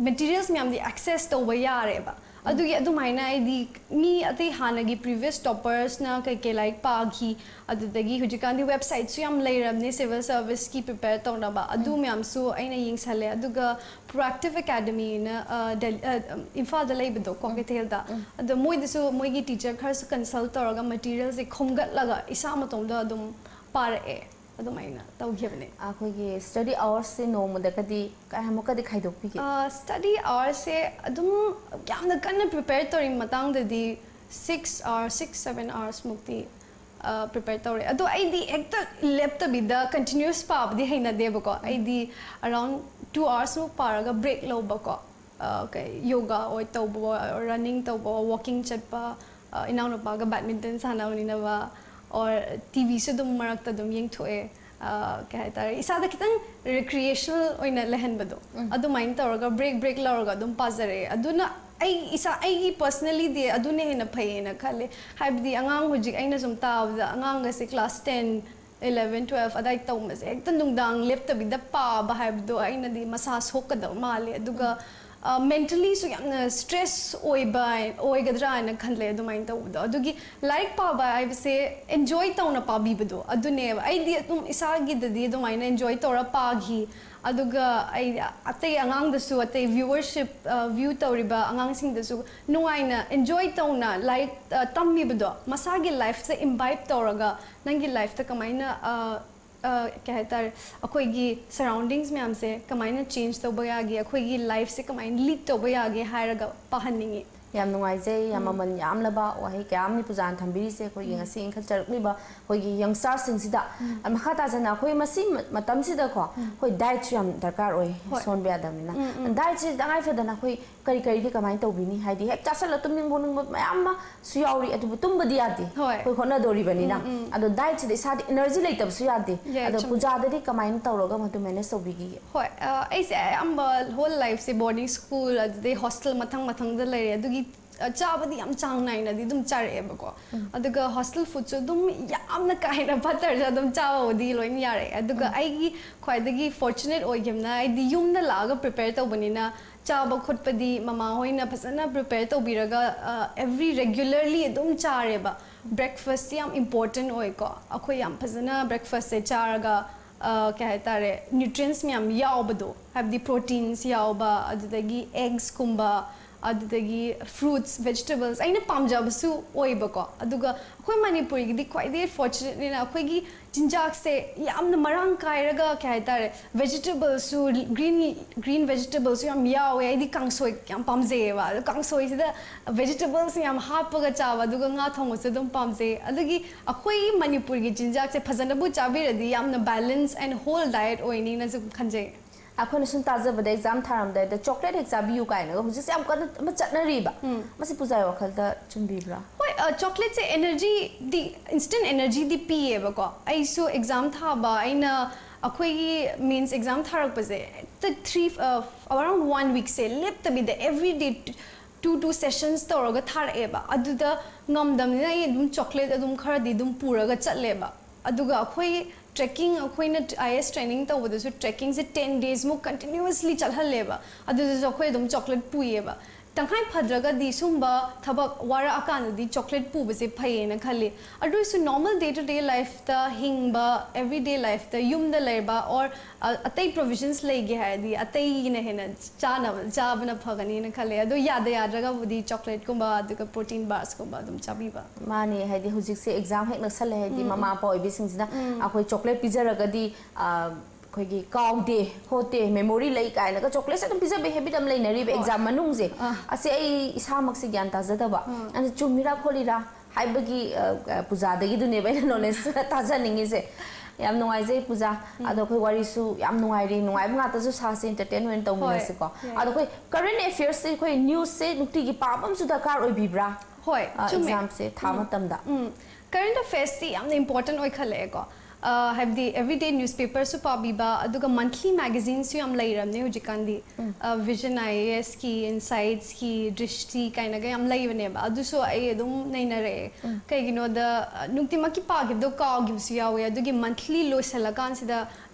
materials ꯃꯌꯥꯝꯗꯤ access ꯇꯧꯕ ꯌꯥꯔꯦꯕ꯫ ꯎꯝ꯫ ꯑꯗꯨꯒꯤ ꯑꯗꯨꯃꯥꯏꯅ ꯑꯩꯗꯤ ꯃꯤ ꯑꯇꯩ ꯍꯥꯟꯅꯒꯤ previous toppersꯅ ꯀꯩꯀꯩ ꯂꯥꯏꯔꯤꯛ ꯄꯥꯈꯤ, ꯑꯗꯨꯗꯒꯤ ꯍꯧꯖꯤꯛꯀꯥꯟꯗꯤ websiteꯁꯨ ꯌꯥꯝ ꯂꯩꯔꯕꯅꯦ civil serviceꯀꯤ prepare ꯇꯧꯅꯕ, ꯑꯗꯨ ꯎꯝ꯫ ꯃꯌꯥꯝꯁꯨ ꯑꯩꯅ ꯌꯦꯡꯁꯜꯂꯦ꯫ ꯑꯗꯨꯒ Proactive Academyꯅ, ꯑ, ꯗꯦꯜ-, ꯑ, ꯏꯝꯐꯥꯜꯗ ꯂꯩꯕꯗꯣ, ꯎꯝ꯫ ꯀ꯭ꯋꯥꯀꯩꯊꯦꯜꯗ, ꯎꯝ꯫ ꯑꯗꯣ ꯃꯣꯏꯗꯁꯨ ꯃꯣꯏꯒꯤ teacher ꯈꯔꯁꯨ consult ꯇꯧꯔꯒ materialꯁꯦ ꯈꯣꯝꯒꯠꯂꯒ ꯏꯁꯥ ꯃꯇꯣꯝꯗ ꯑꯗꯨꯝ ꯄꯥꯔꯛꯑꯦ꯫ ꯑꯗꯨꯃꯥꯏꯅ ꯇꯧꯈꯤꯕꯅꯦ꯫ ꯑꯩꯈꯣꯏꯒꯤ study hoursꯁꯦ ꯅꯣꯡꯃꯗꯒꯗꯤ ꯀꯌꯥꯃꯨꯛꯀꯗꯤ ꯈꯥꯏꯗꯣꯛꯄꯤꯒꯦ? ꯑ, study hoursꯁꯦ ꯑꯗꯨꯝ ꯌꯥꯝꯅ ꯀꯟꯅ prepare ꯇꯧꯔꯤ ꯃꯇꯥꯡꯗꯗꯤ six hours, six, seven hours ꯃꯨꯛꯇꯤ, ꯑ, prepare ꯇꯧꯔꯦ꯫ ꯑꯗꯣ ꯑꯩꯗꯤ ꯍꯦꯛꯇ ꯂꯦꯞꯇꯕꯤꯗ continuous ꯄꯥꯕꯗꯤ ꯍꯩꯅꯗꯦꯕꯀꯣ꯫ ꯎꯝ꯫ ꯑꯩꯗꯤ around two hours ꯃꯨꯛ ꯄꯥꯔꯒ break ꯂꯧꯕꯀꯣ꯫ ꯑ, ꯀꯩ, yoga ꯑꯣꯏ ꯇꯧꯕ, running ꯇꯧꯕ, walking ꯆꯠꯄ, ꯑ, ꯏꯅꯥꯎꯅꯨꯄꯥꯒ badminton ꯁꯥꯟꯅꯃꯤꯟꯅꯕ, or TVꯁꯨ ꯑꯗꯨꯝ ꯃꯔꯛꯇ ꯑꯗꯨꯝ ꯌꯦꯡꯊꯣꯛꯑꯦ꯫ ꯑ, ꯀꯩ ꯍꯥꯏꯇꯥꯔꯦ, ꯏꯁꯥꯗ ꯈꯤꯇꯪ recreational ꯑꯣꯏꯅ ꯂꯩꯍꯟꯕꯗꯣ, ꯎꯝ꯫ ꯑꯗꯨꯃꯥꯏꯅ ꯇꯧꯔꯒ break, break ꯂꯧꯔꯒ ꯑꯗꯨꯝ ꯄꯥꯖꯔꯛꯑꯦ꯫ ꯑꯗꯨꯅ ꯑꯩ ꯏꯁꯥ, ꯑꯩꯒꯤ personallyꯗꯤ ꯑꯗꯨꯅ ꯍꯦꯟꯅ ꯐꯩꯌꯦꯅ ꯈꯜꯂꯦ꯫ ꯍꯥꯏꯕꯗꯤ ꯑꯉꯥꯡ, ꯍꯧꯖꯤꯛ ꯑꯩꯅ ꯁꯨꯝ ꯇꯥꯕꯗ ꯑꯉꯥꯡꯒꯁꯦ class ten, eleven, twelve ꯑꯗꯥꯏ ꯇꯧꯕꯁꯦ ꯍꯦꯛꯇ ꯅꯨꯡꯗꯥꯡ ꯂꯦꯞꯇꯕꯤꯗ ꯄꯥꯕ ꯍꯥꯏꯕꯗꯣ ꯑꯩꯅꯗꯤ ꯃꯁꯥ ꯁꯣꯛꯀꯗꯕ ꯃꯥꯜꯂꯦ꯫ ꯑꯗꯨꯒ, ꯎꯝ꯫ ꯑ, mentallyꯁꯨ ꯌꯥꯝꯅ stress ꯑꯣꯏꯕ, ꯑꯣꯏꯒꯗ꯭ꯔꯥ ꯍꯥꯏꯅ ꯈꯜꯂꯦ ꯑꯗꯨꯃꯥꯏꯅ ꯇꯧꯕꯗꯣ꯫ ꯑꯗꯨꯒꯤ ꯂꯥꯏꯔꯤꯛ ꯄꯥꯕ ꯍꯥꯏꯕꯁꯦ enjoy ꯇꯧꯅ ꯄꯥꯕꯤꯕꯗꯣ ꯑꯗꯨꯅꯦꯕ꯫ ꯑꯩꯗꯤ ꯑꯗꯨꯝ ꯏꯁꯥꯒꯤꯗꯗꯤ ꯑꯗꯨꯃꯥꯏꯅ enjoy ꯇꯧꯔ ꯄꯥꯈꯤ꯫ ꯑꯗꯨꯒ ꯑꯩ ꯑꯇꯩ ꯑꯉꯥꯡꯗꯁꯨ, ꯑꯇꯩ viewership, ꯑ, view ꯇꯧꯔꯤꯕ ꯑꯉꯥꯡꯁꯤꯡꯗꯁꯨ ꯅꯨꯡꯉꯥꯏꯅ enjoy ꯇꯧꯅ ꯂꯥꯏꯔꯤꯛ, ꯑ, ꯇꯝꯃꯤꯕꯗꯣ ꯃꯁꯥꯒꯤ lifeꯇ imbibe ꯇꯧꯔꯒ ꯅꯪꯒꯤ lifeꯇ ꯀꯃꯥꯏꯅ, ꯑ, ꯑ, ꯀꯩ ꯍꯥꯏꯇꯥꯔꯦ, ꯑꯩꯈꯣꯏꯒꯤ ꯁꯔꯥꯎꯟꯗꯤꯡꯁ ꯃꯌꯥꯝꯁꯦ ꯀꯃꯥꯏꯅ ꯆꯦꯟꯖ ꯇꯧꯕ ꯌꯥꯒꯦ, ꯑꯩꯈꯣꯏꯒꯤ ꯂꯥꯏꯐꯁꯦ ꯀꯃꯥꯏꯅ ꯂꯤꯗ ꯇꯧꯕ ꯌꯥꯒꯦ ꯍꯥꯏꯔꯒ ꯄꯥꯍꯟꯅꯤꯡꯉꯤ꯫ ꯌꯥꯝ ꯅꯨꯡꯉꯥꯏꯖꯩ, ꯌꯥꯝ ꯃꯃꯜ ꯌꯥꯝꯂꯕ ꯋꯥꯍꯩ ꯀꯌꯥ ꯑꯃꯅꯤ ꯄꯨꯖꯥꯅ ꯊꯝꯕꯤꯔꯤꯁꯦ ꯑꯩꯈꯣꯏꯒꯤ ꯉꯁꯤ ꯏꯟꯈꯠꯆꯔꯛꯂꯤꯕ ꯑꯩꯈꯣꯏꯒꯤ ꯌꯪꯁꯇꯥꯔꯁꯤꯡꯁꯤꯗ꯫ ꯃꯈꯥ ꯇꯥꯖꯅ ꯑꯩꯈꯣꯏ ꯃꯁꯤ ꯃ- ꯃꯇꯝꯁꯤꯗꯀꯣ ꯑꯩꯈꯣꯏ ꯗꯥꯏꯠꯁꯨ ꯌꯥꯝ ꯗꯔꯀꯥꯔ ꯑꯣꯏ, ꯍꯣꯏ꯫ ꯁꯣꯟꯕ ꯌꯥꯗꯕꯅꯤꯅ꯫ ꯗꯥꯏꯠꯁꯤꯗꯤ ꯇꯉꯥꯏ ꯐꯗꯅ ꯑꯩꯈꯣꯏ ꯀꯔꯤ ꯀꯔꯤꯗꯤ ꯀꯃꯥꯏꯅ ꯇꯧꯕꯤꯅꯤ? ꯍꯥꯏꯗꯤ ꯍꯦꯛ ꯆꯥꯁꯜꯂ ꯇꯨꯝꯅꯤꯡꯕ ꯅꯤꯡꯕ ꯃꯌꯥꯝ ꯑꯃꯁꯨ ꯌꯥꯎꯔꯤ, ꯑꯗꯨꯕꯨ ꯇꯨꯝꯕꯗꯤ ꯌꯥꯗꯦ꯫ ꯍꯣꯏ꯫ ꯑꯩꯈꯣꯏ ꯍꯣꯠꯅꯗꯣꯔꯤꯕꯅꯤꯅ꯫ ꯑꯗꯣ ꯗꯥꯏꯠꯁꯤꯗ ꯏꯁꯥꯗ ꯏꯅꯔꯖꯤ ꯂꯩꯇꯕꯁꯨ ꯌꯥꯗꯦ꯫ ꯌꯥꯏ, ꯑꯗꯣ ꯆꯨꯝꯃꯤ꯫ ꯄꯨꯖꯥꯗꯗꯤ ꯀꯃꯥꯏꯅ ꯇꯧꯔꯒ ꯃꯗꯨ ꯃꯦꯅꯦꯖ ꯇꯧꯕꯤꯈꯤꯒꯦ? ꯍꯣꯏ, ꯑ, ꯑꯩꯁꯦ ꯑꯌꯥꯝꯕ ꯍꯣꯜ ꯂꯥꯏꯐꯁꯦ ꯕꯣꯔꯗꯤꯡ ꯁ꯭ꯀꯨꯜ, ꯑꯗꯨꯗꯩ ꯍꯣꯁꯇꯦꯜ ꯃꯊꯪ ꯃꯊꯪꯗ ꯂꯩꯔꯦ꯫ ꯑꯗꯨꯒꯤ, ꯑ, ꯆꯥꯕꯗꯤ ꯌꯥꯝ ꯆꯥꯡ ꯅꯥꯏꯅꯗꯤ ꯑꯗꯨꯝ ꯆꯥꯔꯛꯑꯦꯕꯀꯣ꯫ ꯑꯗꯨꯒ ꯍꯣꯁꯇꯦꯜ ꯐꯨꯗꯁꯨ ꯑꯗꯨꯝ ꯌꯥꯝꯅ ꯀꯥ ꯍꯦꯟꯅ ꯐꯠꯇ꯭ꯔꯁꯨ ꯑꯗꯨꯝ ꯆꯥꯕꯕꯨꯗꯤ ꯂꯣꯏꯅ ꯌꯥꯔꯛꯑꯦ꯫ ꯑꯗꯨꯒ ꯑꯩꯒꯤ ꯈ꯭ꯋꯥꯏꯗꯒꯤ ꯐꯣꯔꯆꯨꯅꯦꯠ ꯑꯣꯏꯈꯤꯕꯅ, ꯑꯩꯗꯤ ꯌꯨꯝꯗ ꯂꯥꯛꯑꯒ ꯄ꯭ꯔꯤꯄꯦꯌꯔ ꯇꯧꯕꯅꯤꯅ ꯆꯥꯕ ꯈꯣꯠꯄꯗꯤ ꯃꯃꯥ ꯍꯣꯏꯅ ꯐꯖꯅ ꯄ꯭ꯔꯤꯄꯦꯌꯔ ꯇꯧꯕꯤꯔꯒ, ꯑ, ꯑꯦꯕ꯭ꯔꯤ ꯔꯦꯒꯨꯂꯔꯂꯤ ꯑꯗꯨꯝ ꯆꯥꯔꯦꯕ꯫ ꯕ꯭ꯔꯦꯛꯐꯥꯁꯁꯤ ꯌꯥꯝ ꯏꯝꯄꯣꯔꯇꯦꯟ ꯑꯣꯏꯀꯣ꯫ ꯑꯩꯈꯣꯏ ꯌꯥꯝ ꯐꯖꯅ ꯕ꯭ꯔꯦꯛꯐꯥꯁꯁꯦ ꯆꯥꯔꯒ, ꯑ, ꯀꯩ ꯍꯥꯏꯇꯥꯔꯦ, ꯅ꯭ꯌꯨꯇ꯭ꯔꯤꯌꯦꯟꯁ ꯃꯌꯥꯝ ꯌꯥꯎꯕꯗꯣ, ꯍꯥꯏꯕꯗꯤ ꯄ꯭ꯔꯣꯇꯤꯟꯁ ꯌꯥꯎꯕ, ꯑꯗꯨꯗꯒꯤ ꯑꯦꯒꯁꯀꯨꯝꯕ, ꯑꯗꯨꯗꯒꯤ ꯐ꯭ꯔꯨꯠꯁ, ꯚꯦꯖꯤꯇꯦꯕꯜꯁ ꯑꯩꯅ ꯄꯥꯝꯖꯕꯁꯨ ꯑꯣꯏꯕꯀꯣ꯫ ꯑꯗꯨꯒ ꯑꯩꯈꯣꯏ ꯃꯅꯤꯄꯨꯔꯒꯤꯗꯤ ꯈ꯭ꯋꯥꯏꯗꯒꯤ ꯐꯣꯔꯆꯨꯅꯦꯠꯅꯤꯅ ꯑꯩꯈꯣꯏꯒꯤ ꯆꯤꯟꯖꯥꯛꯁꯦ ꯌꯥꯝꯅ ꯃꯔꯥꯡ ꯀꯥꯏꯔꯒ, ꯀꯩ ꯍꯥꯏꯇꯥꯔꯦ, ꯚꯦꯖꯤꯇꯦꯕꯜꯁꯨ, ꯒ꯭ꯔꯤꯟ, ꯒ꯭ꯔꯤꯟ ꯚꯦꯖꯤꯇꯦꯕꯜꯁꯨ ꯌꯥꯝ ꯌꯥꯎꯋꯦ꯫ ꯑꯩꯗꯤ ꯀꯥꯡꯁꯣꯏ ꯌꯥꯝ ꯄꯥꯝꯖꯩꯌꯦꯕ꯫ ꯑꯗꯣ ꯀꯥꯡꯁꯣꯏꯁꯤꯗ ꯚꯦꯖꯤꯇꯦꯕꯜꯁ ꯌꯥꯝ ꯍꯥꯞꯄꯒ ꯆꯥꯕ, ꯑꯗꯨꯒ ꯉꯥ ꯊꯣꯡꯕꯁꯨ ꯑꯗꯨꯝ ꯄꯥꯝꯖꯩ꯫ ꯑꯗꯨꯒꯤ ꯑꯩꯈꯣꯏ ꯃꯅꯤꯄꯨꯔꯒꯤ ꯆꯤꯟꯖꯥꯛꯁꯦ ꯐꯖꯅꯕꯨ ꯆꯥꯕꯤꯔꯗꯤ ꯌꯥꯝꯅ balance and whole diet ꯑꯣꯏꯅꯤꯅꯁꯨ ꯈꯟꯖꯩ꯫ ꯑꯩꯈꯣꯏꯅ ꯁꯨꯝ ꯇꯥꯖꯕꯗ ꯑꯦꯛꯖꯥꯝ ꯊꯥꯔꯝꯗꯥꯏꯗ ꯆꯣꯀ꯭ꯂꯦꯠ ꯍꯦꯛ ꯆꯥꯕꯤꯌꯨ ꯀꯥꯏꯅꯒ ꯍꯧꯖꯤꯛꯁꯦ ꯌꯥꯝ ꯀꯟꯅ ꯑꯃ ꯆꯠꯅꯔꯤꯕ꯫ ꯃꯁꯤ ꯄꯨꯖꯥꯒꯤ ꯋꯥꯈꯜꯗ ꯆꯨꯝꯕꯤꯕ꯭ꯔꯥ? ꯍꯣꯏ, ꯑ, ꯆꯣꯀ꯭ꯂꯦꯠꯁꯦ ꯑꯦꯅꯔꯖꯤꯗꯤ, ꯏꯟꯁꯇꯦꯟ ꯑꯦꯅꯔꯖꯤꯗꯤ ꯄꯤꯌꯦꯕꯀꯣ꯫ ꯑꯩꯁꯨ ꯑꯦꯛꯖꯥꯝ ꯊꯥꯕ, ꯑꯩꯅ, ꯑꯩꯈꯣꯏꯒꯤ ꯃꯦꯟꯁ ꯑꯦꯛꯖꯥꯝ ꯊꯥꯔꯛꯄꯁꯦ ꯍꯦꯛꯇ ꯊ꯭ꯔꯤ, ꯑ, ꯑꯔꯥꯎꯟ ꯋꯥꯟ ꯋꯤꯛꯁꯦ ꯂꯦꯞꯇꯕꯤꯗ ꯑꯦꯕ꯭ꯔꯤ ꯗꯦ ꯇꯨ ꯇꯨ ꯁꯦꯁꯟꯁ ꯇꯧꯔꯒ ꯊꯥꯔꯛꯑꯦꯕ꯫ ꯑꯗꯨꯗ ꯉꯝꯗꯕꯅꯤꯅ ꯑꯩ ꯑꯗꯨꯝ ꯆꯣꯀ꯭ꯂꯦꯠ ꯑꯗꯨꯝ ꯈꯔꯗꯤ ꯑꯗꯨꯝ ꯄꯨꯔꯒ ꯆꯠꯂꯦꯕ꯫ ꯑꯗꯨꯒ ꯑꯩꯈꯣꯏ ꯇ꯭ꯔꯦꯛꯀꯤꯡ, ꯑꯩꯈꯣꯏꯅ ꯑꯥꯏ ꯑꯦꯁ ꯇ꯭ꯔꯦꯅꯤꯡ ꯇꯧꯕꯗꯁꯨ ꯇ꯭ꯔꯦꯛꯀꯤꯡꯁꯦ ꯇꯦꯟ ꯗꯦꯖꯃꯨꯛ ꯀꯟꯇꯤꯅ꯭ꯌꯨꯁꯂꯤ ꯆꯠꯍꯜꯂꯦꯕ꯫ ꯑꯗꯨꯗꯁꯨ ꯑꯩꯈꯣꯏ ꯑꯗꯨꯝ ꯆꯣꯀ꯭ꯂꯦꯠ ꯄꯨꯏꯌꯦꯕ꯫ ꯇꯉꯥꯏ ꯐꯗ꯭ꯔꯒꯗꯤ ꯁꯨꯝꯕ ꯊꯕꯛ ꯋꯥꯔꯛꯑꯀꯥꯟꯗꯗꯤ ꯆꯣꯀ꯭ꯂꯦꯠ ꯄꯨꯕꯁꯦ ꯐꯩꯌꯦꯅ ꯈꯜꯂꯤ꯫ ꯑꯗꯨ ꯑꯣꯏꯔꯁꯨ ꯅꯣꯔꯃꯦꯜ ꯗꯦ ꯇꯨ ꯗꯦ ꯂꯥꯏꯐꯇ ꯍꯤꯡꯕ, ꯑꯦꯕ꯭ꯔꯤꯗꯦ ꯂꯥꯏꯐꯇ ꯌꯨꯝꯗ ꯂꯩꯔꯕ, ꯑꯣꯔ ꯑꯇꯩ ꯄ꯭ꯔꯣꯕꯤꯖꯟꯁ ꯂꯩꯒꯦ ꯍꯥꯏꯔꯗꯤ ꯑꯇꯩꯒꯤꯅ ꯍꯦꯟꯅ ꯆꯥꯅꯕ ꯆꯥꯕꯅ ꯐꯒꯅꯤꯅ ꯈꯜꯂꯦ꯫ ꯑꯗꯣ ꯌꯥꯗ ꯌꯥꯗ꯭ꯔꯒꯕꯨꯗꯤ ꯆꯣꯀ꯭ꯂꯦꯠꯀꯨꯝꯕ ꯑꯗꯨꯒ ꯄ꯭ꯔꯣꯇꯤꯟ ꯕꯥꯔꯁꯀꯨꯝꯕ ꯑꯗꯨꯝ ꯆꯥꯕꯤꯕ꯫ ꯃꯥꯅꯦ, ꯍꯥꯏꯗꯤ ꯍꯧꯖꯤꯛꯁꯦ ꯑꯦꯛꯖꯥꯝ ꯍꯦꯛ ꯅꯛꯁꯜꯂꯦ, ꯍꯥꯏꯗꯤ ꯃꯃꯥ ꯃꯄꯥ ꯑꯣꯏꯕꯤꯁꯤꯡꯁꯤꯅ ꯑꯩꯈꯣꯏ ꯆꯣꯀ꯭ꯂꯦꯠ ꯄꯤꯖꯔꯒꯗꯤ ꯑꯩꯈꯣꯏꯒꯤ ꯀꯥꯎꯗꯦ ꯈꯣꯠꯇꯦ, ꯃꯦꯃꯣꯔꯤ ꯂꯩ ꯀꯥꯏꯅꯒ ꯆꯣꯀ꯭ꯂꯦꯠꯁꯦ ꯑꯗꯨꯝ ꯄꯤꯖꯕꯩ ꯍꯦꯕꯤꯠ ꯑꯃ ꯂꯩꯅꯔꯤꯕ ꯑꯦꯛꯖꯥꯝ ꯃꯅꯨꯡꯁꯦ꯫ ꯑꯁꯤ ꯑꯩ ꯏꯁꯥꯃꯛꯁꯦ ꯒ꯭ꯌꯥꯟ ꯇꯥꯖꯗꯕ, ꯑꯗꯨ ꯆꯨꯝꯃꯤꯔꯥ ꯈꯣꯠꯂꯤꯔꯥ ꯍꯥꯏꯕꯒꯤ ꯄꯨꯖꯥꯗꯒꯤꯗꯨꯅꯦꯕ ꯑꯩꯅ ꯅꯣꯂꯦꯖ ꯇꯥꯖꯅꯤꯡꯉꯤꯁꯦ꯫ ꯌꯥꯝ ꯅꯨꯡꯉꯥꯏꯖꯩ ꯄꯨꯖꯥ꯫ ꯑꯗꯣ ꯑꯩꯈꯣꯏ ꯋꯥꯔꯤꯁꯨ ꯌꯥꯝ ꯅꯨꯡꯉꯥꯏꯔꯤ, ꯅꯨꯡꯉꯥꯏꯕ ꯉꯥꯛꯇꯁꯨ ꯁꯥꯁꯦ, ꯏꯟꯇꯔꯇꯦꯟ ꯑꯣꯏꯅ ꯇꯧꯃꯤꯟꯅꯁꯤꯀꯣ꯫ ꯌꯥꯏ꯫ ꯑꯗꯣ ꯑꯩꯈꯣꯏ ꯀꯔꯦꯟ ꯑꯦꯐꯤꯌꯔꯁꯁꯦ ꯑꯩꯈꯣꯏ ꯅ꯭ꯌꯨꯁꯁꯦ ꯅꯨꯡꯇꯤꯒꯤ ꯄꯥꯕ ꯑꯃꯁꯨ ꯗꯔꯀꯥꯔ ꯑꯣꯏꯕꯤꯕ꯭ꯔꯥ? ꯍꯣꯏ, ꯆꯨꯝꯃꯦ꯫ ꯑꯦꯛꯖꯥꯝꯁꯦ ꯊꯥ ꯃꯇꯝꯗ꯫ ꯎꯝ꯫ ꯀꯔꯦꯟ ꯑꯦꯐꯤꯌꯔꯁꯇꯤ ꯌꯥꯝꯅ ꯏꯝꯄꯣꯔꯇꯦꯟ ꯑꯣꯏꯈꯠꯂꯛꯑꯦꯀꯣ꯫ ꯍꯥꯏꯕꯗꯤ ꯑꯦꯕ꯭ꯔꯤꯗꯦ ꯅ꯭ꯌꯨꯁꯄꯦꯄꯔꯁꯨ ꯄꯥꯕꯤꯕ, ꯑꯗꯨꯒ ꯃꯟꯊꯂꯤ ꯃꯦꯒꯥꯖꯤꯟꯁꯨ ꯌꯥꯝ ꯂꯩꯔꯕꯅꯦ ꯍꯧꯖꯤꯛꯀꯥꯟꯗꯤ꯫ ꯚꯤꯖꯟ ꯑꯥꯏ ꯑꯦ ꯑꯦꯁꯀꯤ, ꯏꯟꯁꯥꯏꯠꯁꯀꯤ, ꯗ꯭ꯔꯤꯁꯇꯤ ꯀꯥꯏꯅꯒ ꯌꯥꯝ ꯂꯩꯕꯅꯦꯕ꯫ ꯑꯗꯨꯁꯨ ꯑꯩ ꯑꯗꯨꯝ ꯅꯩꯅꯔꯛꯑꯦ꯫ ꯀꯩꯒꯤꯅꯣꯗ ꯅꯨꯡꯇꯤꯃꯛꯀꯤ ꯄꯥꯈꯤꯕꯗꯣ ꯀꯥꯎꯈꯤꯕꯁꯨ ꯌꯥꯎꯋꯦ꯫ ꯑꯗꯨꯒꯤ ꯃꯟꯊꯂꯤ ꯂꯣꯏꯁꯤꯜꯂꯀꯥꯟꯁꯤꯗ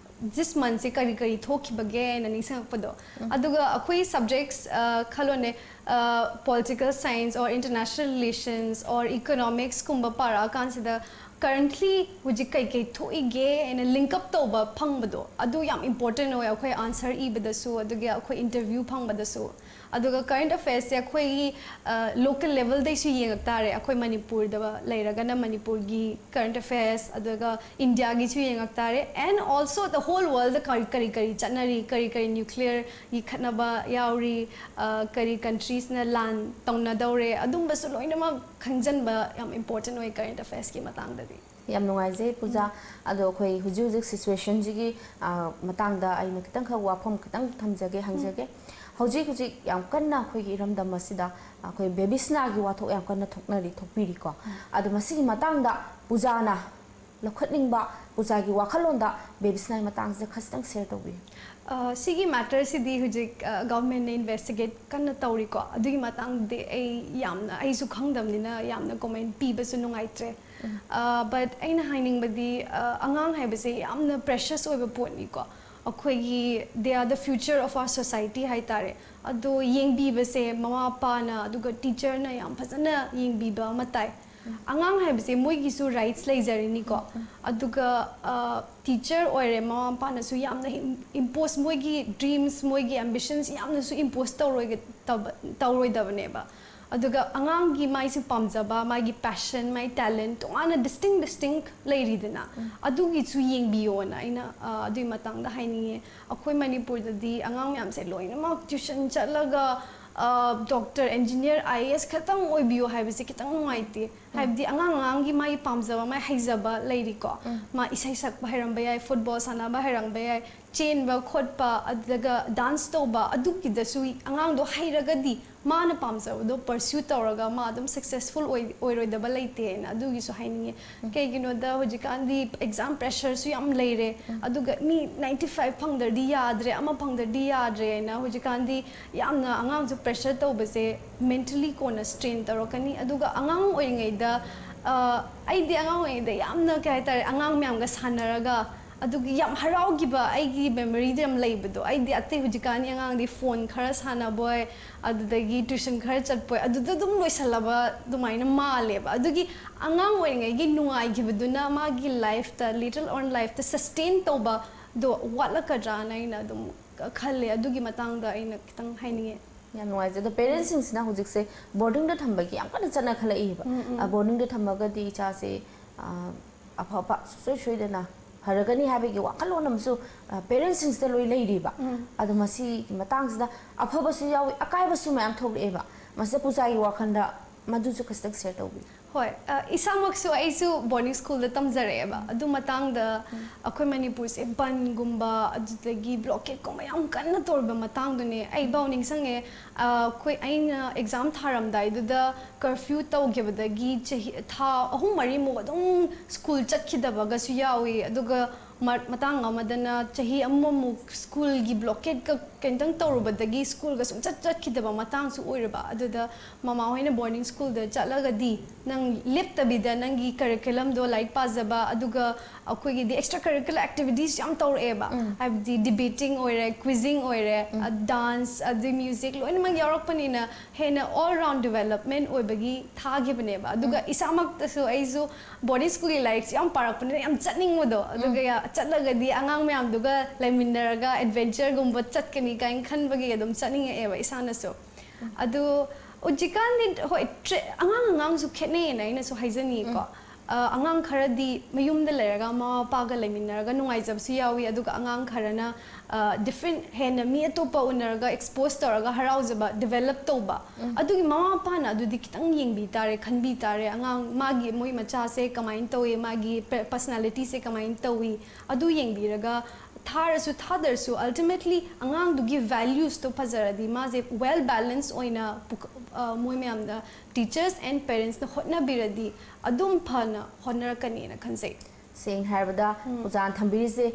ꯗꯤꯁ ꯃꯟꯊꯁꯦ ꯀꯔꯤ ꯀꯔꯤ ꯊꯣꯛꯈꯤꯕꯒꯦꯅ ꯅꯤꯡꯁꯤꯡꯉꯛꯄꯗꯣ꯫ ꯑꯗꯨꯒ ꯑꯩꯈꯣꯏ ꯁꯕꯖꯦꯛꯁ ꯈꯜꯂꯣꯅꯦ, political science or international relations or ꯏꯀꯣꯅꯣꯃꯤꯛꯁꯀꯨꯝꯕ ꯄꯥꯔꯛꯑꯀꯥꯟꯁꯤꯗ ꯀꯔꯦꯟꯠꯂꯤ ꯍꯧꯖꯤꯛ ꯀꯩꯀꯩ ꯊꯣꯛꯏꯒꯦ ꯍꯥꯏꯅ ꯂꯤꯡꯀꯞ ꯇꯧꯕ ꯐꯪꯕꯗꯣ, ꯑꯗꯨ ꯌꯥꯝ ꯏꯝꯄꯣꯔꯇꯦꯟ ꯑꯣꯏ ꯑꯩꯈꯣꯏ ꯑꯟꯁꯔ ꯏꯕꯗꯁꯨ, ꯑꯗꯨꯒ ꯑꯩꯈꯣꯏ ꯏꯟꯇꯔꯚ꯭ꯌꯨ ꯐꯪꯕꯗꯁꯨ꯫ ꯑꯗꯨꯒ ꯀꯔꯦꯟꯠ ꯑꯦꯐꯤꯌꯔꯁꯁꯦ ꯑꯩꯈꯣꯏꯒꯤ ꯂꯣꯀꯦꯜ ꯂꯦꯕꯜꯗꯩꯁꯨ ꯌꯦꯡꯉꯛ ꯇꯥꯔꯦ꯫ ꯑꯩꯈꯣꯏ ꯃꯅꯤꯄꯨꯔꯗ ꯂꯩꯔꯒꯅ ꯃꯅꯤꯄꯨꯔꯒꯤ ꯀꯔꯦꯟꯠ ꯑꯦꯐꯤꯌꯔꯁ, ꯑꯗꯨꯒ ꯏꯟꯗꯤꯌꯥꯒꯤꯁꯨ ꯌꯦꯡꯉꯛ ꯇꯥꯔꯦ꯫ And also the whole world ꯀꯔꯤ ꯀꯔꯤ ꯀꯔꯤ ꯆꯠꯅꯔꯤ, ꯀꯔꯤ ꯀꯔꯤ ꯅ꯭ꯌꯨꯀ꯭ꯂꯤꯌꯔꯒꯤ ꯈꯠꯅꯕ ꯌꯥꯎꯔꯤ, ꯀꯔꯤ ꯀꯟꯇ꯭ꯔꯤꯁꯅ ꯂꯥꯟ ꯇꯧꯅꯗꯧꯔꯦ, ꯑꯗꯨꯝꯕꯁꯨ ꯂꯣꯏꯅꯃꯛ ꯈꯪꯖꯟꯕ ꯌꯥꯝ ꯏꯝꯄꯣꯔꯇꯦꯟ ꯑꯣꯏ ꯀꯔꯦꯟꯠ ꯑꯦꯐꯤꯌꯔꯁꯀꯤ ꯃꯇꯥꯡꯗꯗꯤ꯫ ꯌꯥꯝ ꯅꯨꯡꯉꯥꯏꯖꯩ ꯄꯨꯖꯥ꯫ ꯑꯗꯣ ꯑꯩꯈꯣꯏ ꯍꯧꯖꯤꯛ ꯍꯧꯖꯤꯛ ꯁꯤꯆꯨꯋꯦꯁꯟꯁꯤꯒꯤ ꯃꯇꯥꯡꯗ ꯑꯩꯅ ꯈꯤꯇꯪꯈꯛ ꯋꯥꯐꯝ ꯈꯤꯇꯪ ꯊꯝꯖꯒꯦ, ꯍꯪꯖꯒꯦ꯫ ꯍꯧꯖꯤꯛ ꯍꯧꯖꯤꯛ ꯌꯥꯝ ꯀꯟꯅ ꯑꯩꯈꯣꯏꯒꯤ ꯏꯔꯝꯗꯝ ꯑꯁꯤꯗ ꯑꯩꯈꯣꯏ ꯕꯦꯕꯤꯁꯅꯥꯒꯤ ꯋꯥꯊꯣꯛ ꯌꯥꯝ ꯀꯟꯅ ꯊꯣꯛꯅꯔꯤ, ꯊꯣꯛꯄꯤꯔꯤꯀꯣ꯫ ꯑꯗꯣ ꯃꯁꯤꯒꯤ ꯃꯇꯥꯡꯗ ꯄꯨꯖꯥꯅ ꯂꯧꯈꯠꯅꯤꯡꯕ, ꯄꯨꯖꯥꯒꯤ ꯋꯥꯈꯜꯂꯣꯟꯗ ꯕꯦꯕꯤꯁꯅꯥꯒꯤ ꯃꯇꯥꯡꯁꯤꯗ ꯈꯖꯤꯛꯇꯪ ꯁꯤꯌꯔ ꯇꯧꯕꯤꯌꯨ꯫ ꯁꯤꯒꯤ ꯃꯦꯇꯔꯁꯤꯗꯤ ꯍꯧꯖꯤꯛ ꯒꯚꯔꯟꯃꯦꯟꯠꯅ ꯏꯟꯚꯦꯁꯇꯤꯒꯦꯠ ꯀꯟꯅ ꯇꯧꯔꯤꯀꯣ꯫ ꯑꯗꯨꯒꯤ ꯃꯇꯥꯡꯗꯗꯤ ꯑꯩ ꯌꯥꯝꯅ, ꯑꯩꯁꯨ ꯈꯪꯗꯕꯅꯤꯅ ꯌꯥꯝꯅ ꯀꯣꯃꯦꯟꯠ ꯄꯤꯕꯁꯨ ꯅꯨꯡꯉꯥꯏꯇ꯭ꯔꯦ꯫ ꯕꯠ ꯑꯩꯅ ꯍꯥꯏꯅꯤꯡꯕꯗꯤ, ꯑꯉꯥꯡ ꯍꯥꯏꯕꯁꯦ ꯌꯥꯝꯅ ꯄ꯭ꯔꯦꯁꯁ ꯑꯣꯏꯕ ꯄꯣꯠꯅꯤꯀꯣ꯫ ꯑꯩꯈꯣꯏꯒꯤ they are the future of our society ꯍꯥꯏꯇꯥꯔꯦ꯫ ꯑꯗꯣ ꯌꯦꯡꯕꯤꯕꯁꯦ ꯃꯃꯥ ꯃꯄꯥꯅ ꯑꯗꯨꯒ ꯇꯤꯆꯔꯅ ꯌꯥꯝ ꯐꯖꯅ ꯌꯦꯡꯕꯤꯕ ꯑꯃ ꯇꯥꯏ꯫ ꯑꯉꯥꯡ ꯍꯥꯏꯕꯁꯦ ꯃꯣꯏꯒꯤꯁꯨ ꯔꯥꯏꯠꯁ ꯂꯩꯖꯔꯤꯅꯤꯀꯣ꯫ ꯑꯗꯨꯒ ꯇꯤꯆꯔ ꯑꯣꯏꯔꯦ, ꯃꯃꯥ ꯃꯄꯥꯅꯁꯨ ꯌꯥꯝꯅ ꯏꯝꯄꯣꯁ, ꯃꯣꯏꯒꯤ ꯗ꯭ꯔꯤꯝꯁ, ꯃꯣꯏꯒꯤ ꯑꯦꯝꯕꯤꯁꯟꯁ ꯌꯥꯝꯅꯁꯨ ꯏꯝꯄꯣꯁ ꯇꯧꯔꯣꯏꯗꯕꯅꯦꯕ꯫ ꯑꯗꯨꯒ ꯑꯉꯥꯡꯒꯤ ꯃꯥꯏꯁꯨ ꯄꯥꯝꯖꯕ, ꯃꯥꯒꯤ ꯄꯦꯁꯟ, ꯃꯥꯒꯤ ꯇꯦꯂꯦꯟ ꯇꯣꯉꯥꯟꯅ ꯗꯤꯁꯇꯤꯡ ꯗꯤꯁꯇꯤꯡ ꯂꯩꯔꯤꯗꯅ, ꯑꯗꯨꯒꯤꯁꯨ ꯌꯦꯡꯕꯤꯌꯣꯅ ꯑꯩꯅ ꯑ, ꯑꯗꯨꯒꯤ ꯃꯇꯥꯡꯗ ꯍꯥꯏꯅꯤꯡꯉꯦ꯫ ꯑꯩꯈꯣꯏ ꯃꯅꯤꯄꯨꯔꯗꯗꯤ ꯑꯉꯥꯡ ꯃꯌꯥꯝꯁꯦ ꯂꯣꯏꯅꯃꯛ ꯇ꯭ꯌꯨꯁꯟ ꯆꯠꯂꯒ doctor, engineer, I A S ꯈꯛꯇꯪ ꯑꯣꯏꯕꯤꯌꯣ ꯍꯥꯏꯕꯁꯦ ꯈꯤꯇꯪ ꯅꯨꯡꯉꯥꯏꯇꯦ꯫ ꯍꯥꯏꯕꯗꯤ ꯑꯉꯥꯡ ꯑꯉꯥꯡꯒꯤ ꯃꯥꯒꯤ ꯄꯥꯝꯖꯕ, ꯃꯥꯒꯤ ꯍꯩꯖꯕ ꯂꯩꯔꯤꯀꯣ꯫ ꯃꯥ ꯏꯁꯩ ꯁꯛꯄ ꯍꯩꯔꯝꯕ ꯌꯥꯏ, ꯐꯨꯠꯕꯣꯜ ꯁꯥꯟꯅꯕ ꯍꯩꯔꯝꯕ ꯌꯥꯏ, ꯆꯦꯟꯕ ꯈꯣꯠꯄ, ꯑꯗꯨꯒ ꯗꯥꯟꯁ ꯇꯧꯕ, ꯑꯗꯨꯒꯤꯗꯁꯨ ꯑꯉꯥꯡꯗꯣ ꯍꯩꯔꯒꯗꯤ ꯃꯥꯅ ꯄꯥꯝꯖꯕꯗꯣ ꯄꯔꯁ꯭ꯌꯨ ꯇꯧꯔꯒ ꯃꯥ ꯑꯗꯨꯝ ꯁꯛꯁꯦꯁꯐꯨꯜ ꯑꯣꯏ ꯑꯣꯏꯔꯣꯏꯗꯕ ꯂꯩꯇꯦꯅ ꯑꯗꯨꯒꯤꯁꯨ ꯍꯥꯏꯅꯤꯡꯉꯦ꯫ ꯀꯩꯒꯤꯅꯣꯗ ꯍꯧꯖꯤꯛꯀꯥꯟꯗꯤ ꯑꯦꯛꯖꯥꯝ ꯄ꯭ꯔꯦꯁꯔꯁꯨ ꯌꯥꯝ ꯂꯩꯔꯦ꯫ ꯑꯗꯨꯒ ꯃꯤ ꯅꯥꯏꯟꯇꯤ ꯐꯥꯏꯚ ꯐꯪꯗ꯭ꯔꯗꯤ ꯌꯥꯗ꯭ꯔꯦ, ꯑꯃ ꯐꯪꯗ꯭ꯔꯗꯤ ꯌꯥꯗ꯭ꯔꯦꯅ ꯍꯧꯖꯤꯛꯀꯥꯟꯗꯤ ꯌꯥꯝꯅ ꯑꯉꯥꯡꯁꯨ ꯄ꯭ꯔꯦꯁꯔ ꯇꯧꯕꯁꯦ ꯃꯦꯟꯇꯂꯤ ꯀꯣꯟꯅ ꯁ꯭ꯇ꯭ꯔꯦꯟ ꯇꯧꯔꯛꯀꯅꯤ꯫ ꯑꯗꯨꯒ ꯑꯉꯥꯡ ꯑꯣꯏꯔꯤꯉꯩꯗ ꯑ, ꯑꯩꯗꯤ ꯑꯉꯥꯡ ꯑꯣꯏꯔꯤꯉꯩꯗ ꯌꯥꯝꯅ ꯀꯩ ꯍꯥꯏꯇꯥꯔꯦ, ꯑꯉꯥꯡ ꯃꯌꯥꯝꯒ ꯁꯥꯟꯅꯔꯒ ꯑꯗꯨꯒꯤ ꯌꯥꯝ ꯍꯔꯥꯎꯈꯤꯕ ꯑꯩꯒꯤ ꯃꯦꯃꯣꯔꯤꯗ ꯌꯥꯝ ꯂꯩꯕꯗꯣ꯫ ꯑꯩꯗꯤ ꯑꯇꯩ ꯍꯧꯖꯤꯛꯀꯥꯟꯒꯤ ꯑꯉꯥꯡꯗꯤ ꯐꯣꯟ ꯈꯔ ꯁꯥꯟꯅꯕꯣꯏ, ꯑꯗꯨꯗꯒꯤ ꯇ꯭ꯌꯨꯁꯟ ꯈꯔ ꯆꯠꯄꯣꯏ, ꯑꯗꯨꯗ ꯑꯗꯨꯝ ꯂꯣꯏꯁꯜꯂꯕ ꯑꯗꯨꯃꯥꯏꯅ ꯃꯥꯜꯂꯦꯕ꯫ ꯑꯗꯨꯒꯤ ꯑꯉꯥꯡ ꯑꯣꯏꯔꯤꯉꯩꯒꯤ ꯅꯨꯡꯉꯥꯏꯈꯤꯕꯗꯨꯅ ꯃꯥꯒꯤ ꯂꯥꯏꯐꯇ, ꯂꯤꯇꯜ ꯑꯣꯟ ꯂꯥꯏꯐꯇ ꯁꯁꯇꯦꯟ ꯇꯧꯕꯗꯣ ꯋꯥꯠꯂꯛꯀꯗ꯭ꯔꯥꯅ ꯑꯩꯅ ꯑꯗꯨꯝ ꯈꯜꯂꯦ꯫ ꯑꯗꯨꯒꯤ ꯃꯇꯥꯡꯗ ꯑꯩꯅ ꯈꯤꯇꯪ ꯍꯥꯏꯅꯤꯡꯉꯦ꯫ ꯌꯥꯝ ꯅꯨꯡꯉꯥꯏꯖꯩ꯫ ꯑꯗꯣ ꯄꯦꯔꯦꯟꯁꯁꯤꯡꯁꯤꯅ ꯍꯧꯖꯤꯛꯁꯦ ꯕꯣꯔꯗꯤꯡꯗ ꯊꯝꯕꯒꯤ ꯌꯥꯝ ꯀꯟꯅ ꯆꯠꯅꯈꯠꯂꯛꯏꯕ꯫ ꯎꯝ, ꯎꯝ꯫ ꯑ, ꯕꯣꯔꯗꯤꯡꯗ ꯊꯝꯃꯒꯗꯤ ꯏꯆꯥꯁꯦ, ꯑ, ꯑꯐꯕ ꯁꯨꯡꯁꯣꯏ ꯁꯣꯏꯗꯅ ꯐꯔꯒꯅꯤ ꯍꯥꯏꯕꯒꯤ ꯋꯥꯈꯜꯂꯣꯟ ꯑꯃꯁꯨ, ꯑ, ꯄꯦꯔꯦꯟꯁꯁꯤꯡꯁꯤꯗ ꯂꯣꯏ ꯂꯩꯔꯤꯕ꯫ ꯎꯝ꯫ ꯑꯗꯣ ꯃꯁꯤꯒꯤ ꯃꯇꯥꯡꯁꯤꯗ ꯑꯐꯕꯁꯨ ꯌꯥꯎꯏ, ꯑꯀꯥꯏꯕꯁꯨ ꯃꯌꯥꯝ ꯊꯣꯛꯂꯛꯑꯦꯕ꯫ ꯃꯁꯤꯗ ꯄꯨꯖꯥꯒꯤ ꯋꯥꯈꯜꯗ ꯃꯗꯨꯁꯨ ꯈꯖꯤꯛꯇꯪ ꯁꯤꯌꯔ ꯇꯧꯕꯤꯌꯨ꯫ ꯍꯣꯏ, ꯑ, ꯏꯁꯥꯃꯛꯁꯨ ꯑꯩꯁꯨ ꯕꯣꯔꯗꯤꯡ ꯁ꯭ꯀꯨꯜꯗ ꯇꯝꯖꯔꯛꯑꯦꯕ꯫ ꯑꯗꯨ ꯃꯇꯥꯡꯗ ꯑꯩꯈꯣꯏ ꯃꯅꯤꯄꯨꯔꯁꯦ ꯕꯟꯒꯨꯝꯕ, ꯑꯗꯨꯗꯒꯤ ꯕ꯭ꯂꯣꯀꯦꯠꯀꯨꯝꯕ ꯌꯥꯝ ꯀꯟꯅ ꯇꯧꯔꯤꯕ ꯃꯇꯥꯡꯗꯨꯅꯦ꯫ ꯑꯩꯐꯥꯎ ꯅꯤꯡꯁꯤꯡꯉꯦ, ꯑ, ꯑꯩꯈꯣꯏ, ꯑꯩꯅ ꯑꯦꯛꯖꯥꯝ ꯊꯥꯔꯝꯗꯥꯏꯗꯨꯗ ꯀꯔꯐ꯭ꯌꯨ ꯇꯧꯈꯤꯕꯗꯒꯤ ꯆꯍꯤ, ꯊꯥ ꯑꯍꯨꯝ ꯃꯔꯤꯃꯨꯛ ꯑꯗꯨꯝ ꯁ꯭ꯀꯨꯜ ꯆꯠꯈꯤꯗꯕꯒꯁꯨ ꯌꯥꯎꯏ꯫ ꯑꯗꯨꯒ ꯃ-, ꯃꯇꯥꯡ ꯑꯃꯗꯅ ꯆꯍꯤ ꯑꯃꯃꯨꯛ ꯁ꯭ꯀꯨꯜꯒꯤ ꯕ꯭ꯂꯣꯀꯦꯠꯀ ꯀꯩꯝꯇꯪ ꯇꯧꯔꯨꯕꯗꯒꯤ ꯁ꯭ꯀꯨꯜꯒ ꯁꯨꯡꯆꯠ ꯆꯠꯈꯤꯗꯕ ꯃꯇꯥꯡꯁꯨ ꯑꯣꯏꯔꯕ꯫ ꯑꯗꯨꯗ ꯃꯃꯥ ꯍꯣꯏꯅ ꯕꯣꯔꯗꯤꯡ ꯁ꯭ꯀꯨꯜꯗ ꯆꯠꯂꯒꯗꯤ ꯅꯪ ꯂꯦꯞꯇꯕꯤꯗ ꯅꯪꯒꯤ ꯀꯔꯤꯀꯨꯂꯝꯗꯣ, ꯂꯥꯏꯔꯤꯛ ꯄꯥꯖꯕ, ꯑꯗꯨꯒ ꯑꯩꯈꯣꯏꯒꯤꯗꯤ extra curricular activities ꯌꯥꯝ ꯇꯧꯔꯛꯑꯦꯕ꯫ ꯍꯥꯏꯕꯗꯤ debating ꯑꯣꯏꯔꯦ, quizzing ꯑꯣꯏꯔꯦ, dance, ꯑꯗꯩ music, ꯂꯣꯏꯅꯃꯛ ꯌꯥꯎꯔꯛꯄꯅꯤꯅ ꯍꯦꯟꯅ all round development ꯑꯣꯏꯕꯒꯤ ꯊꯥꯈꯤꯕꯅꯦꯕ꯫ ꯑꯗꯨꯒ ꯏꯁꯥꯃꯛꯇꯁꯨ ꯑꯩꯁꯨ boarding schoolꯒꯤ ꯂꯥꯏꯔꯤꯛꯁꯦ ꯌꯥꯝ ꯄꯥꯔꯛꯄꯅꯤꯅ ꯌꯥꯝ ꯆꯠꯅꯤꯡꯕꯗꯣ, ꯑꯗꯨꯒ ꯆꯠꯂꯒꯗꯤ ꯑꯉꯥꯡ ꯃꯌꯥꯝꯗꯨꯒ ꯂꯩꯃꯤꯟꯅꯔꯒ adventureꯒꯨꯝꯕ ꯆꯠꯀꯅꯤ ꯀꯥꯏꯅ ꯈꯟꯕꯒꯤ ꯑꯗꯨꯝ ꯆꯠꯅꯤꯡꯉꯛꯑꯦꯕ ꯏꯁꯥꯅꯁꯨ꯫ ꯑꯗꯨ ꯍꯧꯖꯤꯛꯀꯥꯟꯗꯤ ꯍꯣꯏ, ꯑꯉꯥꯡ ꯑꯉꯥꯡꯁꯨ ꯈꯦꯠꯅꯩꯌꯦꯅ ꯑꯩꯅꯁꯨ ꯍꯥꯏꯖꯅꯤꯡꯉꯤꯀꯣ꯫ ꯑꯉꯥꯡ ꯈꯔꯗꯤ ꯃꯌꯨꯝꯗ ꯂꯩꯔꯒ ꯃꯃꯥ ꯃꯄꯥꯒ ꯂꯩꯃꯤꯟꯅꯔꯒ ꯅꯨꯡꯉꯥꯏꯖꯕꯁꯨ ꯌꯥꯎꯏ, ꯑꯗꯨꯒ ꯑꯉꯥꯡ ꯈꯔꯅ different, ꯍꯦꯟꯅ ꯃꯤ ꯑꯇꯣꯞꯄ ꯎꯅꯔꯒ expose ꯇꯧꯔꯒ ꯍꯔꯥꯎꯖꯕ develop ꯇꯧꯕ, ꯑꯗꯨꯒꯤ ꯃꯃꯥ ꯃꯄꯥꯅ ꯑꯗꯨꯗꯤ ꯈꯤꯇꯪ ꯌꯦꯡꯕꯤ ꯇꯥꯔꯦ, ꯈꯟꯕꯤ ꯇꯥꯔꯦ꯫ ꯑꯉꯥꯡ ꯃꯥꯒꯤ, ꯃꯣꯏ ꯃꯆꯥꯁꯦ ꯀꯃꯥꯏꯅ ꯇꯧꯏ, ꯃꯥꯒꯤ personalityꯁꯦ ꯀꯃꯥꯏꯅ ꯇꯧꯏ, ꯑꯗꯨ ꯌꯦꯡꯕꯤꯔꯒ ꯊꯥꯔꯁꯨ ꯊꯥꯗꯔꯁꯨ ultimately ꯑꯉꯥꯡꯗꯨꯒꯤ valuesꯇꯣ ꯐꯖꯔꯗꯤ ꯃꯥꯁꯦ well balance ꯑꯣꯏꯅ ꯃꯣꯏ ꯃꯌꯥꯝꯗ teachers and parentsꯅ ꯍꯣꯠꯅꯕꯤꯔꯗꯤ ꯑꯗꯨꯝ ꯐꯅ ꯍꯣꯠꯅꯔꯛꯀꯅꯤꯅ ꯈꯟꯖꯩ꯫ ꯁꯦꯡꯅ ꯍꯥꯏꯔꯕꯗ ꯑꯣꯖꯥꯅ ꯊꯝꯕꯤꯔꯤꯁꯦ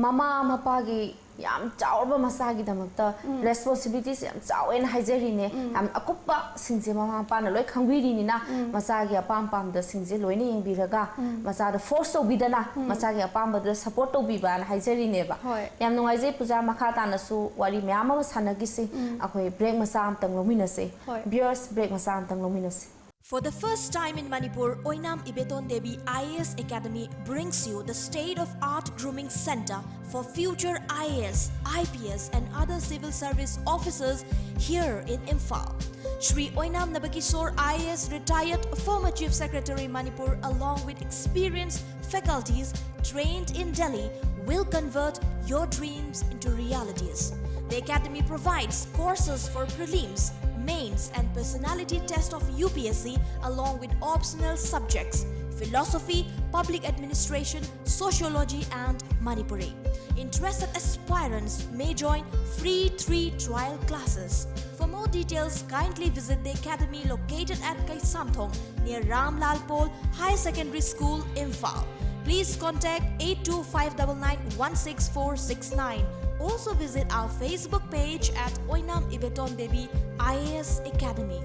ꯃꯃꯥ ꯃꯄꯥꯒꯤ ꯌꯥꯝ ꯆꯥꯎꯔꯕ ꯃꯆꯥꯒꯤꯗꯃꯛꯇ responsibilityꯁꯦ ꯌꯥꯝ ꯆꯥꯎꯋꯦꯅ ꯍꯥꯏꯖꯔꯤꯅꯦ꯫ ꯌꯥꯝ ꯑꯀꯨꯞꯄꯁꯤꯡꯁꯦ ꯃꯃꯥ ꯃꯄꯥꯅ ꯂꯣꯏ ꯈꯪꯕꯤꯔꯤꯅꯤꯅ ꯃꯆꯥꯒꯤ ꯑꯄꯥꯝ ꯄꯥꯝꯗꯁꯤꯡꯁꯦ ꯂꯣꯏꯅ ꯌꯦꯡꯕꯤꯔꯒ ꯃꯆꯥꯗ force ꯇꯧꯕꯤꯗꯅ ꯃꯆꯥꯒꯤ ꯑꯄꯥꯝꯕꯗ support ꯇꯧꯕꯤꯕꯅ ꯍꯥꯏꯖꯔꯤꯅꯦꯕ꯫ ꯍꯣꯏ꯫ ꯌꯥꯝ ꯅꯨꯡꯉꯥꯏꯖꯩ ꯄꯨꯖꯥ, ꯃꯈꯥ ꯇꯥꯅꯁꯨ ꯋꯥꯔꯤ ꯃꯌꯥꯝ ꯑꯃ ꯁꯥꯟꯅꯈꯤꯁꯦ꯫ ꯑꯩꯈꯣꯏ break ꯃꯆꯥ ꯑꯃꯇꯪ ꯂꯧꯃꯤꯟꯅꯁꯦ꯫ ꯍꯣꯏ꯫ Viewers, break ꯃꯆꯥ ꯑꯃꯇꯪ ꯂꯧꯃꯤꯟꯅꯁꯦ꯫ For the first time in Manipur, Oinam Ibeton Devi I A S Academy brings you the state-of-art grooming center for future I A S, I P S and other civil service officers here in Imphal. Shri Oinam Nabakishore I A S, retired, former Chief Secretary Manipur, along with experienced faculties trained in Delhi, will convert your dreams into realities. The academy provides courses for prelims, mains and personality test of U P S C along with optional subjects, philosophy, public administration, sociology and Manipuri. Interested aspirants may join free three trial classes. For more details, kindly visit the academy located at Kaisamthong near Ramlal Pol Higher Secondary School, Imphal. Please contact eight two five nine nine one six four six nine. Also visit our Facebook page at Oinam Ibeton Devi I A S Academy.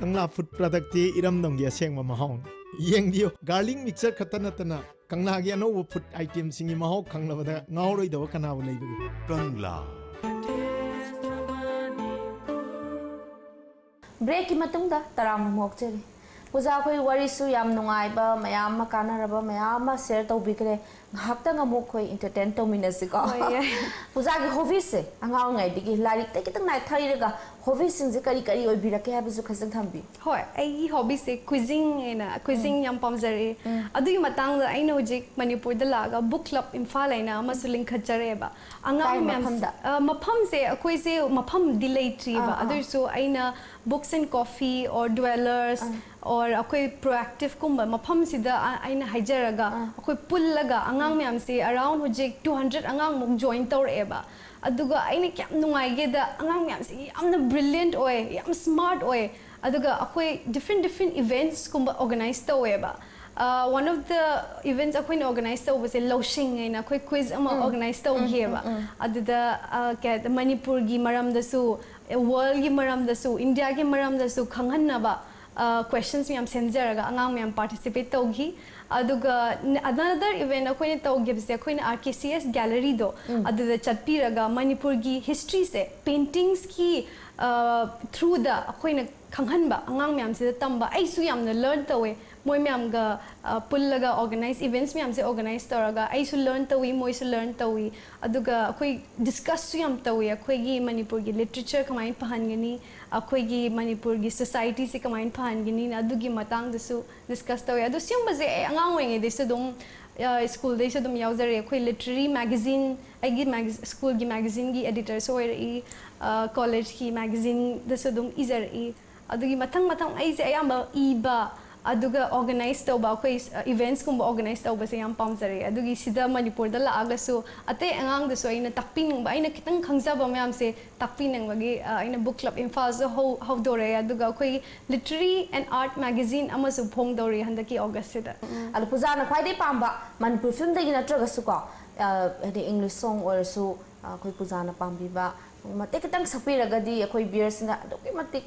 ꯀꯪꯂꯥ food ꯄ꯭ꯔꯗꯛꯇꯤ ꯏꯔꯝꯗꯝꯒꯤ ꯑꯁꯦꯡꯕ ꯃꯍꯥꯎꯅꯤ꯫ ꯌꯦꯡꯕꯤꯌꯨ, garlic mixer ꯈꯛꯇ ꯅꯠꯇꯅ ꯀꯪꯂꯥꯒꯤ ꯑꯅꯧꯕ food ꯑꯥꯏꯇꯦꯝꯁꯤꯡꯒꯤ ꯃꯍꯥꯎ ꯈꯪꯂꯕꯗ ꯉꯥꯎꯔꯣꯏꯗꯕ ꯀꯅꯥꯕꯨ ꯂꯩꯕꯒꯦ? ꯀꯪꯂꯥ꯫ ꯕ꯭ꯔꯦꯛꯀꯤ ꯃꯇꯨꯡꯗ ꯇꯔꯥꯝꯅ ꯑꯃꯨꯛ ꯑꯣꯛꯆꯔꯤ꯫ ꯄꯨꯖꯥ, ꯑꯩꯈꯣꯏ ꯋꯥꯔꯤꯁꯨ ꯌꯥꯝ ꯅꯨꯡꯉꯥꯏꯕ ꯃꯌꯥꯝ ꯑꯃ, ꯀꯥꯟꯅꯔꯕ ꯃꯌꯥꯝ ꯑꯃ ꯁꯤꯌꯔ ꯇꯧꯕꯤꯈ꯭ꯔꯦ꯫ ꯉꯥꯏꯍꯥꯛꯇꯪ ꯑꯃꯨꯛ ꯑꯩꯈꯣꯏ ꯏꯟꯇꯔꯇꯦꯟ ꯇꯧꯃꯤꯟꯅꯁꯤꯀꯣ꯫ ꯍꯣꯏ, ꯌꯥꯏ꯫ ꯄꯨꯖꯥꯒꯤ ꯍꯣꯕꯤꯁꯦ, ꯑꯉꯥꯡ ꯑꯣꯏꯔꯤꯉꯩꯗꯒꯤ ꯂꯥꯏꯔꯤꯛꯇ ꯈꯤꯇꯪ ꯅꯥꯊꯩꯔꯒ ꯍꯣꯕꯤꯁꯤꯡꯁꯦ ꯀꯔꯤ ꯀꯔꯤ ꯑꯣꯏꯕꯤꯔꯛꯀꯦ ꯍꯥꯏꯕꯁꯨ ꯈꯖꯤꯛ ꯊꯝꯕꯤꯌꯨ꯫ ꯍꯣꯏ, ꯑꯩꯒꯤ ꯍꯣꯕꯤꯁꯦ ꯀ꯭ꯋꯤꯖꯤꯡ ꯍꯥꯏꯅ, ꯀ꯭ꯋꯤꯖꯤꯡ ꯌꯥꯝ ꯄꯥꯝꯖꯔꯛꯑꯦ꯫ ꯑꯗꯨꯒꯤ ꯃꯇꯥꯡꯗ ꯑꯩꯅ ꯍꯧꯖꯤꯛ ꯃꯅꯤꯄꯨꯔꯗ ꯂꯥꯛꯑꯒ ꯕꯨꯛ ꯀ꯭ꯂꯕ ꯏꯝꯐꯥꯜ ꯍꯥꯏꯅ ꯑꯃꯁꯨ ꯂꯤꯡꯈꯠꯆꯔꯛꯑꯦꯕ꯫ ꯑꯉꯥꯡ ꯀꯥꯏ ꯃꯌꯥꯝ, ꯃꯐꯝꯗ? ꯑ, ꯃꯐꯝꯁꯦ ꯑꯩꯈꯣꯏꯁꯦ ꯃꯐꯝꯗꯤ ꯂꯩꯇ꯭ꯔꯤꯕ꯫ ꯑꯥ, ꯑꯥ꯫ ꯑꯗꯨ ꯑꯣꯏꯔꯁꯨ ꯑꯩꯅ Books and Coffee or Dwellers or ꯑꯩꯈꯣꯏ Proactive ꯀꯨꯝꯕ ꯃꯐꯝꯁꯤꯗ ꯑ-, ꯑꯩꯅ ꯍꯥꯏꯖꯔꯒ, ꯑꯥ꯫ ꯑꯩꯈꯣꯏ ꯄꯨꯜꯂꯒ ꯑꯉꯥꯡ ꯃꯌꯥꯝꯁꯤ around ꯍꯧꯖꯤꯛ two hundred ꯑꯉꯥꯡꯃꯨꯛ ꯖꯣꯏꯟ ꯇꯧꯔꯛꯑꯦꯕ꯫ ꯑꯗꯨꯒ ꯑꯩꯅ ꯀꯌꯥꯝ ꯅꯨꯡꯉꯥꯏꯒꯦꯗ, ꯑꯉꯥꯡ ꯃꯌꯥꯝꯁꯤ ꯌꯥꯝꯅ ꯕ꯭ꯔꯤꯂꯤꯌꯟꯠ ꯑꯣꯏ, ꯌꯥꯝ ꯁ꯭ꯃꯥꯔꯠ ꯑꯣꯏ꯫ ꯑꯗꯨꯒ ꯑꯩꯈꯣꯏ ꯗꯤꯐ꯭ꯔꯦꯟ ꯗꯤꯐ꯭ꯔꯦꯟ ꯏꯚꯦꯟꯠꯁꯀꯨꯝꯕ ꯑꯣꯔꯒꯅꯥꯏꯖ ꯇꯧꯋꯦꯕ꯫ One of the events ꯑꯩꯈꯣꯏꯅ ꯑꯣꯔꯒꯅꯥꯏꯖ ꯇꯧꯕꯁꯦ ꯂꯧꯁꯤꯡ ꯍꯥꯏꯅ ꯑꯩꯈꯣꯏ ꯀ꯭ꯋꯤꯖ ꯑꯃ ꯑꯣꯔꯒꯅꯥꯏꯖ ꯇꯧꯈꯤꯑꯕ꯫ ꯑꯗꯨꯗ ꯑ, ꯀꯩ ꯍꯥꯏ-, ꯃꯅꯤꯄꯨꯔꯒꯤ ꯃꯔꯝꯗꯁꯨ, ꯋꯥꯔꯜꯒꯤ ꯃꯔꯝꯗꯁꯨ, ꯏꯟꯗꯤꯌꯥꯒꯤ ꯃꯔꯝꯗꯁꯨ ꯈꯪꯍꯟꯅꯕ ꯀ꯭ꯋꯦꯁꯟꯁ ꯃꯌꯥꯝ ꯁꯦꯝꯖꯔꯒ ꯑꯉꯥꯡ ꯃꯌꯥꯝ ꯄꯥꯔꯇꯤꯁꯤꯄꯦꯠ ꯇꯧꯈꯤ꯫ ꯑꯗꯨꯒ another event ꯑꯩꯈꯣꯏꯅ ꯇꯧꯈꯤꯕꯁꯦ, ꯑꯩꯈꯣꯏꯅ R K C S galleryꯗꯣ ꯑꯗꯨꯗ ꯆꯠꯄꯤꯔꯒ ꯃꯅꯤꯄꯨꯔꯒꯤ ꯍꯤꯁꯇ꯭ꯔꯤꯁꯦ ꯄꯦꯟꯇꯤꯡꯁꯀꯤ ꯊ꯭ꯔꯨꯗ ꯑꯩꯈꯣꯏꯅ ꯈꯪꯍꯟꯕ, ꯑꯉꯥꯡ ꯃꯌꯥꯝꯁꯤꯗ ꯇꯝꯕ, ꯑꯩꯁꯨ ꯌꯥꯝꯅ ꯂꯔꯟ ꯇꯧꯋꯦ꯫ ꯃꯣꯏ ꯃꯌꯥꯝꯒ ꯑ, ꯄꯨꯜꯂꯒ ꯑꯣꯔꯒꯅꯥꯏꯖ ꯏꯚꯦꯟꯠꯁ ꯃꯌꯥꯝꯁꯦ ꯑꯣꯔꯒꯅꯥꯏꯖ ꯇꯧꯔꯒ ꯑꯩꯁꯨ ꯂꯔꯟ ꯇꯧꯋꯤ, ꯃꯣꯏꯁꯨ ꯂꯔꯟ ꯇꯧꯋꯤ꯫ ꯑꯗꯨꯒ ꯑꯩꯈꯣꯏ ꯗꯤꯁꯀꯁꯁꯨ ꯌꯥꯝ ꯇꯧꯋꯤ, ꯑꯩꯈꯣꯏꯒꯤ ꯃꯅꯤꯄꯨꯔꯒꯤ ꯂꯤꯇꯔꯦꯆꯔ ꯀꯃꯥꯏꯅ ꯐꯍꯟꯒꯅꯤ, ꯑꯩꯈꯣꯏꯒꯤ ꯃꯅꯤꯄꯨꯔꯒꯤ ꯁꯣꯁꯥꯏꯇꯤꯁꯦ ꯀꯃꯥꯏꯅ ꯐꯍꯟꯒꯅꯤꯅ, ꯑꯗꯨꯒꯤ ꯃꯇꯥꯡꯗꯁꯨ ꯗꯤꯁꯀꯁ ꯇꯧꯋꯤ꯫ ꯑꯗꯣ ꯁꯤꯒꯨꯝꯕꯁꯦ ꯑꯩ ꯑꯉꯥꯡ ꯑꯣꯏꯔꯤꯉꯩꯗꯩꯁꯨ ꯑꯗꯨꯝ, ꯑ, ꯁ꯭ꯀꯨꯜꯗꯩꯁꯨ ꯑꯗꯨꯝ ꯌꯥꯎꯖꯔꯛꯑꯦ꯫ ꯑꯩꯈꯣꯏ ꯂꯤꯇꯔꯦꯔꯤ ꯃꯦꯒꯥꯖꯤꯟ, ꯑꯩꯒꯤ ꯃꯦꯒ-, ꯁ꯭ꯀꯨꯜꯒꯤ ꯃꯦꯒꯥꯖꯤꯟꯒꯤ ꯑꯦꯗꯤꯇꯔꯁꯨ ꯑꯣꯏꯔꯛꯏ, ꯑ, ꯀꯣꯂꯦꯖꯀꯤ ꯃꯦꯒꯥꯖꯤꯟꯗꯁꯨ ꯑꯗꯨꯝ ꯏꯖꯔꯛꯏ꯫ ꯑꯗꯨꯒꯤ ꯃꯊꯪ ꯃꯊꯪ ꯑꯩꯁꯦ ꯑꯌꯥꯝꯕ ꯏꯕ, ꯑꯗꯨꯒ ꯑꯣꯔꯒꯅꯥꯏꯖ ꯇꯧꯕ, ꯑꯩꯈꯣꯏ, ꯑ, ꯏꯚꯦꯟꯠꯁꯀꯨꯝꯕ ꯑꯣꯔꯒꯅꯥꯏꯖ ꯇꯧꯕꯁꯦ ꯌꯥꯝ ꯄꯥꯝꯖꯔꯛꯑꯦ꯫ ꯑꯗꯨꯒꯤ ꯁꯤꯗ ꯃꯅꯤꯄꯨꯔꯗ ꯂꯥꯛꯑꯒꯁꯨ ꯑꯇꯩ ꯑꯉꯥꯡꯗꯁꯨ ꯑꯩꯅ ꯇꯥꯛꯄꯤꯅꯤꯡꯕ, ꯑꯩꯅ ꯈꯤꯇꯪ ꯈꯪꯖꯕ ꯃꯌꯥꯝꯁꯦ ꯇꯥꯛꯄꯤꯅꯤꯡꯕꯒꯤ, ꯑ, ꯑꯩꯅ ꯕꯨꯛ ꯀ꯭ꯂꯕ ꯏꯝꯐꯥꯜꯁꯨ ꯍꯧ-, ꯍꯧꯗꯣꯔꯛꯑꯦ꯫ ꯑꯗꯨꯒ ꯑꯩꯈꯣꯏꯒꯤ Literary and Art magazine ꯑꯃꯁꯨ ꯐꯣꯡꯗꯧꯔꯤ ꯍꯟꯗꯛꯀꯤ ꯑꯣꯒꯁꯁꯤꯗ꯫ ꯑꯗꯣ ꯄꯨꯖꯥꯅ ꯈ꯭ꯋꯥꯏꯗꯩ ꯄꯥꯝꯕ ꯃꯅꯤꯄꯨꯔ ꯐꯤꯂꯝꯗꯒꯤ ꯅꯠꯇ꯭ꯔꯒꯁꯨꯀꯣ, ꯑ, ꯍꯥꯏꯗꯤ ꯏꯪꯂꯤꯁ ꯁꯣꯡ ꯑꯣꯏꯔꯁꯨ, ꯑ, ꯑꯩꯈꯣꯏ ꯄꯨꯖꯥꯅ ꯄꯥꯝꯕꯤꯕ ꯃꯇꯦꯛ ꯈꯤꯇꯪ ꯁꯛꯄꯤꯔꯒꯗꯤ ꯑꯩꯈꯣꯏ ꯚ꯭ꯌꯨꯌꯔꯁꯤꯅ ꯑꯗꯨꯛꯀꯤ ꯃꯇꯤꯛ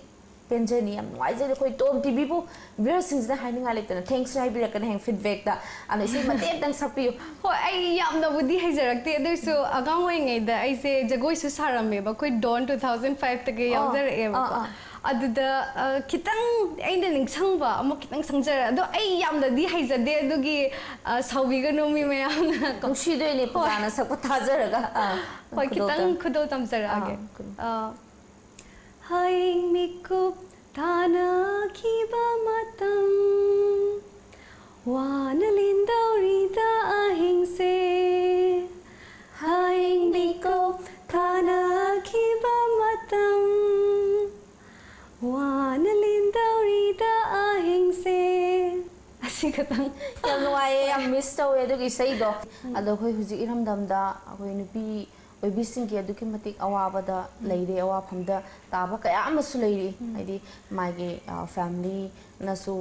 ꯄꯦꯟꯖꯅꯤ, ꯌꯥꯝ ꯅꯨꯡꯉꯥꯏꯖꯅꯤ꯫ ꯑꯩꯈꯣꯏ ꯇꯣꯝ ꯇꯤꯚꯤꯕꯨ ꯚ꯭ꯌꯨꯋꯔꯁꯤꯡꯁꯤꯅ ꯍꯥꯏꯅꯤꯡꯉꯥꯏ ꯂꯩꯇꯅ ꯊꯦꯡꯛꯁꯨ ꯍꯥꯏꯕꯤꯔꯛꯀꯅꯤ ꯍꯌꯦꯡ ꯐꯤꯗꯕꯦꯛꯇ꯫ ꯑꯗꯣ ꯏꯁꯩ ꯃꯇꯦꯛ ꯑꯝꯇꯪ ꯁꯛꯄꯤꯌꯨ꯫ ꯍꯣꯏ, ꯑꯩ ꯌꯥꯝꯅꯕꯨꯗꯤ ꯍꯩꯖꯔꯛꯇꯦ, ꯑꯗꯨ ꯑꯣꯏꯁꯨ ꯑꯉꯥꯡ ꯑꯣꯏꯔꯤꯉꯩꯗ ꯑꯩꯁꯦ ꯖꯒꯣꯏꯁꯨ ꯁꯥꯔꯝꯃꯦꯕ, ꯑꯩꯈꯣꯏ ꯗꯣꯟ ꯇꯨ ꯊꯥꯎꯖꯟ ꯐꯥꯏꯚꯇꯒꯤ ꯑꯣ, ꯌꯥꯎꯖꯔꯛꯑꯦꯕꯀꯣ꯫ ꯑꯥ, ꯑꯥ꯫ ꯑꯗꯨꯗ ꯑ, ꯈꯤꯇꯪ ꯑꯩꯅ ꯅꯤꯡꯁꯤꯡꯕ ꯑꯃ ꯈꯤꯇꯪ ꯁꯪꯖꯔ, ꯑꯗꯣ ꯑꯩ ꯌꯥꯝꯅꯗꯤ ꯍꯩꯖꯗꯦ, ꯑꯗꯨꯒꯤ ꯑ, ꯁꯥꯎꯕꯤꯒꯅꯨ ꯃꯤ ꯃꯌꯥꯝꯅ ꯀꯣ꯫ ꯅꯨꯡꯁꯤꯗꯣꯏꯅꯦ ꯄꯨꯖꯥꯅ ꯁꯛꯄ ꯇꯥꯖꯔꯒ꯫ ꯑꯥ, ꯍꯣꯏ, ꯈꯨꯗꯣꯜꯇ꯫ ꯈꯤꯇꯪ ꯈꯨꯗꯣꯜ ꯇꯝꯖꯔꯛꯑꯒꯦ꯫ ꯑꯥ, ꯈꯨꯗꯣꯜ꯫ ꯑ, ꯍꯌꯦꯡ ꯃꯤꯀꯨꯞ ꯊꯥꯅꯈꯤꯕ ꯃꯇꯝ, ꯋꯥꯅ ꯂꯦꯟꯗꯧꯔꯤꯗ ꯑꯍꯤꯡꯁꯦ꯫ ꯍꯌꯦꯡ ꯃꯤꯀꯨꯞ ꯊꯥꯅꯈꯤꯕ ꯃꯇꯝ, ꯋꯥꯅ ꯂꯦꯟꯗꯧꯔꯤꯗ ꯑꯍꯤꯡꯁꯦ꯫ ꯑꯁꯤ ꯈꯛꯇꯪ꯫ ꯌꯥꯝ ꯅꯨꯡꯉꯥꯏꯌꯦ, ꯌꯥꯝ ꯃꯤꯁ ꯇꯧꯋꯦ ꯑꯗꯨꯒꯤ ꯏꯁꯩꯗꯣ꯫ ꯑꯗꯣ ꯑꯩꯈꯣꯏ ꯍꯧꯖꯤꯛ ꯏꯔꯝꯗꯝꯗ ꯑꯩꯈꯣꯏ ꯅꯨꯄꯤ ꯑꯣꯏꯕꯤꯁꯤꯡꯒꯤ ꯑꯗꯨꯛꯀꯤ ꯃꯇꯤꯛ ꯑꯋꯥꯕꯗ ꯂꯩꯔꯤ, ꯑꯋꯥꯐꯝꯗ ꯇꯥꯕ ꯀꯌꯥ ꯑꯃꯁꯨ ꯂꯩꯔꯤ꯫ ꯍꯥꯏꯗꯤ ꯃꯥꯒꯤ ꯐꯦꯃꯤꯂꯤꯅꯁꯨ,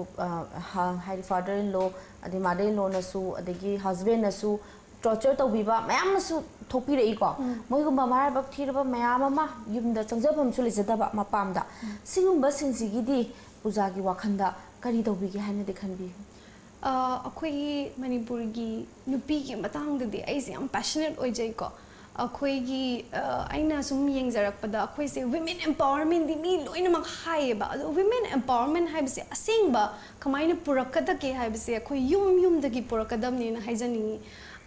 ꯍꯥꯏꯗꯤ ꯐꯥꯗꯔ ꯏꯟ ꯂꯣ, ꯑꯗꯩ ꯃꯥꯗꯔ ꯏꯟ ꯂꯣꯅꯁꯨ, ꯑꯗꯒꯤ ꯍꯁꯕꯦꯟꯅꯁꯨ ꯇꯣꯔꯆꯔ ꯇꯧꯕꯤꯕ ꯃꯌꯥꯝ ꯑꯃꯁꯨ ꯊꯣꯛꯄꯤꯔꯛꯏꯀꯣ꯫ ꯃꯣꯏꯒꯨꯝꯕ ꯃꯔꯥꯏꯕꯛ ꯊꯤꯔꯕ ꯃꯌꯥꯝ ꯑꯃ ꯌꯨꯝꯗ ꯆꯪꯖꯐꯝꯁꯨ ꯂꯩꯖꯗꯕ ꯃꯄꯥꯝꯗ꯫ ꯁꯤꯒꯨꯝꯕꯁꯤꯡꯁꯤꯒꯤꯗꯤ ꯄꯨꯖꯥꯒꯤ ꯋꯥꯈꯜꯗ ꯀꯔꯤ ꯇꯧꯕꯤꯒꯦ ꯍꯥꯏꯅꯗꯤ ꯈꯟꯕꯤ? ꯑ, ꯑꯩꯈꯣꯏꯒꯤ ꯃꯅꯤꯄꯨꯔꯒꯤ ꯅꯨꯄꯤꯒꯤ ꯃꯇꯥꯡꯗꯗꯤ ꯑꯩꯁꯦ ꯌꯥꯝ ꯄꯦꯁꯅꯦꯠ ꯑꯣꯏꯖꯩꯀꯣ꯫ ꯑꯩꯈꯣꯏꯒꯤ, ꯑ, ꯑꯩꯅ ꯁꯨꯝ ꯌꯦꯡꯖꯔꯛꯄꯗ ꯑꯩꯈꯣꯏꯁꯦ ꯋꯤꯃꯦꯟ ꯑꯦꯝꯄꯥꯋꯔꯃꯦꯟꯗꯤ ꯃꯤ ꯂꯣꯏꯅꯃꯛ ꯍꯥꯏꯌꯦꯕ, ꯑꯗꯣ ꯋꯤꯃꯦꯟ ꯑꯦꯝꯄꯥꯋꯔꯃꯦꯟ ꯍꯥꯏꯕꯁꯦ ꯑꯁꯦꯡꯕ ꯀꯃꯥꯏꯅ ꯄꯨꯔꯛꯀꯗꯒꯦ ꯍꯥꯏꯕꯁꯦ ꯑꯩꯈꯣꯏ ꯌꯨꯝ ꯌꯨꯝꯗꯒꯤ ꯄꯨꯔꯛꯀꯗꯕꯅꯦꯅ ꯍꯥꯏꯖꯅꯤꯡꯉꯤ꯫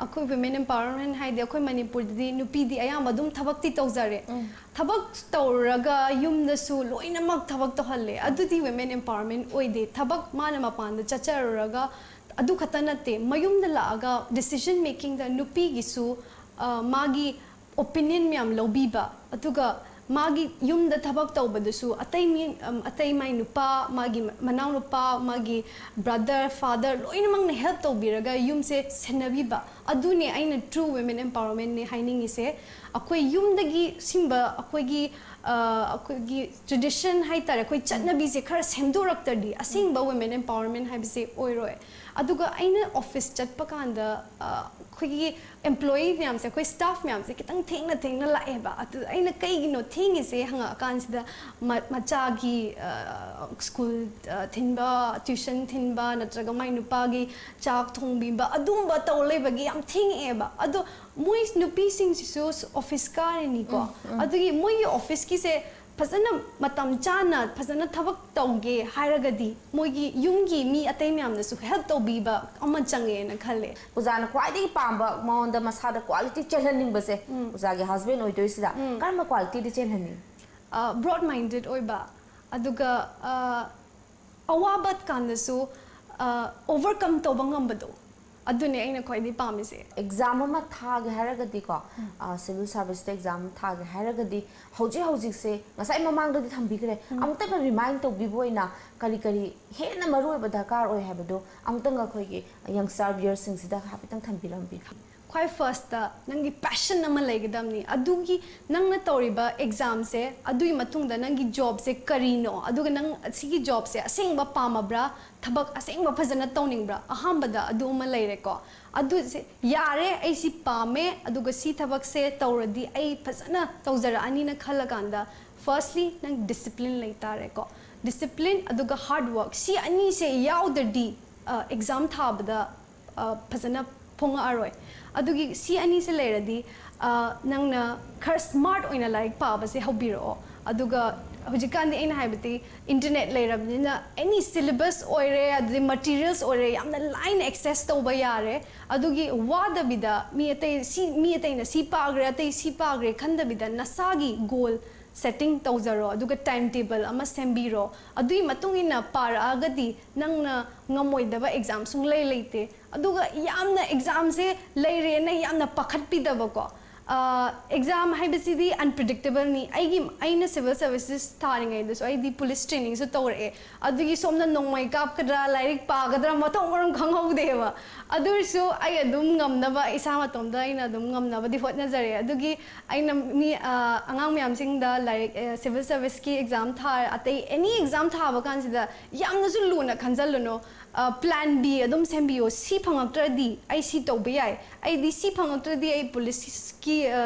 ꯑꯩꯈꯣꯏ ꯋꯤꯃꯦꯟ ꯑꯦꯝꯄꯥꯋꯔꯃꯦꯟ ꯍꯥꯏꯗꯤ ꯑꯩꯈꯣꯏ ꯃꯅꯤꯄꯨꯔꯗꯗꯤ ꯅꯨꯄꯤꯗꯤ ꯑꯌꯥꯝꯕ ꯑꯗꯨꯝ ꯊꯕꯛꯇꯤ ꯇꯧꯖꯔꯦ꯫ ꯊꯕꯛ ꯇꯧꯔꯒ ꯌꯨꯝꯗꯁꯨ ꯂꯣꯏꯅꯃꯛ ꯊꯕꯛ ꯇꯧꯍꯜꯂꯦ, ꯑꯗꯨꯗꯤ ꯋꯤꯃꯦꯟ ꯑꯦꯝꯄꯥꯋꯔꯃꯦꯟ ꯑꯣꯏꯗꯦ꯫ ꯊꯕꯛ ꯃꯥꯅ ꯃꯄꯥꯟꯗ ꯆꯠꯆꯔꯨꯔꯒ ꯑꯗꯨ ꯈꯛꯇ ꯅꯠꯇꯦ, ꯃꯌꯨꯝꯗ ꯂꯥꯛꯑꯒ ꯗꯤꯁꯤꯖꯟ ꯃꯦꯀꯤꯡꯗ ꯅꯨꯄꯤꯒꯤꯁꯨ, ꯑ, ꯃꯥꯒꯤ ꯑꯣꯄꯤꯅꯤꯌꯟ ꯃꯌꯥꯝ ꯂꯧꯕꯤꯕ, ꯑꯗꯨꯒ ꯃꯥꯒꯤ ꯌꯨꯝꯗ ꯊꯕꯛ ꯇꯧꯕꯗꯨꯁꯨ ꯑꯇꯩ ꯃꯤ, ꯑꯝ, ꯑꯇꯩ ꯃꯥꯏ ꯅꯨꯄꯥ, ꯃꯥꯒꯤ ꯃꯅꯥꯎꯅꯨꯄꯥ, ꯃꯥꯒꯤ ꯕ꯭ꯔꯗꯔ, ꯐꯥꯗꯔ ꯂꯣꯏꯅꯃꯛꯅ ꯍꯦꯜꯞ ꯇꯧꯕꯤꯔꯒ ꯌꯨꯝꯁꯦ ꯁꯦꯟꯅꯕꯤꯕ, ꯑꯗꯨꯅꯦ ꯑꯩꯅ ꯇ꯭ꯔꯨ ꯋꯤꯃꯦꯟ ꯑꯦꯝꯄꯥꯋꯔꯃꯦꯟꯅꯦ ꯍꯥꯏꯅꯤꯡꯉꯤꯁꯦ꯫ ꯑꯩꯈꯣꯏ ꯌꯨꯝꯗꯒꯤ ꯁꯤꯒꯨꯝꯕ ꯑꯩꯈꯣꯏꯒꯤ, ꯑ, ꯑꯩꯈꯣꯏꯒꯤ ꯇ꯭ꯔꯦꯗꯤꯁꯟ ꯍꯥꯏꯇꯥꯔꯦ, ꯑꯩꯈꯣꯏ ꯆꯠꯅꯕꯤꯁꯦ ꯈꯔ ꯁꯦꯝꯗꯣꯔꯛꯇ꯭ꯔꯗꯤ ꯑꯁꯦꯡꯕ ꯋꯤꯃꯦꯟ ꯑꯦꯝꯄꯥꯋꯔꯃꯦꯟ ꯍꯥꯏꯕꯁꯦ ꯑꯣꯏꯔꯣꯏ꯫ ꯑꯗꯨꯒ ꯑꯩꯅ ꯑꯣꯐꯤꯁ ꯆꯠꯄ ꯀꯥꯟꯗ ꯑꯩꯈꯣꯏꯒꯤ ꯑꯦꯝꯄ꯭ꯂꯣꯌꯤ ꯃꯌꯥꯝꯁꯦ, ꯑꯩꯈꯣꯏ ꯁ꯭ꯇꯥꯐ ꯃꯌꯥꯝꯁꯦ ꯈꯤꯇꯪ ꯊꯦꯡꯅ ꯊꯦꯡꯅ ꯂꯥꯛꯑꯦꯕ꯫ ꯑꯗꯨ ꯑꯩꯅ ꯀꯩꯒꯤꯅꯣ ꯊꯦꯡꯉꯤꯁꯦ ꯍꯪꯉꯛꯑꯀꯥꯟꯁꯤꯗ, ꯃꯆꯥꯒꯤ ꯁ꯭ꯀꯨꯜ ꯊꯤꯟꯕ, ꯇ꯭ꯋꯤꯁꯟ ꯊꯤꯟꯕ, ꯅꯠꯇ꯭ꯔꯒ ꯃꯥꯏ ꯅꯨꯄꯥꯒꯤ ꯆꯥꯛ ꯊꯣꯡꯕꯤꯕ, ꯑꯗꯨꯝꯕ ꯇꯧ ꯂꯩꯕꯒꯤ ꯌꯥꯝ ꯊꯦꯡꯉꯛꯑꯦꯕ꯫ ꯑꯗꯣ ꯃꯣꯏ ꯅꯨꯄꯤꯁꯤꯡꯁꯤꯁꯨ ꯑꯣꯐꯤꯁ ꯀꯥꯔꯤꯅꯤꯀꯣ꯫ ꯑꯗꯨꯒꯤ ꯃꯣꯏꯒꯤ ꯑꯣꯐꯤꯁꯀꯤꯁꯦ ꯐꯖꯅ ꯃꯇꯝ ꯆꯥꯅ ꯐꯖꯅ ꯊꯕꯛ ꯇꯧꯒꯦ ꯍꯥꯏꯔꯒꯗꯤ, ꯃꯣꯏꯒꯤ ꯌꯨꯝꯒꯤ ꯃꯤ ꯑꯇꯩ ꯃꯌꯥꯝꯅꯁꯨ ꯍꯦꯜꯞ ꯇꯧꯕꯤꯕ ꯑꯃ ꯆꯪꯉꯦꯅ ꯈꯜꯂꯦ꯫ ꯑꯣꯖꯥꯅ ꯈ꯭ꯋꯥꯏꯗꯒꯤ ꯄꯥꯝꯕ, ꯃꯉꯣꯟꯗ ꯃꯁꯥꯗ ꯀ꯭ꯋꯥꯂꯤꯇꯤ ꯆꯦꯜꯍꯟꯅꯤꯡꯕꯁꯦ, ꯑꯣꯖꯥꯒꯤ ꯍꯁꯕꯦꯟ ꯑꯣꯏꯗꯣꯏꯁꯤꯗ ꯀꯔꯝꯕ ꯀ꯭ꯋꯥꯂꯤꯇꯤꯗꯤ ꯆꯦꯜꯍꯟꯅꯤꯡ? ꯕ꯭ꯔꯣꯗ ꯃꯥꯏꯟꯗꯦꯗ ꯑꯣꯏꯕ, ꯑꯗꯨꯒ ꯑꯋꯥꯕ ꯀꯥꯟꯗꯁꯨ ꯑꯣꯚꯔꯀꯝ ꯇꯧꯕ ꯉꯝꯕꯗꯣ, ꯑꯗꯨꯅꯦ ꯑꯩꯅ ꯈ꯭ꯋꯥꯏꯗꯒꯤ ꯄꯥꯝꯃꯤꯁꯦ꯫ ꯑꯦꯛꯖꯥꯝ ꯑꯃ ꯊꯥꯒꯦ ꯍꯥꯏꯔꯒꯗꯤꯀꯣ, ꯁꯤꯚꯤꯜ ꯁꯥꯔꯚꯤꯁꯇ ꯑꯦꯛꯖꯥꯝ ꯊꯥꯒꯦ ꯍꯥꯏꯔꯒꯗꯤ, ꯍꯧꯖꯤꯛ ꯍꯧꯖꯤꯛꯁꯦ ꯉꯁꯥꯏ ꯃꯃꯥꯡꯗꯗꯤ ꯊꯝꯕꯤꯈ꯭ꯔꯦ, ꯑꯃꯨꯛꯇꯪꯒ ꯔꯤꯃꯥꯏꯟ ꯇꯧꯕꯤꯕ ꯑꯣꯏꯅ ꯀꯔꯤ ꯀꯔꯤ ꯍꯦꯟꯅ ꯃꯔꯨ ꯑꯣꯏꯕ ꯗꯔꯀꯥꯔ ꯑꯣꯏ ꯍꯥꯏꯕꯗꯣ ꯑꯃꯨꯛꯇꯪꯒ ꯑꯩꯈꯣꯏꯒꯤ ꯌꯪꯁꯇꯔ ꯚꯤꯌꯔꯁꯤꯡꯁꯤꯗ ꯍꯥꯏꯐꯦꯠꯇꯪ ꯊꯝꯕꯤꯔꯝꯕꯤꯌꯨ꯫ ꯈ꯭ꯋꯥꯏ ꯐꯥꯔꯁꯇ ꯅꯪꯒꯤ ꯄꯦꯁꯟ ꯑꯃ ꯂꯩꯒꯗꯕꯅꯤ꯫ ꯑꯗꯨꯒꯤ ꯅꯪꯅ ꯇꯧꯔꯤꯕ ꯑꯦꯛꯖꯥꯝꯁꯦ, ꯑꯗꯨꯒꯤ ꯃꯇꯨꯡꯗ ꯅꯪꯒꯤ ꯖꯣꯕꯁꯦ ꯀꯔꯤꯅꯣ, ꯑꯗꯨꯒ ꯅꯪ ꯁꯤꯒꯤ ꯖꯣꯕꯁꯦ ꯑꯁꯦꯡꯕ ꯄꯥꯝꯃꯕ꯭ꯔꯥ, ꯊꯕꯛ ꯑꯁꯦꯡꯕ ꯐꯖꯅ ꯇꯧꯅꯤꯡꯕ꯭ꯔꯥ? ꯑꯍꯥꯟꯕꯗ ꯑꯗꯨ ꯑꯃ ꯂꯩꯔꯦꯀꯣ꯫ ꯑꯗꯨ ꯁꯤ ꯌꯥꯔꯦ, ꯑꯩ ꯁꯤ ꯄꯥꯝꯃꯦ, ꯑꯗꯨꯒ ꯁꯤ ꯊꯕꯛꯁꯦ ꯇꯧꯔꯗꯤ ꯑꯩ ꯐꯖꯅ ꯇꯧꯖꯔꯛꯑꯅꯤꯅ ꯈꯜꯂꯀꯥꯟꯗ, ꯐꯥꯔꯁꯂꯤ ꯅꯪ ꯗꯤꯁꯤꯄ꯭ꯂꯤꯟ ꯂꯩ ꯇꯥꯔꯦꯀꯣ꯫ ꯗꯤꯁꯤꯄ꯭ꯂꯤꯟ ꯑꯗꯨꯒ ꯍꯥꯔꯗ ꯋꯥꯔꯛ, ꯁꯤ ꯑꯅꯤꯁꯦ ꯌꯥꯎꯗ꯭ꯔꯗꯤ ꯑꯦꯛꯖꯥꯝ ꯊꯥꯕꯗ ꯐꯖꯅ ꯐꯣꯡꯉꯛꯑꯔꯣꯏ꯫ ꯑꯗꯨꯒꯤ ꯁꯤ ꯑꯅꯤꯁꯦ ꯂꯩꯔꯗꯤ, ꯅꯪꯅ ꯈꯔ ꯁ꯭ꯃꯥꯔꯠ ꯑꯣꯏꯅ ꯂꯥꯏꯔꯤꯛ ꯄꯥꯕꯁꯦ ꯍꯧꯕꯤꯔꯛꯑꯣ꯫ ꯑꯗꯨꯒ ꯍꯧꯖꯤꯛꯀꯥꯟꯗꯤ ꯑꯩꯅ ꯍꯥꯏꯕꯗꯤ, ꯏꯟꯇꯔꯅꯦꯠ ꯂꯩꯔꯕꯅꯤꯅ, ꯑꯦꯅꯤ ꯁꯤꯂꯦꯕꯁ ꯑꯣꯏꯔꯦ, ꯑꯗꯨꯗꯩ ꯃꯇꯤꯔꯤꯌꯦꯜꯁ ꯑꯣꯏꯔꯦ, ꯌꯥꯝꯅ ꯂꯥꯏꯅ ꯑꯦꯛꯁꯦꯁ ꯇꯧꯕ ꯌꯥꯔꯦ꯫ ꯑꯗꯨꯒꯤ ꯋꯥꯗꯕꯤꯗ, ꯃꯤ ꯑꯇꯩ ꯁꯤ, ꯃꯤ ꯑꯇꯩꯅ ꯁꯤ ꯄꯥꯈ꯭ꯔꯦ, ꯑꯇꯩ ꯁꯤ ꯄꯥꯈ꯭ꯔꯦ ꯈꯟꯗꯕꯤꯗ, ꯅꯁꯥꯒꯤ ꯒꯣꯜ ꯁꯦꯠꯇꯤꯡ ꯇꯧꯖꯔꯣ, ꯑꯗꯨꯒ ꯇꯥꯏꯝ ꯇꯦꯕꯜ ꯑꯃ ꯁꯦꯝꯕꯤꯔꯣ꯫ ꯑꯗꯨꯒꯤ ꯃꯇꯨꯡ ꯏꯟꯅ ꯄꯥꯔꯛꯑꯒꯗꯤ ꯅꯪꯅ ꯉꯝꯃꯣꯏꯗꯕ ꯑꯦꯛꯖꯥꯝ ꯁꯨꯡꯂꯩ ꯂꯩꯇꯦ꯫ ꯑꯗꯨꯒ ꯌꯥꯝꯅ ꯑꯦꯛꯖꯥꯝꯁꯦ ꯂꯩꯔꯦꯅ ꯌꯥꯝꯅ ꯄꯥꯈꯠꯄꯤꯗꯕꯀꯣ꯫ ꯑꯦꯛꯖꯥꯝ ꯍꯥꯏꯕꯁꯤꯗꯤ ꯑꯟꯄ꯭ꯔꯤꯗꯤꯛꯇꯦꯕꯜꯅꯤ꯫ ꯑꯩꯒꯤ, ꯑꯩꯅ ꯁꯤꯚꯤꯜ ꯁꯥꯔꯚꯤꯁꯦꯁ ꯊꯥꯔꯤꯉꯩꯗꯁꯨ ꯑꯩꯗꯤ ꯄꯨꯂꯤꯁ ꯇ꯭ꯔꯦꯅꯤꯡꯁꯨ ꯇꯧꯔꯛꯑꯦ꯫ ꯑꯗꯨꯒꯤ ꯁꯣꯝꯗ ꯅꯣꯡꯃꯩ ꯀꯥꯞꯀꯗ꯭ꯔꯥ, ꯂꯥꯏꯔꯤꯛ ꯄꯥꯒꯗ꯭ꯔꯥ, ꯃꯊꯣꯡ ꯃꯔꯝ ꯈꯪꯍꯧꯗꯦꯕ꯫ ꯑꯗꯨ ꯑꯣꯏꯔꯁꯨ ꯑꯩ ꯑꯗꯨꯝ ꯉꯝꯅꯕ, ꯏꯁꯥ ꯃꯇꯣꯝꯗ ꯑꯩꯅ ꯑꯗꯨꯝ ꯉꯝꯅꯕꯗꯤ ꯍꯣꯠꯅꯖꯔꯦ꯫ ꯑꯗꯨꯒꯤ ꯑꯩꯅ ꯃꯤ, ꯑꯉꯥꯡ ꯃꯌꯥꯝꯁꯤꯡꯗ ꯂꯥꯏꯔꯤꯛ, ꯁꯤꯚꯤꯜ ꯁꯥꯔꯚꯤꯁꯀꯤ ꯑꯦꯛꯖꯥꯝ ꯊꯥ-, ꯑꯇꯩ ꯑꯦꯅꯤ ꯑꯦꯛꯖꯥꯝ ꯊꯥꯕ ꯀꯥꯟꯁꯤꯗ ꯌꯥꯝꯅꯁꯨ ꯂꯨꯅ ꯈꯟꯖꯜꯂꯨꯅꯨ꯫ ꯄ꯭ꯂꯥꯟ ꯕꯤ ꯑꯗꯨꯝ ꯁꯦꯝꯕꯤꯌꯣ꯫ ꯁꯤ ꯐꯪꯉꯛꯇ꯭ꯔꯗꯤ ꯑꯩ ꯁꯤ ꯇꯧꯕ ꯌꯥꯏ, ꯑꯩꯗꯤ ꯁꯤ ꯐꯪꯉꯛꯇ꯭ꯔꯗꯤ ꯑꯩ ꯄꯨꯂꯤꯁꯀꯤ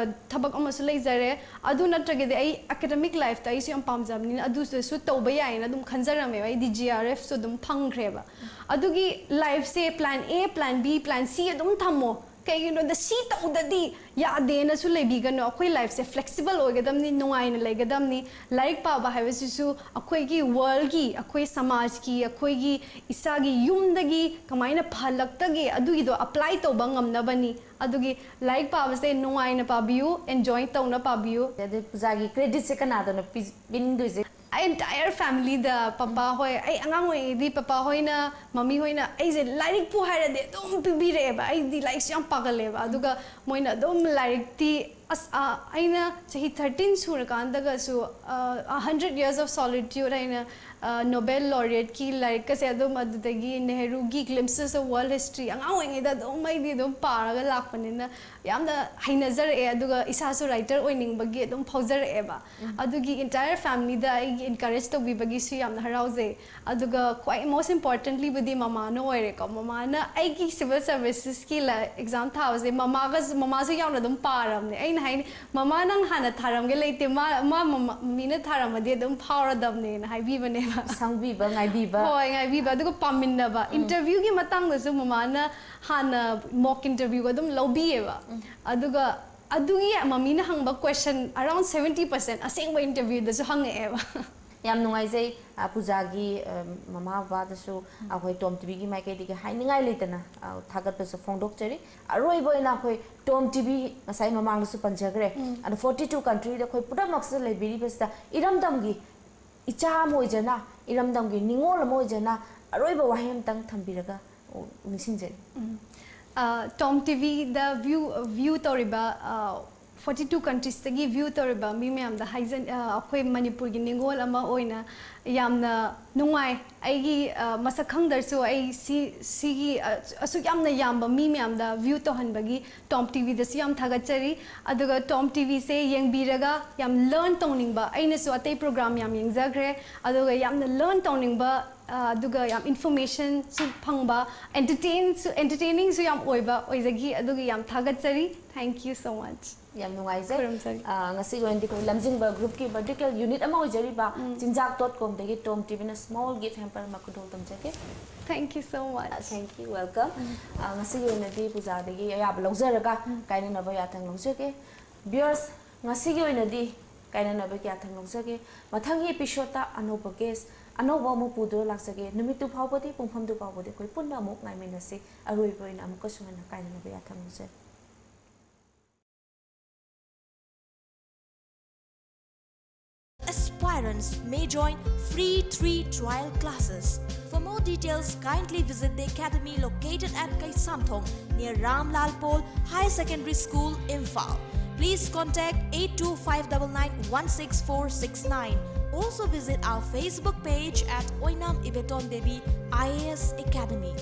ꯊꯕꯛ ꯑꯃꯁꯨ ꯂꯩꯖꯔꯦ, ꯑꯗꯨ ꯅꯠꯇ꯭ꯔꯒꯗꯤ ꯑꯩ ꯑꯦꯀꯥꯗꯃꯤꯛ ꯂꯥꯏꯐꯇ ꯑꯩꯁꯨ ꯌꯥꯝ ꯄꯥꯝꯖꯕꯅꯤꯅ ꯑꯗꯨꯁꯨ ꯇꯧꯕ ꯌꯥꯏꯌꯦꯅ ꯑꯗꯨꯝ ꯈꯟꯖꯔꯝꯃꯦꯕ꯫ ꯑꯩꯗꯤ ꯖꯤ ꯑꯥꯔ ꯑꯦꯐꯁꯨ ꯑꯗꯨꯝ ꯐꯪꯈ꯭ꯔꯦꯕ꯫ ꯑꯗꯨꯒꯤ ꯂꯥꯏꯐꯁꯦ plan A, plan B, plan C ꯑꯗꯨꯝ ꯊꯝꯃꯣ꯫ ꯀꯩꯒꯤꯅꯣꯗ ꯁꯤ ꯇꯧꯗꯗꯤ ꯌꯥꯗꯦꯅꯁꯨ ꯂꯩꯕꯤꯒꯅꯨ꯫ ꯑꯩꯈꯣꯏ ꯂꯥꯏꯐꯁꯦ ꯐ꯭ꯂꯦꯛꯁꯤꯕꯜ ꯑꯣꯏꯒꯗꯕꯅꯤ, ꯅꯨꯡꯉꯥꯏꯅ ꯂꯩꯒꯗꯕꯅꯤ꯫ ꯂꯥꯏꯔꯤꯛ ꯄꯥꯕ ꯍꯥꯏꯕꯁꯤꯁꯨ ꯑꯩꯈꯣꯏꯒꯤ ꯋꯥꯔꯜꯒꯤ, ꯑꯩꯈꯣꯏ ꯁꯃꯥꯖꯀꯤ, ꯑꯩꯈꯣꯏꯒꯤ ꯏꯁꯥꯒꯤ ꯌꯨꯝꯗꯒꯤ ꯀꯃꯥꯏꯅ ꯐꯍꯜꯂꯛꯇꯒꯦ ꯑꯗꯨꯒꯤꯗꯣ ꯑꯦꯄ꯭ꯂꯥꯏ ꯇꯧꯕ ꯉꯝꯅꯕꯅꯤ꯫ ꯑꯗꯨꯒꯤ ꯂꯥꯏꯔꯤꯛ ꯄꯥꯕꯁꯦ ꯅꯨꯡꯉꯥꯏꯅ ꯄꯥꯕꯤꯌꯨ, ꯑꯦꯟꯖꯣꯏ ꯇꯧꯅ ꯄꯥꯕꯤꯌꯨ꯫ ꯑꯗꯩ ꯄꯨꯖꯥꯒꯤ ꯀ꯭ꯔꯦꯗꯤꯠꯁꯦ ꯀꯅꯥꯗꯅꯣ ꯄꯤ- ꯄꯤꯅꯤꯡꯗꯣꯏꯁꯦ? ꯑꯩ ꯑꯦꯟꯇꯥꯌꯔ ꯐꯦꯃꯤꯂꯤꯗ, ꯄꯄꯥ ꯍꯣꯏ, ꯑꯩ ꯑꯉꯥꯡ ꯑꯣꯏꯔꯤꯉꯩꯗꯤ ꯄꯄꯥ ꯍꯣꯏꯅ, ꯃꯃꯤ ꯍꯣꯏꯅ ꯑꯩꯁꯦ ꯂꯥꯏꯔꯤꯛꯄꯨ ꯍꯥꯏꯔꯗꯤ ꯑꯗꯨꯝ ꯄꯤꯕꯤꯔꯛꯑꯦꯕ꯫ ꯑꯩꯗꯤ ꯂꯥꯏꯔꯤꯛꯁꯦ ꯌꯥꯝ ꯄꯥꯒꯜꯂꯦꯕ꯫ ꯑꯗꯨꯒ ꯃꯣꯏꯅ ꯑꯗꯨꯝ ꯂꯥꯏꯔꯤꯛꯇꯤ ꯑꯁ ꯑ, ꯑꯩꯅ ꯆꯍꯤ ꯊꯥꯔꯇꯤꯟ ꯁꯨꯔꯀꯥꯟꯗꯒꯁꯨ ꯍꯟꯗ꯭ꯔꯦꯠ ꯌꯔꯁ ꯑꯣꯐ ꯁꯣꯂꯤꯇ꯭ꯌꯨꯠ ꯍꯥꯏꯅ ꯅꯣꯕꯦꯜ ꯂꯣꯔꯤꯌꯦꯠꯀꯤ ꯂꯥꯏꯔꯤꯛꯀꯁꯦ ꯑꯗꯨꯝ, ꯑꯗꯨꯗꯒꯤ ꯅꯦꯍꯔꯨꯒꯤ ꯒ꯭ꯂꯤꯝꯁꯦꯁ ꯑꯣꯐ ꯋꯥꯔꯜ ꯍꯤꯁꯇ꯭ꯔꯤ, ꯑꯉꯥꯡ ꯑꯣꯏꯔꯤꯉꯩꯗ ꯑꯗꯨꯝ ꯑꯩꯗꯤ ꯑꯗꯨꯝ ꯄꯥꯔꯒ ꯂꯥꯛꯄꯅꯤꯅ ꯌꯥꯝꯅ ꯍꯩꯅꯖꯔꯛꯑꯦ꯫ ꯑꯗꯨꯒ ꯏꯁꯥꯁꯨ ꯔꯥꯏꯇꯔ ꯑꯣꯏꯅꯤꯡꯕꯒꯤ ꯑꯗꯨꯝ ꯐꯥꯎꯖꯔꯛꯑꯦꯕ꯫ ꯑꯗꯨꯒꯤ ꯑꯦꯟꯇꯥꯌꯔ ꯐꯦꯃꯤꯂꯤꯗ ꯑꯩꯒꯤ ꯑꯦꯟꯀꯔꯦꯖ ꯇꯧꯕꯤꯕꯒꯤꯁꯨ ꯌꯥꯝꯅ ꯍꯔꯥꯎꯖꯩ꯫ ꯑꯗꯨꯒ ꯈ꯭ꯋꯥꯏ ꯃꯣꯁ ꯏꯝꯄꯣꯔꯇꯦꯟꯂꯤꯕꯨꯗꯤ ꯃꯃꯥꯅ ꯑꯣꯏꯔꯦꯀꯣ꯫ ꯃꯃꯥꯅ ꯑꯩꯒꯤ ꯁꯤꯚꯤꯜ ꯁꯔꯚꯤꯁꯦꯁꯀꯤ ꯑꯦꯛꯖꯥꯝ ꯊꯥꯕꯁꯦ ꯃꯃꯥꯒꯁꯨ, ꯃꯃꯥꯁꯨ ꯌꯥꯎꯅ ꯑꯗꯨꯝ ꯄꯥꯔꯕꯅꯦ꯫ ꯑꯩꯅ ꯍꯥꯏꯅꯤ, "ꯃꯃꯥ, ꯅꯪ ꯍꯥꯟꯅ ꯊꯥꯔꯝꯒꯦ ꯂꯩꯇꯦ, ꯃꯥ, ꯃꯥ ꯃꯃꯥ- ꯃꯃꯤꯅ ꯊꯥꯔꯝꯃꯗꯤ ꯑꯗꯨꯝ ꯐꯥꯎꯔꯗꯕꯅꯦꯅ" ꯍꯥꯏꯕꯤꯕꯅꯦꯕ꯫ ꯁꯪꯕꯤꯕ, ꯉꯥꯏꯕꯤꯕ꯫ ꯍꯣꯏ, ꯉꯥꯏꯕꯤꯕ꯫ ꯑꯗꯨꯒ ꯄꯥꯝꯃꯤꯟꯅꯕ꯫ ꯏꯟꯇꯔꯚ꯭ꯌꯨꯒꯤ ꯃꯇꯥꯡꯗꯁꯨ ꯃꯃꯥꯅ ꯍꯥꯟꯅ ꯃꯣꯛ ꯏꯟꯇꯔꯚ꯭ꯌꯨꯒ ꯑꯗꯨꯝ ꯂꯧꯕꯤꯌꯦꯕ꯫ ꯑꯗꯨꯒ ꯑꯗꯨꯒꯤ ꯃꯃꯤꯅ ꯍꯪꯕ ꯀꯣꯏꯁꯟ ꯑꯔꯥꯎꯟ ꯁꯚꯦꯟꯇꯤ ꯄꯔꯁꯦꯟ ꯑꯁꯦꯡꯕ ꯏꯟꯇꯔꯚ꯭ꯌꯨꯗꯁꯨ ꯍꯪꯉꯛꯑꯦꯕ꯫ ꯌꯥꯝ ꯅꯨꯡꯉꯥꯏꯖꯩ꯫ ꯑ, ꯄꯨꯖꯥꯒꯤ, ꯑ, ꯃꯃꯥ ꯕꯕꯥꯗꯁꯨ ꯑꯩꯈꯣꯏ ꯇꯣꯝ ꯇꯤꯚꯤꯒꯤ ꯃꯥꯏꯀꯩꯗꯒꯤ ꯍꯥꯏꯅꯤꯡꯉꯥꯏ ꯂꯩꯇꯅ, ꯑ, ꯊꯥꯒꯠꯄꯁꯨ ꯐꯣꯡꯗꯣꯛꯆꯔꯤ꯫ ꯑꯔꯣꯏꯕ ꯑꯣꯏꯅ ꯑꯩꯈꯣꯏ ꯇꯣꯝ ꯇꯤꯚꯤ ꯉꯁꯥꯏ ꯃꯃꯥꯡꯗꯁꯨ ꯄꯟꯖꯈ꯭ꯔꯦ꯫ ꯑꯗꯣ ꯐꯣꯔꯇꯤ ꯇꯨ ꯀꯟꯇ꯭ꯔꯤꯗ ꯑꯩꯈꯣꯏ ꯄꯨꯝꯅꯃꯛꯁꯤꯗ ꯂꯩꯕꯤꯔꯤꯕꯁꯤꯗ ꯏꯔꯝꯗꯝꯒꯤ ꯏꯆꯥ ꯑꯃ ꯑꯣꯏꯖꯅ, ꯏꯔꯝꯗꯝꯒꯤ ꯅꯤꯉꯣꯜ ꯑꯃ ꯑꯣꯏꯖꯅ ꯑꯔꯣꯏꯕ ꯋꯥꯍꯩ ꯑꯃꯇꯪ ꯊꯝꯕꯤꯔꯒ ꯅꯤꯡꯁꯤꯡꯖꯔꯤ꯫ ꯇꯣꯝ ꯇꯤꯚꯤꯗ ꯚ꯭ꯌꯨ ꯚ꯭ꯌꯨ ꯇꯧꯔꯤꯕ ꯐꯣꯔꯇꯤ ꯇꯨ ꯀꯟꯇ꯭ꯔꯤꯁꯇꯒꯤ ꯚ꯭ꯌꯨ ꯇꯧꯔꯤꯕ ꯃꯤ ꯃꯌꯥꯝꯗ ꯍꯥꯏꯖ-, ꯑ, ꯑꯩꯈꯣꯏ ꯃꯅꯤꯄꯨꯔꯒꯤ ꯅꯤꯉꯣꯜ ꯑꯃ ꯑꯣꯏꯅ ꯌꯥꯝꯅ ꯅꯨꯡꯉꯥꯏ꯫ ꯑꯩꯒꯤ, ꯑ, ꯃꯁꯛ ꯈꯪꯗ꯭ꯔꯁꯨ ꯑꯩ ꯁꯤ, ꯁꯤꯒꯤ, ꯑ, ꯑꯁꯨꯛ ꯌꯥꯝꯅ ꯌꯥꯝꯕ ꯃꯤ ꯃꯌꯥꯝꯗ ꯚ꯭ꯌꯨ ꯇꯧꯍꯟꯕꯒꯤ ꯇꯣꯝ ꯇꯤꯚꯤꯗꯁꯨ ꯌꯥꯝ ꯊꯥꯒꯠꯆꯔꯤ꯫ ꯑꯗꯨꯒ ꯇꯣꯝ ꯇꯤꯚꯤꯁꯦ ꯌꯦꯡꯕꯤꯔꯒ ꯌꯥꯝ ꯂꯔꯟ ꯇꯧꯅꯤꯡꯕ, ꯑꯩꯅꯁꯨ ꯑꯇꯩ ꯄ꯭ꯔꯣꯒ꯭ꯔꯥꯝ ꯌꯥꯝ ꯌꯦꯡꯖꯈ꯭ꯔꯦ, ꯑꯗꯨꯒ ꯌꯥꯝꯅ ꯂꯔꯟ ꯇꯧꯅꯤꯡꯕ ꯑꯗꯨꯒ ꯌꯥꯝ ꯏꯟꯐꯣꯔꯃꯦꯁꯟꯁꯨ ꯐꯪꯕ, ꯑꯦꯟꯇꯔꯇꯦꯟꯁꯨ ꯑꯦꯟꯇꯔꯇꯦꯅꯤꯡꯁꯨ ꯌꯥꯝ ꯑꯣꯏꯕ ꯑꯣꯏꯖꯈꯤ꯫ ꯑꯗꯨꯒꯤ ꯌꯥꯝ ꯊꯥꯒꯠꯆꯔꯤ꯫ Thank you so much. ꯌꯥꯝ ꯅꯨꯡꯉꯥꯏꯖꯩ꯫ ꯈꯨꯔꯨꯝꯖꯔꯤ꯫ ꯑ, ꯉꯁꯤꯒꯤ ꯑꯣꯏꯅꯗꯤ ꯑꯩꯈꯣꯏ ꯂꯝꯖꯤꯡꯕ ꯒ꯭ꯔꯨꯞꯀꯤ ꯃꯦꯗꯤꯀꯦꯜ ꯌꯨꯅꯤꯠ ꯑꯃ ꯑꯣꯏꯖꯔꯤꯕ ꯆꯤꯟꯖꯥꯛ ꯗꯣꯠ ꯀꯣꯝꯗꯒꯤ ꯇꯣꯝ ꯇꯤꯚꯤꯅ ꯁ꯭ꯃꯣꯜ ꯒꯤꯐ ꯍꯦꯝꯄꯔ ꯑꯃ ꯈꯨꯗꯣꯜ ꯇꯝꯖꯒꯦ꯫ Thank you so much. Thank you, welcome. ꯑ, ꯉꯁꯤꯒꯤ ꯑꯣꯏꯅꯗꯤ ꯄꯨꯖꯥꯗꯒꯤ ꯑꯌꯥꯕ ꯂꯧꯖꯔꯒ ꯀꯥꯏꯅꯅꯕ ꯌꯥꯊꯪ ꯂꯧꯖꯒꯦ꯫ ꯚꯤꯌꯔꯁ, ꯉꯁꯤꯒꯤ ꯑꯣꯏꯅꯗꯤ ꯀꯥꯏꯅꯅꯕꯒꯤ ꯌꯥꯊꯪ ꯂꯧꯖꯒꯦ꯫ ꯃꯊꯪꯒꯤ ꯑꯦꯄꯤꯁꯣꯗꯇ ꯑꯅꯧꯕ ꯒꯦꯁ ꯑꯅꯧꯕ ꯑꯃ ꯄꯨꯗꯨꯅ ꯂꯥꯛꯆꯒꯦ꯫ ꯅꯨꯃꯤꯠꯇꯨ ꯐꯥꯎꯕꯗꯤ, ꯄꯨꯡꯐꯝꯗꯨ ꯐꯥꯎꯕꯗꯤ ꯑꯩꯈꯣꯏ ꯄꯨꯟꯅ ꯑꯃꯨꯛ ꯉꯥꯏꯃꯤꯟꯅꯁꯤ꯫ ꯑꯔꯣꯏꯕ ꯑꯣꯏꯅ ꯑꯃꯨꯛꯀꯁꯨ ꯍꯟꯅ ꯀꯥꯏꯅꯅꯕ ꯌꯥꯊꯪ ꯂꯧꯖꯔꯤ꯫ Aspirants may join free three trial classes. For more details, kindly visit the academy located at Kaisamthong near Ramlal Paul Higher Secondary School, Imphal. Please contact eight two five nine nine one six four six nine. Also visit our Facebook page at Oinam Ibeton Devi I A S Academy.